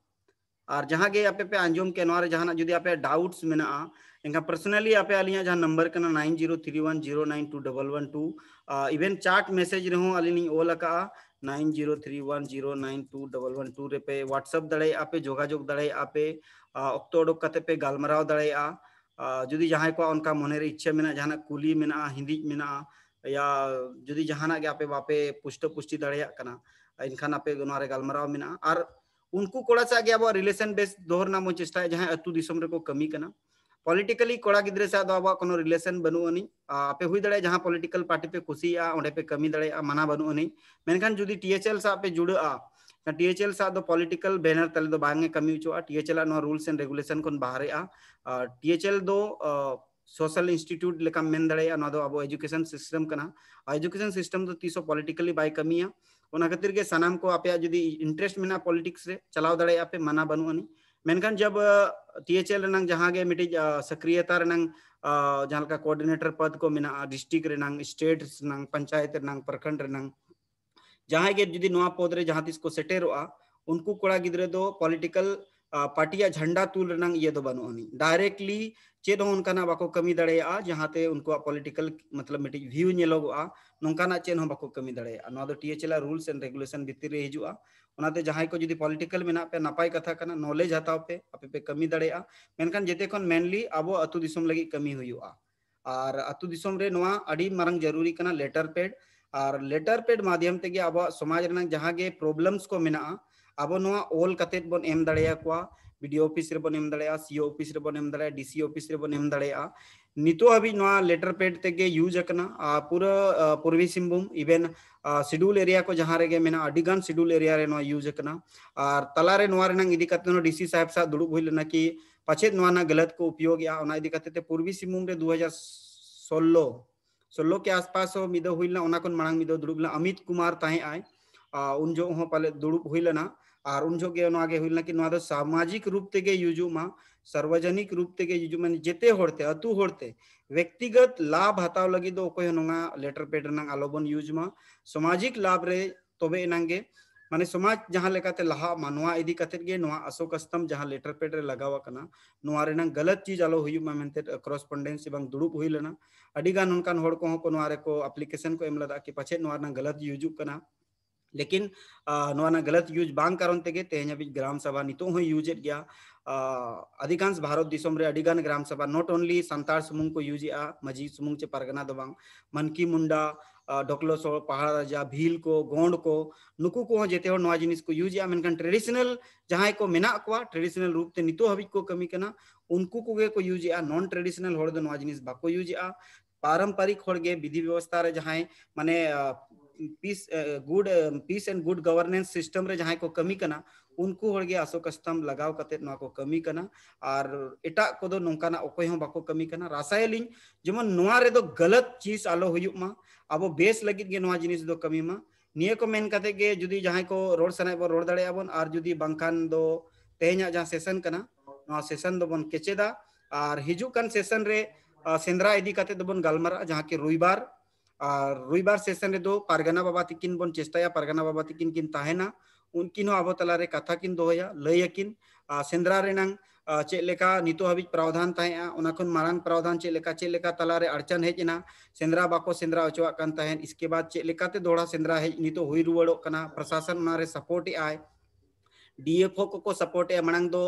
ᱟᱨ ᱡᱟᱦᱟᱸ ᱜᱮ ᱟᱯᱮ ᱯᱮ ᱟᱸᱡᱚᱢ ᱠᱮᱫ, ᱱᱚᱣᱟ ᱨᱮ ᱡᱟᱦᱟᱱᱟᱜ ᱡᱩᱫᱤ ᱟᱯᱮᱭᱟᱜ doubts ᱢᱮᱱᱟᱜᱼᱟ, ᱮᱱᱠᱷᱟᱱ personally ᱟᱯᱮ ᱟᱹᱞᱤᱧᱟᱜ ᱡᱟᱦᱟᱸ number ᱠᱟᱱᱟ nine zero three one zero nine two double one two, ᱟ, even chat message ᱨᱮᱦᱚᱸ ᱟᱹᱞᱤᱧ ᱞᱤᱧ ᱚᱞ ᱟᱠᱟᱜᱼᱟ, nine zero three one zero nine two double one two ᱨᱮᱯᱮ WhatsApp ᱫᱟᱲᱮᱭᱟᱜᱼᱟ ᱯᱮ, ᱡᱳᱜᱟᱡᱳᱜᱽ ᱫᱟᱲᱮᱭᱟᱜᱼᱟ ᱯᱮ, ᱟ, ᱚᱠᱛᱚ ᱩᱰᱩᱠ ᱠᱟᱛᱮ ᱯᱮ ᱜᱟᱞᱢᱟᱨᱟᱣ ᱫᱟᱲᱮᱭᱟᱜᱼᱟ᱾ ᱟ, ᱡᱩᱫᱤ ᱡᱟᱦᱟᱸᱭ ᱠᱚᱣᱟᱜ ᱚᱱᱠᱟ ᱢᱚᱱᱮᱨᱮ ᱤᱪᱪᱷᱟᱹ ᱢᱮᱱᱟᱜᱼᱟ, ᱡᱟᱦᱟᱱᱟᱜ ᱠᱩᱞᱤ ᱢᱮᱱᱟᱜᱼᱟ, ᱦᱤᱸᱫᱤᱡ ᱢᱮᱱᱟᱜᱼᱟ, ᱭᱟ ᱡᱩᱫᱤ ᱡᱟᱦᱟᱱᱟᱜ ᱜᱮ ᱟᱯᱮ ᱵᱟᱯᱮ ᱯᱩᱥᱴᱟᱹ ᱯᱩᱥᱴᱤ ᱫᱟᱲᱮᱭᱟᱜ ᱠᱟᱱᱟ, ᱮᱱᱠᱷᱟᱱ ᱟᱯᱮ ᱱᱚᱣᱟ ᱨᱮ ᱜᱟᱞᱢᱟᱨᱟᱣ ᱢᱮᱱᱟᱜᱼᱟ᱾ ᱟᱨ ᱩᱱᱠᱩ ᱠᱚᱲᱟ ᱥᱟᱶ ᱜᱮ ᱟᱵᱚᱣᱟᱜ relation ᱵᱮᱥ ᱫᱚᱦᱚ ᱨᱮᱱᱟᱜ ᱵᱚᱱ ᱪᱮᱥᱴᱟᱭᱟ, ᱡᱟᱦᱟᱸᱭ ᱟᱹᱛᱩ ᱫᱤᱥᱚᱢ ᱨᱮᱠᱚ ᱠᱟᱹᱢᱤ ᱠᱟᱱᱟ᱾ Politically ᱠᱚᱲᱟ ᱜᱤᱫᱽᱨᱟᱹ ᱥᱟᱶ ᱫᱚ ᱟᱵᱚᱣᱟᱜ ᱠᱳᱱᱳ relation ᱵᱟᱹᱱᱩᱜ ᱟᱹᱱᱤᱡ᱾ ᱟ, ᱟᱯᱮ ᱦᱩᱭ ᱫᱟᱲᱮᱭᱟᱜᱼᱟ ᱡᱟᱦᱟᱸ political party ᱯᱮ ᱠᱩᱥᱤᱭᱟᱜᱼᱟ, ᱚᱸᱰᱮ ᱯᱮ ᱠᱟᱹᱢᱤ ᱫᱟᱲᱮᱭᱟᱜᱼᱟ, ᱢᱟᱱᱟ ᱵᱟᱹᱱᱩᱜ ᱟᱹᱱᱤᱡ᱾ ᱢᱮᱱᱠᱷᱟᱱ ᱡᱩᱫᱤ THL ᱥᱟᱶ ᱯᱮ ᱡᱩᱲᱟᱹᱜᱼᱟ, THL ᱥᱟᱶ ᱫᱚ political banner ᱛᱟᱞᱮ ᱫᱚ ᱵᱟᱝ ᱮ ᱠᱟᱹᱢᱤ ᱦᱚᱪᱚᱣᱟᱜᱼᱟ᱾ THL ᱟᱜ ᱱᱚᱣᱟ rules and regulation ᱠᱷᱚᱱ ᱵᱟᱦᱨᱮᱜᱼᱟ᱾ ᱟᱨ THL ᱫᱚ, ᱟ, social institute ᱞᱮᱠᱟᱢ ᱢᱮᱱ ᱫᱟᱲᱮᱭᱟᱜᱼᱟ᱾ ᱱᱚᱣᱟ ᱫᱚ ᱟᱵᱚ education system ᱠᱟᱱᱟ᱾ ᱟᱨ education system ᱫᱚ ᱛᱤᱥ ᱦᱚᱸ politically ᱵᱟᱭ ᱠᱟᱹᱢᱤᱭᱟ᱾ ᱚᱱᱟ ᱠᱷᱟᱹᱛᱤᱨ ᱜᱮ ᱥᱟᱱᱟᱢ ᱠᱚ ᱟᱯᱮᱭᱟᱜ ᱡᱩᱫᱤ interest ᱢᱮᱱᱟᱜᱼᱟ politics ᱨᱮ, ᱪᱟᱞᱟᱣ ᱫᱟᱲᱮᱭᱟᱜᱼᱟ ᱯᱮ, ᱢᱟᱱᱟ ᱵᱟᱹᱱᱩᱜ ᱟᱹᱱᱤᱡ᱾ ᱢᱮᱱᱠᱷᱟᱱ ᱡᱟᱵ, ᱟ, THL ᱨᱮᱱᱟᱝ ᱡᱟᱦᱟᱸ ᱜᱮ ᱢᱤᱫᱴᱤᱡ, ᱟ, ᱥᱚᱠᱨᱤᱭᱚᱛᱟ ᱨᱮᱱᱟᱝ, ᱟ, ᱡᱟᱦᱟᱸ ᱞᱮᱠᱟ coordinator ᱯᱚᱫᱽ ᱠᱚ ᱢᱮᱱᱟᱜᱼᱟ, district ᱨᱮᱱᱟᱝ, state ᱨᱮᱱᱟᱝ, ᱯᱚᱧᱪᱟᱭᱮᱛ ᱨᱮᱱᱟᱝ, ᱯᱨᱚᱠᱷᱚᱸᱰ ᱨᱮᱱᱟᱝ, ᱡᱟᱦᱟᱸᱭ ᱜᱮ ᱡᱩᱫᱤ ᱱᱚᱣᱟ ᱯᱚᱫᱽ ᱨᱮ ᱡᱟᱦᱟᱸ ᱛᱤᱥ ᱠᱚ ᱥᱮᱴᱮᱨᱚᱜᱼᱟ, ᱩᱱᱠᱩ ᱠᱚᱲᱟ ᱜᱤᱫᱽᱨᱟᱹ ᱫᱚ political, ᱟ, party ᱭᱟᱜ ᱡᱷᱟᱱᱰᱟ ᱛᱩᱞ ᱨᱮᱱᱟᱝ ᱤᱭᱟᱹ ᱫᱚ ᱵᱟᱹᱱᱩᱜ ᱟᱹᱱᱤᱡ᱾ Directly ᱪᱮᱫ ᱦᱚᱸ ᱚᱱᱠᱟᱱᱟᱜ ᱵᱟᱠᱚ ᱠᱟᱹᱢᱤ ᱫᱟᱲᱮᱭᱟᱜᱼᱟ, ᱡᱟᱦᱟᱸᱛᱮ ᱩᱱᱠᱩᱣᱟᱜ political, ᱢᱚᱛᱞᱚᱵ, ᱢᱤᱫᱴᱤᱡ view ᱧᱮᱞᱚᱜᱚᱜᱼᱟ, ᱱᱚᱝᱠᱟᱱᱟᱜ ᱪᱮᱫ ᱦᱚᱸ ᱵᱟᱠᱚ ᱠᱟᱹᱢᱤ ᱫᱟᱲᱮᱭᱟᱜᱼᱟ᱾ ᱱᱚᱣᱟ ᱫᱚ THL ᱟᱜ rules and regulation ᱵᱷᱤᱛᱤᱨ ᱨᱮ ᱦᱤᱡᱩᱜᱼᱟ᱾ ᱚᱱᱟᱛᱮ ᱡᱟᱦᱟᱸᱭ ᱠᱚ ᱡᱩᱫᱤ political ᱢᱮᱱᱟᱜ ᱯᱮᱭᱟ, ᱱᱟᱯᱟᱭ ᱠᱟᱛᱷᱟ ᱠᱟᱱᱟ, knowledge ᱦᱟᱛᱟᱣ ᱯᱮ, ᱟᱯᱮ ᱯᱮ ᱠᱟᱹᱢᱤ ᱫᱟᱲᱮᱭᱟᱜᱼᱟ᱾ ᱢᱮᱱᱠᱷᱟᱱ ᱡᱮᱛᱮ ᱠᱷᱚᱱ mainly ᱟᱵᱚ ᱟᱹᱛᱩ ᱫᱤᱥᱚᱢ ᱞᱟᱹᱜᱤᱫ ᱠᱟᱹᱢᱤ ᱦᱩᱭᱩᱜᱼᱟ᱾ ᱟᱨ ᱟᱹᱛᱩ ᱫᱤᱥᱚᱢ ᱨᱮ ᱱᱚᱣᱟ ᱟᱹᱰᱤ ᱢᱟᱨᱟᱝ ᱡᱟᱹᱨᱩᱨᱤ ᱠᱟᱱᱟ, letter pad᱾ ᱟᱨ letter pad ᱢᱟᱫᱷᱭᱚᱢ ᱛᱮᱜᱮ ᱟᱵᱚᱣᱟᱜ ᱥᱚᱢᱟᱡᱽ ᱨᱮᱱᱟᱜ ᱡᱟᱦᱟᱸ ᱜᱮ problems ᱠᱚ ᱢᱮᱱᱟᱜᱼᱟ, ᱟᱵᱚ ᱱᱚᱣᱟ ᱚᱞ ᱠᱟᱛᱮᱫ ᱵᱚᱱ ᱮᱢ ᱫᱟᱲᱮᱭᱟᱠᱚᱣᱟ᱾ ᱵᱤ ᱰᱤ ᱳ ᱚᱯᱷᱤᱥ ᱨᱮᱵᱚᱱ ᱮᱢ ᱫᱟᱲᱮᱭᱟᱜᱼᱟ, ᱥᱤ ᱳ ᱚᱯᱷᱤᱥ ᱨᱮᱵᱚᱱ ᱮᱢ ᱫᱟᱲᱮᱭᱟᱜᱼᱟ, ᱰᱤ ᱥᱤ ᱚᱯᱷᱤᱥ ᱨᱮᱵᱚᱱ ᱮᱢ ᱫᱟᱲᱮᱭᱟᱜᱼᱟ᱾ ᱱᱤᱛᱚᱜ ᱦᱟᱹᱵᱤᱡ ᱱᱚᱣᱟ ᱞᱮᱴᱟᱨ ᱯᱮᱰ ᱛᱮᱜᱮ ᱤᱭᱩᱡᱽ ᱟᱠᱟᱱᱟ᱾ ᱟᱨ ᱯᱩᱨᱟᱹ, ᱟ, ᱯᱩᱨᱵᱤ ᱥᱤᱝᱵᱷᱩᱢ, ᱤᱵᱷᱮᱱ, ᱟ, ᱥᱤᱰᱩᱞ ᱮᱨᱤᱭᱟ ᱠᱚ ᱡᱟᱦᱟᱸ ᱨᱮᱜᱮ ᱢᱮᱱᱟᱜᱼᱟ, ᱟᱹᱰᱤ ᱜᱟᱱ ᱥᱤᱰᱩᱞ ᱮᱨᱤᱭᱟ ᱨᱮ ᱱᱚᱣᱟ ᱤᱭᱩᱡᱽ ᱟᱠᱟᱱᱟ᱾ ᱟᱨ ᱛᱟᱞᱟᱨᱮ ᱱᱚᱣᱟ ᱨᱮᱱᱟᱜ ᱤᱫᱤ ᱠᱟᱛᱮ ᱦᱚᱸ ᱰᱤ ᱥᱤ ᱥᱟᱦᱮᱵᱽ ᱥᱟᱶ ᱫᱩᱲᱩᱵ ᱦᱩᱭ ᱞᱮᱱᱟ ᱠᱤ ᱯᱟᱪᱮᱫ ᱱᱚᱣᱟ ᱨᱮᱱᱟᱜ ᱜᱟᱞᱟᱛ ᱠᱚ ᱩᱯᱭᱳᱜᱮᱜᱼᱟ, ᱚᱱᱟ ᱤᱫᱤ ᱠᱟᱛᱮ ᱛᱮ ᱯᱩᱨᱵᱤ ᱥᱤᱝᱵᱷᱩᱢ ᱨᱮ ᱫᱩ ᱦᱟᱡᱟᱨ ᱥᱳᱞᱞᱳ, ᱥᱳᱞᱞᱳ ᱠᱮ ᱟᱥᱯᱟᱥ ᱦᱚᱸ ᱢᱤᱫ ᱫᱷᱟᱣ ᱦᱩᱭ ᱞᱮᱱᱟ, ᱚᱱᱟ ᱠᱷᱚᱱ ᱢᱟᱲᱟᱝ ᱢᱤᱫ ᱫᱷᱟᱣ ᱫᱩᱲᱩᱵ ᱞᱮᱱᱟ ᱟᱢᱤᱛ ᱠᱩᱢᱟᱨ ᱛᱟᱦᱮᱸ ᱟᱭ, ᱟ, ᱩᱱ ᱡᱚᱦᱚᱜ ᱦᱚᱸ ᱯᱟᱞᱮ ᱫᱩᱲᱩᱵ ᱦᱩᱭ ᱞᱮᱱᱟ᱾ ᱟᱨ ᱩᱱ ᱡᱚᱦᱚᱜ ᱜᱮ ᱱᱚᱣᱟ ᱜᱮ ᱦᱩᱭ ᱞᱮᱱᱟ ᱠᱤ ᱱᱚᱣᱟ ᱫᱚ ᱥᱟᱢᱟᱡᱤᱠ ᱨᱩᱯ ᱛᱮᱜᱮ ᱤᱭᱩᱡᱚᱜ ᱢᱟ, ᱥᱟᱨᱵᱚᱡᱚᱱᱤᱠ ᱨᱩᱯ ᱛᱮᱜᱮ ᱤᱭᱩᱡᱚᱜ ᱢᱟ, ᱡᱮᱛᱮ ᱦᱚᱲᱛᱮ, ᱟᱹᱛᱩ ᱦᱚᱲᱛᱮ᱾ ᱵᱮᱠᱛᱤᱜᱚᱛ ᱞᱟᱵᱷ ᱦᱟᱛᱟᱣ ᱞᱟᱹᱜᱤᱫ ᱫᱚ ᱚᱠᱚᱭ ᱦᱚᱸ ᱱᱚᱣᱟ ᱞᱮᱴᱟᱨ ᱯᱮᱰ ᱨᱮᱱᱟᱜ ᱟᱞᱚᱵᱚᱱ ᱤᱭᱩᱡᱽ ᱢᱟ᱾ ᱥᱟᱢᱟᱡᱤᱠ ᱞᱟᱵᱷ ᱨᱮ ᱛᱚᱵᱮ ᱮᱱᱟᱝ ᱜᱮ, ᱢᱟᱱᱮ, ᱥᱚᱢᱟᱡᱽ ᱡᱟᱦᱟᱸ ᱞᱮᱠᱟᱛᱮ ᱞᱟᱦᱟᱜ ᱢᱟ, ᱱᱚᱣᱟ ᱤᱫᱤ ᱠᱟᱛᱮᱫ ᱜᱮ ᱱᱚᱣᱟ ᱟᱥᱳᱠᱟᱥᱛᱚᱢ ᱡᱟᱦᱟᱸ ᱞᱮᱴᱟᱨ ᱯᱮᱰ ᱨᱮ ᱞᱟᱜᱟᱣ ᱟᱠᱟᱱᱟ, ᱱᱚᱣᱟ ᱨᱮᱱᱟᱝ ᱜᱟᱞᱟᱛ ᱪᱤᱡᱽ ᱟᱞᱚ ᱦᱩᱭᱩᱜ ᱢᱟ ᱢᱮᱱᱛᱮ ᱠᱚᱨᱚᱥᱯᱚᱱᱰᱮᱱᱥ ᱮᱵᱚᱝ ᱫᱩᱲᱩᱵ ᱦᱩᱭ ᱞᱮᱱᱟ᱾ ᱟᱹᱰᱤ ᱜᱟᱱ ᱚᱱᱠᱟᱱ ᱦᱚᱲ ᱠᱚᱦᱚᱸ ᱠᱚ ᱱᱚᱣᱟ ᱨᱮᱠᱚ ᱟᱯᱞᱤᱠᱮᱥᱚᱱ ᱠᱚ ᱮᱢ ᱞᱮᱫᱟ ᱠᱤ ᱯᱟᱪᱮᱫ ᱱᱚᱣᱟ ᱨᱮᱱᱟᱝ ᱜᱟᱞᱟᱛ ᱤᱭᱩᱡᱩᱜ ᱠᱟᱱᱟ᱾ ᱞᱮᱠᱤᱱ, ᱟ, ᱱᱚᱣᱟ ᱨᱮᱱᱟᱜ ᱜᱟᱞᱟᱛ ᱤᱭᱩᱡᱽ ᱵᱟᱝ ᱠᱟᱨᱚᱱ ᱛᱮᱜᱮ ᱛᱮᱦᱮᱧ ᱦᱟᱹᱵᱤᱡ ᱜᱨᱟᱢ ᱥᱟᱵᱷᱟ ᱱᱤᱛᱚᱜ ᱦᱚᱸ ᱤᱭᱩᱡᱽ ᱮᱫ ᱜᱮᱭᱟ᱾ ᱟ, ᱟᱹᱰᱤᱜᱟᱱ ᱵᱷᱟᱨᱚᱛ ᱫᱤᱥᱚᱢ ᱨᱮ ᱟᱹᱰᱤᱜᱟᱱ ᱜᱨᱟᱢ ᱥᱟᱵᱷᱟ, not only ᱥᱟᱱᱛᱟᱲ ᱥᱩᱢᱩᱝ ᱠᱚ ᱤᱭᱩᱡᱽ ᱮᱫᱼᱟ, ᱢᱟᱹᱡᱷᱤ ᱥᱩᱢᱩᱝ ᱪᱮ ᱯᱟᱨᱜᱟᱱᱟ ᱫᱚ ᱵᱟᱝ, ᱢᱟᱱᱠᱤ ᱢᱩᱱᱰᱟ, ᱟ, ᱰᱚᱠᱞᱚ ᱥᱚ, ᱯᱟᱦᱟᱲ ᱨᱟᱡᱟ, ᱵᱷᱤᱞ ᱠᱚ, ᱜᱚᱸᱰ ᱠᱚ, ᱱᱩᱠᱩ ᱠᱚᱦᱚᱸ ᱡᱮᱛᱮ ᱦᱚᱲ ᱱᱚᱣᱟ ᱡᱤᱱᱤᱥ ᱠᱚ ᱤᱭᱩᱡᱽ ᱮᱫᱼᱟ᱾ ᱢᱮᱱᱠᱷᱟᱱ ᱴᱨᱮᱰᱤᱥᱚᱱᱟᱞ ᱡᱟᱦᱟᱸᱭ ᱠᱚ ᱢᱮᱱᱟᱜ ᱠᱚᱣᱟ, ᱴᱨᱮᱰᱤᱥᱚᱱᱟᱞ ᱨᱩᱯ ᱛᱮ ᱱᱤᱛᱚᱜ ᱦᱟᱹᱵᱤᱡ ᱠᱚ ᱠᱟᱹᱢᱤ ᱠᱟᱱᱟ, ᱩᱱᱠᱩ ᱠᱚᱜᱮ ᱠᱚ ᱤᱭᱩᱡᱽ ᱮᱫᱼᱟ᱾ ᱱᱚᱱ ᱴᱨᱮᱰᱤᱥᱚᱱᱟᱞ ᱦᱚᱲ ᱫᱚ ᱱᱚᱣᱟ ᱡᱤᱱᱤᱥ ᱵᱟᱠᱚ ᱤᱭᱩᱡᱽ ᱮᱫᱼᱟ᱾ ᱯᱟᱨᱚᱢᱯᱟᱨᱤᱠ ᱦᱚᱲ ᱜᱮ ᱵᱤᱫᱷᱤ ᱵᱮᱵᱚᱥᱛᱷᱟ ᱨᱮ ᱡᱟᱦᱟᱸᱭ, ᱢᱟᱱᱮ, ᱟ, peace, ᱟ, good, ᱟ, peace and good governance system ᱨᱮ ᱡᱟᱦᱟᱸᱭ ᱠᱚ ᱠᱟᱹᱢᱤ ᱠᱟᱱᱟ, ᱩᱱᱠᱩ ᱦᱚᱲ ᱜᱮ ᱟᱥᱳᱠᱟᱥᱛᱟᱢ ᱞᱟᱜᱟᱣ ᱠᱟᱛᱮ ᱱᱚᱣᱟ ᱠᱚ ᱠᱟᱹᱢᱤ ᱠᱟᱱᱟ᱾ ᱟᱨ ᱮᱴᱟᱜ ᱠᱚᱫᱚ ᱱᱚᱝᱠᱟᱱᱟᱜ ᱚᱠᱚᱭ ᱦᱚᱸ ᱵᱟᱠᱚ ᱠᱟᱹᱢᱤ ᱠᱟᱱᱟ᱾ ᱨᱟᱥᱟᱭᱟᱞᱤᱧ ᱡᱮᱢᱚᱱ ᱱᱚᱣᱟ ᱨᱮᱫᱚ ᱜᱟᱞᱟᱛ ᱪᱤᱡᱽ ᱟᱞᱚ ᱦᱩᱭᱩᱜ ᱢᱟ, ᱟᱵᱚ ᱵᱮᱥ ᱞᱟᱹᱜᱤᱫ ᱜᱮ ᱱᱚᱣᱟ ᱡᱤᱱᱤᱥ ᱫᱚ ᱠᱟᱹᱢᱤ ᱢᱟ᱾ ᱱᱤᱭᱟᱹ ᱠᱚ ᱢᱮᱱ ᱠᱟᱛᱮ ᱜᱮ ᱡᱩᱫᱤ ᱡᱟᱦᱟᱸᱭ ᱠᱚ ᱨᱚᱲ ᱥᱟᱱᱟᱭᱮᱫ ᱵᱚᱱ ᱨᱚᱲ ᱫᱟᱲᱮᱭᱟᱜᱼᱟ ᱵᱚᱱ, ᱟᱨ ᱡᱩᱫᱤ ᱵᱟᱝᱠᱷᱟᱱ ᱫᱚ ᱛᱮᱦᱮᱧᱟᱜ ᱡᱟᱦᱟᱸ ᱥᱮᱥᱚᱱ ᱠᱟᱱᱟ, ᱱᱚᱣᱟ ᱥᱮᱥᱚᱱ ᱫᱚᱵᱚᱱ ᱠᱮᱪᱮᱫᱟ᱾ ᱟᱨ ᱦᱤᱡᱩᱜ ᱠᱟᱱ ᱥᱮᱥᱚᱱ ᱨᱮ, ᱟ, ᱥᱮᱸᱫᱽᱨᱟ ᱤᱫᱤ ᱠᱟᱛᱮ ᱫᱚᱵᱚᱱ ᱜᱟᱞᱢᱟᱨᱟᱜᱼᱟ, ᱡᱟᱦᱟᱸ ᱠᱤ ᱨᱚᱵᱤᱵᱟᱨ᱾ ᱟᱨ ᱨᱚᱵᱤᱵᱟᱨ ᱥᱮᱥᱚᱱ ᱨᱮᱫᱚ ᱯᱟᱨᱜᱟᱱᱟ ᱵᱟᱵᱟ ᱛᱤᱠᱤᱱ ᱵᱚᱱ ᱪᱮᱥᱴᱟᱭᱟ, ᱯᱟᱨᱜᱟᱱᱟ ᱵᱟᱵᱟ ᱛᱤᱠᱤᱱ ᱠᱤᱱ ᱛᱟᱦᱮᱱᱟ, ᱩᱱᱠᱤᱱ ᱦᱚᱸ ᱟᱵᱚ ᱛᱟᱞᱟᱨᱮ ᱠᱟᱛᱷᱟ ᱠᱤᱱ ᱫᱚᱦᱚᱭᱟ, ᱞᱟᱹᱭ ᱟᱹᱠᱤᱱ᱾ ᱟᱨ ᱥᱮᱸᱫᱽᱨᱟ ᱨᱮᱱᱟᱝ, ᱟ, ᱪᱮᱫ ᱞᱮᱠᱟ ᱱᱤᱛᱚᱜ ᱦᱟᱹᱵᱤᱡ ᱯᱨᱟᱣᱫᱷᱟᱱ ᱛᱟᱦᱮᱸᱜᱼᱟ, ᱚᱱᱟ ᱠᱷᱚᱱ ᱢᱟᱲᱟᱝ ᱯᱨᱟᱣᱫᱷᱟᱱ ᱪᱮᱫ ᱞᱮᱠᱟ, ᱪᱮᱫ ᱞᱮᱠᱟ ᱛᱟᱞᱟᱨᱮ ᱟᱲᱪᱟᱱ ᱦᱮᱡ ᱮᱱᱟ, ᱥᱮᱸᱫᱽᱨᱟ ᱵᱟᱠᱚ ᱥᱮᱸᱫᱽᱨᱟ ᱦᱚᱪᱚᱣᱟᱜ ᱠᱟᱱ ᱛᱟᱦᱮᱸᱫ, ᱤᱥᱠᱮ ᱵᱟᱫ ᱪᱮᱫ ᱞᱮᱠᱟᱛᱮ ᱫᱚᱦᱲᱟ ᱥᱮᱸᱫᱽᱨᱟ ᱦᱮᱡ ᱱᱤᱛᱚᱜ ᱦᱩᱭ ᱨᱩᱣᱟᱹᱲᱚᱜ ᱠᱟᱱᱟ, ᱯᱨᱚᱥᱟᱥᱚᱱ ᱚᱱᱟᱨᱮ ᱥᱟᱯᱳᱨᱴ ᱮᱫ ᱟᱭ᱾ ᱰᱤ ᱮᱯᱷ ᱳ ᱠᱚᱠᱚ ᱥᱟᱯᱳᱨᱴ ᱮᱫᱼᱟ, ᱢᱟᱲᱟᱝ ᱫᱚ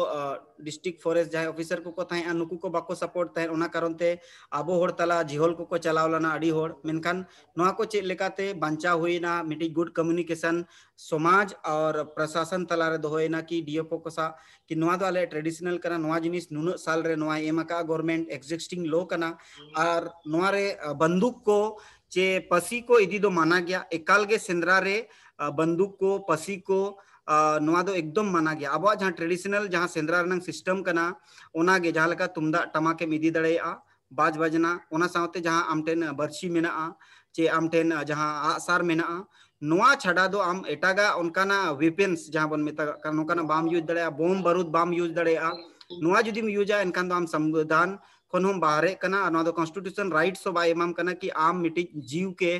ᱰᱤᱥᱴᱨᱤᱠᱴ ᱯᱷᱚᱨᱮᱥᱴ ᱡᱟᱦᱟᱸᱭ ᱚᱯᱷᱤᱥᱟᱨ ᱠᱚᱠᱚ ᱛᱟᱦᱮᱸᱜᱼᱟ, ᱱᱩᱠᱩ ᱠᱚ ᱵᱟᱠᱚ ᱥᱟᱯᱳᱨᱴ ᱛᱟᱦᱮᱸᱫ, ᱚᱱᱟ ᱠᱟᱨᱚᱱ ᱛᱮ ᱟᱵᱚ ᱦᱚᱲ ᱛᱟᱞᱟ ᱡᱤᱦᱚᱞ ᱠᱚᱠᱚ ᱪᱟᱞᱟᱣ ᱞᱮᱱᱟ ᱟᱹᱰᱤ ᱦᱚᱲ᱾ ᱢᱮᱱᱠᱷᱟᱱ ᱱᱚᱣᱟ ᱠᱚ ᱪᱮᱫ ᱞᱮᱠᱟᱛᱮ ᱵᱟᱧᱪᱟᱣ ᱦᱩᱭᱮᱱᱟ, ᱢᱤᱫᱴᱤᱡ ᱜᱩᱰ ᱠᱚᱢᱤᱭᱩᱱᱤᱠᱮᱥᱚᱱ ᱥᱚᱢᱟᱡᱽ ᱟᱨ ᱯᱨᱚᱥᱟᱥᱚᱱ ᱛᱟᱞᱟᱨᱮ ᱫᱚᱦᱚᱭᱮᱱᱟ ᱠᱤ ᱰᱤ ᱮᱯᱷ ᱳ ᱠᱚ ᱥᱟᱶ ᱠᱤ ᱱᱚᱣᱟ ᱫᱚ ᱟᱞᱮ ᱴᱨᱮᱰᱤᱥᱚᱱᱟᱞ ᱠᱟᱱᱟ, ᱱᱚᱣᱟ ᱡᱤᱱᱤᱥ ᱱᱩᱱᱟᱹᱜ ᱥᱟᱞ ᱨᱮ ᱱᱚᱣᱟᱭ ᱮᱢ ᱟᱠᱟᱫᱼᱟ ᱜᱚᱨᱢᱮᱱᱴ, ᱮᱠᱡᱤᱥᱴᱤᱝ ᱞᱚ ᱠᱟᱱᱟ᱾ ᱟᱨ ᱱᱚᱣᱟ ᱨᱮ ᱵᱟᱱᱫᱩᱠ ᱠᱚ ᱪᱮ ᱯᱟᱹᱥᱤ ᱠᱚ ᱤᱫᱤ ᱫᱚ ᱢᱟᱱᱟ ᱜᱮᱭᱟ, ᱮᱠᱟᱞ ᱜᱮ ᱥᱮᱸᱫᱽᱨᱟ ᱨᱮ ᱵᱟᱱᱫᱩᱠ ᱠᱚ, ᱯᱟᱹᱥᱤ ᱠᱚ, ᱱᱚᱣᱟ ᱫᱚ ᱮᱠᱫᱚᱢ ᱢᱟᱱᱟ ᱜᱮᱭᱟ᱾ ᱟᱵᱚᱣᱟᱜ ᱡᱟᱦᱟᱸ ᱴᱨᱮᱰᱤᱥᱚᱱᱟᱞ ᱡᱟᱦᱟᱸ ᱥᱮᱸᱫᱽᱨᱟ ᱨᱮᱱᱟᱜ ᱥᱤᱥᱴᱮᱢ ᱠᱟᱱᱟ, ᱚᱱᱟᱜᱮ ᱡᱟᱦᱟᱸ ᱞᱮᱠᱟ ᱛᱩᱢᱫᱟᱜ ᱴᱟᱢᱟᱠ ᱮᱢ ᱤᱫᱤ ᱫᱟᱲᱮᱭᱟᱜᱼᱟ, ᱵᱟᱡᱽ ᱵᱟᱡᱽᱱᱟ, ᱚᱱᱟ ᱥᱟᱶᱛᱮ ᱡᱟᱦᱟᱸ ᱟᱢ ᱴᱷᱮᱱ ᱵᱟᱹᱨᱥᱤ ᱢᱮᱱᱟᱜᱼᱟ, ᱪᱮ ᱟᱢ ᱴᱷᱮᱱ ᱡᱟᱦᱟᱸ ᱟᱜᱼᱥᱟᱨ ᱢᱮᱱᱟᱜᱼᱟ, ᱱᱚᱣᱟ ᱪᱷᱟᱰᱟ ᱫᱚ ᱟᱢ ᱮᱴᱟᱜᱟᱜ ᱚᱱᱠᱟᱱᱟᱜ ᱣᱮᱯᱮᱱᱥ ᱡᱟᱦᱟᱸ ᱵᱚᱱ ᱢᱮᱛᱟᱜ ᱠᱟᱱᱟ, ᱱᱚᱝᱠᱟᱱᱟᱜ ᱵᱟᱢ ᱤᱭᱩᱡᱽ ᱫᱟᱲᱮᱭᱟᱜᱼᱟ, ᱵᱳᱢ ᱵᱟᱹᱨᱩᱫ ᱵᱟᱢ ᱤᱭᱩᱡᱽ ᱫᱟᱲᱮᱭᱟᱜᱼᱟ᱾ ᱱᱚᱣᱟ ᱡᱩᱫᱤᱢ ᱤᱭᱩᱡᱟ, ᱮᱱᱠᱷᱟᱱ ᱫᱚ ᱟᱢ ᱥᱚᱝᱵᱤᱫᱷᱟᱱ ᱠᱷᱚᱱ ᱦᱚᱸᱢ ᱵᱟᱦᱨᱮᱜ ᱠᱟᱱᱟ᱾ ᱟᱨ ᱱᱚᱣᱟ ᱫᱚ ᱠᱚᱱᱥᱴᱤᱴᱤᱭᱩᱥᱚᱱ ᱨᱟᱭᱤᱴᱥ ᱦᱚᱸ ᱵᱟᱭ ᱮᱢᱟᱢ ᱠᱟᱱᱟ ᱠᱤ ᱟᱢ ᱢᱤᱫᱴᱤᱡ ᱡᱤᱣᱤ ᱠᱮ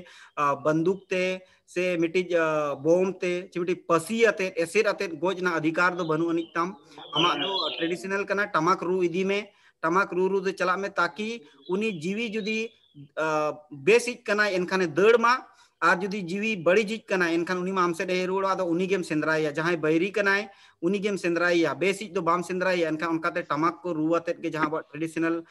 ᱵᱟᱱᱫᱩᱠ ᱛᱮ ᱥᱮ ᱢᱤᱫᱴᱤᱡ ᱵᱳᱢ ᱛᱮ ᱪᱮ ᱢᱤᱫᱴᱤᱡ ᱯᱟᱹᱥᱤ ᱟᱛᱮᱫ, ᱮᱥᱮᱫ ᱟᱛᱮᱫ ᱜᱚᱡ ᱨᱮᱱᱟᱜ ᱚᱫᱷᱤᱠᱟᱨ ᱫᱚ ᱵᱟᱹᱱᱩᱜ ᱟᱹᱱᱤᱡ ᱛᱟᱢ᱾ ᱟᱢᱟᱜ ᱫᱚ ᱴᱨᱮᱰᱤᱥᱚᱱᱟᱞ ᱠᱟᱱᱟ, ᱴᱟᱢᱟᱠ ᱨᱩ ᱤᱫᱤ ᱢᱮ, ᱴᱟᱢᱟᱠ ᱨᱩ ᱨᱩ ᱛᱮ ᱪᱟᱞᱟᱜ ᱢᱮ, ᱛᱟᱠᱤ ᱩᱱᱤ ᱡᱤᱣᱤ ᱡᱩᱫᱤ ᱵᱮᱥᱤᱡ ᱠᱟᱱᱟᱭ, ᱮᱱᱠᱷᱟᱱᱮ ᱫᱟᱹᱲ ᱢᱟ᱾ ᱟᱨ ᱡᱩᱫᱤ ᱡᱤᱣᱤ ᱵᱟᱹᱲᱤᱡᱤᱡ ᱠᱟᱱᱟᱭ, ᱮᱱᱠᱷᱟᱱ ᱩᱱᱤ ᱢᱟ ᱟᱢ ᱥᱮᱫ ᱮ ᱦᱮᱡ ᱨᱩᱣᱟᱹᱲᱚᱜᱼᱟ᱾ ᱟᱫᱚ ᱩᱱᱤ ᱜᱮᱢ ᱥᱮᱸᱫᱽᱨᱟᱭᱮᱭᱟ, ᱡᱟᱦᱟᱸᱭ ᱵᱟᱹᱭᱨᱤ ᱠᱟᱱᱟᱭ ᱩᱱᱤ ᱜᱮᱢ ᱥᱮᱸᱫᱽᱨᱟᱭᱮᱭᱟ, ᱵᱮᱥᱤᱡ ᱫᱚ ᱵᱟᱢ ᱥᱮᱸᱫᱽᱨᱟᱭᱮᱭᱟ᱾ ᱮᱱᱠᱷᱟᱱ ᱚᱱᱠᱟᱛᱮ ᱴᱟᱢᱟᱠ ᱠᱚ ᱨᱩ ᱟᱛᱮᱫ ᱜᱮ ᱡᱟᱦᱟᱸ ᱟᱵᱚᱣᱟᱜ ᱴᱨᱮᱰᱤᱥᱚᱱᱟᱞ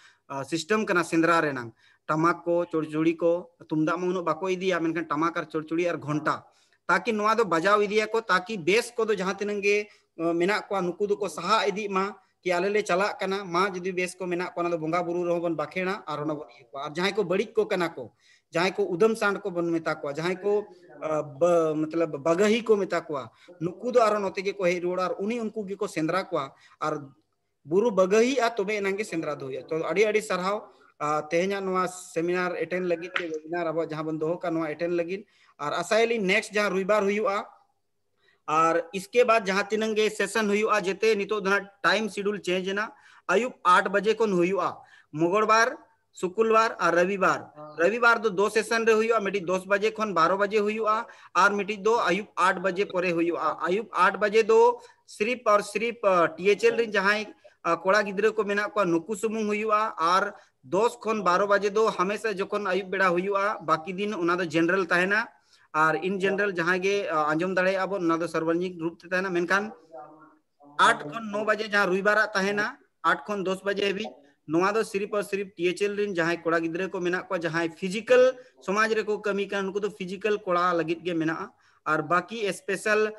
ᱥᱤᱥᱴᱮᱢ ᱠᱟᱱᱟ ᱥᱮᱸᱫᱽᱨᱟ ᱨᱮᱱᱟᱝ, ᱴᱟᱢᱟᱠ ᱠᱚ, ᱪᱚᱲᱪᱚᱲᱤ ᱠᱚ, ᱛᱩᱢᱫᱟᱜ ᱢᱟ ᱩᱱᱟᱹᱜ ᱵᱟᱠᱚ ᱤᱫᱤᱭᱟ, ᱢᱮᱱᱠᱷᱟᱱ ᱴᱟᱢᱟᱠ ᱟᱨ ᱪᱚᱲᱪᱚᱲᱤ ᱟᱨ ᱜᱷᱚᱱᱴᱟ, ᱛᱟᱠᱤ ᱱᱚᱣᱟ ᱫᱚ ᱵᱟᱡᱟᱣ ᱤᱫᱤᱭᱟᱠᱚ, ᱛᱟᱠᱤ ᱵᱮᱥ ᱠᱚᱫᱚ ᱡᱟᱦᱟᱸ ᱛᱤᱱᱟᱹᱜ ᱜᱮ ᱢᱮᱱᱟᱜ ᱠᱚᱣᱟ, ᱱᱩᱠᱩ ᱫᱚᱠᱚ ᱥᱟᱦᱟ ᱤᱫᱤᱜ ᱢᱟ ᱠᱤ ᱟᱞᱮ ᱞᱮ ᱪᱟᱞᱟᱜ ᱠᱟᱱᱟ᱾ ᱢᱟ ᱡᱩᱫᱤ ᱵᱮᱥ ᱠᱚ ᱢᱮᱱᱟᱜ ᱠᱚᱣᱟ, ᱚᱱᱟ ᱫᱚ ᱵᱚᱸᱜᱟ ᱵᱩᱨᱩ ᱨᱮᱦᱚᱸ ᱵᱚᱱ ᱵᱟᱠᱷᱮᱲᱟ ᱟᱨ ᱚᱱᱟ ᱵᱚᱱ ᱤᱭᱟᱹ ᱠᱚᱣᱟ᱾ ᱟᱨ ᱡᱟᱦᱟᱸᱭ ᱠᱚ ᱵᱟᱹᱲᱤᱡ ᱠᱚ ᱠᱟᱱᱟ ᱠᱚ, ᱡᱟᱦᱟᱸᱭ ᱠᱚ ᱩᱫᱟᱹᱢ ᱥᱟᱸᱰ ᱠᱚ ᱵᱚᱱ ᱢᱮᱛᱟ ᱠᱚᱣᱟ, ᱡᱟᱦᱟᱸᱭ ᱠᱚ ᱢᱚᱛᱞᱚᱵ ᱵᱟᱜᱟᱦᱤ ᱠᱚ ᱢᱮᱛᱟ ᱠᱚᱣᱟ, ᱱᱩᱠᱩ ᱫᱚ ᱟᱨᱚ ᱱᱚᱛᱮ ᱜᱮᱠᱚ ᱦᱮᱡ ᱨᱩᱣᱟᱹᱲᱟ ᱟᱨ ᱩᱱᱤ ᱩᱱᱠᱩ ᱜᱮᱠᱚ ᱥᱮᱸᱫᱽᱨᱟ ᱠᱚᱣᱟ᱾ ᱟᱨ ᱵᱩᱨᱩ ᱵᱟᱜᱟᱦᱤᱜᱼᱟ, ᱛᱚᱵᱮ ᱮᱱᱟᱝ ᱜᱮ ᱥᱮᱸᱫᱽᱨᱟ ᱫᱚ ᱦᱩᱭᱩᱜᱼᱟ᱾ ᱛᱚ ᱟᱹᱰᱤ ᱟᱹᱰᱤ ᱥᱟᱨᱦᱟᱣ ᱛᱮᱦᱮᱧᱟᱜ ᱱᱚᱣᱟ ᱥᱮᱢᱤᱱᱟᱨ ᱮᱴᱮᱱᱰ ᱞᱟᱹᱜᱤᱫ ᱛᱮ, ᱣᱮᱵᱤᱱᱟᱨ ᱟᱵᱚ ᱡᱟᱦᱟᱸ ᱵᱚᱱ ᱫᱚᱦᱚ ᱠᱟᱜ, ᱱᱚᱣᱟ ᱮᱴᱮᱱᱰ ᱞᱟᱹᱜᱤᱫ᱾ ᱟᱨ ᱟᱥᱟᱭᱟᱞᱤᱧ ᱱᱮᱠᱥᱴ ᱡᱟᱦᱟᱸ ᱨᱚᱵᱤᱵᱟᱨ ᱦᱩᱭᱩᱜᱼᱟ, ᱟᱨ ᱤᱥᱠᱮ ᱵᱟᱫ ᱡᱟᱦᱟᱸ ᱛᱤᱱᱟᱹᱝ ᱜᱮ ᱥᱮᱥᱚᱱ ᱦᱩᱭᱩᱜᱼᱟ, ᱡᱮᱛᱮ ᱱᱤᱛᱚᱜ ᱫᱚ ᱱᱟᱜ ᱴᱟᱭᱤᱢ ᱥᱤᱰᱩᱞ ᱪᱮᱧᱡᱽ ᱮᱱᱟ᱾ ᱟᱹᱭᱩᱵ ᱟᱴ ᱵᱟᱡᱮ ᱠᱷᱚᱱ ᱦᱩᱭᱩᱜᱼᱟ, ᱢᱚᱝᱜᱚᱞᱵᱟᱨ, ᱥᱩᱠᱩᱞᱵᱟᱨ ᱟᱨ ᱨᱚᱵᱤᱵᱟᱨ᱾ ᱨᱚᱵᱤᱵᱟᱨ ᱫᱚ ᱫᱚ ᱥᱮᱥᱚᱱ ᱨᱮ ᱦᱩᱭᱩᱜᱼᱟ, ᱢᱤᱫᱴᱤᱡ ᱫᱚᱥ ᱵᱟᱡᱮ ᱠᱷᱚᱱ ᱵᱟᱨᱚ ᱵᱟᱡᱮ ᱦᱩᱭᱩᱜᱼᱟ, ᱟᱨ ᱢᱤᱫᱴᱤᱡ ᱫᱚ ᱟᱹᱭᱩᱵ ᱟᱴ ᱵᱟᱡᱮ ᱯᱚᱨᱮ ᱦᱩᱭᱩᱜᱼᱟ᱾ ᱟᱹᱭᱩᱵ ᱟᱴ ᱵᱟᱡᱮ ᱫᱚ ᱥᱤᱨᱤᱯ ᱟᱨ ᱥᱤᱨᱤᱯ ᱴᱤ ᱮᱭᱤᱪ ᱮᱞ ᱨᱮᱱ ᱡᱟᱦᱟᱸᱭ ᱠᱚᱲᱟ ᱜᱤᱫᱽᱨᱟᱹ ᱠᱚ ᱢᱮᱱᱟᱜ ᱠᱚᱣᱟ, ᱱᱩᱠᱩ ᱥᱩᱢᱩᱝ ᱦᱩᱭᱩᱜᱼᱟ᱾ ᱟᱨ ᱫᱚᱥ ᱠᱷᱚᱱ ᱵᱟᱨᱚ ᱵᱟᱡᱮ ᱫᱚ ᱦᱟᱢᱮᱥᱟ ᱡᱚᱠᱷᱚᱱ ᱟᱹᱭᱩᱵ ᱵᱮᱲᱟ ᱦᱩᱭᱩᱜᱼᱟ, ᱵᱟᱹᱠᱤ ᱫᱤᱱ ᱚᱱᱟ ᱫᱚ ᱡᱮᱱᱟᱨᱟᱞ ᱛᱟᱦᱮᱱᱟ᱾ ᱟᱨ ᱤᱱ ᱡᱮᱱᱟᱨᱟᱞ ᱡᱟᱦᱟᱸᱭ ᱜᱮ ᱟᱸᱡᱚᱢ ᱫᱟᱲᱮᱭᱟᱜᱼᱟ ᱵᱚᱱ, ᱚᱱᱟ ᱫᱚ ᱥᱟᱨᱵᱚᱡᱚᱱᱤᱠ ᱨᱩᱯ ᱛᱮ ᱛᱟᱦᱮᱱᱟ᱾ ᱢᱮᱱᱠᱷᱟᱱ ᱟᱴ ᱠᱷᱚᱱ ᱱᱚ ᱵᱟᱡᱮ ᱡᱟᱦᱟᱸ ᱨᱚᱵᱤᱵᱟᱨᱟᱜ ᱛᱟᱦᱮᱱᱟ, ᱟᱴ ᱠᱷᱚᱱ ᱫᱚᱥ ᱵᱟᱡᱮ ᱦᱟᱹᱵᱤᱡ, ᱱᱚᱣᱟ ᱫᱚ ᱥᱤᱨᱤᱯ ᱟᱨ ᱥᱤᱨᱤᱯ ᱴᱤ ᱮᱭᱤᱪ ᱮᱞ ᱨᱮᱱ ᱡᱟᱦᱟᱸᱭ ᱠᱚᱲᱟ ᱜᱤᱫᱽᱨᱟᱹ ᱠᱚ ᱢᱮᱱᱟᱜ ᱠᱚᱣᱟ, ᱡᱟᱦᱟᱸᱭ ᱯᱷᱤᱡᱤᱠᱟᱞ ᱥᱚᱢᱟᱡᱽ ᱨᱮᱠᱚ ᱠᱟᱹᱢᱤ ᱠᱟᱱᱟ, ᱱᱩᱠᱩ ᱫᱚ ᱯᱷᱤᱡᱤᱠᱟᱞ ᱠᱚᱲᱟ ᱞᱟᱹᱜᱤᱫ ᱜᱮ ᱢᱮᱱᱟᱜᱼᱟ᱾ ᱟᱨ ᱵᱟᱠᱤ ᱥᱯᱮᱥᱟᱞ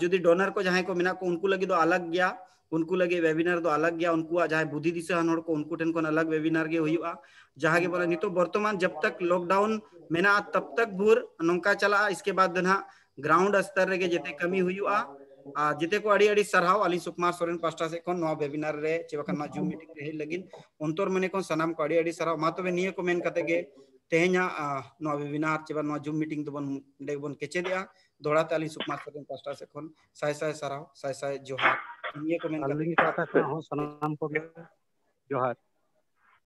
ᱡᱩᱫᱤ ᱰᱳᱱᱟᱨ ᱠᱚ ᱡᱟᱦᱟᱸᱭ ᱠᱚ ᱢᱮᱱᱟᱜ ᱠᱚ, ᱩᱱᱠᱩ ᱞᱟᱹᱜᱤᱫ ᱫᱚ ᱟᱞᱟᱜᱽ ᱜᱮᱭᱟ, ᱩᱱᱠᱩ ᱞᱟᱹᱜᱤᱫ ᱣᱮᱵᱤᱱᱟᱨ ᱫᱚ ᱟᱞᱟᱜᱽ ᱜᱮᱭᱟ᱾ ᱩᱱᱠᱩᱣᱟᱜ ᱡᱟᱦᱟᱸᱭ ᱵᱩᱫᱷᱤ ᱫᱤᱥᱟᱹᱣᱟᱱ ᱦᱚᱲ ᱠᱚ, ᱩᱱᱠᱩ ᱴᱷᱮᱱ ᱠᱷᱚᱱ ᱟᱞᱟᱜᱽ ᱣᱮᱵᱤᱱᱟᱨ ᱜᱮ ᱦᱩᱭᱩᱜᱼᱟ᱾ ᱡᱟᱦᱟᱸ ᱜᱮ ᱵᱚᱞᱮ ᱱᱤᱛᱚᱜ ᱵᱚᱨᱛᱚᱢᱟᱱ ᱡᱟᱵ ᱛᱟᱠ ᱞᱚᱠᱰᱟᱣᱩᱱ ᱢᱮᱱᱟᱜᱼᱟ, ᱛᱟᱵ ᱛᱟᱠ ᱵᱷᱳᱨ ᱱᱚᱝᱠᱟ ᱪᱟᱞᱟᱜᱼᱟ᱾ ᱤᱥᱠᱮ ᱵᱟᱫ ᱫᱚ ᱱᱟᱦᱟᱜ ᱜᱨᱟᱣᱩᱱᱰ ᱥᱛᱚᱨ ᱨᱮᱜᱮ ᱡᱮᱛᱮ ᱠᱟᱹᱢᱤ ᱦᱩᱭᱩᱜᱼᱟ᱾ ᱟᱨ ᱡᱮᱛᱮ ᱠᱚ ᱟᱹᱰᱤ ᱟᱹᱰᱤ ᱥᱟᱨᱦᱟᱣ ᱟᱹᱞᱤᱧ ᱥᱩᱠᱢᱟᱨ ᱥᱚᱨᱮᱱ ᱯᱟᱦᱴᱟ ᱥᱮᱫ ᱠᱷᱚᱱ ᱱᱚᱣᱟ ᱣᱮᱵᱤᱱᱟᱨ ᱨᱮ ᱪᱮ ᱵᱟᱠᱷᱟᱱ ᱱᱚᱣᱟ ᱡᱩᱢ ᱢᱤᱴᱤᱝ ᱨᱮ ᱦᱮᱡ ᱞᱟᱹᱜᱤᱫ ᱚᱱᱛᱚᱨ ᱢᱚᱱᱮ ᱠᱷᱚᱱ ᱥᱟᱱᱟᱢ ᱠᱚ ᱟᱹᱰᱤ ᱟᱹᱰᱤ ᱥᱟᱨᱦᱟᱣ᱾ ᱢᱟ ᱛᱚᱵᱮ ᱱᱤᱭᱟᱹ ᱠᱚ ᱢᱮᱱ ᱠᱟᱛᱮ ᱜᱮ ᱛᱮᱦᱮᱧᱟᱜ, ᱟ, ᱱᱚᱣᱟ ᱣᱮᱵᱤᱱᱟᱨ ᱪᱮ ᱵᱟᱝ ᱱᱚᱣᱟ ᱡᱩᱢ ᱢᱤᱴᱤᱝ ᱫᱚᱵᱚᱱ ᱱᱚᱰᱮ ᱜᱮᱵᱚᱱ ᱠᱮᱪᱮᱫᱮᱜᱼᱟ᱾ ᱫᱚᱦᱲᱟ ᱛᱮ ᱟᱹᱞᱤᱧ ᱥᱩᱠᱢᱟᱨ ᱥᱚᱨᱮᱱ ᱯᱟᱦᱴᱟ ᱥᱮᱫ ᱠᱷᱚᱱ ᱥᱟᱭ ᱥᱟᱭ ᱥᱟᱨᱦᱟᱣ, ᱥᱟᱭ ᱥᱟᱭ ᱡᱚᱦᱟᱨ᱾ ᱱᱤᱭᱟᱹ ᱠᱚ ᱢᱮᱱ ᱠᱟᱛᱮ ᱟᱹᱞᱤᱧ ᱜᱮ ᱯᱟᱦᱴᱟ ᱠᱷᱚᱱ ᱦᱚᱸ ᱥᱟᱱᱟᱢ ᱠᱚᱜᱮ ᱡᱚᱦᱟᱨ᱾